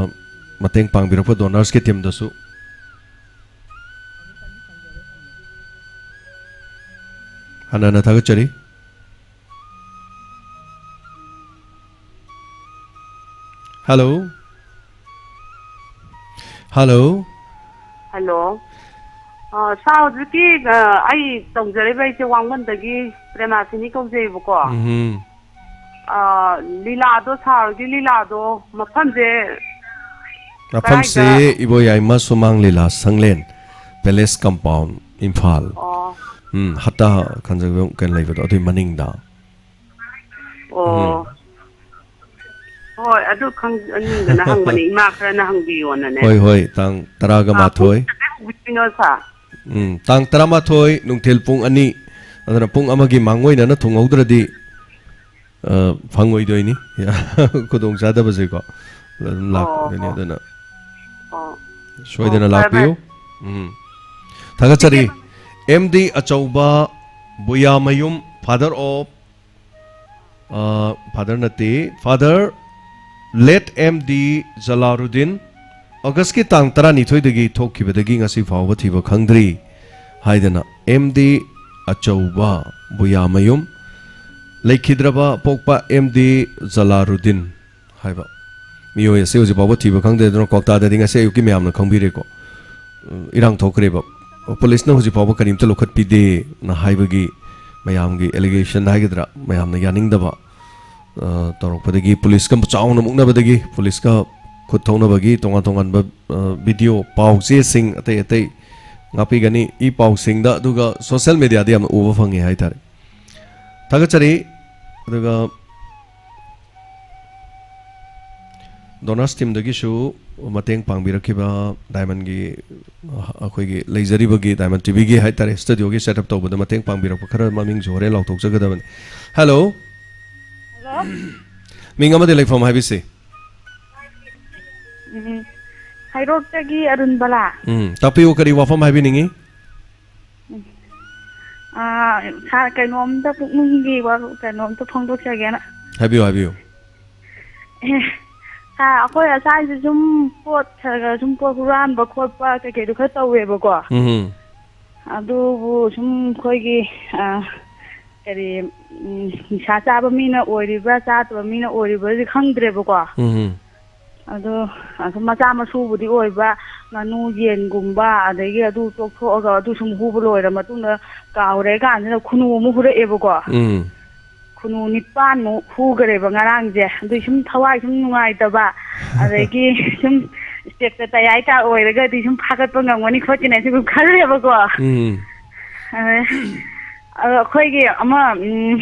ꯃꯇꯦꯡ ꯄꯥꯡꯕꯤꯔꯛꯄ donorsꯀꯤ teamꯗꯁꯨ ꯍꯟꯅ ꯍꯟꯅ ꯊꯥꯒꯠꯆꯔꯤ꯫ Hello? Hello? Hello. ꯑ, ꯁꯥꯔ, ꯍꯧꯖꯤꯛꯀꯤ, ꯑ, ꯑꯩ ꯇꯧꯖꯔꯤꯕ ꯑꯩꯁꯦ ꯋꯥꯡꯕꯟꯗꯒꯤ ꯄ꯭ꯔꯦꯃꯥꯁꯤꯅꯤ ꯀꯧꯖꯩꯕꯀꯣ꯫ ꯎꯝꯍꯨꯝ꯫ ꯑ, ꯂꯤꯂꯥꯗꯣ, ꯁꯥꯔꯒꯤ ꯂꯤꯂꯥꯗꯣ ꯃꯐꯝꯁꯦ ꯃꯐꯝꯁꯦ ꯀꯗꯥꯏꯗ? ꯏꯕꯣꯌꯥꯏꯃ ꯁꯨꯃꯥꯡ ꯂꯤꯂꯥ ꯁꯪꯂꯦꯟ, ꯄꯦꯂꯦꯁ ꯀꯝꯄꯥꯎꯟ, ꯏꯝꯐꯥꯜ꯫ ꯑꯣ꯫ ꯎꯝ, ꯍꯠꯇꯥ ꯈꯟꯖꯕ ꯀꯩꯅꯣ ꯂꯩꯕꯗꯣ, ꯑꯗꯨꯏ ꯃꯅꯤꯡꯗ꯫ ꯑꯣ꯫ ꯎꯝ꯫ ꯍꯣꯏ, ꯑꯗꯨ ꯈꯪꯅꯤꯡꯗꯅ ꯍꯪꯕꯅꯦ, ꯏꯃꯥ ꯈꯔꯅ ꯍꯪꯕꯤꯌꯣꯅꯅꯦ꯫ ꯍꯣꯏ, ꯍꯣꯏ, ꯇꯥꯡ ꯇꯔꯥꯒ ꯃꯥꯊꯣꯏ꯫ ꯑꯥ, ꯄꯨꯡ ꯀꯌꯥꯗ ꯍꯧꯗꯣꯏꯅꯣ, ꯁꯥꯔ? ꯎꯝ, ꯇꯥꯡ ꯇꯔꯥꯃꯥꯊꯣꯏ, ꯅꯨꯡꯊꯤꯜ ꯄꯨꯡ ꯑꯅꯤ, ꯑꯗꯨꯅ ꯄꯨꯡ ꯑꯃꯒꯤ ꯃꯥꯡꯑꯣꯏꯅꯅ ꯊꯨꯡꯍꯧꯗ꯭ꯔꯗꯤ, ꯑ, ꯐꯪꯉꯣꯏꯗꯣꯏꯅꯤ꯫ ꯈꯨꯗꯣꯡꯆꯥꯗꯕꯁꯦꯀꯣ꯫ ꯑꯗꯨꯝ ꯑꯣ, ꯂꯥꯛꯀꯗꯣꯏꯅꯤ, ꯑꯣ꯫ ꯑꯗꯨꯅ ꯑꯣ꯫ ꯁꯣꯏꯗꯅ ꯑꯣ, ꯐꯔꯦ, ꯂꯥꯛꯄꯤꯌꯨ꯫ ꯐꯔꯦ꯫ ꯎꯝ꯫ ꯊꯥꯒꯠꯆꯔꯤ꯫ ꯁꯤꯁꯦ ꯑꯦꯝ ꯗꯤ ꯑꯆꯧꯕ ꯕꯨꯌꯥꯃꯌꯨꯝ, Father of ꯑ, Father ꯅꯠꯇꯦ, Father late ꯑꯦꯝ ꯗꯤ ꯖꯂꯥꯔꯨꯗꯤꯟ, ꯑꯣꯒꯁꯀꯤ ꯇꯥꯡ ꯇꯔꯥꯅꯤꯊꯣꯏꯗꯒꯤ ꯊꯣꯛꯈꯤꯕꯗꯒꯤ ꯉꯁꯤ ꯐꯥꯎꯕ ꯊꯤꯕ ꯈꯪꯗ꯭ꯔꯤ ꯍꯥꯏꯗꯅ ꯑꯦꯝ ꯗꯤ ꯑꯆꯧꯕ ꯕꯨꯌꯥꯃꯌꯨꯝ, ꯂꯩꯈꯤꯗ꯭ꯔꯕ ꯄꯣꯛꯄ ꯑꯦꯝ ꯗꯤ ꯖꯂꯥꯔꯨꯗꯤꯟ ꯍꯥꯏꯕ ꯃꯤꯑꯣꯏ ꯑꯁꯤ ꯍꯧꯖꯤꯛ ꯐꯥꯎꯕ ꯊꯤꯕ ꯈꯪꯗꯦ꯫ ꯑꯗꯨꯅ ꯀ꯭ꯋꯥꯛꯇꯥꯗꯗꯤ ꯉꯁꯤ ꯑꯌꯨꯛꯀꯤ ꯃꯌꯥꯝꯅ ꯈꯪꯕꯤꯔꯦꯀꯣ꯫ ꯎꯝ, ꯏꯔꯥꯡ ꯊꯣꯛꯈ꯭ꯔꯦꯕ꯫ ꯄꯨꯂꯤꯁꯅ ꯍꯧꯖꯤꯛ ꯐꯥꯎꯕ ꯀꯔꯤꯝꯇ ꯂꯧꯈꯠꯄꯤꯗꯦꯅ ꯍꯥꯏꯕꯒꯤ ꯃꯌꯥꯝꯒꯤ allegation ꯍꯥꯏꯒꯗ꯭ꯔꯥ, ꯃꯌꯥꯝꯅ ꯌꯥꯅꯤꯡꯗꯕ, ꯑ, ꯇꯧꯔꯛꯄꯗꯒꯤ, ꯄꯨꯂꯤꯁꯀ ꯆꯥꯎꯅ ꯃꯨꯛꯅꯕꯗꯒꯤ, ꯄꯨꯂꯤꯁꯀ ꯈꯨꯠ ꯊꯧꯅꯕꯒꯤ ꯇꯣꯉꯥꯟ ꯇꯣꯉꯥꯟꯕ, ꯑ, video, ꯄꯥꯎ ꯆꯦꯁꯤꯡ ꯑꯇꯩ ꯑꯇꯩ ꯉꯥꯛꯄꯤꯒꯅꯤ꯫ ꯏ ꯄꯥꯎꯁꯤꯡꯗ, ꯑꯗꯨꯒ social media ꯗ ꯌꯥꯝꯅ ꯎꯕ ꯐꯪꯉꯦ ꯍꯥꯏꯇꯥꯔꯦ꯫ ꯊꯥꯒꯠꯆꯔꯤ꯫ ꯑꯗꯨꯒ Donors team ꯗꯒꯤꯁꯨ ꯃꯇꯦꯡ ꯄꯥꯡꯕꯤꯔꯛꯈꯤꯕ Diamond ꯒꯤ, ꯑ, ꯑꯩꯈꯣꯏꯒꯤ ꯂꯩꯖꯔꯤꯕꯒꯤ Diamond T V ꯒꯤ ꯍꯥꯏꯇꯥꯔꯦ, studio ꯒꯤ setup ꯇꯧꯕꯗ ꯃꯇꯦꯡ ꯄꯥꯡꯕꯤꯔꯛꯄ ꯈꯔ ꯃꯃꯤꯡꯁꯨ ꯍꯣꯔꯦꯟ ꯂꯥꯎꯊꯣꯛꯆꯒꯗꯕꯅꯤ꯫ Hello? Hello? ꯃꯤꯡ ꯑꯃꯗꯤ ꯂꯩꯐꯝ ꯍꯥꯏꯕꯤꯁꯤ꯫ ꯎꯝ, ꯍꯩꯔꯣꯛꯇꯒꯤ ꯑꯔꯨꯟꯕꯂꯥ꯫ ꯎꯝ, ꯇꯥꯛꯄꯤꯌꯨ, ꯀꯔꯤ ꯋꯥꯐꯝ ꯍꯥꯏꯕꯤꯅꯤꯡꯉꯤ? ꯎꯝ꯫ ꯑꯥ, ꯁꯥꯔ, ꯀꯩꯅꯣꯝꯇ ꯄꯨꯛꯅꯤꯡꯒꯤ ꯋꯥ-, ꯀꯩꯅꯣꯝꯇ ꯐꯣꯡꯗꯣꯛꯆꯒꯦꯅ꯫ ꯍꯥꯏꯕꯤꯌꯨ, ꯍꯥꯏꯕꯤꯌꯨ꯫ ꯑꯦ, ꯁꯥꯔ, ꯑꯩꯈꯣꯏ ꯑꯁ꯭ꯋꯥꯏꯁꯦ ꯁꯨꯝ ꯄꯣꯠ ꯈꯔ ꯈꯔ ꯁꯨꯝ ꯄꯣꯠ ꯍꯨꯔꯥꯟꯕ ꯈꯣꯠꯄ ꯀꯩꯀꯩꯗꯣ ꯈꯔ ꯇꯧꯋꯦꯕꯀꯣ꯫ ꯎꯝ꯫ ꯑꯗꯨꯕꯨ ꯁꯨꯝ ꯑꯩꯈꯣꯏꯒꯤ, ꯑꯥ, ꯀꯔꯤ, ꯎꯝ, ꯅꯤꯁꯥ ꯆꯥꯕ ꯃꯤꯅ ꯑꯣꯏꯔꯤꯕ꯭ꯔꯥ, ꯆꯥꯗꯕ ꯃꯤꯅ ꯑꯣꯏꯔꯤꯕ꯭ꯔꯥꯗꯤ ꯈꯪꯗ꯭ꯔꯦꯕꯀꯣ꯫ ꯎꯝ꯫ ꯑꯗꯣ ꯑꯗꯨꯝ ꯃꯆꯥ ꯃꯁꯨꯕꯨꯗꯤ ꯑꯣꯏꯕ, ꯉꯥꯅꯨ ꯌꯦꯟꯒꯨꯝꯕ, ꯑꯗꯒꯤ ꯑꯗꯨ ꯇꯣꯛꯊꯣꯛꯑꯒ ꯑꯗꯨ ꯁꯨꯝ ꯍꯨꯕ ꯂꯣꯏꯔ ꯃꯇꯨꯡꯗ ꯀꯥꯎꯔꯦ ꯀꯥꯟꯁꯤꯗ ꯈꯨꯅꯨ ꯑꯃꯨꯛ ꯍꯨꯔꯛꯑꯦꯕꯀꯣ꯫ ꯎꯝ꯫ ꯈꯨꯅꯨ ꯅꯤꯄꯥꯟꯃꯨꯛ ꯍꯨꯈ꯭ꯔꯦꯕ ꯉꯔꯥꯡꯁꯦ꯫ ꯑꯗꯨꯏ ꯁꯨꯝ ꯊꯋꯥꯏ ꯁꯨꯝ ꯅꯨꯡꯉꯥꯏꯇꯕ, ꯑꯗꯒꯤ ꯁꯨꯝ ꯏꯁꯇꯦꯞꯇ ꯇꯌꯥꯏ ꯀꯥ ꯑꯣꯏꯔꯒꯗꯤ ꯁꯨꯝ ꯐꯥꯒꯠꯄ ꯉꯝꯒꯅꯤ ꯈꯣꯠꯀꯅꯤ ꯁꯨꯝ ꯈꯜꯂꯦꯕꯀꯣ꯫ ꯎꯝ꯫ ꯑꯗ ꯑꯗꯣ ꯑꯩꯈꯣꯏꯒꯤ ꯑꯃ, ꯎꯝ,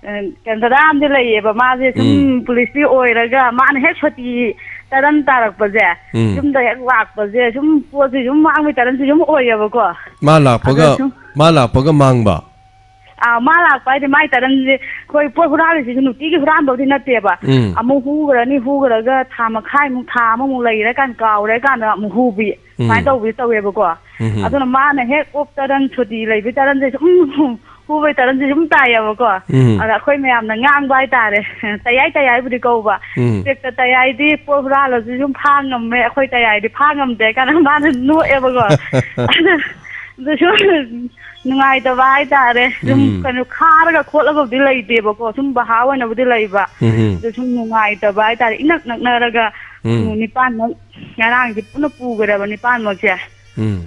ꯑ, ꯀꯩꯅꯣ, ꯗꯗꯥ ꯑꯃꯗꯤ ꯂꯩꯌꯦꯕ, ꯃꯥꯁꯦ ꯁꯨꯝ ꯎꯝ꯫ ꯄꯨꯂꯤꯁꯇꯤ ꯑꯣꯏꯔꯒ ꯃꯥꯅ ꯍꯦꯛ ꯁꯨꯇꯤ ꯇꯔꯟ ꯇꯥꯔꯛꯄꯁꯦ, ꯎꯝ꯫ ꯌꯨꯝꯗ ꯍꯦꯛ ꯂꯥꯛꯄꯁꯦ ꯁꯨꯝ ꯄꯣꯠꯁꯦ ꯁꯨꯝ ꯃꯥꯡꯕꯩ ꯇꯔꯟꯁꯦ ꯁꯨꯝ ꯑꯣꯏꯌꯦꯕꯀꯣ꯫ ꯃꯥ ꯑꯗ ꯂꯥꯛꯄꯒ, ꯁꯨꯝ ꯃꯥ ꯂꯥꯛꯄꯒ ꯃꯥꯡꯕ? ꯑꯥ, ꯃꯥ ꯂꯥꯛꯄ ꯍꯥꯏꯗꯤ ꯃꯥꯏ ꯇꯔꯟꯁꯦ ꯑꯩꯈꯣꯏ ꯄꯣꯠ ꯍꯨꯔꯥꯜꯂꯤꯁꯤꯁꯨ ꯅꯨꯡꯇꯤꯒꯤ ꯍꯨꯔꯥꯟꯕꯕꯨꯗꯤ ꯅꯠꯇꯦꯕ꯫ ꯎꯝ꯫ ꯑꯃꯨꯛ ꯍꯨꯈ꯭ꯔꯅꯤ, ꯍꯨꯈ꯭ꯔꯒ ꯊꯥ ꯃꯈꯥꯏꯃꯨꯛ, ꯊꯥ ꯑꯃꯃꯨꯛ ꯂꯩꯔꯀꯥꯟꯗ ꯑꯃꯨꯛ ꯍꯨꯕꯤ, ꯎꯝ꯫ ꯁꯨꯃꯥꯏꯅ ꯇꯧꯕꯤ ꯇꯧꯋꯦꯕꯀꯣ꯫ ꯎꯝ꯫ ꯑꯗꯨꯅ ꯃꯥꯅ ꯍꯦꯛ ꯑꯣꯞ ꯇꯔꯟ, ꯁꯨꯇꯤ ꯂꯩꯕ ꯇꯔꯟꯁꯦ ꯁꯨꯝ ꯍꯨꯕꯩ ꯇꯔꯟꯁꯦ ꯁꯨꯝ ꯇꯥꯏꯌꯦꯕꯀꯣ꯫ ꯎꯝ꯫ ꯑꯗ ꯑꯩꯈꯣꯏ ꯃꯌꯥꯝꯅ ꯉꯥꯡꯕ ꯍꯥꯏꯇꯥꯔꯦ꯫ "ꯇꯌꯥꯏ, ꯇꯌꯥꯏꯕꯨꯗꯤ ꯀꯧꯕ꯫ ꯎꯝ꯫ ꯏꯁꯇꯦꯞꯇ ꯇꯌꯥꯏꯗꯤ ꯄꯣꯠ ꯍꯨꯔꯥꯜꯂꯁꯨ ꯁꯨꯝ ꯐꯥ ꯉꯝꯃꯦ, ꯑꯩꯈꯣꯏ ꯇꯌꯥꯏꯗꯤ ꯐꯥ ꯉꯝꯗꯦ" ꯀꯥꯏꯅ ꯃꯥꯅ ꯅꯣꯛꯑꯦꯕꯀꯣ꯫ ꯑꯗꯨ, ꯑꯗꯨ ꯁꯨꯝ ꯅꯨꯡꯉꯥꯏꯇꯕ ꯍꯥꯏꯇꯥꯔꯦ꯫ ꯁꯨꯝ ꯎꯝ꯫ ꯀꯩꯅꯣ, ꯈꯥꯔꯒ ꯈꯣꯠꯂꯒꯕꯨꯗꯤ ꯂꯩꯇꯦꯕꯀꯣ, ꯁꯨꯝ ꯕꯍꯥ ꯑꯣꯏꯅꯕꯨꯗꯤ ꯂꯩꯕ꯫ ꯎꯝ꯫ ꯑꯗꯨ ꯁꯨꯝ ꯅꯨꯡꯉꯥꯏꯇꯕ ꯍꯥꯏꯇꯥꯔꯦ꯫ ꯏꯅꯛ ꯅꯛꯅꯔꯒ ꯎꯝ꯫ ꯈꯨꯅꯨ ꯅꯤꯄꯥꯟꯃꯛ ꯉꯔꯥꯡꯁꯦ ꯄꯨꯟꯅ ꯄꯨꯈ꯭ꯔꯦꯕ, ꯅꯤꯄꯥꯟꯃꯛꯁꯦ꯫ ꯎꯝ꯫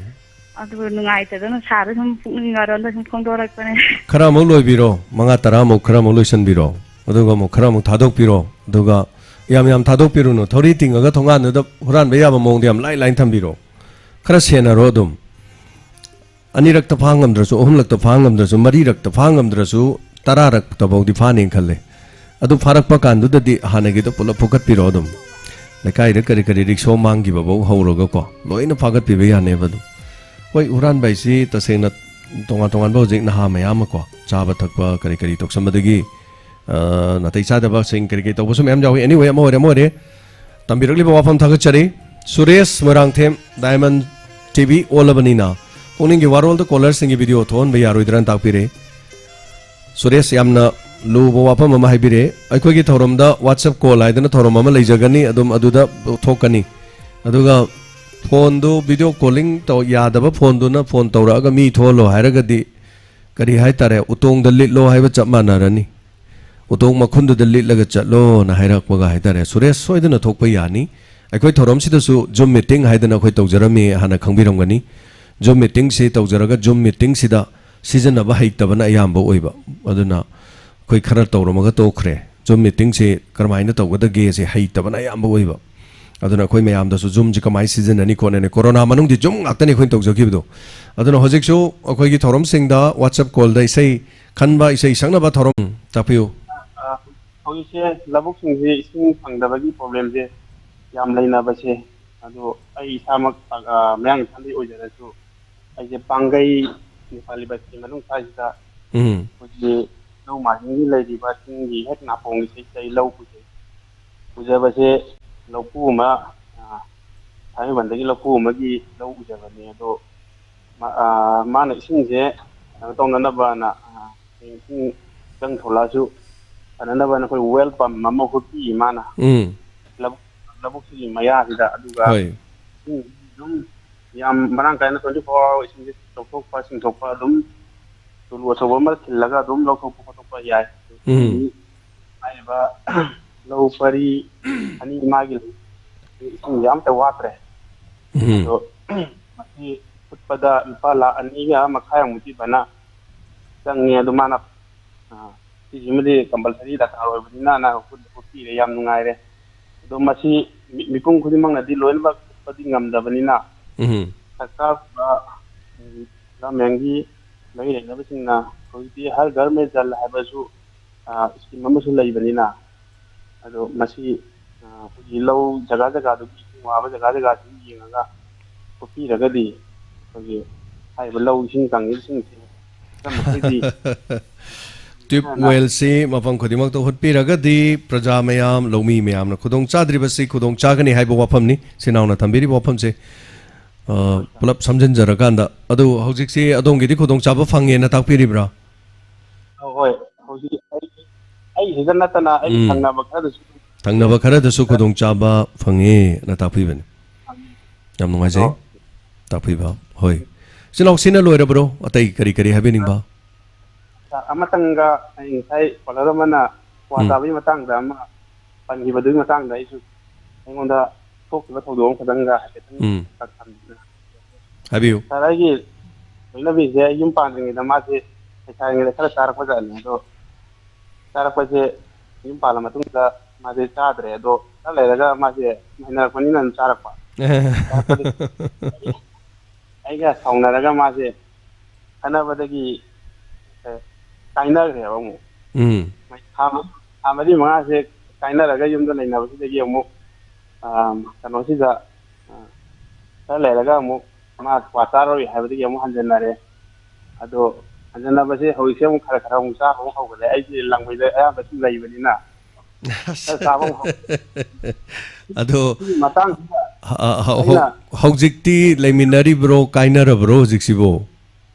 ꯑꯗꯨ ꯅꯨꯡꯉꯥꯏꯇꯗꯅ ꯁꯥꯔ ꯁꯨꯝ ꯄꯨꯛꯅꯤꯡ ꯋꯥꯔꯣꯟꯗ ꯁꯨꯝ ꯐꯣꯡꯗꯣꯔꯛꯄꯅꯦ꯫ ꯈꯔ ꯑꯃꯨꯛ ꯂꯣꯏꯕꯤꯔꯣ, ꯃꯉꯥ ꯇꯔꯥꯃꯨꯛ ꯈꯔ ꯑꯃꯨꯛ ꯂꯣꯏꯁꯤꯟꯕꯤꯔꯣ, ꯑꯗꯨꯒ ꯑꯃꯨꯛ ꯈꯔ ꯑꯃꯨꯛ ꯊꯥꯗꯣꯛꯄꯤꯔꯣ, ꯑꯗꯨꯒ ꯌꯥꯝ ꯌꯥꯝ ꯊꯥꯗꯣꯛꯄꯤꯔꯨꯅꯨ꯫ ꯊꯧꯔꯤ ꯇꯤꯡꯉꯒ ꯊꯣꯡꯒꯥꯟꯗꯨꯗ ꯍꯨꯔꯥꯟꯕ ꯌꯥꯕ ꯃꯑꯣꯡꯗ ꯌꯥꯝ ꯂꯥꯏ ꯂꯥꯏꯅ ꯊꯝꯕꯤꯔꯣ꯫ ꯈꯔ ꯁꯦꯟꯅꯔꯣ ꯑꯗꯨꯝ꯫ ꯑꯅꯤꯔꯛꯇ ꯐꯥ ꯉꯝꯗ꯭ꯔꯁꯨ, ꯑꯍꯨꯝꯂꯛꯇ ꯐꯥ ꯉꯝꯗ꯭ꯔꯁꯨ, ꯃꯔꯤꯔꯛꯇ ꯐꯥ ꯉꯝꯗ꯭ꯔꯁꯨ, ꯇꯔꯥꯔꯛꯇꯐꯥꯎꯗꯤ ꯐꯥꯅꯦꯅ ꯈꯜꯂꯦ꯫ ꯑꯗꯨ ꯐꯥꯔꯛꯄ ꯀꯥꯟꯗꯨꯗꯗꯤ ꯍꯥꯟꯅꯒꯤꯗꯣ ꯄꯨꯂꯞ ꯐꯨꯀꯠꯄꯤꯔꯣ ꯑꯗꯨꯝ꯫ ꯂꯩꯀꯥꯏꯗ ꯀꯔꯤ ꯀꯔꯤ ꯔꯤꯛꯁꯣ ꯃꯥꯡꯈꯤꯕꯐꯧ ꯍꯧꯔꯒꯀꯣ, ꯂꯣꯏꯅ ꯐꯥꯒꯠꯄꯤꯕ ꯌꯥꯅꯦꯕ ꯑꯗꯨꯝ꯫ ꯍꯣꯏ, ꯍꯨꯔꯥꯟꯕ ꯍꯥꯏꯁꯤ ꯇꯁꯦꯡꯅ ꯇꯣꯉꯥꯟ ꯇꯣꯉꯥꯟꯕ ꯍꯧꯖꯤꯛ ꯅꯍꯥ ꯃꯌꯥꯝ ꯑꯃꯀꯣ, ꯆꯥꯕ ꯊꯛꯄ ꯀꯔꯤ ꯀꯔꯤ ꯇꯧꯁꯟꯕꯗꯒꯤ, ꯑ, ꯅꯥꯇꯩ ꯆꯥꯗꯕꯁꯤꯡ ꯀꯔꯤ ꯀꯔꯤ ꯇꯧꯕꯁꯨ ꯃꯌꯥꯝ ꯌꯥꯎꯏ꯫ Anyway, ꯑꯃ ꯑꯣꯏꯔꯦ, ꯑꯃ ꯑꯣꯏꯔꯦ꯫ ꯇꯝꯕꯤꯔꯛꯂꯤꯕ ꯋꯥꯐꯝ ꯊꯥꯒꯠꯆꯔꯤ꯫ Suresh Moirangthem, Diamond T V ꯑꯣꯜꯂꯕꯅꯤꯅ ꯄꯨꯛꯅꯤꯡꯒꯤ ꯋꯥꯔꯣꯜꯗ ꯀꯣꯂꯔꯁꯤꯡꯒꯤ ꯚꯤꯗꯤꯑꯣ ꯊꯣꯛꯍꯟꯕ ꯌꯥꯔꯣꯏꯗ꯭ꯔꯅ ꯇꯥꯛꯄꯤꯔꯦ꯫ ꯁꯨꯔꯦꯁ ꯌꯥꯝꯅ ꯂꯨꯕ ꯋꯥꯐꯝ ꯑꯃ ꯍꯥꯏꯕꯤꯔꯦ꯫ ꯑꯩꯈꯣꯏꯒꯤ ꯊꯧꯔꯝꯗ WhatsApp call ꯍꯥꯏꯗꯅ ꯊꯧꯔꯝ ꯑꯃ ꯂꯩꯖꯒꯅꯤ, ꯑꯗꯨꯝ ꯑꯗꯨꯗ ꯊꯣꯛꯀꯅꯤ꯫ ꯑꯗꯨꯒ ꯐꯣꯟꯗꯨ ꯚꯤꯗꯤꯑꯣ ꯀꯣꯂꯤꯡ ꯇꯧ-, ꯌꯥꯗꯕ ꯐꯣꯟꯗꯨꯅ ꯐꯣꯟ ꯇꯧꯔꯛꯑꯒ ꯃꯤ ꯊꯣꯛꯍꯜꯂꯣ ꯍꯥꯏꯔꯒꯗꯤ, ꯀꯔꯤ ꯍꯥꯏꯇꯥꯔꯦ, ꯎꯇꯣꯡꯗ ꯂꯤꯠꯂꯣ ꯍꯥꯏꯕ ꯆꯞ ꯃꯥꯟꯅꯔꯅꯤ꯫ ꯎꯇꯣꯡ ꯃꯈꯨꯟꯗꯨꯗ ꯂꯤꯠꯂꯒ ꯆꯠꯂꯣꯅ ꯍꯥꯏꯔꯛꯄꯒ ꯍꯥꯏꯇꯥꯔꯦ꯫ ꯁꯨꯔꯦꯁ, ꯁꯣꯏꯗꯅ ꯊꯣꯛꯄ ꯌꯥꯅꯤ꯫ ꯑꯩꯈꯣꯏ ꯊꯧꯔꯝꯁꯤꯗꯁꯨ Zoom meeting ꯍꯥꯏꯗꯅ ꯑꯩꯈꯣꯏ ꯇꯧꯖꯔꯝꯃꯤ, ꯍꯥꯟꯅ ꯈꯪꯕꯤꯔꯝꯒꯅꯤ꯫ Zoom meetingꯁꯤ ꯇꯧꯖꯔꯒ Zoom meetingꯁꯤꯗ ꯁꯤꯖꯤꯟꯅꯕ ꯍꯩꯇꯕꯅ ꯑꯌꯥꯝꯕ ꯑꯣꯏꯕ꯫ ꯑꯗꯨꯅ ꯑꯩꯈꯣꯏ ꯈꯔ ꯇꯧꯔꯝꯃꯒ ꯇꯣꯛꯈ꯭ꯔꯦ꯫ Zoom meetingꯁꯤ ꯀꯔꯝꯍꯥꯏꯅ ꯇꯧꯒꯗꯒꯦꯁꯦ ꯍꯩꯇꯕꯅ ꯑꯌꯥꯝꯕ ꯑꯣꯏꯕ꯫ ꯑꯗꯨꯅ ꯑꯩꯈꯣꯏ ꯃꯌꯥꯝꯗꯁꯨ Zoomꯁꯤ ꯀꯃꯥꯏꯅ ꯁꯤꯖꯤꯟꯅꯅꯤ ꯈꯣꯠꯅꯅꯤ, ꯀꯣꯔꯣꯅꯥ ꯃꯅꯨꯡꯗꯤ Zoom ꯉꯥꯛꯇꯅꯤ ꯑꯩꯈꯣꯏꯅ ꯇꯧꯖꯈꯤꯕꯗꯣ꯫ ꯑꯗꯨꯅ ꯍꯧꯖꯤꯛꯁꯨ ꯑꯩꯈꯣꯏꯒꯤ ꯊꯧꯔꯝꯁꯤꯡꯗ WhatsApp callꯗ ꯏꯁꯩ ꯈꯟꯕ, ꯏꯁꯩ ꯁꯛꯅꯕ ꯊꯧꯔꯝ ꯇꯥꯛꯄꯤꯌꯨ꯫ ꯑ, ꯍꯧꯖꯤꯛꯁꯦ ꯂꯧꯕꯨꯛꯁꯤꯡꯁꯦ ꯏꯁꯤꯡ ꯐꯪꯗꯕꯒꯤ problemꯁꯦ ꯌꯥꯝ ꯂꯩꯅꯕꯁꯦ, ꯑꯗꯣ ꯑꯩ ꯏꯁꯥꯃꯛ, ꯑ, ꯃꯌꯥꯡ ꯏꯝꯐꯥꯜꯗꯒꯤ ꯑꯣꯏꯖꯔꯁꯨ, ꯑꯩꯁꯦ ꯄꯥꯡꯒꯩ ꯅꯦꯄꯥꯂꯤ ꯕꯁꯇꯤ ꯃꯅꯨꯡ ꯁ꯭ꯋꯥꯏꯁꯤꯗ ꯎꯝ꯫ ꯑꯩꯈꯣꯏꯒꯤ ꯂꯧ ꯃꯥꯏꯖꯤꯡꯒꯤ ꯂꯩꯔꯤꯕ ꯆꯤꯡꯒꯤ ꯍꯦꯛ ꯅꯥꯄꯣꯡꯒꯤ ꯁꯤꯗ ꯑꯩ ꯂꯧ ꯎꯖꯩ꯫ ꯎꯖꯕꯁꯦ ꯂꯧꯄꯨ ꯑꯃ, ꯑ, ꯊꯥꯡꯃꯩꯕꯟꯗꯒꯤ ꯂꯧꯄꯨ ꯑꯃꯒꯤ ꯂꯧ ꯎꯖꯕꯅꯦ꯫ ꯑꯗꯣ ꯃꯥ-, ꯑ, ꯃꯥꯅ ꯏꯁꯤꯡꯁꯦ ꯀꯩꯅꯣ ꯇꯧꯅꯅꯕꯅ, ꯑ, ꯏꯁꯤꯡ ꯆꯪ ꯊꯣꯛꯂꯛꯑꯁꯨ ꯐꯅꯅꯕꯅ ꯑꯩꯈꯣꯏ well pump ꯑꯃ ꯍꯨꯠꯄꯤꯌꯦ ꯃꯥꯅ꯫ ꯎꯝ꯫ ꯂꯧ-, ꯂꯧꯕꯨꯛꯁꯤꯒꯤ ꯃꯌꯥꯁꯤꯗ꯫ ꯑꯗꯨꯒ ꯍꯣꯏ꯫ ꯏꯁꯤꯡ ꯑꯗꯨꯝ ꯌꯥꯝ ꯃꯔꯥꯡ ꯀꯥꯏꯅ twenty four hour ꯏꯁꯤꯡꯁꯦ ꯂꯧꯊꯣꯛꯄ ꯆꯤꯡꯊꯣꯛꯄ ꯑꯗꯨꯝ ꯇꯨꯂꯨ ꯑꯆꯧꯕ ꯑꯃ ꯈꯤꯜꯂꯒ ꯑꯗꯨꯝ ꯂꯧꯊꯣꯛꯄ ꯈꯣꯠꯇꯣꯛꯄ ꯌꯥꯏ꯫ ꯎꯝ꯫ ꯍꯥꯏꯔꯤꯕ ꯂꯧ ꯄꯔꯤ ꯑꯅꯤ ꯃꯥꯒꯤ ꯏꯁꯤꯡꯁꯦ ꯑꯝꯇ ꯋꯥꯠꯇ꯭ꯔꯦ꯫ ꯎꯝ꯫ ꯑꯗꯣ ꯃꯁꯤ ꯍꯨꯠꯄꯗ ꯂꯨꯄꯥ ꯂꯥꯈ ꯑꯅꯤꯒ ꯃꯈꯥꯏꯃꯨꯛꯇꯤ ꯐꯅ ꯆꯪꯉꯦ꯫ ꯑꯗꯨ ꯃꯥꯅ, ꯑ, ꯁꯤꯁꯤꯃꯗꯤ compulsory ꯗꯔꯀꯥꯔ ꯑꯣꯏꯕꯅꯤꯅ ꯅ ꯍꯨꯠ-, ꯍꯨꯠꯄꯤꯔꯦ꯫ ꯌꯥꯝ ꯅꯨꯡꯉꯥꯏꯔꯦ꯫ ꯑꯗꯣ ꯃꯁꯤ ꯃꯤ-, ꯃꯤꯄꯨꯝ ꯈꯨꯗꯤꯡꯃꯛꯅꯗꯤ ꯂꯣꯏꯅꯃꯛ ꯍꯨꯠꯄꯗꯤ ꯉꯝꯗꯕꯅꯤꯅ ꯎꯝ꯫ ꯁꯔꯀꯥꯔꯒꯨꯝꯕ, ꯎꯝ, governmentꯀꯤ ꯃꯔꯤ ꯂꯩꯅꯕꯁꯤꯡꯅ ꯍꯧꯖꯤꯛꯇꯤ ꯍꯔ ꯘꯔ ꯃꯦ ꯖꯜ ꯍꯥꯏꯕꯁꯨ, ꯑ, scheme ꯑꯃꯁꯨ ꯂꯩꯕꯅꯤꯅ, ꯑꯗꯣ ꯃꯁꯤ, ꯑ, ꯑꯩꯈꯣꯏꯒꯤ ꯂꯧ ꯖꯒꯥ ꯖꯒꯥꯗꯨꯒꯤ ꯏꯁꯤꯡ ꯋꯥꯕ ꯖꯒꯥ ꯖꯒꯥꯗꯨꯒꯤ ꯌꯦꯡꯉꯒ ꯍꯨꯠꯄꯤꯔꯒꯗꯤ ꯑꯩꯈꯣꯏꯒꯤ ꯍꯥꯏꯔꯤꯕ ꯂꯧ ꯏꯁꯤꯡ ꯀꯪꯉꯤꯕꯁꯤꯡꯁꯦ ꯈꯔ ꯃꯈꯩꯗꯤ tube wellꯁꯤ ꯃꯐꯝ ꯈꯨꯗꯤꯡꯃꯛꯇ ꯍꯨꯠꯄꯤꯔꯒꯗꯤ ꯄ꯭ꯔꯖꯥ ꯃꯌꯥꯝ, ꯂꯧꯃꯤ ꯃꯌꯥꯝꯅ ꯈꯨꯗꯣꯡ ꯆꯥꯗ꯭ꯔꯤꯕꯁꯤ ꯈꯨꯗꯣꯡ ꯆꯥꯒꯅꯤ ꯍꯥꯏꯕ ꯋꯥꯐꯝꯅꯤ꯫ ꯁꯤ ꯅꯅꯥꯎꯅ ꯊꯝꯕꯤꯔꯤꯕ ꯋꯥꯐꯝꯁꯦ, ꯑ, ꯄꯨꯂꯞ ꯁꯝꯖꯤꯟꯖꯔꯀꯥꯟꯗ꯫ ꯑꯗꯨ ꯍꯧꯖꯤꯛꯁꯤ ꯑꯗꯣꯝꯒꯤꯗꯤ ꯈꯨꯗꯣꯡꯆꯥꯕ ꯐꯪꯉꯦꯅ ꯇꯥꯛꯄꯤꯔꯤꯕ꯭ꯔꯥ? ꯑ, ꯍꯣꯏ꯫ ꯍꯧꯖꯤꯛ ꯑꯩ, ꯑꯩꯁꯤꯗ ꯅꯠꯇꯅ ꯑꯩꯒꯤ ꯎꯝ꯫ ꯊꯪꯅꯕ ꯈꯔꯗꯁꯨ ꯊꯪꯅꯕ ꯈꯔꯗꯁꯨ ꯈꯨꯗꯣꯡꯆꯥꯕ ꯐꯪꯉꯦꯅ ꯇꯥꯛꯄꯤꯕꯅꯤ꯫ ꯐꯪꯉꯤ꯫ ꯌꯥꯝ ꯅꯨꯡꯉꯥꯏꯖꯩ꯫ ꯑꯗꯣ ꯇꯥꯛꯄꯤꯕ꯫ ꯍꯣꯏ꯫ ꯏꯆꯤꯜ ꯏꯅꯥꯎ, ꯁꯤꯅ ꯂꯣꯏꯔꯕ꯭ꯔꯣ? ꯑꯇꯩ ꯀꯔꯤ ꯀꯔꯤ ꯍꯥꯏꯕꯤꯅꯤꯡꯕ? ꯑꯃꯇꯪꯒ ꯑꯩ ꯉꯁꯥꯏ caller ꯑꯃꯅ ꯀ꯭ꯋꯥ ꯎꯝ꯫ ꯆꯥꯕꯒꯤ ꯃꯇꯥꯡꯗ ꯑꯃ ꯄꯟꯈꯤꯕꯗꯨꯒꯤ ꯃꯇꯥꯡꯗ ꯑꯩꯁꯨ ꯑꯩꯉꯣꯟꯗ ꯊꯣꯛꯈꯤꯕ ꯊꯧꯗꯣꯛ ꯑꯃꯈꯛꯇꯪꯒ ꯍꯥꯏꯐꯦꯠꯇꯪ ꯎꯝ꯫ ꯇꯥꯛ-, ꯍꯥꯏꯕꯤꯌꯨ꯫ ꯁꯥꯔ, ꯑꯩꯒꯤ ꯂꯣꯏꯅꯕꯤꯁꯦ ꯌꯨꯝ ꯄꯥꯟꯗ꯭ꯔꯤꯉꯩꯗ ꯃꯥꯁꯦ ꯂꯩꯁꯥꯔꯤꯉꯩꯗ ꯈꯔ ꯆꯥꯔꯛꯄꯖꯥꯠꯅꯤ꯫ ꯑꯗꯣ ꯆꯥꯔꯛꯄꯁꯦ ꯌꯨꯝ ꯄꯥꯜꯂ ꯃꯇꯨꯡꯗ ꯃꯥꯁꯦ ꯆꯥꯗ꯭ꯔꯦ꯫ ꯑꯗꯣ ꯈꯔ ꯂꯩꯔꯒ ꯃꯥꯁꯦ ꯍꯩꯅꯔꯛꯄꯅꯤꯅ ꯑꯗꯨꯝ ꯆꯥꯔꯛꯄ꯫ ꯆꯥꯔꯛꯄꯗꯒꯤ ꯑꯩꯒ ꯁꯥꯎꯅꯔꯒ ꯃꯥꯁꯦ ꯈꯠꯅꯕꯗꯒꯤ, ꯑꯦ, ꯀꯥꯏꯅꯈ꯭ꯔꯦꯕ ꯑꯃꯨꯛ꯫ ꯎꯝ꯫ ꯊꯥ ꯃ-, ꯊꯥ ꯃꯔꯤ ꯃꯉꯥꯁꯦ ꯀꯥꯏꯅꯔꯒ ꯌꯨꯝꯗ ꯂꯩꯅꯕꯁꯤꯗꯒꯤ ꯑꯃꯨꯛ, ꯑꯥ, ꯀꯩꯅꯣꯁꯤꯗ, ꯑꯥ, ꯈꯔ ꯂꯩꯔꯒ ꯑꯃꯨꯛ ꯃꯥ ꯀ꯭ꯋꯥ ꯆꯥꯔꯔꯣꯏ ꯍꯥꯏꯕꯗꯒꯤ ꯑꯃꯨꯛ ꯍꯟꯖꯤꯟꯅꯔꯦ꯫ ꯑꯗꯣ ꯍꯟꯖꯤꯟꯅꯕꯁꯦ ꯍꯧꯖꯤꯛꯁꯦ ꯑꯃꯨꯛ ꯈꯔ ꯈꯔ ꯑꯃꯨꯛ ꯆꯥꯕ ꯑꯃꯨꯛ ꯍꯧꯒꯠꯂꯦ꯫ ꯑꯩꯁꯦ ꯂꯥꯡꯃꯩꯗ ꯑꯌꯥꯝꯕ ꯁꯨꯝ ꯂꯩꯕꯅꯤꯅ꯫ ꯈꯔ ꯆꯥꯕ ꯑꯃꯨꯛ ꯍꯧ-, ꯑꯗꯣ ꯁꯤꯒꯤ ꯃꯇꯥꯡꯁꯤꯗ ꯍ-, ꯍ-, ꯍꯧ-, ꯑꯩꯅ ꯍꯧꯖꯤꯛꯇꯤ ꯂꯩꯃꯤꯟꯅꯔꯤꯕ꯭ꯔꯣ, ꯀꯥꯏꯅꯔꯕ꯭ꯔꯣ ꯍꯧꯖꯤꯛꯁꯤꯕꯣ?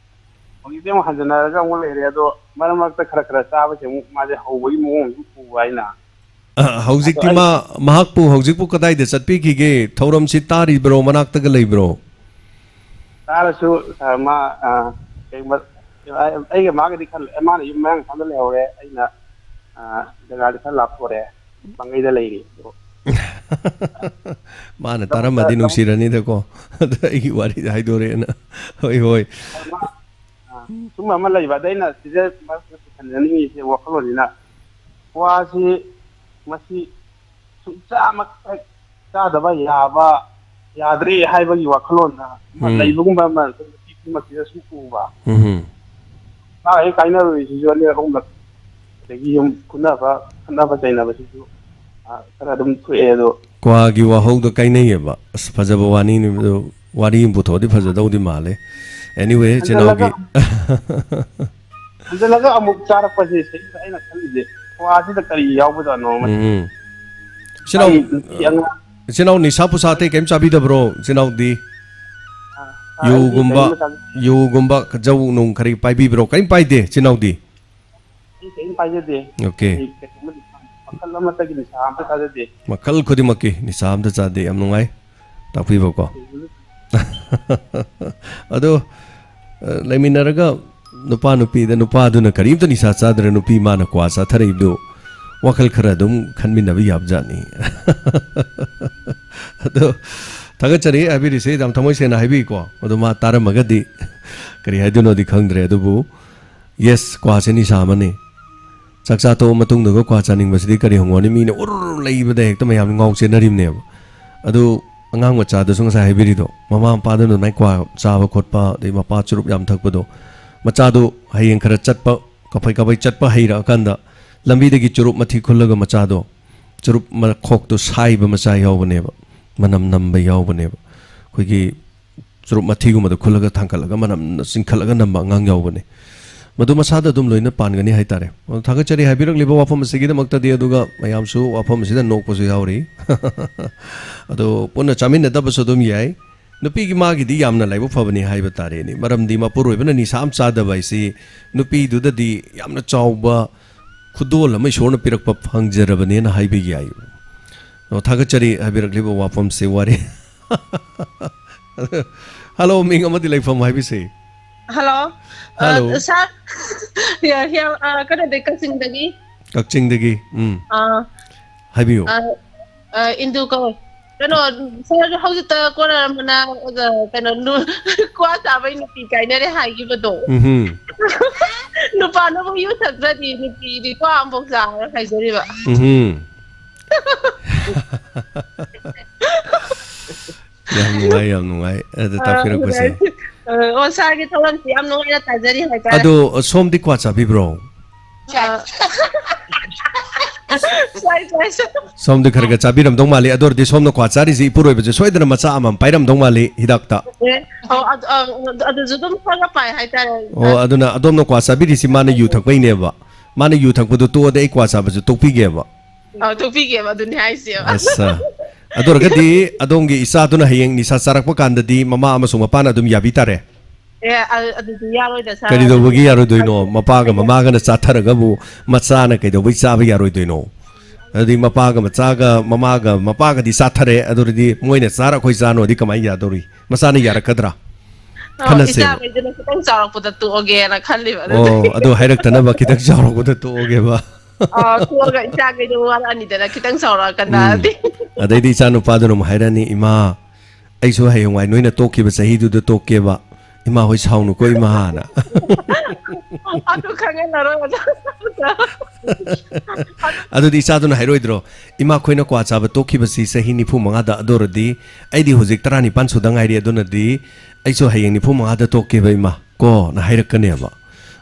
ꯍꯧꯖꯤꯛꯇꯤ ꯑꯃꯨꯛ ꯍꯟꯖꯤꯟꯅꯔꯒ ꯑꯃꯨꯛ ꯂꯩꯔꯦ꯫ ꯑꯗꯣ ꯃꯔꯛ ꯃꯔꯛꯇ ꯈꯔ ꯈꯔ ꯆꯥꯕꯁꯦ ꯑꯃꯨꯛ ꯃꯥꯁꯦ ꯍꯧꯕꯒꯤ ꯃꯑꯣꯡ ꯑꯃ ꯎꯕ ꯑꯩꯅ꯫ ꯑ, ꯑꯗꯣ ꯍꯧꯖꯤꯛꯇꯤ ꯑꯩ ꯃꯥ, ꯃꯍꯥꯛꯄꯨ ꯍꯧꯖꯤꯛꯄꯨ ꯀꯗꯥꯏꯗ ꯆꯠꯄꯤꯈꯤꯒꯦ? ꯊꯧꯔꯝꯁꯤ ꯇꯥꯔꯤꯕ꯭ꯔꯣ, ꯃꯅꯥꯛꯇꯒ ꯂꯩꯕ꯭ꯔꯣ? ꯇꯥꯔꯁꯨ, ꯑ, ꯃꯥ, ꯑ, ꯀꯩꯒꯨꯝꯕ, ꯑ, ꯑꯩꯒ ꯃꯥꯒꯗꯤ ꯈꯔ, ꯃꯥꯅ ꯌꯨꯝ ꯃꯌꯥꯡ ꯏꯝꯐꯥꯜꯗ ꯂꯩꯍꯧꯔꯦ, ꯑꯩꯅ, ꯑ, ꯖꯒꯥꯗꯤ ꯈꯔ ꯂꯥꯞꯊꯣꯔꯛꯑꯦ, ꯄꯥꯡꯒꯩꯗ ꯂꯩꯔꯤ꯫ ꯑꯗꯣ ꯃꯥꯅ ꯇꯥꯔꯝꯃꯗꯤ ꯅꯨꯡꯁꯤꯔꯅꯤꯗꯀꯣ꯫ ꯑꯗ ꯑꯩꯒꯤ ꯋꯥꯔꯤꯗ ꯍꯥꯏꯗꯣꯔꯛꯑꯦꯅ꯫ ꯍꯣꯏ, ꯍꯣꯏ꯫ ꯑ, ꯃꯥ, ꯑ, ꯁꯨꯝꯕ ꯑꯃ ꯂꯩꯕ꯫ ꯑꯗ ꯑꯩꯅ ꯁꯤꯗ ꯃꯔꯛꯇ ꯄꯨꯁꯟꯖꯅꯤꯡꯉꯤꯁꯦ ꯋꯥꯈꯜꯂꯣꯟꯁꯤꯅ, ꯀ꯭ꯋꯥꯁꯤ ꯃꯁꯤ ꯁꯨꯡꯆꯥꯃꯛ ꯍꯦꯛ ꯆꯥꯗꯕ ꯌꯥꯕ, ꯌꯥꯗ꯭ꯔꯦ ꯍꯥꯏꯕꯒꯤ ꯋꯥꯈꯜꯂꯣꯟꯗ ꯑꯃ ꯎꯝ꯫ ꯂꯩꯕꯒꯨꯝꯕ ꯑꯃ ꯅꯨꯄꯤ ꯈꯨꯗꯤꯡꯃꯛꯁꯤꯗ ꯁꯨꯝ ꯎꯕ꯫ ꯎꯝ꯫ ꯃꯥ ꯍꯦꯛ ꯀꯥꯏꯅꯔꯨꯔꯤꯁꯤꯁꯨ ꯑꯅꯤꯔꯛ ꯑꯍꯨꯝꯂꯛ, ꯑꯗꯒꯤ ꯌꯨꯝ ꯐꯨꯅꯕ, ꯈꯠꯅꯕ ꯆꯩꯅꯕꯁꯤꯁꯨ, ꯑ, ꯈꯔ ꯑꯗꯨꯝ ꯊꯣꯛꯑꯦ꯫ ꯑꯗꯣ ꯀ꯭ꯋꯥꯒꯤ ꯋꯥꯍꯧꯗ ꯀꯥꯏꯅꯩꯌꯦꯕ꯫ ꯑꯁ, ꯐꯖꯕ ꯋꯥꯅꯤꯅꯦ ꯑꯗꯣ, ꯋꯥꯔꯤ ꯑꯃ ꯄꯨꯊꯣꯛꯑꯗꯤ ꯐꯖꯗꯧꯗꯤ ꯃꯥꯜꯂꯦ꯫ Anyway, ꯍꯟꯖꯜꯂꯒ, ꯆꯤꯅꯥꯎꯒꯤ ꯍꯟꯖꯜꯂꯒ ꯑꯃꯨꯛ ꯆꯥꯔꯛꯄꯁꯦ ꯁꯤꯗ ꯑꯩꯅ ꯈꯜꯂꯤꯁꯦ, ꯀ꯭ꯋꯥꯁꯤꯗ ꯀꯔꯤ ꯌꯥꯎꯕꯖꯥꯠꯅꯣ? ꯎꯝ, ꯎꯝ꯫ ꯏꯆꯤꯟ ꯏꯅꯥꯎ, ꯑꯩ ꯅꯨꯄꯤ ꯑꯉꯥꯡ ꯏꯆꯤꯟ ꯏꯅꯥꯎ ꯅꯤꯁꯥ ꯄꯨꯁꯥ ꯑꯇꯩ ꯀꯔꯤꯝ ꯆꯥꯕꯤꯗꯕ꯭ꯔꯣ, ꯏꯆꯤꯟ ꯏꯅꯥꯎꯗꯤ? ꯑ, ꯑ, ꯑꯩꯗꯤ ꯌꯨꯒꯨꯝꯕ, ꯀꯔꯤꯝꯇ ꯆꯥꯖꯗꯦ꯫ ꯌꯨꯒꯨꯝꯕ, ꯖꯧ ꯅꯨꯡ ꯈꯔꯤ ꯄꯥꯏꯕꯤꯕ꯭ꯔꯣ? ꯀꯔꯤꯝ ꯄꯥꯏꯗꯦ, ꯏꯆꯤꯟ ꯏꯅꯥꯎꯗꯤ? ꯑꯩ ꯀꯔꯤꯝ ꯄꯥꯏꯖꯗꯦ꯫ OK꯫ ꯑꯩ ꯀꯩꯒꯨꯝꯕ ꯃꯈꯜ ꯑꯃꯠꯇꯒꯤ ꯅꯤꯁꯥ ꯑꯝꯇ ꯆꯥꯖꯗꯦ꯫ ꯃꯈꯜ ꯈꯨꯗꯤꯡꯃꯛꯀꯤ ꯅꯤꯁꯥ ꯑꯝꯇ ꯆꯥꯗꯦ꯫ ꯌꯥꯝ ꯅꯨꯡꯉꯥꯏ ꯇꯥꯛꯄꯤꯕꯀꯣ꯫ ꯑꯗꯣ, ꯑ, ꯂꯩꯃꯤꯟꯅꯔꯒ ꯅꯨꯄꯥ ꯅꯨꯄꯤꯗ, ꯅꯨꯄꯥꯗꯨꯅ ꯀꯔꯤꯝꯇ ꯅꯤꯁꯥ ꯆꯥꯗ꯭ꯔꯦ, ꯅꯨꯄꯤ ꯃꯥꯅ ꯀ꯭ꯋꯥ ꯆꯥꯊꯔꯛꯏꯕꯗꯨ ꯋꯥꯈꯜ ꯈꯔ ꯑꯗꯨꯝ ꯈꯟꯃꯤꯟꯅꯕ ꯌꯥꯕꯖꯥꯠꯅꯤ꯫ ꯑꯗꯣ ꯊꯥꯒꯠꯆꯔꯤ ꯍꯥꯏꯕꯤꯔꯤꯁꯦ, ꯌꯥꯝ ꯊꯃꯣꯏ ꯁꯦꯡꯅ ꯍꯥꯏꯕꯤꯀꯣ꯫ ꯑꯗꯣ ꯃꯥ ꯇꯥꯔꯝꯃꯒꯗꯤ ꯀꯔꯤ ꯍꯥꯏꯗꯣꯏꯅꯣꯗꯤ ꯈꯪꯗ꯭ꯔꯦ꯫ ꯑꯗꯨꯕꯨ ꯌꯦꯁ, ꯀ꯭ꯋꯥꯁꯦ ꯅꯤꯁꯥ ꯑꯃꯅꯤ꯫ ꯆꯥꯛ ꯆꯥ ꯇꯣꯛꯑ ꯃꯇꯨꯡꯗꯒ ꯀ꯭ꯋꯥ ꯆꯥꯅꯤꯡꯕꯁꯤꯗꯤ ꯀꯔꯤ ꯍꯪꯉꯨꯔꯅꯤ? ꯃꯤꯅ ꯎꯔꯨꯔ ꯂꯩꯕꯗ ꯍꯦꯛꯇ ꯃꯌꯥꯝ ꯉꯥꯎ ꯆꯦꯟꯅꯔꯤꯕꯅꯦꯕ꯫ ꯑꯗꯨ ꯑꯉꯥꯡ ꯃꯆꯥꯗꯁꯨ ꯉꯁꯥꯏ ꯍꯥꯏꯕꯤꯔꯤꯗꯣ, ꯃꯃꯥ ꯃꯄꯥꯗꯨꯅ ꯑꯗꯨꯃꯥꯏꯅ ꯀ꯭ꯋꯥ ꯆꯥꯕ ꯈꯣꯠꯄ, ꯑꯗꯩ ꯃꯄꯥ ꯆꯨꯔꯨꯞ ꯌꯥꯝ ꯊꯛꯄꯗꯣ, ꯃꯆꯥꯗꯨ ꯍꯌꯦꯡ ꯈꯔ ꯆꯠꯄ, ꯀꯐꯩ ꯀꯐꯩ ꯆꯠꯄ ꯍꯩꯔꯛꯑꯀꯥꯟꯗ ꯂꯝꯕꯤꯗꯒꯤ ꯆꯨꯔꯨꯞ ꯃꯊꯤ ꯈꯨꯜꯂꯒ ꯃꯆꯥꯗꯣ, ꯆꯨꯔꯨꯞ ꯃꯈꯣꯛꯇꯣ ꯁꯥꯏꯕ ꯃꯆꯥ ꯌꯥꯎꯕꯅꯦꯕ, ꯃꯅꯝ ꯅꯝꯕ ꯌꯥꯎꯕꯅꯦꯕ꯫ ꯑꯩꯈꯣꯏꯒꯤ ꯆꯨꯔꯨꯞ ꯃꯊꯤꯒꯨꯝꯕꯗꯣ ꯈꯨꯜꯂꯒ ꯊꯥꯡꯀꯠꯂꯒ ꯃꯅꯝꯅ ꯆꯤꯡꯈꯠꯂꯒ ꯅꯝꯕ ꯑꯉꯥꯡ ꯌꯥꯎꯕꯅꯦ꯫ ꯃꯗꯨ ꯃꯁꯥꯗ ꯑꯗꯨꯝ ꯂꯣꯏꯅ ꯄꯥꯟꯒꯅꯤ ꯍꯥꯏꯇꯥꯔꯦ꯫ ꯑꯗꯣ ꯊꯥꯒꯠꯆꯔꯤ ꯍꯥꯏꯕꯤꯔꯛꯂꯤꯕ ꯋꯥꯐꯝ ꯑꯁꯤꯒꯤꯗꯃꯛꯇꯗꯤ, ꯑꯗꯨꯒ ꯃꯌꯥꯝꯁꯨ ꯋꯥꯐꯝ ꯑꯁꯤꯗ ꯅꯣꯛꯄꯁꯨ ꯌꯥꯎꯔꯤ꯫ ꯑꯗꯣ ꯄꯨꯟꯅ ꯆꯥꯃꯤꯟꯅꯗꯕꯁꯨ ꯑꯗꯨꯝ ꯌꯥꯏ꯫ ꯅꯨꯄꯤꯒꯤ ꯃꯥꯒꯤꯗꯤ ꯌꯥꯝꯅ ꯂꯥꯏꯕꯛ ꯐꯕꯅꯤ ꯍꯥꯏꯕ ꯇꯥꯔꯦꯅꯦ, ꯃꯔꯝꯗꯤ ꯃꯄꯨꯔꯣꯏꯕꯅ ꯅꯤꯁꯥ ꯑꯃ ꯆꯥꯗꯕ ꯍꯥꯏꯁꯤ ꯅꯨꯄꯤꯗꯨꯗꯗꯤ ꯌꯥꯝꯅ ꯆꯥꯎꯕ ꯈꯨꯗꯣꯜ ꯑꯃ ꯏꯁꯣꯔꯅ ꯄꯤꯔꯛꯄ ꯐꯪꯖꯔꯕꯅꯦꯅ ꯍꯥꯏꯕ ꯌꯥꯏ꯫ ꯑꯣ, ꯊꯥꯒꯠꯆꯔꯤ ꯍꯥꯏꯕꯤꯔꯛꯂꯤꯕ ꯋꯥꯐꯝꯁꯦ, ꯋꯥꯔꯤ꯫ ꯍꯜꯂꯣ, ꯃꯤꯡ ꯑꯃꯗꯤ ꯂꯩꯐꯝ ꯍꯥꯏꯕꯤꯁꯦ꯫ ꯍꯜꯂꯣ꯫ ꯍꯜꯂꯣ꯫ ꯑ, ꯁꯥꯔ, ꯍꯤꯌꯥ-, ꯍꯤꯌꯥ-, ꯑ, ꯀꯩꯅꯣꯗꯒꯤ, ꯀꯛꯆꯤꯡꯗꯒꯤ꯫ ꯀꯛꯆꯤꯡꯗꯒꯤ, ꯎꯝ꯫ ꯑꯥ꯫ ꯍꯥꯏꯕꯤꯌꯨ꯫ ꯑ, ꯑ, ꯏꯟꯗꯨ ꯀꯧꯋꯦ꯫ ꯀꯩꯅꯣ, ꯁꯥꯔ, ꯍꯧꯖꯤꯛꯇ ꯀꯣꯔ ꯑꯃꯅ, ꯑ, ꯀꯩꯅꯣ, ꯅꯨ-, ꯀ꯭ꯋꯥ ꯆꯥꯕꯩ ꯅꯨꯄꯤ ꯀꯥꯏꯅꯔꯦ ꯍꯥꯏꯈꯤꯕꯗꯣ꯫ ꯎꯝꯍꯨꯝ꯫ ꯅꯨꯄꯥꯅꯕꯨ ꯌꯨ ꯊꯛꯇ꯭ꯔꯗꯤ ꯅꯨꯄꯤꯗꯤ ꯀ꯭ꯋꯥ ꯑꯃꯐꯥꯎ ꯆꯥꯔꯣꯏ ꯍꯥꯏꯖꯔꯤꯕ꯫ ꯎꯝꯍꯨꯝ꯫ ꯌꯥꯝ ꯅꯨꯡꯉꯥꯏ, ꯌꯥꯝ ꯅꯨꯡꯉꯥꯏ ꯑꯗꯨ ꯑ, ꯇꯥꯛꯄꯤꯔꯛꯄꯁꯦ꯫ ꯑ, ꯑꯣ, ꯁꯥꯔꯒꯤ ꯊꯧꯔꯝꯁꯤ ꯌꯥꯝ ꯅꯨꯡꯉꯥꯏꯅ ꯇꯥꯖꯔꯤ ꯍꯥꯏꯇꯥꯔꯦ꯫ ꯑꯗꯣ, ꯁꯣꯝꯗꯤ ꯀ꯭ꯋꯥ ꯆꯥꯕꯤꯕ꯭ꯔꯣ? ꯑ, ꯆꯥꯏ, ꯆꯥꯏ, ꯆꯥꯏ꯫ ꯁꯣꯝꯗꯤ ꯈꯔ ꯈꯔ ꯆꯥꯕꯤꯔꯝꯗꯧ ꯃꯥꯜꯂꯤ꯫ ꯑꯗꯨ ꯑꯣꯏꯔꯗꯤ ꯁꯣꯝꯅ ꯀ꯭ꯋꯥ ꯆꯥꯔꯤꯁꯤ ꯏꯄꯨꯔꯣꯏꯕꯁꯦ ꯁꯣꯏꯗꯅ ꯃꯆꯥ ꯑꯃꯃꯝ ꯄꯥꯏꯔꯝꯗꯧ ꯃꯥꯜꯂꯤ ꯍꯤꯗꯥꯛꯇ꯫ ꯑꯦ, ꯑꯣ, ꯑꯗꯨ, ꯑ, ꯑꯗꯨꯁꯨ ꯑꯗꯨꯝ ꯈꯔ ꯈꯔ ꯄꯥꯏ ꯍꯥꯏꯇꯥꯔꯦ꯫ ꯑꯣ, ꯑꯗꯨꯅ ꯑꯗꯣꯝꯅ ꯀ꯭ꯋꯥ ꯆꯥꯕꯤꯔꯤꯁꯤ ꯃꯥꯅ ꯌꯨ ꯊꯛꯄꯩꯅꯦꯕ꯫ ꯃꯥꯅ ꯌꯨ ꯊꯛꯄꯗꯨ ꯇꯣꯛꯑꯗꯤ ꯑꯩ ꯀ꯭ꯋꯥ ꯆꯥꯕꯁꯨ ꯇꯣꯛꯄꯤꯒꯦꯕ꯫ ꯑ, ꯇꯣꯛꯄꯤꯒꯦꯕ, ꯑꯗꯨꯅꯦ ꯍꯥꯏꯁꯦ꯫ ꯑꯁ꯫ ꯑꯗꯨ ꯑꯣꯏꯔꯒꯗꯤ ꯑꯗꯣꯝꯒꯤ ꯏꯆꯥꯗꯨꯅ ꯍꯌꯦꯡ ꯅꯤꯁꯥ ꯆꯥꯔꯛꯄ ꯀꯥꯟꯗꯗꯤ ꯃꯃꯥ ꯑꯃꯁꯨꯡ ꯃꯄꯥꯅ ꯑꯗꯨꯝ ꯌꯥꯕꯤ ꯇꯥꯔꯦ꯫ ꯑꯦ, ꯑ-, ꯑꯗꯨꯗꯤ ꯌꯥꯔꯣꯏꯗ, ꯁꯥꯔ꯫ ꯀꯔꯤꯗꯧꯕꯒꯤ ꯌꯥꯔꯣꯏꯗꯣꯏꯅꯣ? ꯃꯄꯥꯒ ꯃꯃꯥꯒꯅ ꯆꯥꯊꯔꯒꯕꯨ ꯃꯆꯥꯅ ꯀꯩꯗꯧꯕꯩ ꯆꯥꯕ ꯌꯥꯔꯣꯏꯗꯣꯏꯅꯣ? ꯑꯗꯨꯗꯤ ꯃꯄꯥꯒ ꯃꯆꯥꯒ, ꯃꯃꯥꯒ ꯃꯄꯥꯒꯗꯤ ꯆꯥꯊꯔꯦ, ꯑꯗꯨ ꯑꯣꯏꯔꯗꯤ ꯃꯣꯏꯅ ꯆꯥꯔ ꯑꯩꯈꯣꯏ ꯆꯥꯅꯣꯗꯤ ꯀꯃꯥꯏꯅ ꯌꯥꯗꯧꯔꯤ? ꯃꯆꯥꯅ ꯌꯥꯔꯛꯀꯗ꯭ꯔꯥ? ꯑꯣ, ꯈꯟꯅꯁꯦꯕ꯫ ꯏꯆꯥꯈꯩꯗꯨꯅ ꯈꯤꯇꯪ ꯆꯥꯎꯔꯛꯄꯗ ꯇꯣꯛꯑꯒꯦꯅ ꯈꯜꯂꯤꯕ, ꯑꯗꯨꯗꯤ꯫ ꯑꯣ, ꯑꯗꯨ ꯍꯥꯏꯔꯛꯇꯅꯕ ꯈꯤꯇꯪ ꯆꯥꯎꯔꯛꯄꯗ ꯇꯣꯛꯑꯒꯦꯕ꯫ ꯑꯥ, ꯇꯣꯛꯑꯒ ꯏꯆꯥꯈꯩꯗꯣ ꯋꯥꯔꯛꯑꯅꯤꯗꯅ, ꯈꯤꯇꯪ ꯆꯥꯎꯔꯛꯑꯀꯥꯟꯗ꯫ ꯎꯝ꯫ ꯑꯗꯩꯗꯤ ꯏꯆꯥ ꯅꯨꯄꯥꯗꯨꯅ ꯑꯃꯨꯛ ꯍꯥꯏꯔꯛꯑꯅꯤ, "ꯏꯃꯥ, ꯑꯩꯁꯨ ꯍꯌꯦꯡꯋꯥꯏ ꯅꯣꯏꯅ ꯇꯣꯛꯈꯤꯕ ꯆꯍꯤꯗꯨꯗ ꯇꯣꯛꯀꯦꯕ꯫ ꯏꯃꯥ ꯍꯣꯏ ꯁꯥꯎꯅꯨꯀꯣ, ꯏꯃꯥꯅ"꯫ ꯑꯗꯨ ꯈꯪꯍꯜꯂꯔꯣꯏ ꯑꯗꯣ꯫ ꯑꯗꯨꯗꯤ ꯏꯆꯥꯗꯨꯅ ꯍꯥꯏꯔꯣꯏꯗ꯭ꯔꯣ, "ꯏꯃꯥ, ꯑꯩꯈꯣꯏꯅ ꯀ꯭ꯋꯥ ꯆꯥꯕ ꯇꯣꯛꯈꯤꯕꯁꯤ ꯆꯍꯤ ꯅꯤꯐꯨ ꯃꯉꯥꯗ, ꯑꯗꯨ ꯑꯣꯏꯔꯗꯤ ꯑꯩꯗꯤ ꯍꯧꯖꯤꯛ ꯇꯔꯥꯅꯤꯄꯥꯟ ꯁꯨꯗ ꯉꯥꯏꯔꯤ, ꯑꯗꯨꯅꯗꯤ ꯑꯩꯁꯨ ꯍꯌꯦꯡ ꯅꯤꯐꯨ ꯃꯉꯥꯗ ꯇꯣꯛꯀꯦꯕ, ꯏꯃꯥ"꯫ ꯀꯣ ꯅ ꯍꯥꯏꯔꯛꯀꯅꯦꯕ꯫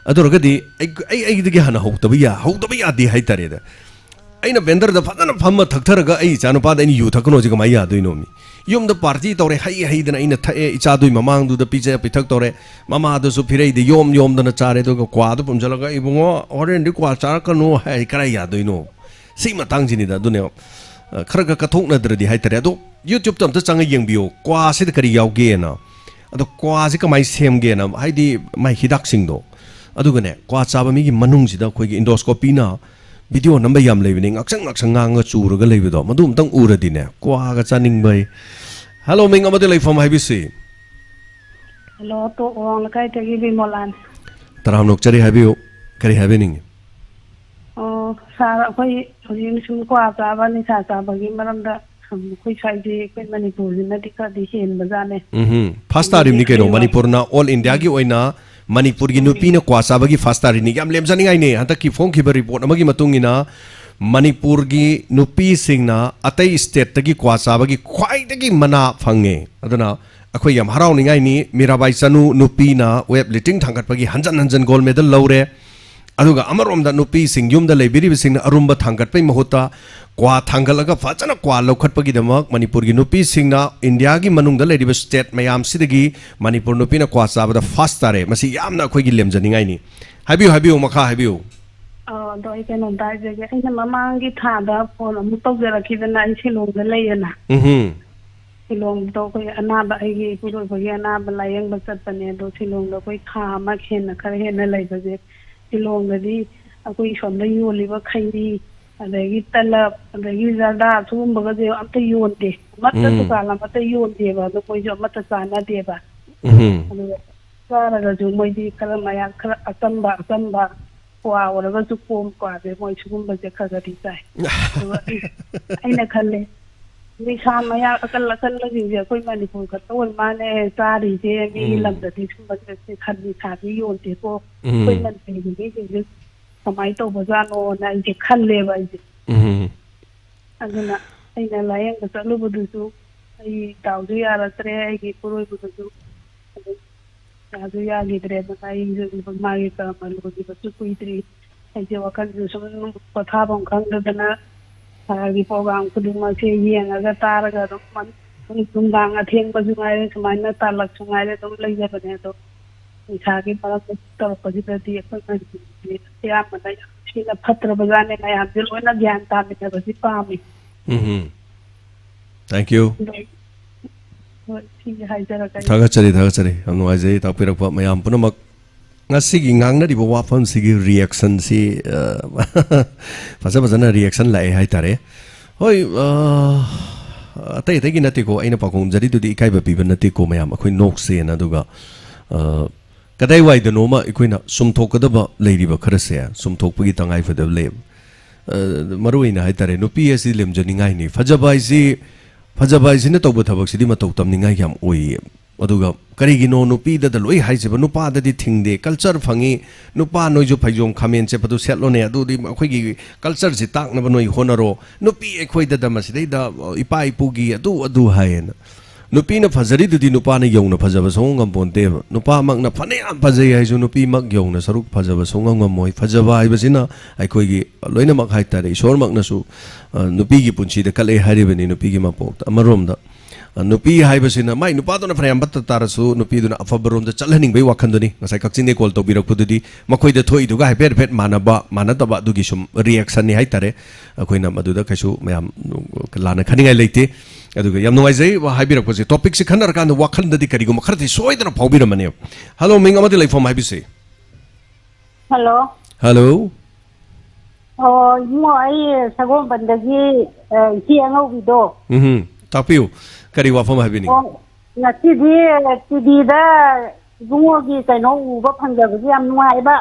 ꯑꯗꯨ ꯑꯣꯏꯔꯒꯗꯤ ꯑꯩ, ꯑꯩ, ꯑꯩꯗꯒꯤ ꯍꯥꯟꯅ ꯍꯧꯗꯕ ꯌꯥ-, ꯍꯧꯗꯕ ꯌꯥꯗꯦ ꯍꯥꯏꯇꯥꯔꯦꯗ꯫ ꯑꯩꯅ vendorꯗ ꯐꯖꯅ ꯐꯝꯃ ꯊꯛꯊꯔꯒ ꯑꯩ ꯏꯆꯥꯅꯨꯄꯥꯗ ꯑꯩꯅ ꯌꯨ ꯊꯛꯀꯅꯣꯁꯦ ꯀꯃꯥꯏꯅ ꯌꯥꯗꯣꯏꯅꯣ ꯃꯤ? ꯌꯨꯝꯗ party ꯇꯧꯔꯦ, ꯍꯩ ꯍꯩꯗꯅ ꯑꯩꯅ ꯊꯛꯑꯦ, ꯏꯆꯥꯗꯨꯒꯤ ꯃꯃꯥꯡꯗꯨꯗ ꯄꯤꯖ ꯄꯤꯊꯛ ꯇꯧꯔꯦ, ꯃꯃꯥꯗꯨꯁꯨ ꯐꯤꯔꯩꯗ ꯌꯣꯝ ꯌꯣꯝꯗꯅ ꯆꯥꯔꯦ, ꯑꯗꯨꯒ ꯀ꯭ꯋꯥꯗꯨ ꯄꯨꯝꯁꯤꯜꯂꯒ, "ꯏꯕꯨꯡꯉꯣ, ꯍꯣꯔꯦꯟꯗꯤ ꯀ꯭ꯋꯥ ꯆꯥꯔꯛꯀꯅꯨ" ꯍꯥꯏ ꯀꯔꯥꯏ ꯌꯥꯗꯣꯏꯅꯣ? ꯁꯤ ꯃꯇꯥꯡꯁꯤꯅꯤꯗ꯫ ꯑꯗꯨꯅꯦꯕ, ꯑ, ꯈꯔ ꯈꯔ ꯀꯠꯊꯣꯛꯅꯗ꯭ꯔꯗꯤ ꯍꯥꯏꯇꯥꯔꯦ꯫ ꯑꯗꯣ YouTubeꯇ ꯑꯝꯇ ꯆꯪꯉ ꯌꯦꯡꯕꯤꯌꯨ, ꯀ꯭ꯋꯥꯁꯤꯗ ꯀꯔꯤ ꯌꯥꯎꯒꯦꯅ꯫ ꯑꯗꯣ ꯀ꯭ꯋꯥꯁꯤ ꯀꯃꯥꯏꯅ ꯁꯦꯝꯒꯦꯅ, ꯍꯥꯏꯗꯤ ꯃꯥꯏ ꯍꯤꯗꯥꯛꯁꯤꯡꯗꯣ꯫ ꯑꯗꯨꯒꯅꯦ, ꯀ꯭ꯋꯥ ꯆꯥꯕ ꯃꯤꯒꯤ ꯃꯅꯨꯡꯁꯤꯗ ꯑꯩꯈꯣꯏꯒꯤ endoscopyꯅ video ꯅꯝꯕ ꯌꯥꯝ ꯂꯩꯕꯅꯦ, ꯉꯥꯛꯁꯪ ꯉꯥꯛꯁꯪ ꯉꯥꯡꯉ ꯆꯨꯔꯒ ꯂꯩꯕꯗꯣ, ꯃꯗꯨ ꯑꯝꯇꯪ ꯎꯔꯗꯤꯅꯦ, ꯀ꯭ꯋꯥꯒ ꯆꯥꯅꯤꯡꯕꯩ꯫ Hello, ꯃꯤꯡ ꯑꯃꯗꯤ ꯂꯩꯐꯝ ꯍꯥꯏꯕꯤꯁꯤ꯫ Hello, ꯇꯣꯞ ꯑꯋꯥꯡ ꯂꯩꯀꯥꯏꯗꯒꯤ ꯕꯤꯃꯣꯂꯥꯅꯤ꯫ ꯇꯔꯥꯝꯅ ꯑꯣꯛꯆꯔꯤ, ꯍꯥꯏꯕꯤꯌꯨ, ꯀꯔꯤ ꯍꯥꯏꯕꯤꯅꯤꯡꯉꯤ? ꯑꯣ, ꯁꯥꯔ, ꯑꯩꯈꯣꯏ ꯍꯧꯖꯤꯛ ꯁꯨꯝ ꯀ꯭ꯋꯥ ꯆꯥꯕ, ꯅꯤꯁꯥ ꯆꯥꯕꯒꯤ ꯃꯔꯝꯗ ꯁꯨꯝ ꯑꯩꯈꯣꯏ ꯁ꯭ꯋꯥꯏꯗꯤ, ꯑꯩꯈꯣꯏ ꯃꯅꯤꯄꯨꯔꯁꯤꯅꯗꯤ ꯈꯔꯗꯤ ꯍꯦꯟꯕꯖꯥꯠꯅꯦ꯫ ꯎꯝ, first ꯇꯥꯔꯤꯕꯅꯤ ꯀꯩꯅꯣ, ꯃꯅꯤꯄꯨꯔꯅ all Indiaꯒꯤ ꯑꯣꯏꯅ ꯃꯅꯤꯄꯨꯔꯒꯤ ꯅꯨꯄꯤꯅ ꯀ꯭ꯋꯥ ꯆꯥꯕꯒꯤ first ꯇꯥꯔꯤꯅꯤ꯫ ꯌꯥꯝ ꯂꯦꯝꯖꯅꯤꯡꯉꯥꯏꯅꯦ꯫ ꯍꯟꯗꯛꯀꯤ ꯐꯣꯡꯈꯤꯕ report ꯑꯃꯒꯤ ꯃꯇꯨꯡ ꯏꯟꯅ ꯃꯅꯤꯄꯨꯔꯒꯤ ꯅꯨꯄꯤꯁꯤꯡꯅ ꯑꯇꯩ stateꯇꯒꯤ ꯀ꯭ꯋꯥ ꯆꯥꯕꯒꯤ ꯈ꯭ꯋꯥꯏꯗꯒꯤ ꯃꯅꯥ ꯐꯪꯉꯦ꯫ ꯑꯗꯨꯅ ꯑꯩꯈꯣꯏ ꯌꯥꯝ ꯍꯔꯥꯎꯅꯤꯡꯉꯥꯏꯅꯤ꯫ ꯃꯤꯔꯥꯕꯥꯏ ꯆꯅꯨ ꯅꯨꯄꯤꯅ weight lifting ꯊꯥꯡꯒꯠꯄꯒꯤ ꯍꯟꯖꯟ ꯍꯟꯖꯟ gold medal ꯂꯧꯔꯦ꯫ ꯑꯗꯨꯒ ꯑꯃꯔꯣꯝꯗ ꯅꯨꯄꯤꯁꯤꯡ ꯌꯨꯝꯗ ꯂꯩꯕꯤꯔꯤꯕꯁꯤꯡꯅ ꯑꯔꯨꯝꯕ ꯊꯥꯡꯒꯠꯄꯩ ꯃꯍꯨꯠꯇ ꯀ꯭ꯋꯥ ꯊꯥꯡꯒꯠꯂꯒ ꯐꯖꯅ ꯀ꯭ꯋꯥ ꯂꯧꯈꯠꯄꯒꯤꯗꯃꯛ ꯃꯅꯤꯄꯨꯔꯒꯤ ꯅꯨꯄꯤꯁꯤꯡꯅ Indiaꯒꯤ ꯃꯅꯨꯡꯗ ꯂꯩꯔꯤꯕ state ꯃꯌꯥꯝꯁꯤꯗꯒꯤ ꯃꯅꯤꯄꯨꯔ ꯅꯨꯄꯤꯅ ꯀ꯭ꯋꯥ ꯆꯥꯕꯗ first ꯇꯥꯔꯦ꯫ ꯃꯁꯤ ꯌꯥꯝꯅ ꯑꯩꯈꯣꯏꯒꯤ ꯂꯦꯝꯖꯅꯤꯡꯉꯥꯏꯅꯤ꯫ ꯍꯥꯏꯕꯤꯌꯨ, ꯍꯥꯏꯕꯤꯌꯨ, ꯃꯈꯥ ꯍꯥꯏꯕꯤꯌꯨ꯫ ꯑꯣ, ꯑꯗꯣ ꯑꯩ ꯀꯩꯅꯣꯝꯇ ꯍꯥꯏꯖꯒꯦ꯫ ꯑꯩꯅ ꯃꯃꯥꯡꯒꯤ ꯊꯥꯗ phone ꯑꯃꯨꯛ ꯇꯧꯖꯔꯛꯈꯤꯗꯅ, ꯑꯩ ꯁꯤꯂꯣꯡꯗ ꯂꯩꯌꯦꯅ꯫ ꯎꯝꯍꯨꯝ꯫ ꯁꯤꯂꯣꯡꯗꯣ ꯑꯩꯈꯣꯏ ꯑꯅꯥꯕ, ꯑꯩꯒꯤ ꯏꯄꯨꯔꯣꯏꯕꯒꯤ ꯑꯅꯥꯕ ꯂꯥꯏꯌꯦꯡꯕ ꯆꯠꯄꯅꯦ꯫ ꯑꯗꯣ ꯁꯤꯂꯣꯡꯗ ꯑꯩꯈꯣꯏ ꯊꯥ ꯑꯃ ꯍꯦꯟꯅ, ꯈꯔ ꯍꯦꯟꯅ ꯂꯩꯕꯁꯦ, ꯁꯤꯂꯣꯡꯗꯗꯤ ꯑꯩꯈꯣꯏ ꯁꯣꯝꯗ ꯌꯣꯜꯂꯤꯕ ꯈꯩꯅꯤ, ꯑꯗꯒꯤ ꯇꯂꯞ, ꯑꯗꯒꯤ ꯖꯔꯗꯥ, ꯁꯤꯒꯨꯝꯕꯒꯁꯦ ꯑꯝꯇ ꯌꯣꯟꯗꯦ꯫ ꯑꯃꯠꯇ ꯎꯝ꯫ ꯗꯨꯀꯥꯟ ꯑꯃꯠꯇ ꯌꯣꯟꯗꯦꯕ꯫ ꯑꯗꯣ ꯃꯣꯏꯁꯨ ꯑꯃꯠꯇ ꯆꯥꯟꯅꯗꯦꯕ꯫ ꯎꯝꯍꯨꯝ꯫ ꯑꯗꯨꯒ ꯆꯥꯔꯒꯁꯨ ꯃꯣꯏꯗꯤ ꯈꯔ ꯃꯌꯥꯝ ꯈꯔ ꯑꯆꯝꯕ, ꯑꯆꯝꯕ ꯀ꯭ꯋꯥ ꯑꯣꯏꯔꯒꯁꯨ ꯀꯣꯝ ꯀ꯭ꯋꯥꯁꯦ ꯃꯣꯏ ꯁꯤꯒꯨꯝꯕꯁꯦ ꯈꯔ ꯈꯔꯗꯤ ꯆꯥꯏ꯫ ꯑꯗꯨꯒ ꯑꯩ-, ꯑꯩꯅ ꯈꯜꯂꯦ, ꯅꯤꯁꯥ ꯃꯌꯥ ꯑꯀꯜ ꯑꯀꯟꯕꯁꯤꯡꯁꯦ ꯑꯩꯈꯣꯏ ꯃꯅꯤꯄꯨꯔ ꯈꯛꯇ ꯑꯣꯏ ꯃꯥꯜꯂꯦ ꯆꯥꯔꯤꯁꯦ, ꯃꯤꯒꯤ ꯎꯝ꯫ ꯂꯝꯗꯗꯤ ꯁꯨꯝꯕꯁꯦ ꯈꯟ ꯅꯤꯁꯥꯗꯤ ꯌꯣꯟꯗꯦꯀꯣ, ꯑꯩꯈꯣꯏ ꯎꯝ꯫ ꯃꯅꯤꯄꯨꯔꯒꯤ ꯃꯤꯁꯤꯡꯁꯦ ꯀꯃꯥꯏꯅ ꯇꯧꯕꯖꯥꯠꯅꯣꯅ ꯑꯩꯁꯦ ꯈꯜꯂꯦꯕ ꯑꯩꯁꯦ꯫ ꯎꯝ꯫ ꯑꯗꯨꯅ ꯑꯩꯅ ꯂꯥꯌꯦꯡꯕ ꯆꯠꯂꯨꯕꯗꯨꯁꯨ ꯑꯩ ꯗꯥꯎꯁꯨ ꯌꯥꯔꯛꯇ꯭ꯔꯦ, ꯑꯩꯒꯤ ꯏꯄꯨꯔꯣꯏꯕꯗꯨꯁꯨ ꯑꯗꯨꯝ ꯌꯥꯁꯨ ꯌꯥꯈꯤꯗ꯭ꯔꯦ꯫ ꯑꯗꯨꯅ ꯑꯩꯁꯨ ꯃꯥꯒꯤ ꯀꯔꯃ ꯂꯣꯏꯈꯤꯕꯁꯨ ꯀꯨꯏꯗ꯭ꯔꯤ꯫ ꯑꯩꯁꯦ ꯋꯥꯈꯜꯁꯨ ꯁꯨꯝ ꯄꯣꯊꯥꯐꯝ ꯈꯪꯗꯗꯅ ꯁꯍꯔꯒꯤ ꯄ꯭ꯔꯣꯒ꯭ꯔꯥꯝ ꯈꯨꯗꯤꯡꯃꯛꯁꯦ ꯌꯦꯡꯉꯒ ꯇꯥꯔꯒ ꯑꯗꯨꯝ ꯃꯟ-, ꯅꯨꯡꯗꯥꯡ ꯑꯊꯦꯡꯕꯁꯨ ꯉꯥꯏꯔꯦ, ꯁꯨꯃꯥꯏꯅ ꯇꯥꯜꯂꯛꯁꯨ ꯉꯥꯏꯔꯦ ꯑꯗꯨꯝ ꯂꯩꯖꯕꯅꯦ꯫ ꯑꯗꯣ ꯅꯤꯁꯥꯒꯤ ꯃꯔꯝꯗ ꯇꯧꯔꯛꯄꯁꯤꯗꯗꯤ ꯑꯩꯈꯣꯏ ꯃꯅꯤꯄꯨꯔꯁꯦ ꯑꯌꯥꯝꯕꯅ ꯌꯥꯝ ꯊꯤꯅ ꯐꯠꯇ꯭ꯔꯕꯖꯥꯠꯅꯦ꯫ ꯃꯌꯥꯝꯁꯦ ꯂꯣꯏꯅ ꯒ꯭ꯌꯥꯟ ꯇꯥꯃꯤꯟꯅꯕꯁꯤ ꯄꯥꯝꯃꯤ꯫ ꯎꯝ꯫ Thank you꯫ ꯑꯗꯣ, ꯍꯣꯏ, ꯁꯤꯒꯤ ꯍꯥꯏꯖꯔꯒ ꯑꯩ ꯊꯥꯒꯠꯆꯔꯤ, ꯊꯥꯒꯠꯆꯔꯤ꯫ ꯌꯥꯝ ꯅꯨꯡꯉꯥꯏꯖꯩ ꯇꯥꯛꯄꯤꯔꯛꯄ ꯃꯌꯥꯝ ꯄꯨꯝꯅꯃꯛ꯫ ꯉꯁꯤꯒꯤ ꯉꯥꯡꯅꯔꯤꯕ ꯋꯥꯐꯝꯁꯤꯒꯤ reactionꯁꯤ, ꯑ, ꯐꯖ ꯐꯖꯅ reaction ꯂꯥꯛꯑꯦ ꯍꯥꯏꯇꯥꯔꯦ꯫ ꯍꯣꯏ, ꯑ, ꯑꯇꯩ ꯑꯇꯩꯒꯤ ꯅꯠꯇꯦꯀꯣ, ꯑꯩꯅ ꯄꯥꯎꯈꯨꯝꯖꯔꯤꯗꯨꯗꯤ ꯏꯀꯥꯏꯕ ꯄꯤꯕ ꯅꯠꯇꯦꯀꯣ ꯃꯌꯥꯝ, ꯑꯩꯈꯣꯏ ꯅꯣꯛꯁꯦꯅ꯫ ꯑꯗꯨꯒ, ꯑ, ꯀꯗꯥꯏꯋꯥꯏꯗꯅꯣꯃ ꯑꯩꯈꯣꯏꯅ ꯆꯨꯝꯊꯣꯛꯀꯗꯕ ꯂꯩꯔꯤꯕ ꯈꯔꯁꯦ, ꯆꯨꯝꯊꯣꯛꯄꯒꯤ ꯇꯉꯥꯏꯐꯗꯕ ꯂꯩꯌꯦꯕ꯫ ꯑ, ꯃꯔꯨ ꯑꯣꯏꯅ ꯍꯥꯏꯇꯥꯔꯦ, ꯅꯨꯄꯤ ꯑꯁꯤ ꯂꯦꯝꯖꯅꯤꯡꯉꯥꯏꯅꯤ꯫ ꯐꯖꯕ ꯍꯥꯏꯁꯤ, ꯐꯖꯕ ꯍꯥꯏꯁꯤꯅ ꯇꯧꯕ ꯊꯕꯛꯁꯤꯗꯤ ꯃꯇꯧ ꯇꯝꯅꯤꯡꯉꯥꯏ ꯌꯥꯝ ꯑꯣꯏꯌꯦ꯫ ꯑꯗꯨꯒ ꯀꯔꯤꯒꯤꯅꯣ ꯅꯨꯄꯤꯗꯗ ꯂꯣꯏ ꯍꯥꯏꯁꯤꯕ? ꯅꯨꯄꯥꯗꯗꯤ ꯊꯤꯡꯗꯦ, culture ꯐꯪꯉꯤ, ꯅꯨꯄꯥ ꯅꯣꯏꯁꯨ ꯐꯩꯖꯣꯝ ꯈꯥꯃꯦꯟ ꯆꯠꯄꯗꯨ ꯁꯦꯠꯂꯣꯅꯦ, ꯑꯗꯨꯗꯤ ꯑꯩꯈꯣꯏꯒꯤ cultureꯁꯤ ꯇꯥꯛꯅꯕ ꯅꯣꯏ ꯍꯣꯠꯅꯔꯣ, ꯅꯨꯄꯤ ꯑꯩꯈꯣꯏꯗꯗ ꯃꯁꯤꯗꯩꯗ ꯏꯄꯥ ꯏꯄꯨꯒꯤ ꯑꯗꯨ ꯑꯗꯨ ꯍꯥꯏꯌꯦꯅ꯫ ꯅꯨꯄꯤꯅ ꯐꯖꯔꯤꯗꯨꯗꯤ ꯅꯨꯄꯥꯅ ꯌꯧꯅ ꯐꯖꯕ ꯁꯨꯡꯉꯝ ꯉꯝꯄꯣꯟꯇꯦꯕ꯫ ꯅꯨꯄꯥꯃꯛꯅ ꯐꯅꯌꯥꯝ ꯐꯖꯩ ꯍꯥꯏꯁꯨ ꯅꯨꯄꯤꯃꯛ ꯌꯧꯅ ꯁꯔꯨꯛ ꯐꯖꯕ ꯁꯨꯡꯉꯝ ꯉꯝꯃꯣꯏ꯫ ꯐꯖꯕ ꯍꯥꯏꯕꯁꯤꯅ ꯑꯩꯈꯣꯏꯒꯤ ꯂꯣꯏꯅꯃꯛ ꯍꯥꯏꯇꯥꯔꯦ, ꯏꯁꯣꯔꯃꯛꯅꯁꯨ, ꯑ, ꯅꯨꯄꯤꯒꯤ ꯄꯨꯟꯁꯤꯗ ꯀꯠꯂꯛꯑꯦ ꯍꯥꯏꯔꯤꯕꯅꯤ, ꯅꯨꯄꯤꯒꯤ ꯃꯄꯣꯛꯇ꯫ ꯑꯃꯔꯣꯝꯗ, ꯑ, ꯅꯨꯄꯤ ꯍꯥꯏꯕꯁꯤꯅ ꯃꯥꯏ ꯅꯨꯄꯥꯗꯨꯅ ꯐꯅꯌꯥꯝ ꯐꯠꯇ ꯇꯥꯔꯁꯨ ꯅꯨꯄꯤꯗꯨꯅ ꯑꯐꯕꯔꯣꯝꯗ ꯆꯠꯍꯟꯅꯤꯡꯕꯒꯤ ꯋꯥꯈꯜꯗꯨꯅꯤ꯫ ꯉꯁꯥꯏ ꯀꯛꯆꯤꯡꯗꯒꯤ call ꯇꯧꯕꯤꯔꯛꯄꯗꯨꯗꯤ ꯃꯈꯣꯏꯗ ꯊꯣꯛꯏꯗꯨꯒ ꯍꯥꯏꯐꯦꯠ ꯍꯥꯏꯐꯦꯠ ꯃꯥꯟꯅꯕ ꯃꯥꯟꯅꯗꯕ ꯑꯗꯨꯒꯤ ꯁꯨꯝ reactionꯅꯤ ꯍꯥꯏꯇꯥꯔꯦ꯫ ꯑꯩꯈꯣꯏꯅ ꯃꯗꯨꯗ ꯀꯩꯁꯨ ꯃꯌꯥꯝ ꯂꯥꯟꯅ ꯈꯟꯅꯤꯡꯉꯥꯏ ꯂꯩꯇꯦ꯫ ꯑꯗꯨꯒ ꯌꯥꯝ ꯅꯨꯡꯉꯥꯏꯖꯩ ꯋꯥ ꯍꯥꯏꯕꯤꯔꯛꯄꯁꯦ꯫ Topicꯁꯦ ꯈꯟꯅꯔꯀꯥꯟꯗ ꯋꯥꯈꯜꯗꯗꯤ ꯀꯔꯤꯒꯨꯝꯕ ꯈꯔꯗꯤ ꯁꯣꯏꯗꯅ ꯐꯥꯎꯕꯤꯔꯝꯃꯅꯦꯕ꯫ Hello, ꯃꯤꯡ ꯑꯃꯗꯤ ꯂꯩꯐꯝ ꯍꯥꯏꯕꯤꯁꯦ꯫ Hello꯫ Hello꯫ ꯑꯣ, ꯏꯕꯨꯡꯉꯣ, ꯑꯩ ꯁꯒꯣꯜꯕꯟꯗꯒꯤ, ꯑ, ꯏꯆꯦ ꯑꯉꯧꯕꯤꯗꯣ꯫ ꯎꯝ, ꯇꯥꯛꯄꯤꯌꯨ꯫ ꯀꯔꯤ ꯋꯥꯐꯝ ꯍꯥꯏꯕꯤꯅꯤꯡꯉꯤ? ꯑꯣ, ꯉꯁꯤꯗꯤ TVꯗ ꯏꯕꯨꯡꯉꯣꯒꯤ ꯀꯩꯅꯣ ꯎꯕ ꯐꯪꯖꯕꯁꯦ ꯌꯥꯝ ꯅꯨꯡꯉꯥꯏꯕ꯫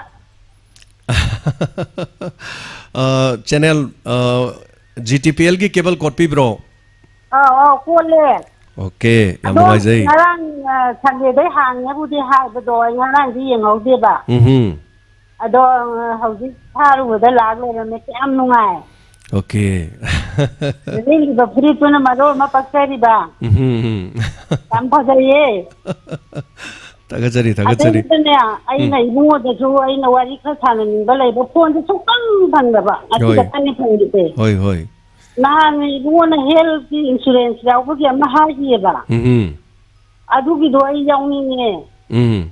ꯑ, ꯆꯦꯅꯦꯜ, ꯑ, ꯖꯤ ꯇꯤ ꯄꯤ ꯑꯦꯜꯒꯤ ꯀꯦꯕꯜ ꯀꯣꯠꯄꯤꯕ꯭ꯔꯣ? ꯑꯥꯎ, ꯑꯥꯎ, ꯀꯣꯠꯂꯦ꯫ ꯑꯣꯀꯦ, ꯌꯥꯝ ꯑꯗꯣ ꯅꯨꯡꯉꯥꯏꯖꯩ꯫ ꯉꯔꯥꯡ, ꯑ, ꯁꯟꯗꯦꯗꯩ ꯍꯥꯡꯅꯦꯕꯨꯗꯤ ꯍꯥꯏꯕꯗꯣ ꯑꯩ ꯉꯔꯥꯡꯗꯤ ꯌꯦꯡꯍꯧꯗꯦꯕ꯫ ꯎꯝꯍꯨꯝ꯫ ꯑꯗꯣ, ꯑ, ꯍꯧꯖꯤꯛ ꯊꯥꯔꯨꯕꯗ ꯂꯥꯛ ꯂꯩꯔꯝꯃꯦ, ꯀꯌꯥꯝ ꯅꯨꯡꯉꯥꯏ꯫ ꯑꯣꯀꯦ꯫ ꯂꯤꯠꯂꯤꯕ ꯐꯨꯔꯤꯠꯇꯨꯅ ꯃꯔꯣꯟ ꯑꯃ ꯄꯛꯆꯔꯤꯕ꯫ ꯎꯝꯍꯨꯝ, ꯎꯝ꯫ ꯌꯥꯝ ꯐꯖꯩꯌꯦ꯫ ꯊꯥꯒꯠꯆꯔꯤ, ꯊꯥꯒꯠꯆꯔꯤ꯫ ꯑꯗꯩꯗꯨꯗꯅꯦ, ꯑꯩꯅ ꯎꯝ꯫ ꯏꯕꯨꯡꯉꯣꯗꯁꯨ ꯑꯩꯅ ꯋꯥꯔꯤ ꯈꯔ ꯁꯥꯟꯅꯅꯤꯡꯕ ꯂꯩꯕ, ꯐꯣꯟꯁꯦ ꯁꯨꯡꯐꯪ ꯐꯪꯗꯕ, ꯉꯁꯤ ꯍꯣꯏ꯫ ꯈꯛꯇꯅꯤ ꯐꯪꯉꯤꯁꯦ꯫ ꯍꯣꯏ, ꯍꯣꯏ꯫ ꯅꯍꯥꯟ ꯏꯕꯨꯡꯉꯣꯅ ꯍꯦꯜꯊꯀꯤ ꯏꯟꯁꯨꯔꯦꯟꯁ ꯌꯥꯎꯕꯒꯤ ꯑꯃ ꯍꯥꯏꯈꯤꯑꯕ, ꯎꯝ, ꯎꯝ꯫ ꯑꯗꯨꯒꯤꯗꯣ ꯑꯩ ꯌꯥꯎꯅꯤꯡꯉꯦ꯫ ꯎꯝ꯫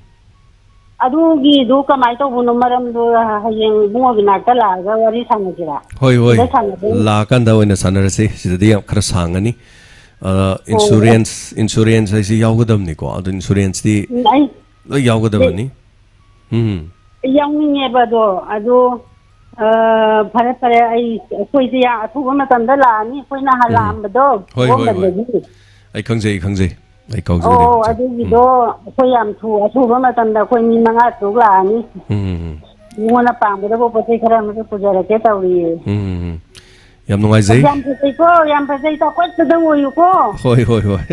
ꯑꯗꯨꯒꯤꯗꯨ ꯀꯃꯥꯏꯅ ꯇꯧꯕꯅꯣ ꯃꯔꯝꯗꯣ ꯍꯌꯦꯡ ꯏꯕꯨꯡꯉꯣꯒꯤ ꯅꯥꯛꯇ ꯂꯥꯛꯑꯒ ꯋꯥꯔꯤ ꯁꯥꯟꯅꯁꯤꯔꯥ? ꯍꯣꯏ, ꯍꯣꯏ꯫ ꯁꯤꯗ ꯁꯥꯟꯅꯗꯣꯏꯅꯤ꯫ ꯂꯥꯛꯑꯀꯥꯟꯗ ꯑꯣꯏꯅ ꯁꯥꯟꯅꯔꯁꯤ꯫ ꯁꯤꯗꯗꯤ ꯌꯥꯝ ꯈꯔ ꯁꯥꯡꯉꯅꯤ꯫ ꯑ, ꯑꯣ꯫ ꯏꯟꯁꯨꯔꯦꯟꯁ, ꯏꯟꯁꯨꯔꯦꯟꯁ ꯍꯥꯏꯁꯤ ꯌꯥꯎꯒꯗꯕꯅꯤꯀꯣ꯫ ꯑꯗꯨ ꯏꯟꯁꯨꯔꯦꯟꯁꯇꯤ ꯎꯝ, ꯑꯩ ꯂꯣꯏ ꯌꯥꯎꯒꯗꯕꯅꯤ꯫ ꯎꯝ꯫ ꯌꯥꯎꯅꯤꯡꯉꯦꯕ ꯑꯗꯣ, ꯑꯗꯣ, ꯑ, ꯐꯔꯦ, ꯐꯔꯦ, ꯑꯩ, ꯑꯩꯈꯣꯏꯁꯦ ꯌꯥ-, ꯑꯊꯨꯕ ꯃꯇꯝꯗ ꯂꯥꯛꯑꯅꯤ, ꯑꯩꯈꯣꯏꯅ ꯎꯝ꯫ ꯍꯜꯂꯛꯑꯝꯕꯗꯣ, ꯍꯣꯏ, ꯍꯣꯏ, ꯍꯣꯏ꯫ ꯀꯣꯝꯕꯗꯒꯤ꯫ ꯑꯩ ꯈꯪꯖꯩ, ꯑꯩ ꯈꯪꯖꯩ꯫ ꯑꯩ ꯀꯥꯎꯖꯔꯦ, ꯑꯣ, ꯀꯥꯎꯖꯔꯦ꯫ ꯎꯝ꯫ ꯑꯗꯨꯒꯤꯗꯣ ꯑꯩꯈꯣꯏ ꯌꯥꯝ ꯊꯨ-, ꯑꯊꯨꯕ ꯃꯇꯝꯗ ꯑꯩꯈꯣꯏ ꯃꯤ ꯃꯉꯥ ꯇꯔꯨꯛ ꯂꯥꯛꯑꯅꯤ꯫ ꯎꯝ, ꯎꯝ, ꯎꯝ꯫ ꯃꯤꯉꯣꯟꯗ ꯄꯥꯝꯒꯗꯕ ꯄꯣꯠ ꯆꯩ ꯈꯔ ꯑꯃꯁꯨ ꯄꯨꯖꯔꯛꯀꯦ ꯇꯧꯔꯤꯌꯦ꯫ ꯎꯝ, ꯎꯝ, ꯎꯝ꯫ ꯌꯥꯝ ꯑꯁ, ꯅꯨꯡꯉꯥꯏꯖꯩ꯫ ꯌꯥꯝ ꯐꯖꯩꯀꯣ, ꯌꯥꯝ ꯐꯖꯩ, ꯆꯥꯎꯈꯠꯄꯗ ꯑꯣꯏꯌꯨꯀꯣ꯫ ꯍꯣꯏ, ꯍꯣꯏ, ꯍꯣꯏ꯫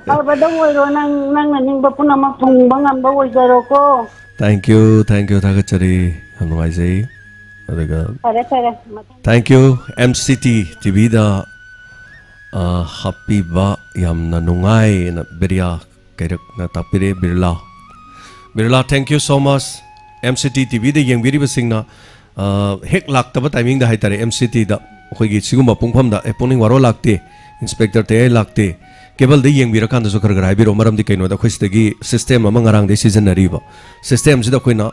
ꯑꯐꯕꯗ ꯑꯣꯏꯔꯣ, ꯅꯪ, ꯅꯪꯅ ꯅꯤꯡꯕ ꯄꯨꯝꯅꯃꯛ ꯊꯨꯡꯕ ꯉꯝꯕ ꯑꯣꯏꯖꯔꯣꯀꯣ꯫ Thank you, thank you, ꯊꯥꯒꯠꯆꯔꯤ꯫ ꯌꯥꯝ ꯅꯨꯡꯉꯥꯏꯖꯩ꯫ ꯑꯗꯨꯒ ꯐꯔꯦ, ꯐꯔꯦ꯫ ꯃꯊꯪ Thank you, M C T T V ꯗ, ꯑ, ꯍꯥꯞꯄꯤꯕ ꯌꯥꯝꯅ ꯅꯨꯡꯉꯥꯏꯅ ꯕꯤꯔꯤꯌꯥ ꯀꯩꯔꯛꯅ ꯇꯥꯛꯄꯤꯔꯦ, Birla. Birla, thank you so much꯫ M C T T V ꯗ ꯌꯦꯡꯕꯤꯔꯤꯕꯁꯤꯡꯅ, ꯑ, ꯍꯦꯛ ꯂꯥꯛꯇꯕ timing ꯗ ꯍꯥꯏꯇꯥꯔꯦ, M C T ꯗ ꯑꯩꯈꯣꯏꯒꯤ ꯁꯤꯒꯨꯝꯕ ꯄꯨꯡꯐꯝꯗ, "ꯑꯦ, ꯄꯨꯛꯅꯤꯡ ꯋꯥꯔꯣ ꯂꯥꯛꯇꯦ, ꯏꯟꯁꯄꯦꯛꯇꯔ ꯇꯌꯥꯏ ꯂꯥꯛꯇꯦ", ꯀꯦꯕꯜꯗ ꯌꯦꯡꯕꯤꯔꯀꯥꯟꯗꯁꯨ ꯈꯔ ꯈꯔ ꯍꯥꯏꯕꯤꯔꯛꯑꯣ꯫ ꯃꯔꯝꯗꯤ ꯀꯩꯅꯣꯗ, ꯑꯩꯈꯣꯏ ꯁꯤꯗꯒꯤ system ꯑꯃ ꯉꯔꯥꯡꯗꯩ ꯁꯤꯖꯤꯟꯅꯔꯤꯕ꯫ System ꯁꯤꯗ ꯑꯩꯈꯣꯏꯅ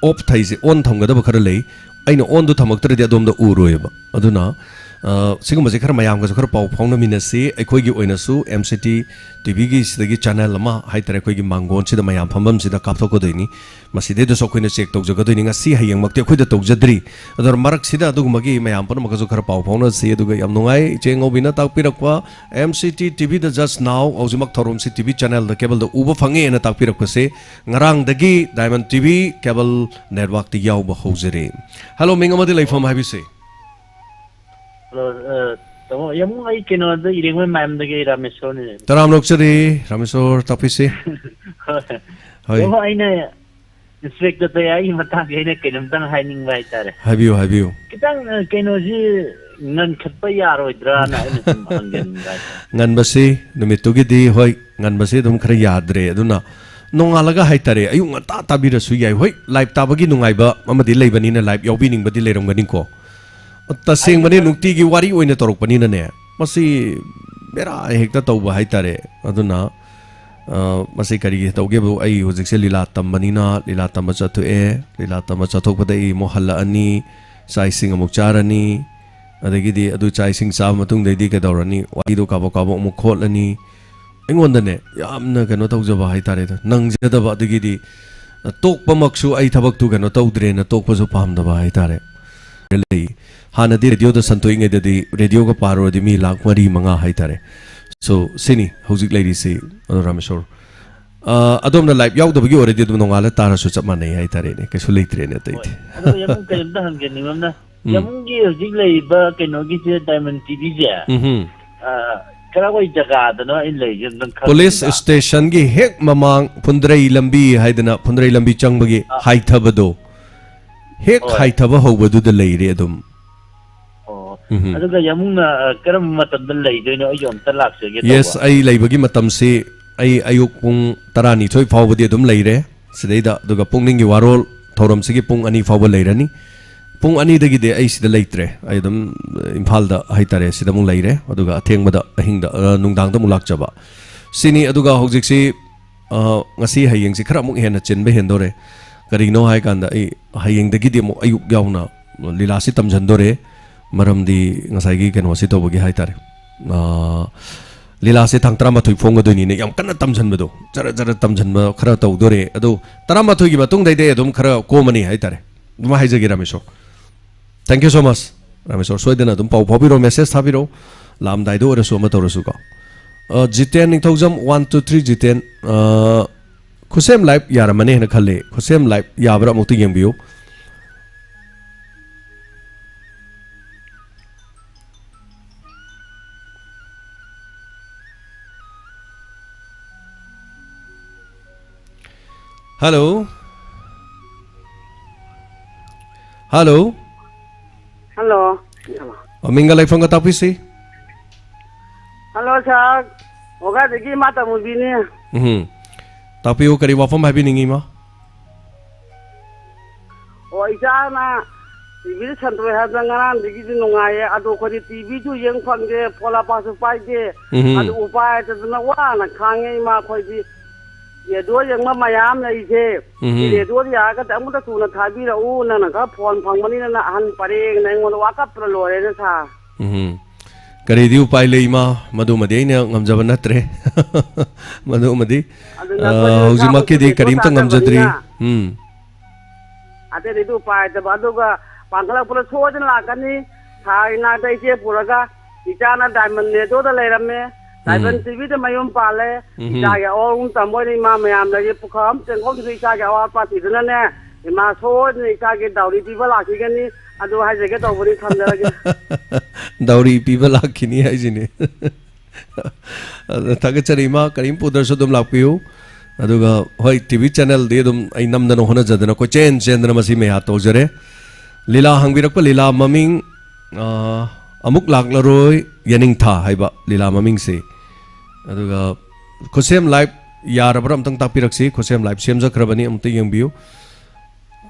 off ꯊꯩꯁꯦ, on ꯊꯝꯒꯗꯕ ꯈꯔ ꯂꯩ꯫ ꯑꯩꯅ on ꯗꯨ ꯊꯝꯃꯛꯇ꯭ꯔꯗꯤ ꯑꯗꯣꯝꯗ ꯎꯔꯣꯏꯕ꯫ ꯑꯗꯨꯅ ꯑ, ꯁꯤꯒꯨꯝꯕꯁꯦ ꯈꯔ ꯃꯌꯥꯝꯒꯁꯨ ꯈꯔ ꯄꯥꯎ ꯐꯥꯎꯅꯃꯤꯟꯅꯁꯤ꯫ ꯑꯩꯈꯣꯏꯒꯤ ꯑꯣꯏꯅꯁꯨ M C T T V ꯒꯤ ꯁꯤꯗꯒꯤ channel ꯑꯃ ꯍꯥꯏꯇꯥꯔꯦ, ꯑꯩꯈꯣꯏꯒꯤ ꯃꯥꯡꯒꯣꯟꯁꯤꯗ ꯃꯌꯥꯝ ꯐꯝꯐꯝꯁꯤꯗ ꯀꯥꯞꯊꯣꯛꯀꯗꯣꯏꯅꯤ꯫ ꯃꯁꯤꯗꯩꯗꯁꯨ ꯑꯩꯈꯣꯏꯅ check ꯇꯧꯖꯒꯗꯣꯏꯅꯤ꯫ ꯉꯁꯤ ꯍꯌꯦꯡꯃꯛꯇꯤ ꯑꯩꯈꯣꯏꯗ ꯇꯧꯖꯗ꯭ꯔꯤ꯫ ꯑꯗꯨꯅ ꯃꯔꯛꯁꯤꯗ ꯑꯗꯨꯒꯨꯝꯕꯒꯤ ꯃꯌꯥꯝ ꯄꯨꯝꯅꯃꯛꯀꯁꯨ ꯈꯔ ꯄꯥꯎ ꯐꯥꯎꯅꯁꯤ꯫ ꯑꯗꯨꯒ ꯌꯥꯝ ꯅꯨꯡꯉꯥꯏ ꯏꯆꯦ ꯉꯧꯕꯤꯅ ꯇꯥꯛꯄꯤꯔꯛꯄ M C T T V ꯗ just now ꯍꯧꯖꯤꯛꯃꯛ ꯊꯧꯔꯝꯁꯤ T V channel ꯗ cable ꯗ ꯎꯕ ꯐꯪꯉꯦꯅ ꯇꯥꯛꯄꯤꯔꯛꯄꯁꯦ꯫ ꯉꯔꯥꯡꯗꯒꯤ Diamond T V cable network ꯇ ꯌꯥꯎꯕ ꯍꯧꯖꯔꯦ꯫ Hello, ꯃꯤꯡ ꯑꯃꯗꯤ ꯂꯩꯐꯝ ꯍꯥꯏꯕꯤꯁꯦ꯫ Hello, ꯑ, ꯇꯥꯃꯣ, ꯌꯥꯝꯕꯨꯡ, ꯑꯩ ꯀꯩꯅꯣꯗ, ꯏꯔꯦꯡꯕꯝ ꯃꯌꯥꯝꯗꯒꯤ ꯔꯥꯃꯦꯁꯣꯔꯅꯦ꯫ ꯇꯔꯥꯝꯅ ꯑꯣꯛꯆꯔꯤ, ꯔꯥꯃꯦꯁꯣꯔ, ꯇꯥꯛꯄꯤꯁꯤ꯫ ꯍꯣꯏ꯫ ꯍꯣꯏ꯫ ꯇꯥꯃꯣ, ꯑꯩꯅ Inspector ꯇꯌꯥꯏꯒꯤ ꯃꯇꯥꯡꯁꯦ ꯑꯩꯅ ꯀꯩꯅꯣꯝꯇꯪ ꯍꯥꯏꯅꯤꯡꯕ ꯍꯥꯏꯇꯥꯔꯦ꯫ ꯍꯥꯏꯕꯤꯌꯨ, ꯍꯥꯏꯕꯤꯌꯨ꯫ ꯈꯤꯇꯪ, ꯑ, ꯀꯩꯅꯣꯁꯤ ꯉꯟꯈꯠꯄ ꯌꯥꯔꯣꯏꯗ꯭ꯔꯥꯅ ꯑꯩꯅ ꯁꯨꯝ ꯍꯪꯖꯅꯤꯡꯕ ꯍꯥꯏꯇꯥꯔꯦ꯫ ꯉꯟꯕꯁꯤ ꯅꯨꯃꯤꯠꯇꯨꯒꯤꯗꯤ, ꯍꯣꯏ, ꯉꯟꯕꯁꯤ ꯑꯗꯨꯝ ꯈꯔ ꯌꯥꯗ꯭ꯔꯦ꯫ ꯑꯗꯨꯅ ꯅꯣꯡꯉꯥꯜꯂꯒ ꯍꯥꯏꯇꯥꯔꯦ, ꯑꯌꯨꯛ ꯉꯟꯇꯥ ꯇꯥꯕꯤꯔꯁꯨ ꯌꯥꯏ꯫ ꯍꯣꯏ, live ꯇꯥꯕꯒꯤ ꯅꯨꯡꯉꯥꯏꯕ ꯑꯃꯗꯤ ꯂꯩꯕꯅꯤꯅ live ꯌꯥꯎꯕꯤꯅꯤꯡꯕꯗꯤ ꯂꯩꯔꯝꯒꯅꯤꯀꯣ꯫ ꯇꯁꯦꯡꯕꯅꯤ, ꯑꯩ ꯅꯨꯡꯇꯤꯒꯤ ꯋꯥꯔꯤ ꯑꯣꯏꯅ ꯇꯧꯔꯛꯄꯅꯤꯅꯅꯦ, ꯃꯁꯤ ꯕꯦꯔꯥ ꯍꯦꯛꯇ ꯇꯧꯕ ꯍꯥꯏꯇꯥꯔꯦ꯫ ꯑꯗꯨꯅ, ꯑ, ꯃꯁꯤ ꯀꯔꯤꯒꯤ ꯇꯧꯒꯦꯕꯨ, ꯑꯩ ꯍꯧꯖꯤꯛꯁꯦ ꯂꯤꯂꯥ ꯇꯝꯕꯅꯤꯅ, ꯂꯤꯂꯥ ꯇꯝꯕ ꯆꯠꯊꯣꯛꯑꯦ, ꯂꯤꯂꯥ ꯇꯝꯕ ꯆꯠꯊꯣꯛꯄꯗ ꯑꯩ ꯑꯃꯨꯛ ꯍꯜꯂꯛꯑꯅꯤ, ꯆꯥꯛ ꯏꯁꯤꯡ ꯑꯃꯨꯛ ꯆꯥꯔꯅꯤ, ꯑꯗꯒꯤꯗꯤ ꯑꯗꯨ ꯆꯥꯛ ꯏꯁꯤꯡ ꯆꯥꯕ ꯃꯇꯨꯡꯗꯩꯗꯤ ꯀꯩꯗꯧꯔꯅꯤ, ꯋꯥꯔꯤꯗꯣ ꯀꯥꯕꯣꯛ ꯀꯥꯕꯣꯛ ꯑꯃꯨꯛ ꯈꯣꯠꯂꯅꯤ꯫ ꯑꯩꯉꯣꯟꯗꯅꯦ ꯌꯥꯝꯅ ꯀꯩꯅꯣ ꯇꯧꯖꯕ ꯍꯥꯏꯇꯥꯔꯦ, ꯅꯪꯖꯗꯕ, ꯑꯗꯒꯤꯗꯤ ꯇꯣꯛꯄꯃꯛꯁꯨ ꯑꯩ ꯊꯕꯛꯇꯨ ꯀꯩꯅꯣ ꯇꯧꯗ꯭ꯔꯦꯅ ꯇꯣꯛꯄꯁꯨ ꯄꯥꯝꯗꯕ ꯍꯥꯏꯇꯥꯔꯦ꯫ ꯂꯩ꯫ ꯍꯥꯟꯅꯗꯤ ꯔꯦꯗꯤꯑꯣꯗ ꯁꯟꯇꯣꯛꯏꯉꯩꯗꯗꯤ ꯔꯦꯗꯤꯑꯣꯒ ꯄꯥꯔꯨꯔꯗꯤ ꯃꯤ ꯂꯥꯈ ꯃꯔꯤ, ꯃꯉꯥ ꯍꯥꯏꯇꯥꯔꯦ꯫ So, ꯁꯤꯅꯤ ꯍꯧꯖꯤꯛ ꯂꯩꯔꯤꯁꯤ, ꯑꯗꯣ ꯔꯥꯃꯦꯁꯣꯔ꯫ ꯑ, ꯑꯗꯣꯝꯅ live ꯌꯥꯎꯗꯕꯒꯤ ꯑꯣꯏꯔꯗꯤ ꯑꯗꯨꯝ ꯅꯣꯡꯉꯥꯜꯂ ꯇꯥꯔꯁꯨ ꯆꯞ ꯃꯥꯟꯅꯩ ꯍꯥꯏꯇꯥꯔꯦꯅꯦ, ꯀꯩꯁꯨ ꯂꯩꯇ꯭ꯔꯦꯅꯦ ꯑꯇꯩꯗꯤ꯫ ꯍꯣꯏ꯫ ꯑꯗꯣ ꯌꯥꯝꯕꯨꯡ, ꯀꯩꯅꯣꯝꯇ ꯍꯪꯖꯅꯤꯡꯕ ꯑꯃꯅ, ꯎꯝ꯫ ꯌꯥꯝꯕꯨꯡꯒꯤ ꯍꯧꯖꯤꯛ ꯂꯩꯔꯤꯕ ꯀꯩꯅꯣꯒꯤꯁꯦ, Diamond T V ꯁꯦ, ꯎꯝꯍꯨꯝ꯫ ꯑ, ꯀꯔꯥꯏꯋꯥꯏ ꯖꯒꯥꯗꯅꯣ ꯑꯩꯅ ꯂꯩꯔꯤꯁꯦ ꯑꯝꯇꯪ ꯈꯪꯅꯤꯡꯕ꯫ Police station ꯒꯤ ꯍꯦꯛ ꯃꯃꯥꯡ ꯐꯨꯟꯗ꯭ꯔꯩ ꯂꯝꯕꯤ ꯍꯥꯏꯗꯅ, ꯐꯨꯟꯗ꯭ꯔꯩ ꯂꯝꯕꯤ ꯆꯪꯕꯒꯤ ꯑ꯫ ꯍꯥꯏꯊꯕꯗꯣ, ꯍꯦꯛ ꯍꯣꯏ꯫ ꯍꯥꯏꯊꯕ ꯍꯧꯕꯗꯨꯗ ꯂꯩꯔꯦ ꯑꯗꯨꯝ꯫ ꯑꯣ꯫ ꯎꯝꯍꯨꯝ꯫ ꯑꯗꯨꯒ ꯌꯥꯝꯕꯨꯡꯅ, ꯑ, ꯀꯔꯝꯕ ꯃꯇꯝꯗ ꯂꯩꯗꯣꯏꯅꯣ? ꯑꯩꯁꯨ ꯑꯝꯇ ꯂꯥꯛꯆꯒꯦ ꯇꯧꯕ꯫ Yes, ꯑꯩ ꯂꯩꯕꯒꯤ ꯃꯇꯝꯁꯤ ꯑꯩ ꯑꯌꯨꯛ ꯄꯨꯡ ꯇꯔꯥꯅꯤꯊꯣꯏ ꯐꯥꯎꯕꯗꯤ ꯑꯗꯨꯝ ꯂꯩꯔꯦ ꯁꯤꯗꯩꯗ, ꯑꯗꯨꯒ ꯄꯨꯛꯅꯤꯡꯒꯤ ꯋꯥꯔꯣꯜ ꯊꯧꯔꯝꯁꯤꯒꯤ ꯄꯨꯡ ꯑꯅꯤ ꯐꯥꯎꯕ ꯂꯩꯔꯅꯤ꯫ ꯄꯨꯡ ꯑꯅꯤꯗꯒꯤꯗꯤ ꯑꯩ ꯁꯤꯗ ꯂꯩꯇ꯭ꯔꯦ, ꯑꯩ ꯑꯗꯨꯝ ꯏꯝꯐꯥꯜꯗ ꯍꯥꯏꯇꯥꯔꯦ, ꯁꯤꯗ ꯑꯃꯨꯛ ꯂꯩꯔꯦ, ꯑꯗꯨꯒ ꯑꯊꯦꯡꯕꯗ ꯑꯍꯤꯡꯗ, ꯑ, ꯅꯨꯡꯗꯥꯡꯗ ꯑꯃꯨꯛ ꯂꯥꯛꯆꯕ꯫ ꯁꯤꯅꯤ꯫ ꯑꯗꯨꯒ ꯍꯧꯖꯤꯛꯁꯤ ꯑ, ꯉꯁꯤ ꯍꯌꯦꯡꯁꯤ ꯈꯔ ꯑꯃꯨꯛ ꯍꯦꯟꯅ ꯆꯤꯟꯕ ꯍꯦꯟꯗꯣꯔꯦ꯫ ꯀꯔꯤꯒꯤꯅꯣ ꯍꯥꯏꯀꯥꯟꯗ ꯑꯩ ꯍꯌꯦꯡꯗꯒꯤꯗꯤ ꯑꯃꯨꯛ ꯑꯌꯨꯛ ꯌꯥꯎꯅ ꯂꯤꯂꯥꯁꯤ ꯇꯝꯖꯟꯗꯣꯔꯦ꯫ ꯃꯔꯝꯗꯤ ꯉꯁꯥꯏꯒꯤ ꯀꯩꯅꯣꯁꯤ ꯇꯧꯕꯒꯤ ꯍꯥꯏꯇꯥꯔꯦ꯫ ꯑꯥ, ꯂꯤꯂꯥꯁꯦ ꯇꯥꯡ ꯇꯔꯥꯃꯥꯊꯣꯏ ꯐꯣꯡꯒꯗꯣꯏꯅꯤꯅꯦ꯫ ꯌꯥꯝ ꯀꯟꯅ ꯇꯝꯁꯤꯟꯕꯗꯣ, ꯖꯔ ꯖꯔ ꯇꯝꯁꯤꯟꯕ ꯈꯔ ꯇꯧꯗꯣꯔꯦ꯫ ꯑꯗꯣ ꯇꯔꯥꯃꯥꯊꯣꯏꯒꯤ ꯃꯇꯨꯡꯗꯩꯗꯤ ꯑꯩ ꯑꯗꯨꯝ ꯈꯔ ꯀꯣꯝꯃꯅꯤ ꯍꯥꯏꯇꯥꯔꯦ꯫ ꯑꯗꯨꯃꯥꯏꯅ ꯍꯥꯏꯖꯒꯦ, Rameshwor. Thank you so much, Rameshwor. ꯁꯣꯏꯗꯅ ꯑꯗꯨꯝ ꯄꯥꯎ ꯐꯥꯎꯕꯤꯔꯛꯑꯣ, ꯃꯦꯁꯦꯖ ꯊꯥꯕꯤꯔꯛꯑꯣ, ꯂꯥꯛꯑꯝꯗꯥꯏꯗ ꯑꯣꯏꯔꯁꯨ, ꯑꯃ ꯇꯧꯔꯁꯨꯀꯣ꯫ ꯑ, ꯖꯤꯇꯦꯟ ꯅꯤꯡꯊꯧꯖꯝ, one two three ꯖꯤꯇꯦꯟ, ꯑ, ꯈꯨꯠꯁꯦꯝ ꯂꯥꯏꯚ ꯌꯥꯔꯝꯃꯅꯤ ꯍꯥꯏꯅ ꯈꯜꯂꯤ꯫ ꯈꯨꯠꯁꯦꯝ ꯂꯥꯏꯚ ꯌꯥꯕ꯭ꯔꯥ, ꯑꯃꯨꯛꯇ ꯌꯦꯡꯕꯤꯌꯨ꯫ ꯍꯜꯂꯣ꯫ ꯍꯜꯂꯣ꯫ ꯍꯜꯂꯣ꯫ ꯑꯣ, ꯃꯤꯡꯒ ꯂꯩꯐꯝꯒ ꯇꯥꯛꯄꯤꯁꯤ꯫ ꯍꯜꯂꯣ, ꯁꯥꯔ꯫ ꯋꯥꯒꯥꯗꯒꯤ ꯏꯃꯥ ꯇꯃꯨꯕꯤꯅꯦ꯫ ꯎꯝ꯫ ꯇꯥꯛꯄꯤꯌꯨ, ꯀꯔꯤ ꯋꯥꯐꯝ ꯍꯥꯏꯕꯤꯅꯤꯡꯉꯤ, ꯏꯃꯥ? ꯑꯣ, ꯏꯆꯥꯅ ꯇꯤꯚꯤꯗ ꯁꯟꯗꯣꯛꯑꯦ ꯍꯥꯏꯕꯗ ꯉꯔꯥꯡꯗꯒꯤꯗꯤ ꯅꯨꯡꯉꯥꯏꯌꯦ꯫ ꯑꯗꯣ ꯑꯩꯈꯣꯏꯗꯤ ꯇꯤꯚꯤꯁꯨ ꯌꯦꯡ ꯐꯪꯗꯦ, ꯐꯣꯟ ꯂꯥꯄꯥꯁꯨ ꯄꯥꯏꯗꯦ꯫ ꯎꯝ꯫ ꯑꯗꯨ ꯎꯄꯥꯏ ꯂꯩꯇꯗꯅ ꯋꯥꯅ ꯈꯥꯡꯉꯦ, ꯏꯃꯥ꯫ ꯑꯩꯈꯣꯏꯗꯤ ꯔꯦꯗꯤꯑꯣ ꯌꯦꯡꯕ ꯃꯌꯥꯝ ꯂꯩꯁꯦ꯫ ꯎꯝ꯫ ꯁꯤ ꯔꯦꯗꯤꯑꯣꯗ ꯌꯥꯔꯒꯗꯤ ꯑꯃꯨꯛꯇ ꯊꯨꯅ ꯊꯥꯕꯤꯔꯛꯎ, ꯅꯪꯅ ꯈꯔ ꯐꯣꯟ ꯐꯪꯕꯅꯤꯅꯅ ꯑꯍꯟ ꯄꯔꯦꯡꯅ ꯑꯩꯉꯣꯟꯗ ꯋꯥꯀꯠꯇꯅ ꯂꯣꯏꯔꯦꯅꯦ, ꯁꯥꯔ꯫ ꯎꯝ꯫ ꯀꯔꯤꯗꯤ ꯎꯄꯥꯏ ꯂꯩ, ꯏꯃꯥ? ꯃꯗꯨꯃꯗꯤ ꯑꯩꯅ ꯉꯝꯖꯕ ꯅꯠꯇ꯭ꯔꯦ꯫ ꯃꯗꯨꯃꯗꯤ, ꯑꯗꯨꯅ ꯑ, ꯑꯩꯈꯣꯏꯗꯤ ꯅꯁꯥ ꯍꯧꯖꯤꯛꯃꯛꯀꯤꯗꯤ ꯃꯈꯨꯠꯇ ꯀꯔꯤꯝꯇ ꯇꯥꯗꯕꯅꯤꯅ꯫ ꯉꯝꯖꯗ꯭ꯔꯤ꯫ ꯎꯝ꯫ ꯑꯇꯩꯗꯤ ꯎꯄꯥꯏ ꯂꯩꯇꯕ꯫ ꯑꯗꯨꯒ ꯄꯥꯡꯈꯠꯂꯛꯄꯗ ꯁꯣꯏꯗꯅ ꯂꯥꯛꯀꯅꯤ꯫ ꯁꯥꯔ ꯏꯅꯥꯛꯇ ꯏꯆꯦ ꯄꯨꯔꯒ ꯏꯆꯥꯅ ꯗꯥꯏꯃꯟ ꯔꯦꯗꯤꯑꯣꯗ ꯂꯩꯔꯝꯃꯦ꯫ ꯗꯥꯏꯃꯟ ꯎꯝ꯫ ꯇꯤꯚꯤꯗ ꯃꯌꯨꯝ ꯄꯥꯜꯂꯦ꯫ ꯎꯝ꯫ ꯏꯆꯥꯒꯤ ꯑꯋꯥꯕ ꯑꯃ ꯇꯝꯕ ꯑꯣꯏꯅ ꯏꯃꯥ ꯃꯌꯥꯝꯗꯒꯤ ꯄꯨꯈꯝ ꯑꯃ ꯆꯦꯡꯒꯣꯝꯗꯨꯁꯨ ꯏꯆꯥꯒꯤ ꯑꯋꯥꯠ ꯑꯄꯥ ꯊꯤꯗꯨꯅꯅꯦ, ꯏꯃꯥ ꯁꯣꯏꯗꯅ ꯏꯆꯥꯒꯤ ꯗꯥꯎꯔꯤ ꯄꯤꯕ ꯂꯥꯛꯈꯤꯒꯅꯤ꯫ ꯑꯗꯨ ꯍꯥꯏꯖꯒꯦ ꯇꯧꯕꯅꯤ, ꯊꯝꯖꯔꯒꯦ꯫ ꯗꯥꯎꯔꯤ ꯄꯤꯕ ꯂꯥꯛꯈꯤꯅꯤ ꯍꯥꯏꯁꯤꯅꯤ꯫ ꯑꯗꯨ ꯊꯥꯒꯠꯆꯔꯤ, ꯏꯃꯥ, ꯀꯔꯤꯝ ꯄꯨꯗ꯭ꯔꯁꯨ ꯑꯗꯨꯝ ꯂꯥꯛꯄꯤꯌꯨ꯫ ꯑꯗꯨꯒ ꯍꯣꯏ, ꯇꯤꯚꯤ ꯆꯦꯅꯦꯜꯗꯤ ꯑꯗꯨꯝ ꯑꯩ ꯅꯝꯗꯅ ꯍꯣꯠꯅꯖꯗꯅ ꯀꯣꯏꯆꯦꯟ ꯆꯦꯟꯗꯅ ꯃꯁꯤ ꯃꯌꯥ ꯇꯧꯖꯔꯦ꯫ ꯂꯤꯂꯥ ꯍꯪꯕꯤꯔꯛꯄ, ꯂꯤꯂꯥ ꯃꯃꯤꯡ, ꯑ, ꯑꯃꯨꯛ ꯂꯥꯛꯂꯔꯣꯏ ꯌꯦꯅꯤꯡꯊꯥ ꯍꯥꯏꯕ ꯂꯤꯂꯥ ꯃꯃꯤꯡꯁꯤ꯫ ꯑꯗꯨꯒ ꯈꯨꯠꯁꯦꯝ ꯂꯥꯏꯚ ꯌꯥꯔꯕ꯭ꯔꯥ ꯑꯝꯇꯪ ꯇꯥꯛꯄꯤꯔꯛꯁꯤ꯫ ꯈꯨꯠꯁꯦꯝ ꯂꯥꯏꯚ ꯁꯦꯝꯖꯈ꯭ꯔꯕꯅꯤ, ꯑꯃꯨꯛꯇ ꯌꯦꯡꯕꯤꯌꯨ꯫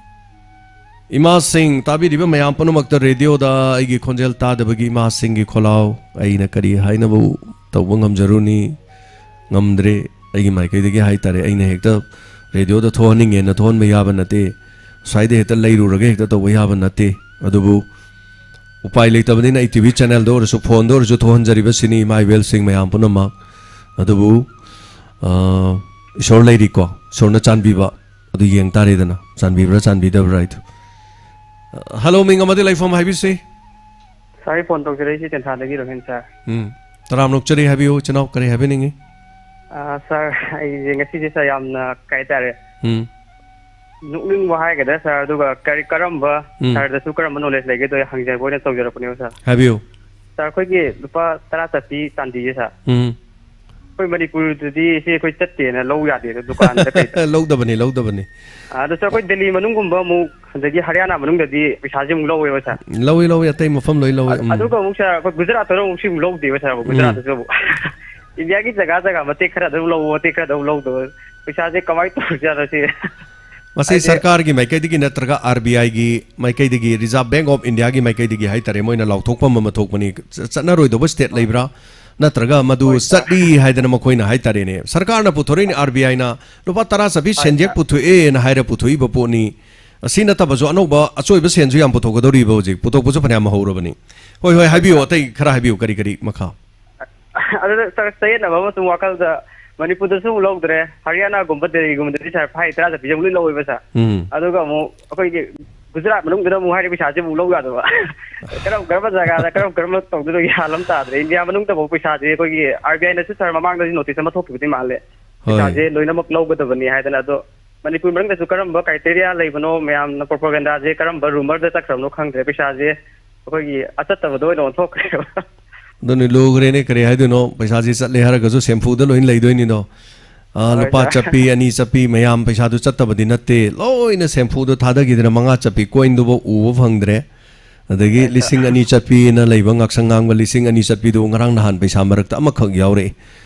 ꯏꯃꯥꯁꯤꯡ, ꯇꯥꯕꯤꯔꯤꯕ ꯃꯌꯥꯝ ꯄꯨꯝꯅꯃꯛꯇ ꯔꯦꯗꯤꯑꯣꯗ ꯑꯩꯒꯤ ꯈꯣꯟꯖꯦꯜ ꯇꯥꯗꯕꯒꯤ ꯏꯃꯥꯁꯤꯡꯒꯤ ꯈꯣꯜꯂꯥꯎ ꯑꯩꯅ ꯀꯔꯤ ꯍꯥꯏꯅꯕꯨ ꯇꯧꯕ ꯉꯝꯖꯔꯨꯅꯤ? ꯉꯝꯗ꯭ꯔꯦ꯫ ꯑꯩꯒꯤ ꯃꯥꯏꯀꯩꯗꯒꯤ ꯍꯥꯏꯇꯥꯔꯦ, ꯑꯩꯅ ꯍꯦꯛꯇ ꯔꯦꯗꯤꯑꯣꯗ ꯊꯣꯛꯍꯟꯅꯤꯡꯉꯦꯅ ꯊꯣꯛꯍꯟꯕ ꯌꯥꯕ ꯅꯠꯇꯦ, ꯁ꯭ꯋꯥꯏꯗ ꯍꯦꯛꯇ ꯂꯩꯔꯨꯔꯒ ꯍꯦꯛꯇ ꯇꯧꯕ ꯌꯥꯕ ꯅꯠꯇꯦ꯫ ꯑꯗꯨꯕꯨ ꯎꯄꯥꯏ ꯂꯩꯇꯕꯅꯤꯅ ꯑꯩ ꯇꯤ ꯚꯤ ꯆꯦꯅꯦꯜꯗ ꯑꯣꯏꯔꯁꯨ, ꯐꯣꯟꯗ ꯑꯣꯏꯔꯁꯨ ꯊꯣꯛꯍꯟꯖꯔꯤꯕꯁꯤꯅꯤ, ꯏꯃꯥ ꯏꯕꯦꯜꯁꯤꯡ ꯃꯌꯥꯝ ꯄꯨꯝꯅꯃꯛ꯫ ꯑꯗꯨꯕꯨ, ꯑ, ꯏꯁꯣꯔ ꯂꯩꯔꯤꯀꯣ, ꯏꯁꯣꯔꯅ ꯆꯥꯟꯕꯤꯕ ꯑꯗꯨ ꯌꯦꯡ ꯇꯥꯔꯦꯗꯅ, ꯆꯥꯟꯕꯤꯕ꯭ꯔꯥ ꯆꯥꯟꯕꯤꯗꯕ꯭ꯔꯥ ꯍꯥꯏꯗꯣ꯫ ꯑ, ꯍꯜꯂꯣ, ꯃꯤꯡ ꯑꯃꯗꯤ ꯂꯩꯐꯝ ꯍꯥꯏꯕꯤꯁꯤ꯫ ꯁꯥꯔ, ꯑꯩ ꯐꯣꯟ ꯇꯧꯖꯔꯛꯏꯁꯤ ꯇꯦꯟꯊꯥꯗꯒꯤ ꯔꯣꯍꯤꯟ ꯁꯥꯔ꯫ ꯎꯝ, ꯇꯔꯥꯝꯅ ꯑꯣꯛꯆꯔꯤ, ꯍꯥꯏꯕꯤꯌꯨ, ꯏꯆꯤꯟ ꯏꯅꯥꯎ, ꯀꯔꯤ ꯍꯥꯏꯕꯤꯅꯤꯡꯉꯤ? ꯑ, ꯁꯥꯔ, ꯑꯩꯁꯦ ꯉꯁꯤꯁꯦ, ꯁꯥꯔ, ꯌꯥꯝꯅ, ꯀꯩ ꯍꯥꯏꯇꯥꯔꯦ, ꯎꯝ꯫ ꯅꯣꯛꯅꯤꯡꯕ ꯍꯥꯏꯒꯗ꯭ꯔꯥ, ꯁꯥꯔ, ꯑꯗꯨꯒ ꯀꯔꯤ, ꯀꯔꯝꯕ, ꯎꯝ꯫ ꯁꯥꯔꯗꯁꯨ ꯀꯔꯝꯕ ꯅꯣꯂꯦꯖ ꯂꯩꯒꯦꯗꯣ ꯑꯩ ꯍꯪꯖꯕ ꯑꯣꯏꯅ ꯇꯧꯖꯔꯛꯄꯅꯦꯕ, ꯁꯥꯔ꯫ ꯍꯥꯏꯕꯤꯌꯨ꯫ ꯁꯥꯔ, ꯑꯩꯈꯣꯏꯒꯤ ꯂꯨꯄꯥ ꯇꯔꯥ ꯆꯠꯄꯤ ꯆꯥꯟꯗꯤꯁꯦ, ꯁꯥꯔ, ꯎꯝ꯫ ꯑꯩꯈꯣꯏ ꯃꯅꯤꯄꯨꯔꯗꯗꯤ ꯁꯤ ꯑꯩꯈꯣꯏ ꯆꯠꯇꯦꯅ ꯂꯧ ꯌꯥꯗꯦꯗ, ꯗꯨꯀꯥꯟꯗ ꯀꯩꯗ꯫ ꯂꯧꯗꯕꯅꯤ, ꯂꯧꯗꯕꯅꯤ꯫ ꯑ, ꯑꯗꯣ, ꯁꯥꯔ, ꯑꯩꯈꯣꯏ ꯗꯦꯜꯂꯤ ꯃꯅꯨꯡꯒꯨꯝꯕ ꯑꯃꯨꯛ, ꯑꯗꯒꯤ ꯍꯔꯤꯌꯥꯅꯥ ꯃꯅꯨꯡꯗꯗꯤ ꯄꯩꯁꯥꯁꯦ ꯑꯃꯨꯛ ꯂꯧꯋꯦꯕ, ꯁꯥꯔ꯫ ꯂꯧꯏ, ꯂꯧꯏ, ꯑꯇꯩ ꯃꯐꯝ ꯂꯣꯏ ꯂꯧꯏ, ꯑ-, ꯎꯝ꯫ ꯑꯗꯨꯒ ꯑꯃꯨꯛ, ꯁꯥꯔ, ꯑꯩꯈꯣꯏ ꯒꯨꯖꯔꯥꯠꯇꯅ ꯑꯃꯨꯛ ꯁꯤ ꯑꯃꯨꯛ ꯂꯧꯗꯦꯕ, ꯁꯥꯔ, ꯑꯃꯨꯛ ꯎꯝ꯫ ꯒꯨꯖꯔꯥꯠꯇꯁꯨ ꯑꯃꯨꯛ꯫ ꯏꯟꯗꯤꯌꯥꯒꯤ ꯖꯒꯥ ꯖꯒꯥ ꯃꯇꯦꯛ ꯈꯔ ꯑꯗꯨꯝ ꯂꯧꯕ, ꯃꯇꯦꯛ ꯈꯔ ꯑꯗꯨꯝ ꯂꯧꯗꯕ꯫ ꯄꯩꯁꯥꯁꯦ ꯀꯃꯥꯏꯅ ꯇꯧꯔꯤꯖꯥꯠꯅꯣ ꯁꯤ? ꯃꯁꯤ ꯍꯥꯏꯗꯤ ꯁꯔꯀꯥꯔꯒꯤ ꯃꯥꯏꯀꯩꯗꯒꯤ ꯅꯠꯇ꯭ꯔꯒ ꯑꯥꯔ ꯕꯤ ꯑꯥꯏꯒꯤ ꯃꯥꯏꯀꯩꯗꯒꯤ, ꯔꯤꯖꯥꯔꯚ ꯕꯦꯡꯛ ꯑꯣꯐ ꯏꯟꯗꯤꯌꯥꯒꯤ ꯃꯥꯏꯀꯩꯗꯒꯤ ꯍꯥꯏꯇꯥꯔꯦ, ꯃꯣꯏꯅ ꯂꯥꯎꯊꯣꯛꯐꯝ ꯑꯃ ꯊꯣꯛꯄꯅꯤ꯫ ꯆ-, ꯆꯠꯅꯔꯣꯏꯗꯧꯕ ꯁ꯭ꯇꯦꯠ ꯍꯣꯏ꯫ ꯂꯩꯕ꯭ꯔꯥ? ꯅꯠꯇ꯭ꯔꯒ ꯃꯗꯨ ꯍꯣꯏ, ꯁꯥꯔ꯫ ꯆꯠꯂꯤ ꯍꯥꯏꯗꯅ ꯃꯈꯣꯏꯅ ꯍꯥꯏꯇꯥꯔꯦꯅꯦ, ꯁꯔꯀꯥꯔꯅ ꯄꯨꯊꯣꯔꯛꯏꯅꯤ, ꯑꯥꯔ ꯕꯤ ꯑꯥꯏꯅ ꯂꯨꯄꯥ ꯇꯔꯥ ꯆꯠꯄꯤ ꯍꯣꯏ, ꯁꯦꯟꯌꯦꯛ ꯁꯥꯔ꯫ ꯄꯨꯊꯣꯛꯑꯦꯅ ꯍꯥꯏꯔ ꯄꯨꯊꯣꯛꯏꯕ ꯄꯣꯠꯅꯤ꯫ ꯑꯁꯤ ꯅꯠꯇꯕꯁꯨ ꯑꯅꯧꯕ ꯑꯆꯣꯏꯕ ꯁꯦꯟꯁꯨ ꯌꯥꯝ ꯄꯨꯊꯣꯛꯀꯗꯧꯔꯤꯕ ꯍꯧꯖꯤꯛ꯫ ꯄꯨꯊꯣꯛꯄꯁꯨ ꯐꯅꯌꯥꯝ ꯍꯧꯔꯕꯅꯤ꯫ ꯍꯣꯏ, ꯍꯣꯏ, ꯍꯣꯏ, ꯍꯥꯏꯕꯤꯌꯨ, ꯁꯥꯔ꯫ ꯑꯇꯩ ꯈꯔ ꯍꯥꯏꯕꯤꯌꯨ, ꯀꯔꯤ ꯀꯔꯤ ꯃꯈꯥ? ꯑꯗꯨꯗ ꯆ-, ꯆꯌꯦꯠꯅꯕ ꯑꯃꯁꯨ ꯋꯥꯈꯜꯗ, ꯃꯅꯤꯄꯨꯔꯗꯁꯨ ꯑꯃꯨꯛ ꯂꯧꯗ꯭ꯔꯦ, ꯍꯔꯤꯌꯥꯅꯥꯒꯨꯝꯕ, ꯗꯦꯜꯂꯤꯒꯨꯝꯕꯗꯗꯤ, ꯁꯥꯔ, ꯐꯥꯏ ꯇꯔꯥ ꯆꯠꯄꯤꯁꯦ ꯑꯃꯨꯛ ꯂꯣꯏ ꯂꯧꯋꯦꯕ, ꯁꯥꯔ꯫ ꯎꯝ꯫ ꯑꯗꯨꯒ ꯑꯃꯨꯛ ꯑꯩꯈꯣꯏꯒꯤ ꯒꯨꯖꯔꯥꯠ ꯃꯅꯨꯡꯗꯨꯗ ꯑꯃꯨꯛ ꯍꯥꯏꯔꯤꯕ ꯄꯩꯁꯥꯁꯦ ꯑꯃꯨꯛ ꯂꯧ ꯌꯥꯗꯕ꯫ ꯀꯔꯝ ꯀꯔꯝꯕ ꯖꯒꯥꯗ ꯀꯔꯝ ꯀꯔꯝꯕ ꯇꯧꯗꯣꯏꯅꯣ ꯒ꯭ꯌꯥꯟ ꯑꯃ ꯇꯥꯗ꯭ꯔꯦ꯫ ꯏꯟꯗꯤꯌꯥ ꯃꯅꯨꯡꯗꯐꯥꯎ ꯄꯩꯁꯥꯁꯦ ꯑꯩꯈꯣꯏꯒꯤ ꯑꯥꯔ ꯕꯤ ꯑꯥꯏꯅꯁꯨ, ꯁꯥꯔ, ꯃꯃꯥꯡꯗꯁꯨ ꯅꯣꯇꯤꯁ ꯑꯃ ꯊꯣꯛꯈꯤꯕꯗꯤ ꯃꯥꯜꯂꯦ꯫ ꯍꯣꯏ꯫ ꯄꯩꯁꯥꯁꯦ ꯂꯣꯏꯅꯃꯛ ꯂꯧꯒꯗꯕꯅꯤ ꯍꯥꯏꯗꯅ꯫ ꯑꯗꯣ ꯃꯅꯤꯄꯨꯔ ꯃꯅꯨꯡꯗꯁꯨ ꯀꯔꯝꯕ ꯀ꯭ꯔꯥꯏꯇꯦꯔꯤꯌꯥ ꯂꯩꯕꯅꯣ, ꯃꯌꯥꯝꯅ ꯄ꯭ꯔꯣꯄꯥꯒꯦꯟꯗꯥꯁꯦ ꯀꯔꯝꯕ ꯔꯨꯃꯔꯗ ꯆꯠꯈ꯭ꯔꯕꯅꯣ ꯈꯪꯗ꯭ꯔꯦ꯫ ꯄꯩꯁꯥꯁꯦ ꯑꯩꯈꯣꯏꯒꯤ ꯑꯆꯠꯇꯕꯗ ꯑꯣꯏꯅ ꯑꯣꯟꯊꯣꯛꯈ꯭ꯔꯦꯕ꯫ ꯑꯗꯨꯅꯤ, ꯂꯨꯈ꯭ꯔꯦꯅꯦ, ꯀꯔꯤ ꯍꯥꯏꯗꯣꯏꯅꯣ? ꯄꯩꯁꯥꯁꯤ ꯆꯠꯂꯦ ꯍꯥꯏꯔꯒꯁꯨ ꯁꯦꯝꯐꯨꯗ ꯂꯣꯏꯅ ꯂꯩꯗꯣꯏꯅꯤꯗꯣ꯫ ꯑꯥ, ꯍꯣꯏ, ꯂꯨꯄꯥ ꯁꯥꯔ꯫ ꯆꯠꯄꯤ, ꯑꯅꯤ ꯆꯠꯄꯤ ꯃꯌꯥꯝ ꯄꯩꯁꯥꯗꯨ ꯆꯠꯇꯕꯗꯤ ꯅꯠꯇꯦ꯫ ꯂꯣꯏꯅ ꯁꯦꯝꯐꯨꯗ ꯊꯥꯗꯈꯤꯗꯅ ꯃꯉꯥ ꯆꯠꯄꯤ ꯀꯣꯏꯟꯗꯨꯐꯥꯎ ꯎꯕ ꯐꯪꯗ꯭ꯔꯦ꯫ ꯑꯗꯒꯤ ꯍꯣꯏ, ꯁꯥꯔ꯫ ꯂꯤꯁꯤꯡ ꯑꯅꯤ ꯆꯠꯄꯤꯅ ꯂꯩꯕ ꯉꯥꯛꯁꯪ ꯉꯥꯡꯕ ꯂꯤꯁꯤꯡ ꯑꯅꯤ ꯆꯠꯄꯤꯗꯨ ꯉꯔꯥꯡ ꯅꯍꯥꯟ ꯄꯩꯁꯥ ꯃꯔꯛꯇ ꯑꯃꯈꯛ ꯌꯥꯎꯔꯛꯏ꯫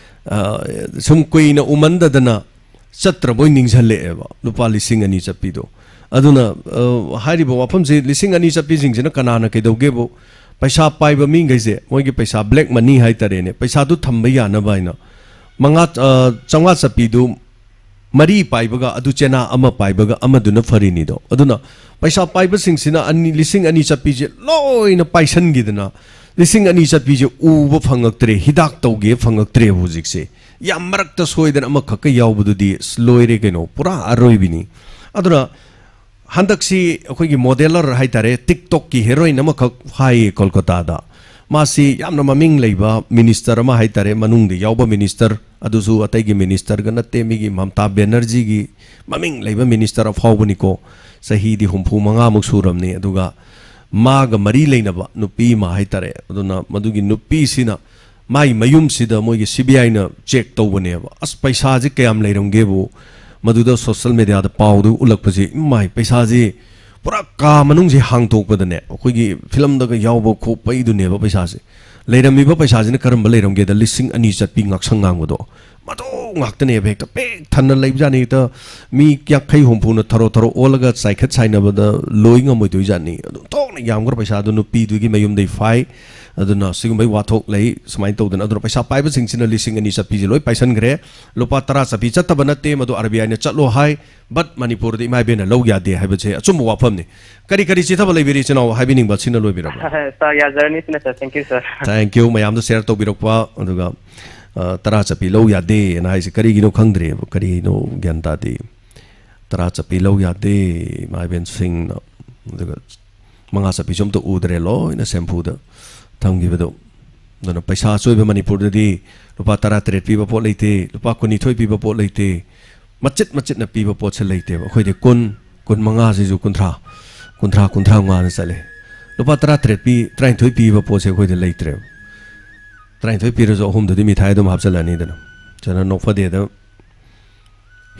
ꯑꯥ, ꯁꯨꯝ ꯀꯨꯏꯅ ꯎꯃꯟꯗꯗꯅ ꯆꯠꯇ꯭ꯔꯕꯣꯏ ꯅꯤꯡꯁꯤꯜꯂꯛꯑꯦꯕ, ꯂꯨꯄꯥ ꯂꯤꯁꯤꯡ ꯑꯅꯤ ꯆꯠꯄꯤꯗꯣ꯫ ꯑꯗꯨꯅ, ꯑ, ꯍꯥꯏꯔꯤꯕ ꯋꯥꯐꯝꯁꯤ, ꯂꯤꯁꯤꯡ ꯑꯅꯤ ꯆꯠꯄꯤꯁꯤꯡꯁꯤꯅ ꯀꯅꯥꯅ ꯀꯩꯗꯧꯒꯦꯕꯨ, ꯄꯩꯁꯥ ꯄꯥꯏꯕ ꯃꯤꯈꯩꯁꯦ, ꯃꯣꯏꯒꯤ ꯄꯩꯁꯥ, ꯕ꯭ꯂꯦꯛ ꯃꯅꯤ ꯍꯥꯏꯇꯥꯔꯦꯅꯦ, ꯄꯩꯁꯥꯗꯨ ꯊꯝꯕ ꯌꯥꯅꯕ ꯍꯥꯏꯅ, ꯃꯉꯥ, ꯑ, ꯆꯥꯝꯃꯉꯥ ꯆꯠꯄꯤꯗꯨ ꯃꯔꯤ ꯄꯥꯏꯕꯒ, ꯑꯗꯨ ꯆꯦꯅꯥ ꯑꯃ ꯄꯥꯏꯕꯒ ꯑꯃꯗꯨꯅ ꯐꯔꯤꯅꯤꯗꯣ꯫ ꯑꯗꯨꯅ ꯄꯩꯁꯥ ꯄꯥꯏꯕꯁꯤꯡꯁꯤꯅ ꯑꯅꯤ, ꯂꯤꯁꯤꯡ ꯑꯅꯤ ꯆꯠꯄꯤꯁꯦ ꯂꯣꯏꯅ ꯄꯥꯏꯁꯟꯈꯤꯗꯅ, ꯂꯤꯁꯤꯡ ꯑꯅꯤ ꯆꯠꯄꯤꯁꯦ ꯎꯕ ꯐꯪꯉꯛꯇ꯭ꯔꯦ, ꯍꯤꯗꯥꯛ ꯇꯧꯒꯦ ꯐꯪꯉꯛꯇ꯭ꯔꯦꯕ ꯍꯧꯖꯤꯛꯁꯦ꯫ ꯌꯥꯝ ꯃꯔꯛꯇ ꯁꯣꯏꯗꯅ ꯑꯃꯈꯛꯀ ꯌꯥꯎꯕꯗꯨꯗꯤ ꯑꯁ ꯂꯣꯏꯔꯦ ꯀꯩꯅꯣ, ꯄꯨꯔꯥ ꯑꯔꯣꯏꯕꯤꯅꯤ꯫ ꯑꯗꯨꯅ ꯍꯟꯗꯛꯁꯤ ꯑꯩꯈꯣꯏꯒꯤ modeller ꯍꯥꯏꯇꯥꯔꯦ, TikTokꯀꯤ heroine ꯑꯃꯈꯛ ꯍꯥꯏꯌꯦ ꯀꯣꯜꯀꯇꯥꯗ꯫ ꯃꯥꯁꯤ ꯌꯥꯝꯅ ꯃꯃꯤꯡ ꯂꯩꯕ minister ꯑꯃ ꯍꯥꯏꯇꯥꯔꯦ, ꯃꯅꯨꯡꯗ ꯌꯥꯎꯕ minister, ꯑꯗꯨꯁꯨ ꯑꯇꯩꯒꯤ ministerꯒ ꯅꯠꯇꯦ, ꯃꯤꯒꯤ ꯃꯝꯇꯥ ꯕꯦꯅꯔꯖꯤꯒꯤ ꯃꯃꯤꯡ ꯂꯩꯕ minister ꯑꯐꯥꯎꯕꯅꯤꯀꯣ꯫ ꯆꯍꯤꯗꯤ ꯍꯨꯝꯐꯨ ꯃꯉꯥꯃꯨꯛ ꯁꯨꯔꯕꯅꯤ꯫ ꯑꯗꯨꯒ ꯃꯥꯒ ꯃꯔꯤ ꯂꯩꯅꯕ ꯅꯨꯄꯤ ꯑꯃ ꯍꯥꯏꯇꯥꯔꯦ, ꯑꯗꯨꯅ ꯃꯗꯨꯒꯤ ꯅꯨꯄꯤꯁꯤꯅ ꯃꯥꯒꯤ ꯃꯌꯨꯝꯁꯤꯗ ꯃꯣꯏꯒꯤ CBIꯅ check ꯇꯧꯕꯅꯦꯕ꯫ ꯑꯁ, ꯄꯩꯁꯥꯁꯦ ꯀꯌꯥꯝ ꯂꯩꯔꯝꯒꯦꯕꯨ, ꯃꯗꯨꯗ social mediaꯗ ꯄꯥꯎꯗꯨ ꯎꯠꯂꯛꯄꯁꯦ, ꯏꯃꯥꯏ, ꯄꯩꯁꯥꯁꯦ ꯄꯨꯔꯥ ꯀꯥ ꯃꯅꯨꯡꯁꯦ ꯍꯥꯡꯇꯣꯛꯄꯗꯅꯦ, ꯑꯩꯈꯣꯏꯒꯤ ꯐꯤꯂꯝꯗꯒ ꯌꯥꯎꯕ ꯈꯣꯠꯄꯩꯗꯨꯅꯦꯕ ꯄꯩꯁꯥꯁꯦ꯫ ꯂꯩꯔꯝꯃꯤꯕ ꯄꯩꯁꯥꯁꯤꯅ ꯀꯔꯝꯕ ꯂꯩꯔꯝꯒꯦꯗ, ꯂꯤꯁꯤꯡ ꯑꯅꯤ ꯆꯠꯄꯤ ꯉꯥꯛꯁꯪ ꯉꯥꯡꯕꯗꯣ, ꯃꯗꯨ ꯉꯥꯛꯇꯅꯦꯕ꯫ ꯍꯦꯛꯇ ꯄꯤꯛ ꯊꯟꯅ ꯂꯩꯕꯖꯥꯠꯅꯤ꯫ ꯍꯦꯛꯇ ꯃꯤ ꯌꯥꯡꯈꯩ ꯍꯨꯝꯐꯨꯅ ꯊꯔꯣ ꯊꯔꯣ ꯑꯣꯜꯂꯒ ꯆꯥꯏꯈꯠ ꯁꯥꯏꯅꯕꯗ ꯂꯣꯏ ꯉꯝꯃꯣꯏꯗꯣꯏꯖꯥꯠꯅꯤ꯫ ꯑꯗꯨ ꯊꯣꯛꯅ ꯌꯥꯝꯈ꯭ꯔ ꯄꯩꯁꯥꯗꯨ ꯅꯨꯄꯤꯗꯨꯒꯤ ꯃꯌꯨꯝꯗꯩ ꯐꯥꯏ꯫ ꯑꯗꯨꯅ ꯁꯤꯒꯨꯝꯕꯩ ꯋꯥꯊꯣꯛ ꯂꯩ ꯁꯨꯃꯥꯏꯅ ꯇꯧꯗꯅ꯫ ꯑꯗꯨꯅ ꯄꯩꯁꯥ ꯄꯥꯏꯕꯁꯤꯡꯁꯤꯅ ꯂꯤꯁꯤꯡ ꯑꯅꯤ ꯆꯠꯄꯤꯁꯦ ꯂꯣꯏ ꯄꯥꯏꯁꯟꯈ꯭ꯔꯦ꯫ ꯂꯨꯄꯥ ꯇꯔꯥ ꯆꯠꯄꯤ ꯆꯠꯇꯕ ꯅꯠꯇꯦ, ꯃꯗꯨ RBIꯅ ꯆꯠꯂꯣ ꯍꯥꯏ꯫ But ꯃꯅꯤꯄꯨꯔꯗ ꯏꯃꯥ ꯏꯕꯦꯟꯅ ꯂꯧ ꯌꯥꯗꯦ ꯍꯥꯏꯕꯁꯦ ꯑꯆꯨꯝꯕ ꯋꯥꯐꯝꯅꯤ꯫ ꯀꯔꯤ ꯀꯔꯤ ꯆꯤꯊꯕ ꯂꯩꯕꯤꯔꯤ, ꯏꯆꯤꯟ ꯏꯅꯥꯎ? ꯍꯥꯏꯕꯤꯅꯤꯡꯕ ꯁꯤꯅ ꯂꯣꯏꯕꯤꯔꯕ꯭ꯔꯥ? Sir, ꯌꯥꯖꯔꯅꯤ ꯁꯤꯅ, sir. Thank you, sir. Thank you, ꯃꯌꯥꯝꯗ share ꯇꯧꯕꯤꯔꯛꯄ꯫ ꯑꯗꯨꯒ, ꯑ, ꯇꯔꯥ ꯆꯠꯄꯤ ꯂꯧ ꯌꯥꯗꯦꯅ ꯍꯥꯏꯁꯦ ꯀꯔꯤꯒꯤꯅꯣ ꯈꯪꯗ꯭ꯔꯦꯕ, ꯀꯔꯤꯅꯣ ꯒ꯭ꯌꯥꯟ ꯇꯥꯗꯦ꯫ ꯇꯔꯥ ꯆꯠꯄꯤ ꯂꯧ ꯌꯥꯗꯦ, ꯏꯃꯥ ꯏꯕꯦꯟꯁꯤꯡꯅ꯫ ꯑꯗꯨꯒ ꯃꯉꯥ ꯆꯠꯄꯤꯁꯨ ꯑꯝꯇ ꯎꯗ꯭ꯔꯦ, ꯂꯣꯏꯅ ꯁꯦꯝꯐꯨꯗ ꯊꯝꯈꯤꯕꯗꯣ꯫ ꯑꯗꯨꯅ ꯄꯩꯁꯥ ꯑꯆꯣꯏꯕ ꯃꯅꯤꯄꯨꯔꯗꯗꯤ ꯂꯨꯄꯥ ꯇꯔꯥ ꯇꯔꯦꯠ ꯄꯤꯕ ꯄꯣꯠ ꯂꯩꯇꯦ, ꯂꯨꯄꯥ ꯀꯨꯟꯅꯤꯊꯣꯏ ꯄꯤꯕ ꯄꯣꯠ ꯂꯩꯇꯦ, ꯃꯆꯤꯠ ꯃꯆꯤꯠꯅ ꯄꯤꯕ ꯄꯣꯠꯁꯦ ꯂꯩꯇꯦꯕ꯫ ꯑꯩꯈꯣꯏꯗꯤ ꯀꯨꯟ, ꯀꯨꯟ ꯃꯉꯥꯁꯤꯁꯨ ꯀꯨꯟꯊ꯭ꯔꯥ, ꯀꯨꯟꯊ꯭ꯔꯥ, ꯀꯨꯟꯊ꯭ꯔꯥ ꯃꯉꯥꯅ ꯆꯠꯂꯦ꯫ ꯂꯨꯄꯥ ꯇꯔꯥ ꯇꯔꯦꯠ ꯄꯤ, ꯇꯔꯥꯅꯤꯊꯣꯏ ꯄꯤꯕ ꯄꯣꯠꯁꯦ ꯑꯩꯈꯣꯏꯗ ꯂꯩꯇ꯭ꯔꯦꯕ꯫ ꯇꯔꯥꯅꯤꯊꯣꯏ ꯄꯤꯔꯁꯨ ꯑꯍꯨꯝꯗꯨꯗꯤ ꯃꯤꯊꯥꯏ ꯑꯗꯨꯝ ꯍꯥꯞꯆꯤꯜꯂꯅꯤꯗꯅ꯫ ꯆꯅ ꯅꯣꯛꯐꯗꯦꯗ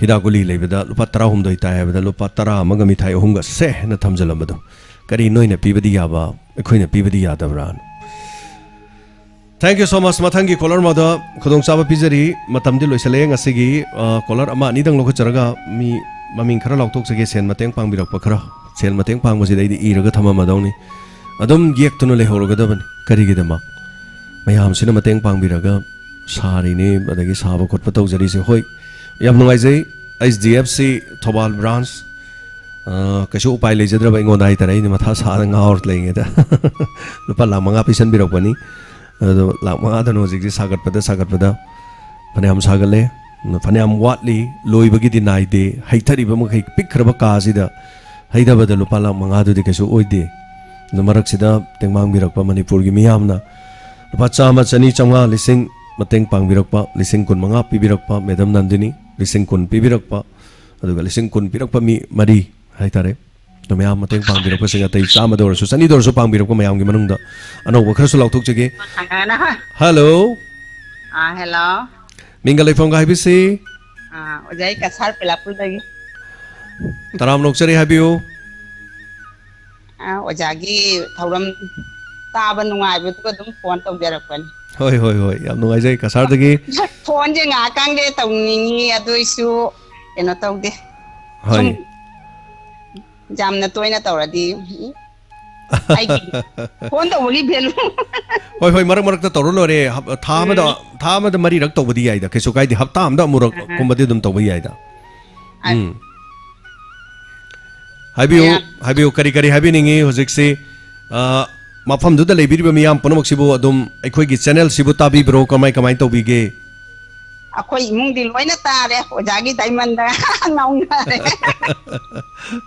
ꯍꯤꯗꯥꯛ ꯒꯨꯂꯤ ꯂꯩꯕꯗ ꯂꯨꯄꯥ ꯇꯔꯥꯍꯨꯝꯗꯣꯏ ꯇꯥꯏ ꯍꯥꯏꯕꯗ ꯂꯨꯄꯥ ꯇꯔꯥ ꯑꯃꯒ ꯃꯤꯊꯥꯏ ꯑꯍꯨꯝꯒ ꯁꯦ ꯍꯥꯏꯅ ꯊꯝꯖꯤꯜꯂꯝꯕꯗꯣ꯫ ꯀꯔꯤ ꯅꯣꯏꯅ ꯄꯤꯕꯗꯤ ꯌꯥꯕ, ꯑꯩꯈꯣꯏꯅ ꯄꯤꯕꯗꯤ ꯌꯥꯗꯕ꯭ꯔꯥꯅ꯫ Thank you so much꯫ ꯃꯊꯪꯒꯤ caller ꯑꯃꯗ ꯈꯨꯗꯣꯡꯆꯥꯕ ꯄꯤꯖꯔꯤ꯫ ꯃꯇꯝꯗꯤ ꯂꯣꯏꯁꯤꯜꯂꯛꯑꯦ ꯉꯁꯤꯒꯤ꯫ ꯑ, caller ꯑꯃ ꯑꯅꯤꯗꯪ ꯂꯧꯈꯠꯆꯔꯒ ꯃꯤ ꯃꯃꯤꯡ ꯈꯔ ꯂꯥꯎꯊꯣꯛꯆꯒꯦ, ꯁꯦꯜ ꯃꯇꯦꯡ ꯄꯥꯡꯕꯤꯔꯛꯄ ꯈꯔ꯫ ꯁꯦꯜ ꯃꯇꯦꯡ ꯄꯥꯡꯕꯁꯤꯗ ꯑꯩꯗꯤ ꯏꯔꯒ ꯊꯝꯃꯝꯃꯗꯧꯅꯤ꯫ ꯑꯗꯨꯝ ꯌꯦꯛꯇꯨꯅ ꯂꯩꯍꯧꯔꯒꯗꯕꯅꯤ꯫ ꯀꯔꯤꯒꯤꯗꯃꯛ? ꯃꯌꯥꯝꯁꯤꯅ ꯃꯇꯦꯡ ꯄꯥꯡꯕꯤꯔꯒ ꯁꯥꯔꯤꯅꯤ, ꯑꯗꯒꯤ ꯁꯥꯕ ꯈꯣꯠꯄ ꯇꯧꯖꯔꯤꯁꯦ꯫ ꯍꯣꯏ, ꯌꯥꯝ ꯅꯨꯡꯉꯥꯏꯖꯩ꯫ HDFC ꯊꯧꯕꯥꯜ branch ꯑ, ꯀꯩꯁꯨ ꯎꯄꯥꯏ ꯂꯩꯖꯗ꯭ꯔꯕ ꯑꯩꯉꯣꯟꯗ ꯍꯥꯏꯇꯥꯔꯦ, ꯑꯩꯅ ꯃꯊꯥ ꯁꯥꯗ ꯉꯥꯎꯔ ꯂꯩꯔꯤꯉꯩꯗ꯫ ꯂꯨꯄꯥ ꯂꯥꯈ ꯃꯉꯥ ꯄꯤꯁꯟꯕꯤꯔꯛꯄꯅꯤ꯫ ꯑꯗꯣ ꯂꯥꯈ ꯃꯉꯥꯗꯨꯅ ꯍꯧꯖꯤꯛꯁꯦ ꯁꯥꯒꯠꯄꯗ, ꯁꯥꯒꯠꯄꯗ ꯐꯅꯌꯥꯝ ꯁꯥꯒꯠꯂꯦ꯫ ꯐꯅꯌꯥꯝ ꯋꯥꯠꯂꯤ, ꯂꯣꯏꯕꯒꯤꯗꯤ ꯅꯥꯏꯗꯦ꯫ ꯍꯩꯊꯔꯤꯕ ꯃꯈꯩ ꯄꯤꯛꯈ꯭ꯔꯕ ꯀꯥꯁꯤꯗ ꯍꯩꯊꯕꯗ ꯂꯨꯄꯥ ꯂꯥꯈ ꯃꯉꯥꯗꯨꯗꯤ ꯀꯩꯁꯨ ꯑꯣꯏꯗꯦ꯫ ꯑꯗꯣ ꯃꯔꯛꯁꯤꯗ ꯇꯦꯡꯕꯥꯡꯕꯤꯔꯛꯄ ꯃꯅꯤꯄꯨꯔꯒꯤ ꯃꯤꯌꯥꯝꯅ ꯂꯨꯄꯥ ꯆꯥꯝꯃ, ꯆꯅꯤ, ꯆꯥꯝꯃꯉꯥ, ꯂꯤꯁꯤꯡ ꯃꯇꯦꯡ ꯄꯥꯡꯕꯤꯔꯛꯄ, ꯂꯤꯁꯤꯡ ꯀꯨꯟ ꯃꯉꯥ ꯄꯤꯕꯤꯔꯛꯄ, ꯃꯦꯗꯝ ꯅꯟꯗꯤꯅꯤ, ꯂꯤꯁꯤꯡ ꯀꯨꯟ ꯄꯤꯕꯤꯔꯛꯄ, ꯑꯗꯨꯒ ꯂꯤꯁꯤꯡ ꯀꯨꯟ ꯄꯤꯔꯛꯄ ꯃꯤ ꯃꯔꯤ ꯍꯥꯏꯇꯥꯔꯦ꯫ ꯑꯗꯣ ꯃꯌꯥꯝ ꯃꯇꯦꯡ ꯄꯥꯡꯕꯤꯔꯛꯄꯁꯤꯡ, ꯑꯇꯩ ꯆꯥꯝꯃꯗ ꯑꯣꯏꯔꯁꯨ, ꯆꯅꯤꯗ ꯑꯣꯏꯔꯁꯨ ꯄꯥꯡꯕꯤꯔꯛꯄ ꯃꯌꯥꯝꯒꯤ ꯃꯅꯨꯡꯗ ꯑꯅꯧꯕ ꯈꯔꯁꯨ ꯂꯥꯎꯊꯣꯛꯆꯒꯦ꯫ ꯍꯜꯂꯣ꯫ ꯑꯥ, ꯍꯦꯜꯂꯣ꯫ ꯃꯤꯡꯒ ꯂꯩꯐꯝꯒ ꯍꯥꯏꯕꯤꯁꯤ꯫ ꯑꯥ, ꯑꯣꯖꯥ, ꯑꯩ ꯀꯁꯥꯔ ꯄꯦꯂꯥꯄꯨꯔꯗꯒꯤ꯫ ꯇꯔꯥꯝꯅ ꯑꯣꯛꯆꯔꯤ, ꯍꯥꯏꯕꯤꯌꯨ꯫ ꯑꯥ, ꯑꯣꯖꯥꯒꯤ ꯊꯧꯔꯝ ꯇꯥꯕ ꯅꯨꯡꯉꯥꯏꯕꯗꯨꯒ ꯑꯗꯨꯝ ꯐꯣꯟ ꯇꯧꯖꯔꯛꯄꯅꯤ꯫ ꯍꯣꯏ, ꯍꯣꯏ, ꯍꯣꯏ, ꯌꯥꯝ ꯅꯨꯡꯉꯥꯏꯖꯩ ꯀꯁꯥꯔꯗꯒꯤ꯫ ꯐꯣꯟꯁꯦ ꯉꯥꯏꯍꯥꯛꯇꯪꯗꯤ ꯇꯧꯅꯤꯡꯉꯤ, ꯑꯗꯨꯏꯁꯨ ꯀꯩꯅꯣ ꯇꯧꯗꯦ꯫ ꯍꯣꯏ꯫ ꯁꯨꯝ ꯌꯥꯝꯅ ꯇꯣꯏꯅ ꯇꯧꯔꯗꯤ, ꯎꯝ, ꯑꯩꯒꯤ ꯐꯣꯟ ꯇꯧꯕꯒꯤ value꯫ ꯍꯣꯏ, ꯍꯣꯏ, ꯃꯔꯛ ꯃꯔꯛꯇ ꯇꯧꯔ ꯂꯣꯏꯔꯦ꯫ ꯍꯞ-, ꯊꯥ ꯑꯃꯗ, ꯎꯝ꯫ ꯊꯥ ꯑꯃꯗ ꯃꯔꯤꯔꯛ ꯇꯧꯕꯗꯤ ꯌꯥꯏꯗ, ꯀꯩꯁꯨ ꯀꯥꯏꯗꯦ꯫ ꯍꯞꯇꯥ ꯑꯃꯗ ꯑꯃꯨꯔꯛ ꯑꯍꯥ꯫ ꯀꯨꯝꯕꯗꯤ ꯑꯗꯨꯝ ꯇꯧꯕ ꯌꯥꯏꯗ꯫ ꯑ-, ꯎꯝ꯫ ꯍꯥꯏꯕꯤꯌꯨ, ꯃꯌꯥꯝ꯫ ꯍꯥꯏꯕꯤꯌꯨ, ꯀꯔꯤ ꯀꯔꯤ ꯍꯥꯏꯕꯤꯅꯤꯡꯉꯤ ꯍꯧꯖꯤꯛꯁꯤ? ꯑ, ꯃꯐꯝꯗꯨꯗ ꯂꯩꯕꯤꯔꯤꯕ ꯃꯤꯌꯥꯝ ꯄꯨꯝꯅꯃꯛꯁꯤꯕꯨ ꯑꯗꯨꯝ ꯑꯩꯈꯣꯏꯒꯤ channelꯁꯤꯕꯨ ꯇꯥꯕꯤꯕ꯭ꯔꯣ? ꯀꯃꯥꯏ, ꯀꯃꯥꯏ ꯇꯧꯕꯤꯒꯦ? ꯑꯩꯈꯣꯏ ꯏꯃꯨꯡꯗꯤ ꯂꯣꯏꯅ ꯇꯥꯔꯦ, ꯑꯣꯖꯥꯒꯤ ꯗꯥꯏꯃꯟꯗ ꯉꯥꯎꯅꯔꯦ꯫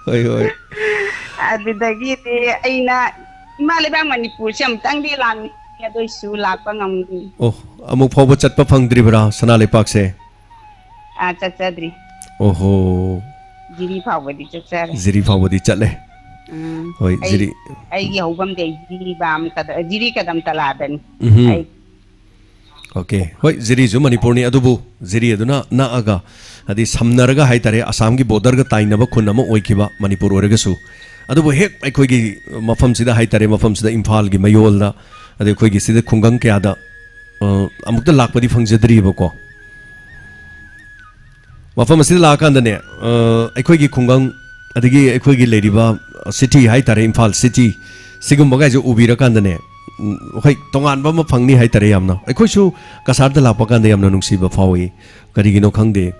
ꯍꯣꯏ, ꯍꯣꯏ꯫ ꯑꯗꯨꯗꯒꯤꯗꯤ ꯑꯩꯅ ꯏꯃꯥ ꯂꯩꯕꯥꯛ ꯃꯅꯤꯄꯨꯔꯁꯦ ꯑꯃꯨꯛꯇꯪꯗꯤ ꯂꯥꯛꯅꯤꯡꯉꯤ, ꯑꯗꯨꯏꯁꯨ ꯂꯥꯛꯄ ꯉꯝꯗꯦ꯫ ꯑꯣ, ꯑꯃꯨꯛ ꯐꯥꯎꯕ ꯆꯠꯄ ꯐꯪꯗ꯭ꯔꯤꯕ꯭ꯔꯥ ꯁꯅꯥ ꯂꯩꯄꯥꯛꯁꯦ? ꯑꯥ, ꯆꯠꯆꯗ꯭ꯔꯤ꯫ ꯑꯣꯍꯣ꯫ ꯖꯤꯔꯤ ꯐꯥꯎꯕꯗꯤ ꯆꯠꯆꯔꯦ꯫ ꯖꯤꯔꯤ ꯐꯥꯎꯕꯗꯤ ꯆꯠꯂꯦ꯫ ꯎꯝ, ꯍꯣꯏ, ꯑꯩ, ꯖꯤꯔꯤ꯫ ꯑꯩꯒꯤ ꯍꯧꯐꯝꯗꯤ ꯑꯩ ꯖꯤꯔꯤ ꯕꯥꯝ ꯀꯗ-, ꯖꯤꯔꯤ ꯀꯗꯝ ꯇꯂꯥꯗꯅꯤ꯫ ꯎꯝꯍꯨꯝ꯫ ꯑꯩ ꯑꯣꯀꯦ꯫ ꯍꯣꯏ, ꯖꯤꯔꯤꯁꯨ ꯃꯅꯤꯄꯨꯔꯅꯤ, ꯑꯗꯨꯕꯨ ꯖꯤꯔꯤ ꯑꯗꯨꯅ ꯅꯛꯑꯒ, ꯍꯥꯏꯗꯤ ꯁꯝꯅꯔꯒ ꯍꯥꯏꯇꯥꯔꯦ, ꯑꯁꯥꯝꯒꯤ borderꯒ ꯇꯥꯏꯅꯕ ꯈꯨꯟ ꯑꯃ ꯑꯣꯏꯈꯤꯕ ꯃꯅꯤꯄꯨꯔ ꯑꯣꯏꯔꯒꯁꯨ꯫ ꯑꯗꯨꯕꯨ ꯍꯦꯛ ꯑꯩꯈꯣꯏꯒꯤ ꯃꯐꯝꯁꯤꯗ ꯍꯥꯏꯇꯥꯔꯦ, ꯃꯐꯝꯁꯤꯗ ꯏꯝꯐꯥꯜꯒꯤ ꯃꯌꯣꯜꯗ, ꯑꯗꯩ ꯑꯩꯈꯣꯏꯒꯤ ꯁꯤꯗ ꯈꯨꯡꯒꯪ ꯀꯌꯥꯗ, ꯑ, ꯑꯃꯨꯛꯇ ꯂꯥꯛꯄꯗꯤ ꯐꯪꯖꯗ꯭ꯔꯤꯕꯀꯣ꯫ ꯃꯐꯝ ꯑꯁꯤꯗ ꯂꯥꯛꯑꯀꯥꯟꯗꯅꯦ, ꯑ, ꯑꯩꯈꯣꯏꯒꯤ ꯈꯨꯡꯒꯪ, ꯑꯗꯒꯤ ꯑꯩꯈꯣꯏꯒꯤ ꯂꯩꯔꯤꯕ city ꯍꯥꯏꯇꯥꯔꯦ, ꯏꯝꯐꯥꯜ city, ꯁꯤꯒꯨꯝꯕꯒꯥꯏꯁꯦ ꯎꯕꯤꯔꯀꯥꯟꯗꯅꯦ, ꯎꯝ, ꯍꯣꯏ, ꯇꯣꯉꯥꯟꯕ ꯑꯃ ꯐꯪꯅꯤ ꯍꯥꯏꯇꯥꯔꯦ ꯌꯥꯝꯅ꯫ ꯑꯩꯈꯣꯏꯁꯨ ꯀꯁꯥꯔꯗ ꯂꯥꯛꯄ ꯀꯥꯟꯗ ꯌꯥꯝꯅ ꯅꯨꯡꯁꯤꯕ ꯐꯥꯎꯏ꯫ ꯀꯔꯤꯒꯤꯅꯣ ꯈꯪꯗꯦ,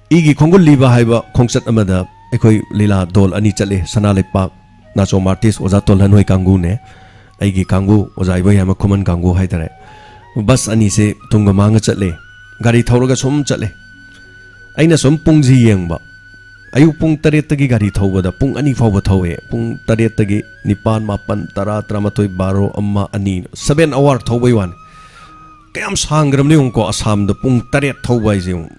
ꯏꯒꯤ ꯈꯣꯡꯒꯨꯜ ꯂꯤꯕ ꯍꯥꯏꯕ ꯈꯣꯡꯆꯠ ꯑꯃꯗ ꯑꯩꯈꯣꯏ ꯂꯤꯂꯥ ꯗꯣꯜ ꯑꯅꯤ ꯆꯠꯂꯦ, ꯁꯅꯥ ꯂꯩꯄꯥꯛ, ꯅꯥꯆꯣꯝ ꯑꯥꯔꯇꯤꯁ ꯑꯣꯖꯥ ꯇꯣꯜꯍꯟ ꯍꯣꯏ ꯀꯥꯡꯕꯨꯅꯦ, ꯑꯩꯒꯤ ꯀꯥꯡꯕꯨ ꯑꯣꯖꯥ ꯏꯕꯣꯌꯥꯏꯃ ꯈꯨꯃꯟ ꯀꯥꯡꯕꯨ ꯍꯥꯏꯇꯥꯔꯦ꯫ ꯕꯁ ꯑꯅꯤꯁꯦ ꯇꯨꯡꯒ ꯃꯥꯡꯒ ꯆꯠꯂꯦ꯫ ꯒꯥꯔꯤ ꯊꯧꯔꯒ ꯁꯨꯝ ꯆꯠꯂꯦ꯫ ꯑꯩꯅ ꯁꯨꯝ ꯄꯨꯡꯁꯤ ꯌꯦꯡꯕ, ꯑꯌꯨꯛ ꯄꯨꯡ ꯇꯔꯦꯠꯇꯒꯤ ꯒꯥꯔꯤ ꯊꯧꯕꯗ ꯄꯨꯡ ꯑꯅꯤ ꯐꯥꯎꯕ ꯊꯧꯋꯦ꯫ ꯄꯨꯡ ꯇꯔꯦꯠꯇꯒꯤ ꯅꯤꯄꯥꯟ, ꯃꯥꯄꯟ, ꯇꯔꯥ, ꯇꯔꯥꯃꯥꯊꯣꯏ, ꯕꯥꯔꯣ, ꯑꯃ, ꯑꯅꯤ, seven hour ꯊꯧꯕꯩ ꯋꯥꯅꯤ꯫ ꯀꯌꯥꯝ ꯁꯥꯡꯈ꯭ꯔꯕꯅꯣ ꯌꯦꯡꯉꯨꯀꯣ, ꯑꯁꯥꯝꯗ ꯄꯨꯡ ꯇꯔꯦꯠ ꯊꯧꯕ ꯍꯥꯏꯁꯦ ꯌꯦꯡꯉꯨ꯫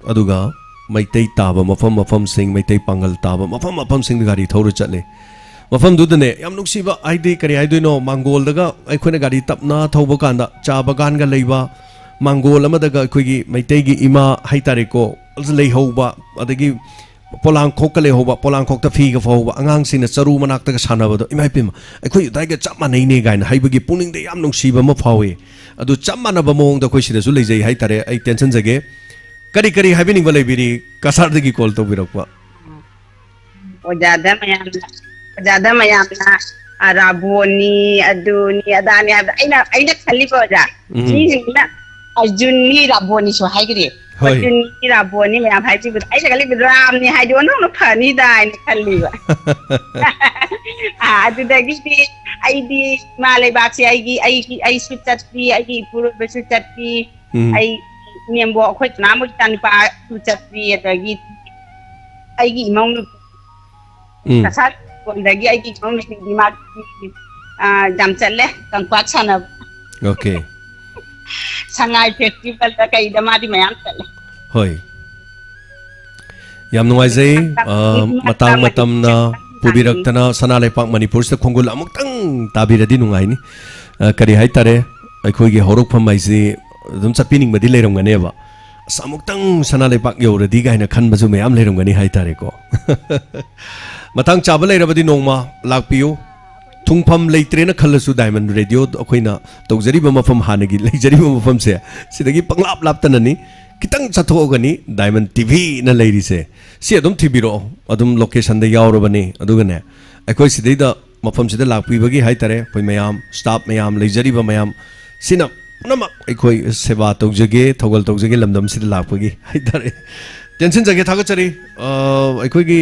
ꯑꯗꯨꯒ ꯃꯩꯇꯩ ꯇꯥꯕ ꯃꯐꯝ ꯃꯐꯝꯁꯤꯡ, ꯃꯩꯇꯩ ꯄꯥꯡꯒꯜ ꯇꯥꯕ ꯃꯐꯝ ꯃꯐꯝꯁꯤꯡꯗ ꯒꯥꯔꯤ ꯊꯧꯔ ꯆꯠꯂꯦ꯫ ꯃꯐꯝꯗꯨꯗꯅꯦ, ꯌꯥꯝ ꯅꯨꯡꯁꯤꯕ, ꯍꯥꯏꯗꯤ ꯀꯔꯤ ꯍꯥꯏꯗꯣꯏꯅꯣ, ꯃꯥꯡꯒꯣꯜꯗꯒ ꯑꯩꯈꯣꯏꯅ ꯒꯥꯔꯤ ꯇꯞꯅ ꯊꯧꯕ ꯀꯥꯟꯗ ꯆꯥ ꯕꯒꯥꯟꯒ ꯂꯩꯕ, ꯃꯥꯡꯒꯣꯜ ꯑꯃꯗꯒ ꯑꯩꯈꯣꯏꯒꯤ ꯃꯩꯇꯩꯒꯤ ꯏꯃꯥ ꯍꯥꯏꯇꯥꯔꯦꯀꯣ, ꯂꯩꯍꯧꯕ, ꯑꯗꯒꯤ ꯄꯣꯂꯥꯡꯈꯣꯛꯀ ꯂꯩꯍꯧꯕ, ꯄꯣꯂꯥꯡꯈꯣꯛꯇ ꯐꯤꯒ ꯐꯧꯍꯧꯕ, ꯑꯉꯥꯡꯁꯤꯡꯅ ꯆꯔꯨ ꯃꯅꯥꯛꯇꯒ ꯁꯥꯟꯅꯕꯗꯣ, ꯏꯃꯥ ꯏꯄꯦꯝꯃ, ꯑꯩꯈꯣꯏ ꯑꯗꯥꯏꯒ ꯆꯞ ꯃꯥꯟꯅꯩꯅꯦ ꯀꯥꯏꯅ ꯍꯥꯏꯕꯒꯤ ꯄꯨꯛꯅꯤꯡꯗ ꯌꯥꯝ ꯅꯨꯡꯁꯤꯕ ꯑꯃ ꯐꯥꯎꯏ꯫ ꯑꯗꯨ ꯆꯞ ꯃꯥꯟꯅꯕ ꯃꯑꯣꯡꯗ ꯑꯩꯈꯣꯏ ꯁꯤꯗꯁꯨ ꯂꯩꯖꯩ ꯍꯥꯏꯇꯥꯔꯦ꯫ ꯑꯩ ꯇꯦꯟꯁꯟꯖꯒꯦ꯫ ꯀꯔꯤ ꯀꯔꯤ ꯍꯥꯏꯕꯤꯅꯤꯡꯕ ꯂꯩꯕꯤꯔꯤ, ꯀꯁꯥꯔꯗꯒꯤ ꯀꯣꯜ ꯇꯧꯕꯤꯔꯛꯄ? ꯑꯣꯖꯥꯗ ꯃꯌꯥꯝꯅ, ꯑꯣꯖꯥꯗ ꯃꯌꯥꯝꯅ, ꯑ, ꯔꯥꯕꯣꯅꯤ, ꯑꯗꯨꯅꯤ, ꯑꯗꯥꯅꯤ ꯍꯥꯏꯕꯗ ꯑꯩꯅ, ꯑꯩꯅ ꯈꯜꯂꯤꯀꯣ ꯑꯣꯖꯥ, ꯎꯝ꯫ ꯃꯤꯁꯤꯡꯁꯤꯅ ꯑꯔꯖꯨꯟꯅꯤ, ꯔꯥꯕꯣꯅꯤꯁꯨ ꯍꯥꯏꯈ꯭ꯔꯦ꯫ ꯍꯣꯏ꯫ ꯑꯔꯖꯨꯟꯅꯤ, ꯔꯥꯕꯣꯅꯤ ꯃꯌꯥꯝ ꯍꯥꯏꯈꯤꯕꯗ ꯑꯩꯅ ꯈꯜꯂꯤꯕ ꯔꯥꯝꯅꯤ ꯍꯥꯏꯗꯤ ꯑꯣꯟꯊꯣꯛꯅ ꯐꯅꯤꯗ ꯍꯥꯏꯅ ꯈꯜꯂꯤꯕ꯫ ꯑ, ꯑꯗꯨꯗꯒꯤꯗꯤ ꯑꯩꯗꯤ ꯏꯃꯥ ꯂꯩꯕꯥꯛꯁꯦ ꯑꯩꯒꯤ, ꯑꯩꯒꯤ, ꯑꯩꯁꯨ ꯆꯠꯄꯤ, ꯑꯩꯒꯤ ꯏꯄꯨꯔꯣꯏꯕꯁꯨ ꯆꯠꯄꯤ, ꯎꯝ꯫ ꯑꯩ ꯏꯅꯦꯝꯕꯣꯛ ꯑꯩꯈꯣꯏ ꯏꯅꯥꯎ ꯏꯆꯥꯅꯨꯄꯥꯁꯨ ꯆꯠꯄꯤ, ꯑꯗꯒꯤ ꯑꯩꯒꯤ ꯏꯃꯧ ꯅꯨꯄꯤ ꯎꯝ꯫ ꯀꯁꯥꯔ ꯀꯣꯟꯗꯒꯤ ꯑꯩꯒꯤ ꯏꯃꯧ ꯅꯨꯄꯤꯗꯤ ꯃꯥꯗꯤ, ꯑ, ꯌꯥꯝ ꯆꯠꯂꯦ, ꯀꯝꯄꯥꯛ ꯁꯥꯟꯅꯕ꯫ ꯑꯣꯀꯦ꯫ ꯁꯉꯥꯏ ꯐꯦꯁꯇꯤꯚꯦꯜꯗ ꯀꯩꯗ ꯃꯥꯗꯤ ꯃꯌꯥꯝ ꯆꯠꯂꯦ꯫ ꯍꯣꯏ꯫ ꯌꯥꯝ ꯅꯨꯡꯉꯥꯏꯖꯩ, ꯑ, ꯃꯇꯥꯡ ꯃꯇꯝꯅ ꯄꯨꯕꯤꯔꯛꯇꯅ ꯁꯅꯥ ꯂꯩꯄꯥꯛ ꯃꯅꯤꯄꯨꯔꯁꯤꯗ ꯈꯣꯡꯒꯨꯜ ꯑꯃꯨꯛꯇꯪ ꯇꯥꯕꯤꯔꯗꯤ ꯅꯨꯡꯉꯥꯏꯅꯤ꯫ ꯑ, ꯀꯔꯤ ꯍꯥꯏꯇꯥꯔꯦ, ꯑꯩꯈꯣꯏꯒꯤ ꯍꯧꯔꯛꯐꯝ ꯍꯥꯏꯁꯤ ꯑꯗꯨꯝ ꯆꯠꯄꯤꯅꯤꯡꯕꯗꯤ ꯂꯩꯔꯝꯒꯅꯦꯕ꯫ ꯑꯁ, ꯑꯃꯨꯛꯇꯪ ꯁꯅꯥ ꯂꯩꯄꯥꯛ ꯌꯧꯔꯗꯤ ꯀꯥꯏꯅ ꯈꯟꯕꯁꯨ ꯃꯌꯥꯝ ꯂꯩꯔꯝꯒꯅꯤ ꯍꯥꯏꯇꯥꯔꯦꯀꯣ꯫ ꯃꯇꯥꯡ ꯆꯥꯕ ꯂꯩꯔꯕꯗꯤ ꯅꯣꯡꯃ ꯂꯥꯛꯄꯤꯌꯨ꯫ ꯊꯨꯡꯐꯝ ꯂꯩꯇ꯭ꯔꯦꯅ ꯈꯜꯂꯁꯨ Diamond Radio ꯑꯩꯈꯣꯏꯅ ꯇꯧꯖꯔꯤꯕ ꯃꯐꯝ, ꯍꯥꯟꯅꯒꯤ ꯂꯩꯖꯔꯤꯕ ꯃꯐꯝꯁꯦ, ꯁꯤꯗꯒꯤ ꯄꯪꯂꯥꯞ ꯂꯥꯞꯇꯅꯅꯤ, ꯈꯤꯇꯪ ꯆꯠꯊꯣꯛꯑꯒꯅꯤ Diamond TVꯅ ꯂꯩꯔꯤꯁꯦ꯫ ꯁꯤ ꯑꯗꯨꯝ ꯊꯤꯕꯤꯔꯛꯑꯣ, ꯑꯗꯨꯝ locationꯗ ꯌꯥꯎꯔꯕꯅꯤ꯫ ꯑꯗꯨꯒꯅꯦ, ꯑꯩꯈꯣꯏ ꯁꯤꯗꯩꯗ ꯃꯐꯝꯁꯤꯗ ꯂꯥꯛꯄꯤꯕꯒꯤ ꯍꯥꯏꯇꯥꯔꯦ, ꯑꯩꯈꯣꯏ ꯃꯌꯥꯝ, staff ꯃꯌꯥꯝ, ꯂꯩꯖꯔꯤꯕ ꯃꯌꯥꯝ, ꯁꯤꯅ ꯄꯨꯝꯅꯃꯛ ꯑꯩꯈꯣꯏ ꯁꯦꯕꯥ ꯇꯧꯖꯒꯦ, ꯊꯧꯒꯜ ꯇꯧꯖꯒꯦ, ꯂꯝꯗꯝꯁꯤꯗ ꯂꯥꯛꯄꯒꯤ ꯍꯥꯏꯇꯥꯔꯦ꯫ ꯇꯦꯟꯁꯤꯟꯖꯒꯦ, ꯊꯥꯒꯠꯆꯔꯤ꯫ ꯑ, ꯑꯩꯈꯣꯏꯒꯤ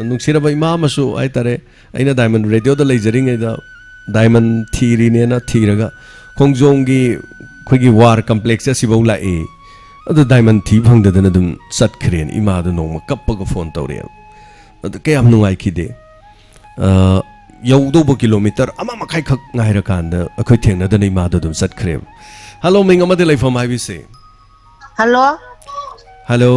ꯅꯨꯡꯁꯤꯔꯕ ꯏꯃꯥ ꯑꯃꯁꯨ ꯍꯥꯏꯇꯥꯔꯦ, ꯑꯩꯅ ꯗꯥꯏꯃꯟ ꯔꯦꯗꯤꯑꯣꯗ ꯂꯩꯖꯔꯤꯉꯩꯗ ꯗꯥꯏꯃꯟ ꯊꯤꯔꯤꯅꯦꯅ ꯊꯤꯔꯒ ꯈꯣꯡꯖꯣꯝꯒꯤ ꯑꯩꯈꯣꯏꯒꯤ ꯋꯥꯔ ꯀꯝꯄ꯭ꯂꯦꯛꯁ ꯑꯁꯤꯐꯥꯎ ꯂꯥꯛꯏ꯫ ꯑꯗꯨ ꯗꯥꯏꯃꯟ ꯊꯤ ꯐꯪꯗꯗꯅ ꯑꯗꯨꯝ ꯆꯠꯈ꯭ꯔꯦꯅ ꯏꯃꯥꯗꯣ ꯅꯣꯡꯃ ꯀꯞꯄꯒ ꯐꯣꯟ ꯇꯧꯔꯛꯑꯦꯕ꯫ ꯑꯗꯨ ꯀꯌꯥꯝ ꯅꯨꯡꯉꯥꯏꯈꯤꯗꯦ꯫ ꯑ, ꯌꯧꯗꯧꯕ ꯀꯤꯂꯣꯃꯤꯇꯔ ꯑꯃ ꯃꯈꯥꯏꯈꯛ ꯉꯥꯏꯔꯀꯥꯟꯗ ꯑꯩꯈꯣꯏ ꯊꯦꯡꯅꯗꯅ ꯏꯃꯥꯗꯣ ꯑꯗꯨꯝ ꯆꯠꯈ꯭ꯔꯦꯕ꯫ ꯍꯜꯂꯣ, ꯃꯤꯡ ꯑꯃꯗꯤ ꯂꯩꯐꯝ ꯍꯥꯏꯕꯤꯁꯦ꯫ ꯍꯜꯂꯣ꯫ ꯍꯜꯂꯣ꯫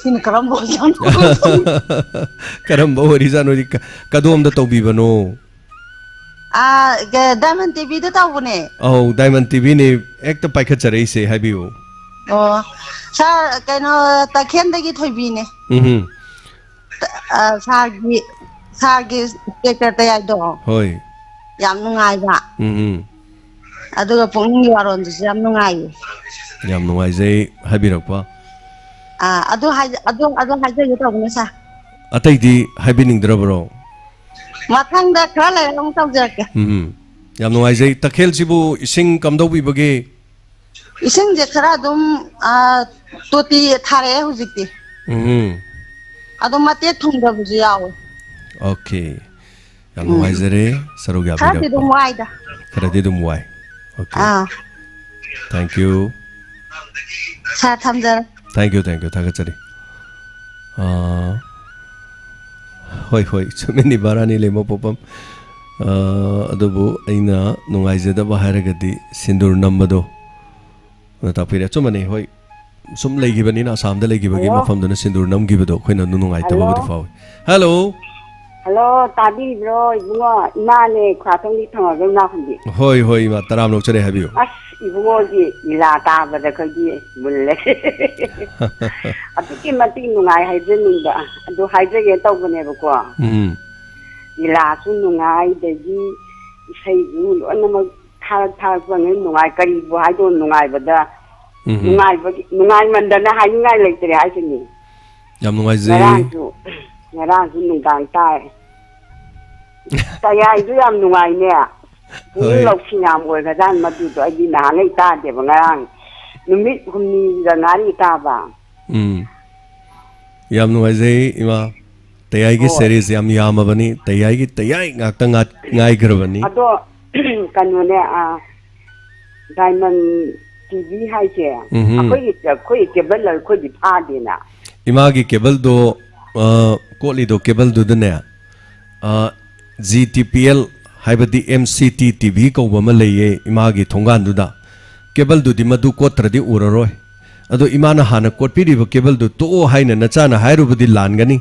ꯁꯤꯅ ꯀꯔꯝꯕ ꯑꯣꯏꯖꯥꯠꯅꯣ? ꯀꯔꯝꯕ ꯑꯣꯏꯔꯤꯖꯥꯠꯅꯣꯗꯤ ꯀ-, ꯀꯗꯣꯝꯗ ꯇꯧꯕꯤꯕꯅꯣ? ꯑꯥ, ꯀ-, ꯗꯥꯏꯃꯟ ꯇꯤꯚꯤꯗ ꯇꯧꯕꯅꯦ꯫ ꯑꯧ, ꯗꯥꯏꯃꯟ ꯇꯤꯚꯤꯅꯦ꯫ ꯍꯦꯛꯇ ꯄꯥꯏꯈꯠꯆꯔꯛꯏꯁꯦ, ꯍꯥꯏꯕꯤꯌꯨ꯫ ꯑꯣ, ꯁꯥꯔ, ꯀꯩꯅꯣ, ꯇꯈꯦꯟꯗꯒꯤ ꯊꯣꯏꯕꯤꯅꯦ꯫ ꯎꯝꯍꯨꯝ꯫ ꯑ, ꯁꯥꯔꯒꯤ, ꯁꯥꯔꯒꯤ ꯏꯟꯁꯄꯦꯛꯇꯔ ꯇꯌꯥꯏꯗꯣ꯫ ꯍꯣꯏ꯫ ꯌꯥꯝ ꯅꯨꯡꯉꯥꯏꯕ꯫ ꯎꯝ, ꯎꯝ꯫ ꯑꯗꯨꯒ ꯄꯨꯛꯅꯤꯡꯒꯤ ꯋꯥꯔꯣꯟꯗꯨꯁꯨ ꯌꯥꯝ ꯅꯨꯡꯉꯥꯏꯌꯦ꯫ ꯌꯥꯝ ꯅꯨꯡꯉꯥꯏꯖꯩ ꯍꯥꯏꯕꯤꯔꯛꯄ꯫ ꯑꯥ, ꯑꯗꯨ ꯍꯥꯏꯖ-, ꯑꯗꯨ, ꯑꯗꯨ ꯍꯥꯏꯖꯒꯦ ꯇꯧꯕꯅꯦ, ꯁꯥꯔ꯫ ꯑꯇꯩꯗꯤ ꯍꯥꯏꯕꯤꯅꯤꯡꯗ꯭ꯔꯕ꯭ꯔꯣ? ꯃꯊꯪꯗ ꯈꯔ ꯂꯩꯔꯒ ꯑꯃꯨꯛ ꯇꯧꯖꯔꯛꯀꯦ꯫ ꯎꯝ, ꯎꯝ꯫ ꯌꯥꯝ ꯅꯨꯡꯉꯥꯏꯖꯩ꯫ ꯇꯈꯦꯜꯁꯤꯕꯨ ꯏꯁꯤꯡ ꯀꯝꯗꯧꯕꯤꯕꯒꯦ? ꯏꯁꯤꯡꯁꯦ ꯈꯔ ꯑꯗꯨꯝ, ꯑꯥ, ꯇꯣꯇꯤ ꯊꯥꯔꯛꯑꯦ ꯍꯧꯖꯤꯛꯇꯤ꯫ ꯎꯝ꯫ ꯑꯗꯨꯝ ꯃꯇꯦꯛ ꯊꯨꯡꯗꯕꯁꯨ ꯌꯥꯎꯋꯦ꯫ ꯑꯣꯀꯦ꯫ ꯌꯥꯝ ꯎꯝ꯫ ꯅꯨꯡꯉꯥꯏꯖꯔꯦ ꯁꯔꯨꯛ ꯈꯔꯗꯤ ꯑꯗꯨꯝ ꯌꯥꯕꯤꯔꯛꯄ꯫ ꯋꯥꯏꯗ꯫ ꯈꯔꯗꯤ ꯑꯗꯨꯝ ꯋꯥꯏ꯫ ꯑꯣꯀꯦ꯫ ꯑꯥ꯫ Thank you꯫ ꯁꯥꯔ, ꯊꯝꯖꯔꯦ꯫ Thank you, thank you꯫ ꯊꯥꯒꯠꯆꯔꯤ꯫ ꯑꯥ, ꯍꯣꯏ, ꯍꯣꯏ, ꯆꯨꯝꯃꯤꯅꯤ, ꯚꯥꯔꯥꯅꯤ ꯂꯩꯃ ꯄꯣꯛꯄꯝ꯫ ꯑꯥ, ꯑꯗꯨꯕꯨ ꯑꯩꯅ ꯅꯨꯡꯉꯥꯏꯖꯗꯕ ꯍꯥꯏꯔꯒꯗꯤ ꯁꯤꯟꯗꯨꯔ ꯅꯝꯕꯗꯣ꯫ ꯑꯗꯨ ꯇꯥꯛꯄꯤꯔꯦ꯫ ꯑꯆꯨꯝꯕꯅꯤ, ꯍꯣꯏ꯫ ꯁꯨꯝ ꯂꯩꯈꯤꯕꯅꯤꯅ, ꯑꯁꯥꯝꯗ ꯂꯩꯈꯤꯕꯒꯤ ꯍꯜꯂꯣ꯫ ꯃꯐꯝꯗꯨꯅ ꯁꯤꯟꯗꯨꯔ ꯅꯝꯈꯤꯕꯗꯣ ꯑꯩꯈꯣꯏꯅ ꯑꯗꯨꯝ ꯅꯨꯡꯉꯥꯏꯇꯕꯕꯨꯗꯤ ꯍꯜꯂꯣ꯫ ꯐꯥꯎꯏ꯫ ꯍꯜꯂꯣ꯫ ꯍꯜꯂꯣ, ꯇꯥꯕꯤꯕ꯭ꯔꯣ, ꯏꯕꯨꯡꯉꯣ? ꯏꯃꯥꯅꯦ, ꯈ꯭ꯋꯥꯊꯣꯡꯒꯤ ꯊꯪꯅꯕ ꯏꯅꯥꯎ ꯍꯟꯕꯤ꯫ ꯍꯣꯏ, ꯍꯣꯏ, ꯏꯃꯥ, ꯇꯔꯥꯝꯅ ꯑꯣꯛꯆꯔꯤ, ꯍꯥꯏꯕꯤꯌꯨ꯫ ꯑꯁ, ꯏꯕꯨꯡꯉꯣꯒꯤ ꯂꯤꯂꯥ ꯇꯥꯕꯗ ꯑꯩꯈꯣꯏꯗꯤ ꯃꯨꯜꯂꯦ꯫ ꯑꯗꯨꯛꯀꯤ ꯃꯇꯤꯛ ꯅꯨꯡꯉꯥꯏ ꯍꯥꯏꯖꯅꯤꯡꯕ꯫ ꯑꯗꯨ ꯍꯥꯏꯖꯒꯦ ꯇꯧꯕꯅꯦꯕꯀꯣ꯫ ꯎꯝ꯫ ꯂꯤꯂꯥꯁꯨ ꯅꯨꯡꯉꯥꯏ, ꯑꯗꯒꯤ ꯏꯁꯩꯁꯨ ꯂꯣꯏꯅꯃꯛ ꯊꯥꯔꯛ ꯊꯥꯔꯛꯄ ꯉꯩ ꯅꯨꯡꯉꯥꯏ꯫ ꯀꯔꯤꯕꯨ ꯍꯥꯏꯗꯣꯏꯅꯣ ꯅꯨꯡꯉꯥꯏꯕꯗ? ꯎꯝ, ꯎꯝ꯫ ꯅꯨꯡꯉꯥꯏꯕꯒꯤ, ꯅꯨꯡꯉꯥꯏꯃꯟꯗꯅ ꯍꯥꯏꯅꯤꯡꯉꯥꯏ ꯂꯩꯇ꯭ꯔꯦ ꯍꯥꯏꯁꯤꯅꯤ꯫ ꯌꯥꯝ ꯅꯨꯡꯉꯥꯏꯖꯩ꯫ ꯉꯔꯥꯡꯁꯨ, ꯉꯔꯥꯡꯁꯨ ꯅꯨꯡꯗꯥꯡ ꯇꯥꯏ꯫ ꯇꯌꯥꯏꯗꯨ ꯌꯥꯝ ꯅꯨꯡꯉꯥꯏꯅꯦ꯫ ꯄꯨꯛꯅꯤꯡ ꯍꯣꯏ꯫ ꯂꯧꯁꯤꯡ ꯌꯥꯝ ꯑꯣꯏꯒ꯭ꯔꯖꯥꯠꯅꯤ ꯃꯗꯨꯗꯣ꯫ ꯑꯩꯗꯤ ꯅꯍꯥꯟꯉꯩ ꯇꯥꯗꯦꯕ, ꯉꯔꯥꯡ ꯅꯨꯃꯤꯠ ꯍꯨꯝꯅꯤꯒ ꯉꯥꯔꯤ ꯇꯥꯕ꯫ ꯎꯝ꯫ ꯌꯥꯝ ꯅꯨꯡꯉꯥꯏꯖꯩ ꯏꯃꯥ꯫ ꯇꯌꯥꯏꯒꯤ ꯍꯣꯏ꯫ ꯁꯦꯔꯤꯁ ꯌꯥꯝ ꯌꯥꯝꯃꯕꯅꯤ, ꯇꯌꯥꯏꯒꯤ ꯇꯌꯥꯏ ꯉꯥꯛꯇ ꯉꯥ- ꯉꯥꯏꯈ꯭ꯔꯕꯅꯤ꯫ ꯑꯗꯣ ꯀꯩꯅꯣꯅꯦ, ꯑ, ꯗꯥꯏꯃꯟ ꯇꯤꯚꯤ ꯍꯥꯏꯁꯦ ꯎꯝꯍꯨꯝ꯫ ꯑꯩꯈꯣꯏꯒꯤ ꯑꯩꯈꯣꯏꯒꯤ ꯀꯦꯕꯜ ꯑꯩꯈꯣꯏꯗꯤ ꯐꯥꯗꯦꯅ꯫ ꯏꯃꯥꯒꯤ ꯀꯦꯕꯜꯗꯣ, ꯑ, ꯀꯣꯠꯂꯤꯗꯣ ꯀꯦꯕꯜꯗꯨꯗꯅꯦ, ꯑ, ꯖꯤ ꯇꯤ ꯄꯤ ꯑꯦꯜ ꯍꯥꯏꯕꯗꯤ M C T T V ꯀꯧꯕ ꯑꯃ ꯂꯩꯌꯦ ꯏꯃꯥꯒꯤ ꯊꯣꯡꯒꯥꯟꯗꯨꯗ꯫ ꯀꯦꯕꯜꯗꯨꯗꯤ ꯃꯗꯨ ꯀꯣꯠꯇ꯭ꯔꯗꯤ ꯎꯔꯔꯣꯏ꯫ ꯑꯗꯣ ꯏꯃꯥꯅ ꯍꯥꯟꯅ ꯀꯣꯠꯄꯤꯔꯤꯕ ꯀꯦꯕꯜꯗꯨ ꯇꯣꯛꯑꯣ ꯍꯥꯏꯅ ꯅꯆꯥꯅ ꯍꯥꯏꯔꯨꯕꯗꯤ ꯂꯥꯟꯒꯅꯤ꯫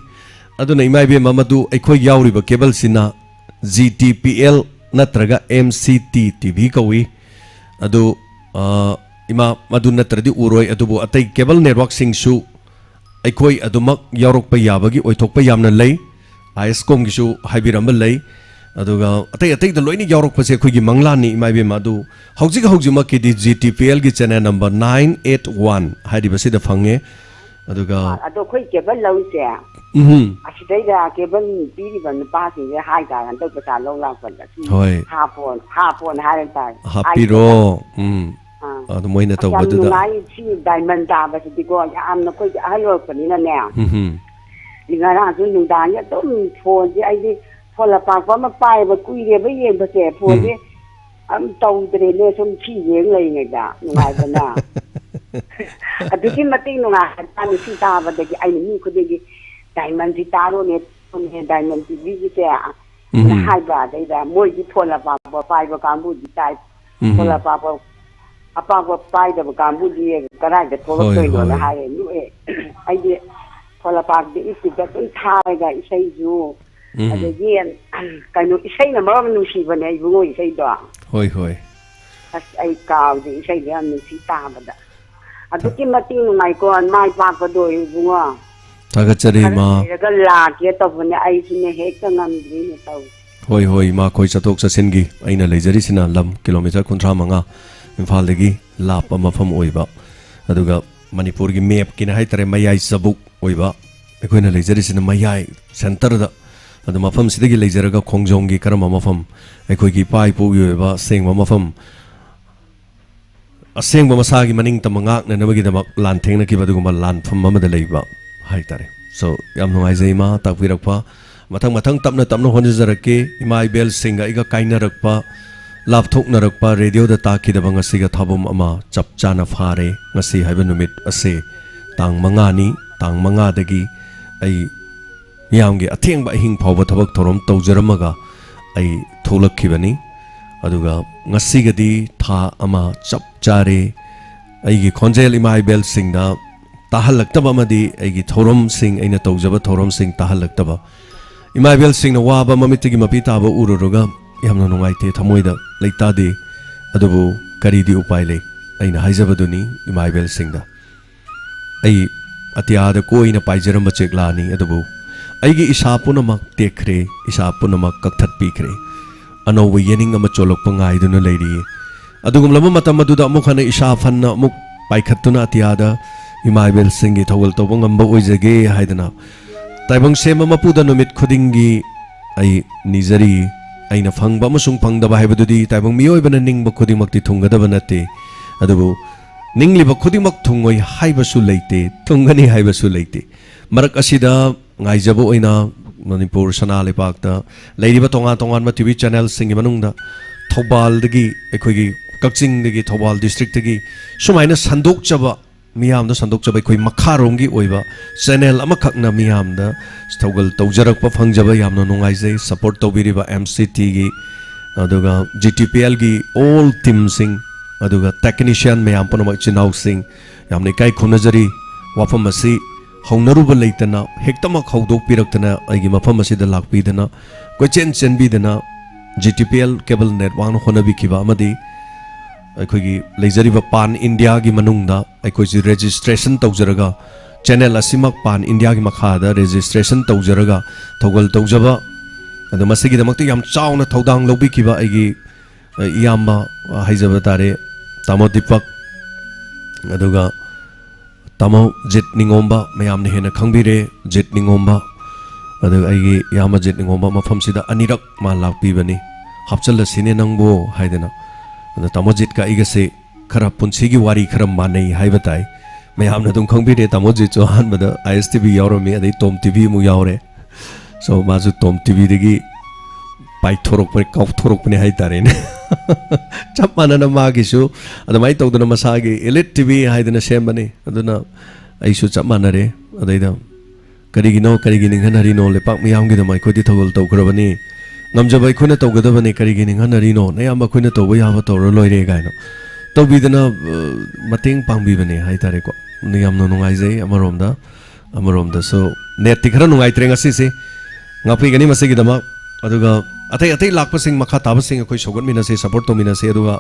ꯑꯗꯨꯅ ꯏꯃꯥ ꯏꯕꯦꯝꯃ, ꯃꯗꯨ ꯑꯩꯈꯣꯏ ꯌꯥꯎꯔꯤꯕ ꯀꯦꯕꯜꯁꯤꯅ ꯖꯤ ꯇꯤ ꯄꯤ ꯑꯦꯜ ꯅꯠꯇ꯭ꯔꯒ M C T T V ꯀꯧꯏ꯫ ꯑꯗꯨ, ꯑ, ꯏꯃꯥ, ꯃꯗꯨ ꯅꯠꯇ꯭ꯔꯗꯤ ꯎꯔꯣꯏ꯫ ꯑꯗꯨꯕꯨ ꯑꯇꯩ ꯀꯦꯕꯜ ꯅꯦꯠꯋꯥꯛꯁꯤꯡꯁꯨ ꯑꯩꯈꯣꯏ ꯑꯗꯨꯃꯛ ꯌꯥꯎꯔꯛꯄ ꯌꯥꯕꯒꯤ ꯑꯣꯏꯊꯣꯛꯄ ꯌꯥꯝꯅ ꯂꯩ꯫ ꯑꯥꯏ ꯑꯦꯁ ꯀꯣꯝꯒꯤꯁꯨ ꯍꯥꯏꯕꯤꯔꯝꯕ ꯂꯩ꯫ ꯑꯗꯨꯒ ꯑꯇꯩ ꯑꯇꯩꯗ ꯂꯣꯏꯅ ꯌꯥꯎꯔꯛꯄꯁꯦ ꯑꯩꯈꯣꯏꯒꯤ ꯃꯪꯂꯥꯟꯅꯤ, ꯏꯃꯥ ꯏꯕꯦꯝꯃ꯫ ꯑꯗꯨ ꯍꯧꯖꯤꯛ ꯍꯧꯖꯤꯛꯃꯛꯀꯤꯗꯤ ꯖꯤ ꯇꯤ ꯄꯤ ꯑꯦꯜꯒꯤ channel number nine eight one ꯍꯥꯏꯔꯤꯕꯁꯤꯗ ꯐꯪꯉꯦ꯫ ꯑꯗꯨꯒ ꯑꯗꯣ ꯑꯩꯈꯣꯏ ꯀꯦꯕꯜ ꯂꯧꯔꯤꯁꯦ, ꯎꯝ꯫ ꯑꯁꯤꯗꯩꯗ ꯀꯦꯕꯜ ꯄꯤꯔꯤꯕ ꯅꯨꯄꯥꯁꯤꯡꯁꯦ ꯍꯥꯏꯇꯥꯔꯦ, ꯍꯟꯗꯛ ꯄꯩꯁꯥ ꯂꯧ ꯂꯥꯛꯄꯗ ꯁꯤ ꯍꯣꯏ꯫ ꯍꯥꯞꯄꯣꯅ, ꯍꯥꯞꯄꯣꯅ ꯍꯥꯏꯔ ꯇꯥꯔꯦ꯫ ꯍꯥꯞꯄꯤꯔꯣ꯫ ꯎꯝ꯫ ꯑꯥ꯫ ꯑꯗꯨ ꯃꯣꯏꯅ ꯑꯁ, ꯌꯥꯝ ꯇꯧꯕꯗꯨꯗ꯫ ꯅꯨꯡꯉꯥꯏ ꯁꯤ ꯗꯥꯏꯃꯟ ꯇꯥꯕꯁꯤꯗꯤꯀꯣ, ꯌꯥꯝꯅ ꯑꯩꯈꯣꯏꯗꯤ ꯑꯍꯜ ꯑꯣꯏꯔꯛꯄꯅꯤꯅꯅꯦ꯫ ꯎꯝ꯫ ꯉꯔꯥꯡꯁꯨ ꯅꯨꯡꯗꯥꯡꯁꯦ ꯑꯗꯨꯝ ꯐꯣꯟꯁꯦ, ꯑꯩꯗꯤ ꯐꯣꯟ ꯑꯄꯥꯛꯄ ꯑꯃ ꯄꯥꯏꯕ ꯀꯨꯏꯔꯦꯕ ꯌꯦꯡꯕꯁꯦ, ꯐꯣꯟꯁꯦ ꯑꯗꯨꯝ ꯇꯧꯗ꯭ꯔꯦꯅꯦ, ꯁꯨꯝ ꯁꯤ ꯌꯦꯡ ꯂꯩꯔꯤꯉꯩꯗ ꯅꯨꯡꯉꯥꯏꯕꯅ꯫ ꯑꯗꯨꯛꯀꯤ ꯃꯇꯤꯛ ꯅꯨꯡꯉꯥꯏꯔꯖꯥꯠꯅꯤ ꯁꯤ ꯇꯥꯕꯗꯒꯤ꯫ ꯑꯩꯅ ꯃꯤ ꯈꯨꯗꯤꯡꯒꯤ "ꯗꯥꯏꯃꯟꯁꯤ ꯇꯥꯔꯣꯅꯦ, ꯇꯥꯔꯣꯅꯦ, ꯗꯥꯏꯃꯟ ꯇꯤꯚꯤꯒꯤꯁꯦ" ꯎꯝ꯫ ꯍꯥꯏꯕ꯫ ꯑꯗꯩꯗ ꯃꯣꯏꯗꯤ ꯐꯣꯟ ꯑꯄꯥꯛꯄ ꯄꯥꯏꯕ ꯀꯥꯡꯕꯨꯗꯤ ꯇꯥꯏ, ꯎꯝ꯫ ꯐꯣꯟ ꯑꯄꯥꯛꯄ, ꯑꯄꯥꯛꯄ ꯄꯥꯏꯗꯕ ꯀꯥꯡꯕꯨꯗꯤ ꯀꯗꯥꯏꯗ ꯊꯣꯛꯂꯛꯇꯣꯏꯅꯣꯅ ꯍꯣꯏ꯫ ꯍꯥꯏꯔꯦ꯫ ꯅꯣꯛꯑꯦ꯫ ꯑꯩꯗꯤ ꯐꯣꯟ ꯑꯄꯥꯛꯄꯗꯤ ꯌꯨꯇ꯭ꯌꯨꯕꯇ ꯑꯗꯨꯝ ꯊꯥꯔꯒ ꯏꯁꯩꯁꯨ, ꯎꯝ꯫ ꯑꯗꯒꯤ ꯀꯩꯅꯣ, ꯏꯁꯩꯅ ꯃꯔꯣꯝ ꯅꯨꯡꯁꯤꯕꯅꯦ ꯏꯕꯨꯡꯉꯣ, ꯏꯁꯩꯗꯣ꯫ ꯍꯣꯏ, ꯍꯣꯏ꯫ ꯑꯁ, ꯑꯩ ꯀꯥꯎꯗꯦ ꯏꯁꯩꯗꯣ ꯌꯥꯝ ꯅꯨꯡꯁꯤ ꯇꯥꯕꯗ꯫ ꯑꯗꯨꯛꯀꯤ ꯃꯇꯤꯛ ꯅꯨꯡꯉꯥꯏꯀꯣ, ꯃꯥꯏ ꯄꯥꯛꯄꯗꯣ ꯏꯕꯨꯡꯉꯣ꯫ ꯊꯥꯒꯠꯆꯔꯤ ꯈꯔ ꯏꯃꯥ꯫ ꯂꯩꯔꯒ ꯂꯥꯛꯀꯦ ꯇꯧꯕꯅꯦ, ꯑꯩꯁꯨꯅꯦ ꯍꯦꯛꯇ ꯉꯝꯗ꯭ꯔꯤꯅꯦ ꯇꯧꯔꯤꯁꯦ꯫ ꯍꯣꯏ, ꯍꯣꯏ ꯏꯃꯥ, ꯑꯩꯈꯣꯏ ꯆꯠꯊꯣꯛ ꯆꯠꯁꯤꯟꯒꯤ ꯑꯩꯅ ꯂꯩꯖꯔꯤꯁꯤꯅ ꯂꯝ ꯀꯤꯂꯣꯃꯤꯇꯔ ꯀꯨꯟꯊ꯭ꯔꯥ ꯃꯉꯥ ꯏꯝꯐꯥꯜꯗꯒꯤ ꯂꯥꯞꯄ ꯃꯐꯝ ꯑꯣꯏꯕ, ꯑꯗꯨꯒ ꯃꯅꯤꯄꯨꯔꯒꯤ ꯃꯦꯞꯀꯤꯅ ꯍꯥꯏꯇꯥꯔꯦ ꯃꯌꯥꯏ ꯆꯕꯨꯛ ꯑꯣꯏꯕ꯫ ꯑꯩꯈꯣꯏꯅ ꯂꯩꯖꯔꯤꯁꯤꯅ ꯃꯌꯥꯏ ꯁꯦꯟꯇꯔꯗ꯫ ꯑꯗꯨ ꯃꯐꯝꯁꯤꯗꯒꯤ ꯂꯩꯖꯔꯒ ꯈꯣꯡꯖꯣꯝꯒꯤ ꯀꯔꯝꯕ ꯃꯐꯝ, ꯑꯩꯈꯣꯏꯒꯤ ꯏꯄꯥ ꯏꯄꯨꯒꯤ ꯑꯣꯏꯕ ꯑꯁꯦꯡꯕ ꯃꯐꯝ, ꯑꯁꯦꯡꯕ ꯃꯁꯥꯒꯤ ꯃꯅꯤꯡ ꯇꯝꯕ ꯉꯥꯛꯅꯅꯕꯒꯤꯗꯃꯛ ꯂꯥꯟꯊꯦꯡꯅꯈꯤꯕ ꯑꯗꯨꯒꯨꯝꯕ ꯂꯥꯟꯐꯝ ꯑꯃꯗ ꯂꯩꯕ ꯍꯥꯏꯇꯥꯔꯦ꯫ So, ꯌꯥꯝ ꯅꯨꯡꯉꯥꯏꯖꯩ ꯏꯃꯥ ꯇꯥꯛꯄꯤꯔꯛꯄ꯫ ꯃꯊꯪ ꯃꯊꯪ ꯇꯞꯅ ꯇꯞꯅ ꯍꯣꯠꯅꯖꯔꯛꯀꯦ꯫ ꯏꯃꯥ ꯏꯕꯦꯜꯁꯤꯡꯒ ꯑꯩꯒ ꯀꯥꯏꯅꯔꯛꯄ, ꯂꯥꯞꯊꯣꯛꯅꯔꯛꯄ, ꯔꯦꯗꯤꯑꯣꯗ ꯇꯥꯈꯤꯗꯕ ꯉꯁꯤꯒ ꯊꯥꯕꯨꯝ ꯑꯃ ꯆꯞ ꯆꯥꯅ ꯐꯥꯔꯦ꯫ ꯉꯁꯤ ꯍꯥꯏꯕ ꯅꯨꯃꯤꯠ ꯑꯁꯦ ꯇꯥꯡ ꯃꯉꯥꯅꯤ꯫ ꯇꯥꯡ ꯃꯉꯥꯗꯒꯤ ꯑꯩ ꯃꯤꯌꯥꯝꯒꯤ ꯑꯊꯦꯡꯕ ꯑꯍꯤꯡ ꯐꯥꯎꯕ ꯊꯕꯛ ꯊꯧꯔꯝ ꯇꯧꯖꯔꯝꯃꯒ ꯑꯩ ꯊꯣꯛꯂꯛꯈꯤꯕꯅꯤ꯫ ꯑꯗꯨꯒ ꯉꯁꯤꯒꯗꯤ ꯊꯥ ꯑꯃ ꯆꯞ ꯆꯥꯔꯦ꯫ ꯑꯩꯒꯤ ꯈꯣꯟꯖꯦꯜ ꯏꯃꯥ ꯏꯕꯦꯜꯁꯤꯡꯗ ꯇꯥꯍꯜꯂꯛꯇꯕ ꯑꯃꯗꯤ ꯑꯩꯒꯤ ꯊꯧꯔꯝꯁꯤꯡ, ꯑꯩꯅ ꯇꯧꯖꯕ ꯊꯧꯔꯝꯁꯤꯡ ꯇꯥꯍꯜꯂꯛꯇꯕ꯫ ꯏꯃꯥ ꯏꯕꯦꯜꯁꯤꯡꯅ ꯋꯥꯕ ꯃꯃꯤꯠꯇꯒꯤ ꯃꯄꯤ ꯇꯥꯕ ꯎꯔꯨꯔꯒ ꯌꯥꯝꯅ ꯅꯨꯡꯉꯥꯏꯇꯦ, ꯊꯃꯣꯏꯗ ꯂꯩꯇꯥꯗꯦ꯫ ꯑꯗꯨꯕꯨ ꯀꯔꯤꯗꯤ ꯎꯄꯥꯏ ꯂꯩ? ꯑꯩꯅ ꯍꯥꯏꯖꯕꯗꯨꯅꯤ ꯏꯃꯥ ꯏꯕꯦꯜꯁꯤꯡꯗ꯫ ꯑꯩ ꯑꯇꯤꯌꯥꯗ ꯀꯣꯏꯅ ꯄꯥꯏꯖꯔꯝꯕ ꯆꯦꯛꯂꯥꯅꯤ, ꯑꯗꯨꯕꯨ ꯑꯩꯒꯤ ꯏꯁꯥ ꯄꯨꯝꯅꯃꯛ ꯇꯦꯛꯈ꯭ꯔꯦ, ꯏꯁꯥ ꯄꯨꯝꯅꯃꯛ ꯀꯛꯊꯠꯄꯤꯈ꯭ꯔꯦ꯫ ꯑꯅꯧꯕ ꯌꯦꯅꯤꯡ ꯑꯃ ꯆꯣꯜꯂꯛꯄ ꯉꯥꯏꯗꯨꯅ ꯂꯩꯔꯤ꯫ ꯑꯗꯨꯒꯨꯝꯂꯕ ꯃꯇꯝ ꯑꯗꯨꯗ ꯑꯃꯨꯛ ꯍꯟꯅ ꯏꯁꯥ ꯐꯅ ꯑꯃꯨꯛ ꯄꯥꯏꯈꯠꯇꯨꯅ ꯑꯇꯤꯌꯥꯗ ꯏꯃꯥ ꯏꯕꯦꯜꯁꯤꯡꯒꯤ ꯊꯧꯒꯜ ꯇꯧꯕ ꯉꯝꯕ ꯑꯣꯏꯖꯒꯦ ꯍꯥꯏꯗꯅ ꯇꯥꯏꯕꯪ ꯁꯦꯝꯕ ꯃꯄꯨꯗ ꯅꯨꯃꯤꯠ ꯈꯨꯗꯤꯡꯒꯤ ꯑꯩ ꯅꯤꯖꯔꯤ꯫ ꯑꯩꯅ ꯐꯪꯕ ꯑꯃꯁꯨꯡ ꯐꯪꯗꯕ ꯍꯥꯏꯕꯗꯨꯗꯤ ꯇꯥꯏꯕꯪ ꯃꯤꯑꯣꯏꯕꯅ ꯅꯤꯡꯕ ꯈꯨꯗꯤꯡꯃꯛꯇꯤ ꯊꯨꯡꯒꯗꯕ ꯅꯠꯇꯦ꯫ ꯑꯗꯨꯕꯨ ꯅꯤꯡꯂꯤꯕ ꯈꯨꯗꯤꯡꯃꯛ ꯊꯨꯡꯉꯣꯏ ꯍꯥꯏꯕꯁꯨ ꯂꯩꯇꯦ, ꯊꯨꯡꯒꯅꯤ ꯍꯥꯏꯕꯁꯨ ꯂꯩꯇꯦ꯫ ꯃꯔꯛ ꯑꯁꯤꯗ ꯉꯥꯏꯖꯕ ꯑꯣꯏꯅ ꯃꯅꯤꯄꯨꯔ ꯁꯅꯥ ꯂꯩꯕꯥꯛꯇ ꯂꯩꯔꯤꯕ ꯇꯣꯉꯥꯟ ꯇꯣꯉꯥꯟꯕ ꯇꯤ ꯚꯤ ꯆꯦꯅꯦꯜꯁꯤꯡꯒꯤ ꯃꯅꯨꯡꯗ ꯊꯧꯕꯥꯜꯗꯒꯤ, ꯑꯩꯈꯣꯏꯒꯤ ꯀꯛꯆꯤꯡꯗꯒꯤ, ꯊꯧꯕꯥꯜ ꯗꯤꯁꯇ꯭ꯔꯤꯛꯇꯒꯤ ꯁꯨꯃꯥꯏꯅ ꯁꯟꯗꯣꯛꯆꯕ, ꯃꯤꯌꯥꯝꯗ ꯁꯟꯗꯣꯛꯆꯕ ꯑꯩꯈꯣꯏ ꯃꯈꯥꯔꯣꯝꯒꯤ ꯑꯣꯏꯕ ꯆꯦꯅꯦꯜ ꯑꯃꯈꯛꯅ ꯃꯤꯌꯥꯝꯗ ꯊꯧꯒꯜ ꯇꯧꯖꯔꯛꯄ ꯐꯪꯖꯕ ꯌꯥꯝꯅ ꯅꯨꯡꯉꯥꯏꯖꯩ꯫ ꯁꯄꯣꯔꯠ ꯇꯧꯕꯤꯔꯤꯕ ꯑꯦꯝ ꯁꯤ ꯇꯤꯒꯤ, ꯑꯗꯨꯒ ꯖꯤ ꯇꯤ ꯄꯤ ꯑꯦꯜꯒꯤ ꯑꯣꯜ ꯇꯤꯝꯁꯤꯡ, ꯑꯗꯨꯒ ꯇꯦꯛꯅꯤꯁꯤꯌꯥꯟ ꯃꯌꯥꯝ ꯄꯨꯝꯅꯃꯛ, ꯏꯆꯤꯟ ꯏꯅꯥꯎꯁꯤꯡ, ꯌꯥꯝꯅ ꯏꯀꯥꯏ ꯈꯨꯝꯅꯖꯔꯤ꯫ ꯋꯥꯐꯝ ꯑꯁꯤ ꯍꯧꯅꯔꯨꯕ ꯂꯩꯇꯅ ꯍꯦꯛꯇꯃꯛ ꯍꯧꯗꯣꯛꯄꯤꯔꯛꯇꯅ ꯑꯩꯒꯤ ꯃꯐꯝ ꯑꯁꯤꯗ ꯂꯥꯛꯄꯤꯗꯅ ꯀꯣꯏꯆꯦꯟ ꯆꯦꯟꯕꯤꯗꯅ G T P L cable ꯅꯦꯠꯋꯥꯛꯅ ꯍꯣꯠꯅꯕꯤꯈꯤꯕ ꯑꯃꯗꯤ ꯑꯩꯈꯣꯏꯒꯤ ꯂꯩꯖꯔꯤꯕ ꯄꯥꯟ ꯏꯟꯗꯤꯌꯥꯒꯤ ꯃꯅꯨꯡꯗ ꯑꯩꯈꯣꯏꯁꯤ ꯔꯦꯖꯤꯁꯇ꯭ꯔꯦꯁꯟ ꯇꯧꯖꯔꯒ, ꯆꯦꯅꯦꯜ ꯑꯁꯤꯃꯛ ꯄꯥꯟ ꯏꯟꯗꯤꯌꯥꯒꯤ ꯃꯈꯥꯗ ꯔꯦꯖꯤꯁꯇ꯭ꯔꯦꯁꯟ ꯇꯧꯖꯔꯒ ꯊꯧꯒꯜ ꯇꯧꯖꯕ, ꯑꯗꯣ ꯃꯁꯤꯒꯤꯗꯃꯛꯇ ꯌꯥꯝ ꯆꯥꯎꯅ ꯊꯧꯗꯥꯡ ꯂꯧꯕꯤꯈꯤꯕ ꯑꯩꯒꯤ, ꯑ, ꯏꯌꯥꯝꯕ, ꯑ, ꯍꯥꯏꯖꯕ ꯇꯥꯔꯦ, ꯇꯥꯃꯣ ꯗꯤꯄꯛ, ꯑꯗꯨꯒ ꯇꯥꯃꯣ ꯖꯤꯠ ꯅꯤꯉꯣꯝꯕ, ꯃꯌꯥꯝꯅ ꯍꯦꯟꯅ ꯈꯪꯕꯤꯔꯦ, ꯖꯤꯠ ꯅꯤꯉꯣꯝꯕ꯫ ꯑꯗꯨꯒ ꯑꯩꯒꯤ ꯏꯌꯥꯝꯕ ꯖꯤꯠ ꯅꯤꯉꯣꯝꯕ ꯃꯐꯝꯁꯤꯗ ꯑꯅꯤꯔꯛ ꯃꯥ ꯂꯥꯛꯄꯤꯕꯅꯤ, "ꯍꯥꯞꯆꯜꯂꯁꯤꯅꯦ ꯅꯪꯕꯨ" ꯍꯥꯏꯗꯅ꯫ ꯑꯗ ꯇꯥꯃꯣ ꯖꯤꯠꯀ ꯑꯩꯒꯁꯦ ꯈꯔ ꯄꯨꯟꯁꯤꯒꯤ ꯋꯥꯔꯤ ꯈꯔ ꯃꯥꯟꯅꯩ ꯍꯥꯏꯕ ꯇꯥꯏ꯫ ꯃꯌꯥꯝꯅ ꯑꯗꯨꯝ ꯈꯪꯕꯤꯔꯦ, ꯇꯥꯃꯣꯖꯤꯠꯁꯨ ꯑꯍꯥꯟꯕꯗ ꯑꯥꯏ ꯑꯦꯁ ꯇꯤ ꯚꯤ ꯌꯥꯎꯔꯝꯃꯤ, ꯑꯗꯩ ꯇꯣꯝ ꯇꯤ ꯚꯤ ꯑꯃꯨꯛ ꯌꯥꯎꯔꯦ꯫ So ꯃꯥꯁꯨ ꯇꯣꯝ ꯇꯤ ꯚꯤꯗꯒꯤ ꯄꯥꯏꯊꯣꯔꯛꯄꯅꯤ, ꯀꯥꯎꯊꯣꯔꯛꯄꯅꯤ ꯍꯥꯏꯇꯥꯔꯦꯅꯦ꯫ ꯆꯞ ꯃꯥꯟꯅꯅ ꯃꯥꯒꯤꯁꯨ ꯑꯗꯨꯃꯥꯏꯅ ꯇꯧꯗꯅ ꯃꯁꯥꯒꯤ ꯏꯂꯤꯠ ꯇꯤ ꯚꯤ ꯍꯥꯏꯗꯅ ꯁꯦꯝꯕꯅꯤ꯫ ꯑꯗꯨꯅ ꯑꯩꯁꯨ ꯆꯞ ꯃꯥꯟꯅꯔꯦ꯫ ꯑꯗꯩꯗ "ꯀꯔꯤꯒꯤꯅꯣ, ꯀꯔꯤꯒꯤ ꯅꯤꯡꯍꯟꯅꯔꯤꯅꯣ? ꯂꯩꯄꯥꯛ ꯃꯤꯌꯥꯝꯒꯤꯗꯃꯛ ꯑꯩꯈꯣꯏꯗꯤ ꯊꯧꯒꯜ ꯇꯧꯈ꯭ꯔꯕꯅꯤ꯫ ꯉꯝꯖꯕ ꯑꯩꯈꯣꯏꯅ ꯇꯧꯒꯗꯕꯅꯤ, ꯀꯔꯤꯒꯤ ꯅꯤꯡꯍꯟꯅꯔꯤꯅꯣ? ꯑꯌꯥꯝꯕ ꯑꯩꯈꯣꯏꯅ ꯇꯧꯕ ꯌꯥꯕ ꯇꯧꯔ ꯂꯣꯏꯔꯦ" ꯀꯥꯏꯅ ꯇꯧꯕꯤꯗꯅ, ꯑ, ꯃꯇꯦꯡ ꯄꯥꯡꯕꯤꯕꯅꯦ ꯍꯥꯏꯇꯥꯔꯦꯀꯣ꯫ ꯑꯗꯨ ꯌꯥꯝꯅ ꯅꯨꯡꯉꯥꯏꯖꯩ ꯑꯃꯔꯣꯝꯗ꯫ ꯑꯃꯔꯣꯝꯗꯁꯨ ꯅꯦꯠꯇꯤ ꯈꯔ ꯅꯨꯡꯉꯥꯏꯇ꯭ꯔꯦ ꯉꯁꯤꯁꯦ, ꯉꯥꯛꯄꯤꯒꯅꯤ ꯃꯁꯤꯒꯤꯗꯃꯛ꯫ ꯑꯗꯨꯒ ꯑꯇꯩ ꯑꯇꯩ ꯂꯥꯛꯄꯁꯤꯡ, ꯃꯈꯥ ꯇꯥꯕꯁꯤꯡ ꯑꯩꯈꯣꯏ ꯁꯧꯒꯠꯃꯤꯟꯅꯁꯤ, ꯁꯄꯣꯔꯠ ꯇꯧꯃꯤꯟꯅꯁꯤ꯫ ꯑꯗꯨꯒ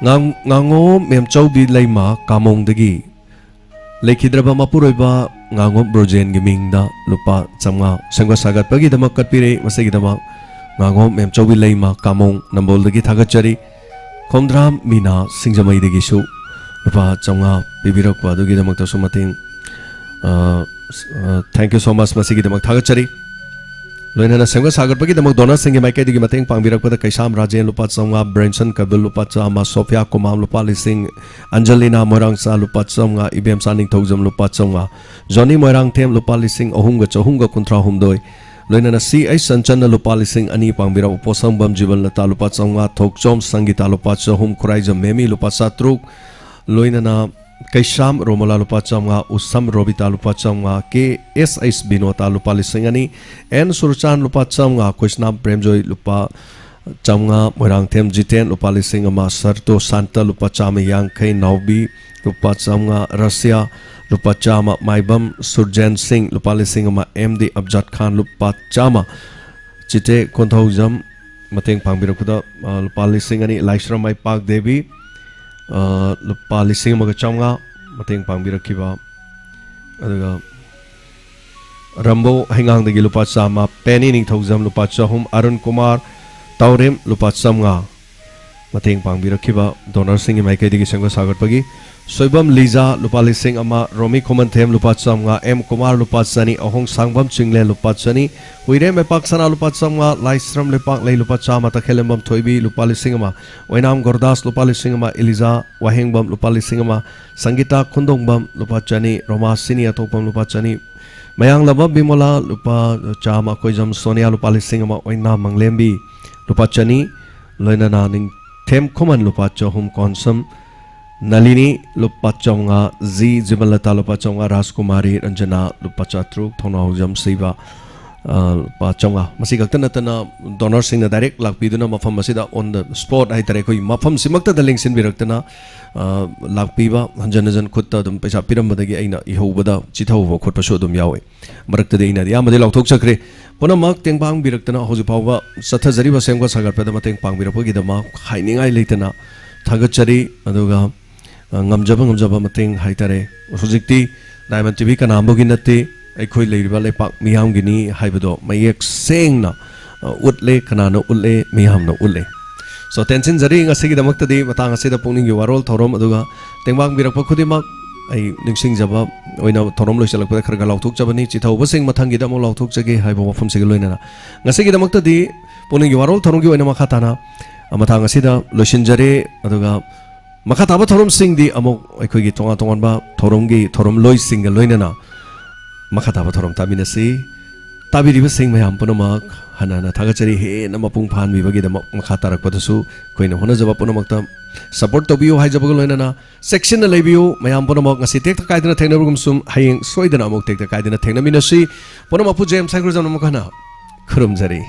ꯉꯥꯡ-, ꯉꯥꯉꯣꯝ ꯃꯦꯝꯆꯧꯕꯤ ꯂꯩꯃ ꯀꯥꯃꯣꯡꯗꯒꯤ, "ꯂꯩꯈꯤꯗ꯭ꯔꯕ ꯃꯄꯨꯔꯣꯏꯕ ꯉꯥꯉꯣꯝ ꯕ꯭ꯔꯣꯖꯦꯟꯒꯤ ꯃꯤꯡꯗ ꯂꯨꯄꯥ ꯆꯥꯝꯃꯉꯥ ꯁꯦꯝꯒꯠ ꯁꯥꯒꯠꯄꯒꯤꯗꯃꯛ ꯀꯠꯄꯤꯔꯦ꯫ ꯃꯁꯤꯒꯤꯗꯃꯛ ꯉꯥꯉꯣꯝ ꯃꯦꯝꯆꯧꯕꯤ ꯂꯩꯃ ꯀꯥꯃꯣꯡ ꯅꯝꯕꯣꯜꯗꯒꯤ ꯊꯥꯒꯠꯆꯔꯤ꯫ ꯈꯣꯝꯗ꯭ꯔꯥꯝ ꯃꯤꯅꯥ ꯁꯤꯡꯖꯃꯩꯗꯒꯤꯁꯨ ꯂꯨꯄꯥ ꯆꯥꯝꯃꯉꯥ ꯄꯤꯕꯤꯔꯛꯄ ꯑꯗꯨꯒꯤꯗꯃꯛꯇꯁꯨ ꯃꯇꯦꯡ, ꯑ, ꯑ, thank you so much, ꯃꯁꯤꯒꯤꯗꯃꯛ ꯊꯥꯒꯠꯆꯔꯤ꯫ ꯂꯣꯏꯅꯅ ꯁꯦꯝꯒꯠ ꯁꯥꯒꯠꯄꯒꯤꯗꯃꯛ ꯗꯣꯅꯔꯁꯤꯡꯒꯤ ꯃꯥꯏꯀꯩꯗꯒꯤ ꯃꯇꯦꯡ ꯄꯥꯡꯕꯤꯔꯛꯄꯗ ꯀꯩꯁꯥꯝ ꯔꯥꯖꯦꯟ ꯂꯨꯄꯥ ꯆꯥꯝꯃꯉꯥ, ꯕ꯭ꯔꯦꯟꯁꯟ ꯀꯕꯤꯜ ꯂꯨꯄꯥ ꯆꯥꯝꯃ, ꯁꯣꯐꯤꯌꯥ ꯀꯨꯃꯥꯝ ꯂꯨꯄꯥ ꯂꯤꯁꯤꯡ, ꯑꯟꯖꯂꯤꯅꯥ ꯃꯣꯏꯔꯥꯡꯆꯥ ꯂꯨꯄꯥ ꯆꯥꯝꯃꯉꯥ, ꯏꯕꯦꯝꯆꯥ ꯅꯤꯡꯊꯧꯖꯝ ꯂꯨꯄꯥ ꯆꯥꯝꯃꯉꯥ, ꯖꯣꯅꯤ ꯃꯣꯏꯔꯥꯡꯊꯦꯝ ꯂꯨꯄꯥ ꯂꯤꯁꯤꯡ ꯑꯍꯨꯝꯒ ꯆꯍꯨꯝꯒ ꯀꯨꯟꯊ꯭ꯔꯥ ꯍꯨꯝꯗꯣꯏ, ꯂꯣꯏꯅꯅ ꯁꯤ ꯑꯩꯆ ꯆꯟꯆꯟꯅ ꯂꯨꯄꯥ ꯂꯤꯁꯤꯡ ꯑꯅꯤ ꯄꯥꯡꯕꯤꯔꯛꯎ, ꯄꯣꯠꯁꯪꯕꯝ ꯖꯤꯕꯟꯂꯇꯥ ꯂꯨꯄꯥ ꯆꯥꯝꯃꯉꯥ, ꯊꯣꯛꯆꯣꯝ ꯁꯪꯒꯤꯇꯥ ꯂꯨꯄꯥ ꯆꯍꯨꯝ, ꯈꯨꯔꯥꯏꯖꯝ ꯃꯦꯃꯤ ꯂꯨꯄꯥ ꯆꯥꯇ꯭ꯔꯨꯛ, ꯂꯣꯏꯅꯅ ꯀꯩꯁꯥꯝ ꯔꯣꯃꯣꯂꯥ ꯂꯨꯄꯥ ꯆꯥꯝꯃꯉꯥ, ꯎꯁꯝ ꯔꯣꯕꯤꯇꯥ ꯂꯨꯄꯥ ꯆꯥꯝꯃꯉꯥ, ꯀꯦ ꯑꯦꯁ ꯑꯩꯆ ꯕꯤꯅꯣꯇꯥ ꯂꯨꯄꯥ ꯂꯤꯁꯤꯡ ꯑꯅꯤ, ꯑꯦꯟ ꯁꯨꯔꯆꯥꯟ ꯂꯨꯄꯥ ꯆꯥꯝꯃꯉꯥ, ꯀ꯭ꯔꯤꯁꯅꯥꯝ ꯄ꯭ꯔꯦꯝꯖꯣꯏ ꯂꯨꯄꯥ ꯆꯥꯝꯃꯉꯥ, ꯃꯣꯏꯔꯥꯡꯊꯦꯝ ꯖꯤꯇꯦꯟ ꯂꯨꯄꯥ ꯂꯤꯁꯤꯡ ꯑꯃ, ꯁꯔꯇꯣ ꯁꯥꯟꯇ ꯂꯨꯄꯥ ꯆꯥꯝꯃ ꯌꯥꯡꯈꯩ, ꯅꯥꯎꯕꯤ ꯂꯨꯄꯥ ꯆꯥꯝꯃꯉꯥ, ꯔꯁꯤꯌꯥ ꯂꯨꯄꯥ ꯆꯥꯝꯃ, ꯃꯥꯏꯕꯝ ꯁꯨꯔꯖꯦꯟ ꯁꯤꯡ ꯂꯨꯄꯥ ꯂꯤꯁꯤꯡ ꯑꯃ, ꯑꯦꯝ ꯗꯤ ꯑꯕꯖꯥꯠ ꯈꯥꯟ ꯂꯨꯄꯥ ꯆꯥꯝꯃ, ꯆꯤꯆꯦ ꯀꯣꯟꯊꯧꯖꯝ ꯃꯇꯦꯡ ꯄꯥꯡꯕꯤꯔꯛꯄꯗ, ꯑ, ꯂꯨꯄꯥ ꯂꯤꯁꯤꯡ ꯑꯅꯤ, ꯂꯥꯏꯁ꯭ꯔꯝ ꯃꯥꯏꯄꯥꯛ ꯗꯦꯕꯤ, ꯑ, ꯂꯨꯄꯥ ꯂꯤꯁꯤꯡ ꯑꯃꯒ ꯆꯥꯝꯃꯉꯥ ꯃꯇꯦꯡ ꯄꯥꯡꯕꯤꯔꯛꯈꯤꯕ, ꯑꯗꯨꯒ ꯔꯝꯕꯣ ꯍꯩꯉꯥꯡꯗꯒꯤ ꯂꯨꯄꯥ ꯆꯥꯝꯃ, ꯄꯦꯅꯤ ꯅꯤꯡꯊꯧꯖꯝ ꯂꯨꯄꯥ ꯆꯍꯨꯝ, ꯑꯔꯨꯟ ꯀꯨꯃꯥꯔ ꯇꯥꯎꯔꯦꯝ ꯂꯨꯄꯥ ꯆꯥꯝꯃꯉꯥ, ꯃꯇꯦꯡ ꯄꯥꯡꯕꯤꯔꯛꯈꯤꯕ donorꯁꯤꯡꯒꯤ ꯃꯥꯏꯀꯩꯗꯒꯤ ꯁꯦꯝꯒꯠ ꯁꯥꯒꯠꯄꯒꯤ ꯁꯣꯏꯕꯝ ꯂꯤꯖꯥ ꯂꯨꯄꯥ ꯂꯤꯁꯤꯡ ꯑꯃ, ꯔꯣꯃꯤ ꯈꯨꯃꯟꯊꯦꯝ ꯂꯨꯄꯥ ꯆꯥꯝꯃꯉꯥ, ꯑꯦꯝ ꯀꯨꯃꯥꯔ ꯂꯨꯄꯥ ꯆꯅꯤ, ꯑꯍꯣꯡ ꯁꯥꯡꯕꯝ ꯆꯤꯡꯂꯦꯟ ꯂꯨꯄꯥ ꯆꯅꯤ, ꯍꯨꯏꯔꯦꯝ ꯂꯩꯄꯥꯛ ꯁꯅꯥ ꯂꯨꯄꯥ ꯆꯥꯝꯃꯉꯥ, ꯂꯥꯏꯁ꯭ꯔꯝ ꯂꯩꯄꯥꯛ ꯂꯩ ꯂꯨꯄꯥ ꯆꯥꯝꯃ, ꯇꯈꯦꯜꯂꯦꯝꯕꯝ ꯊꯣꯏꯕꯤ ꯂꯨꯄꯥ ꯂꯤꯁꯤꯡ ꯑꯃ, ꯑꯣꯏꯅꯥꯝ ꯒꯣꯔꯗꯥꯁ ꯂꯨꯄꯥ ꯂꯤꯁꯤꯡ ꯑꯃ, ꯏꯂꯤꯖꯥ ꯋꯥꯍꯦꯡꯕꯝ ꯂꯨꯄꯥ ꯂꯤꯁꯤꯡ ꯑꯃ, ꯁꯪꯒꯤꯇꯥ ꯈꯨꯟꯗꯣꯡꯕꯝ ꯂꯨꯄꯥ ꯆꯅꯤ, ꯔꯣꯃꯥꯁꯤꯅꯤ ꯑꯊꯣꯛꯄꯝ ꯂꯨꯄꯥ ꯆꯅꯤ, ꯃꯌꯥꯡꯂꯝꯕꯝ ꯕꯤꯃꯣꯂꯥ ꯂꯨꯄꯥ ꯆꯥꯝꯃ, ꯑꯩꯈꯣꯏꯖꯝ ꯁꯣꯅꯤꯌꯥ ꯂꯨꯄꯥ ꯂꯤꯁꯤꯡ ꯑꯃ, ꯑꯣꯏꯅꯥꯝ ꯃꯪꯂꯦꯝꯕꯤ ꯂꯨꯄꯥ ꯆꯅꯤ, ꯂꯣꯏꯅꯅ ꯅꯤꯡꯊꯦꯝ ꯈꯨꯃꯟ ꯂꯨꯄꯥ ꯆꯍꯨꯝ, ꯀꯣꯟꯁꯝ ꯅꯂꯤꯅꯤ ꯂꯨꯄꯥ ꯆꯥꯝꯃꯉꯥ, ꯖꯤ ꯖꯤꯕꯟꯂꯇꯥ ꯂꯨꯄꯥ ꯆꯥꯝꯃꯉꯥ, ꯔꯥꯖꯀꯨꯃꯥꯔꯤ ꯔꯟꯖꯅꯥ ꯂꯨꯄꯥ ꯆꯥꯇ꯭ꯔꯨꯛ, ꯊꯧꯅꯥꯎꯖꯝ ꯁꯤꯕ, ꯑ, ꯂꯨꯄꯥ ꯆꯥꯝꯃꯉꯥ꯫ ꯃꯁꯤ ꯈꯛꯇ ꯅꯠꯇꯅ donorꯁꯤꯡꯅ direct ꯂꯥꯛꯄꯤꯗꯨꯅ ꯃꯐꯝ ꯑꯁꯤꯗ on the spot ꯍꯥꯏꯇꯥꯔꯦ, ꯑꯩꯈꯣꯏ ꯃꯐꯝꯁꯤꯃꯛꯇꯗ ꯂꯦꯡꯁꯤꯟꯕꯤꯔꯛꯇꯅ, ꯑ, ꯂꯥꯛꯄꯤꯕ, ꯍꯟꯖꯟ ꯍꯟꯖꯟ ꯈꯨꯠꯇ ꯑꯗꯨꯝ ꯄꯩꯁꯥ ꯄꯤꯔꯝꯕꯗꯒꯤ ꯑꯩꯅ ꯏꯍꯧꯕꯗ ꯆꯤꯊꯍꯧꯕ ꯈꯣꯠꯄꯁꯨ ꯑꯗꯨꯝ ꯌꯥꯎꯏ꯫ ꯃꯔꯛꯇꯗꯤ ꯑꯩꯅꯗꯤ ꯑꯌꯥꯝꯕꯗꯤ ꯂꯥꯎꯊꯣꯛꯆꯈ꯭ꯔꯦ꯫ ꯄꯨꯝꯅꯃꯛ ꯇꯦꯡꯕꯥꯡꯕꯤꯔꯛꯇꯅ ꯍꯧꯖꯤꯛ ꯐꯥꯎꯕ ꯆꯠꯊꯖꯔꯤꯕ ꯁꯦꯝꯒꯠ ꯁꯥꯒꯠꯄꯗ ꯃꯇꯦꯡ ꯄꯥꯡꯕꯤꯔꯛꯄꯒꯤꯗꯃꯛ ꯍꯥꯏꯅꯤꯡꯉꯥꯏ ꯂꯩꯇꯅ ꯊꯥꯒꯠꯆꯔꯤ꯫ ꯑꯗꯨꯒ, ꯑ, ꯉꯝꯖꯕ ꯉꯝꯖꯕ ꯃꯇꯦꯡ ꯍꯥꯏꯇꯥꯔꯦ꯫ ꯍꯧꯖꯤꯛꯇꯤ Diamond TV ꯀꯅꯥꯝꯕꯒꯤ ꯅꯠꯇꯦ, ꯑꯩꯈꯣꯏ ꯂꯩꯔꯤꯕ ꯂꯩꯄꯥꯛ ꯃꯤꯌꯥꯝꯒꯤꯅꯤ ꯍꯥꯏꯕꯗꯣ ꯃꯌꯦꯛ ꯁꯦꯡꯅ, ꯑ, ꯎꯠꯂꯦ, ꯀꯅꯥꯅ ꯎꯠꯂꯦ, ꯃꯤꯌꯥꯝꯅ ꯎꯠꯂꯦ꯫ So, ꯇꯦꯟꯁꯤꯟꯖꯔꯤ ꯉꯁꯤꯒꯤꯗꯃꯛꯇꯗꯤ ꯃꯇꯥꯡ ꯑꯁꯤꯗ ꯄꯨꯛꯅꯤꯡꯒꯤ ꯋꯥꯔꯣꯜ ꯊꯧꯔꯝ ꯑꯗꯨꯒ ꯇꯦꯡꯕꯥꯡꯕꯤꯔꯛꯄ ꯈꯨꯗꯤꯡꯃꯛ ꯑꯩ ꯅꯤꯡꯁꯤꯡꯖꯕ ꯑꯣꯏꯅ ꯊꯧꯔꯝ ꯂꯣꯏꯁꯤꯜꯂꯛꯄꯗ ꯈꯔ ꯈꯔ ꯂꯥꯎꯊꯣꯛꯆꯕꯅꯤ꯫ ꯆꯤꯊꯍꯧꯕꯁꯤꯡ ꯃꯊꯪꯒꯤꯗ ꯑꯃꯨꯛ ꯂꯥꯎꯊꯣꯛꯆꯒꯦ ꯍꯥꯏꯕ ꯋꯥꯐꯝꯁꯤꯒ ꯂꯣꯏꯅꯅ ꯉꯁꯤꯒꯤꯗꯃꯛꯇꯗꯤ ꯄꯨꯛꯅꯤꯡꯒꯤ ꯋꯥꯔꯣꯜ ꯊꯧꯔꯝꯒꯤ ꯑꯣꯏꯅ ꯃꯈꯥ ꯇꯥꯅ ꯃꯇꯥꯡ ꯑꯁꯤꯗ ꯂꯣꯏꯁꯤꯟꯖꯔꯦ꯫ ꯑꯗꯨꯒ ꯃꯈꯥ ꯇꯥꯕ ꯊꯧꯔꯝꯁꯤꯡꯗꯤ ꯑꯃꯨꯛ ꯑꯩꯈꯣꯏꯒꯤ ꯇꯣꯉꯥꯟ ꯇꯣꯉꯥꯟꯕ ꯊꯧꯔꯝꯒꯤ ꯊꯧꯔꯝꯂꯣꯏꯁꯤꯡꯒ ꯂꯣꯏꯅꯅ ꯃꯈꯥ ꯇꯥꯕ ꯊꯧꯔꯝ ꯇꯥꯃꯤꯟꯅꯁꯤ꯫ ꯇꯥꯕꯤꯔꯤꯕꯁꯤꯡ ꯃꯌꯥꯝ ꯄꯨꯝꯅꯃꯛ ꯍꯟꯅ ꯍꯟꯅ ꯊꯥꯒꯠꯆꯔꯤ꯫ ꯍꯦꯟꯅ ꯃꯄꯨꯡ ꯐꯥꯍꯟꯕꯤꯕꯒꯤꯗꯃꯛ ꯃꯈꯥ ꯇꯥꯔꯛꯄꯗꯁꯨ ꯑꯩꯈꯣꯏꯅ ꯍꯣꯠꯅꯖꯕ ꯄꯨꯝꯅꯃꯛꯇ support ꯇꯧꯕꯤꯌꯨ ꯍꯥꯏꯖꯕꯒ ꯂꯣꯏꯅꯅ ꯆꯦꯛꯁꯤꯟꯅ ꯂꯩꯕꯤꯌꯨ꯫ ꯃꯌꯥꯝ ꯄꯨꯝꯅꯃꯛ ꯉꯁꯤ ꯇꯦꯛꯇ ꯀꯥꯏꯗꯅ ꯊꯦꯡꯅꯕꯒꯨꯝꯁꯨꯝ ꯍꯌꯦꯡ ꯁꯣꯏꯗꯅ ꯑꯃꯨꯛ ꯇꯦꯛꯇ ꯀꯥꯏꯗꯅ ꯊꯦꯡꯅꯃꯤꯟꯅꯁꯤ꯫ ꯄꯨꯝꯅꯃꯛꯄꯨ ꯖꯦꯝꯁ ꯁꯥꯏꯀ꯭ꯔꯣꯖꯝꯅ ꯑꯃꯨꯛ ꯍꯟꯅ ꯈꯨꯔꯨꯝꯖꯔꯤ꯫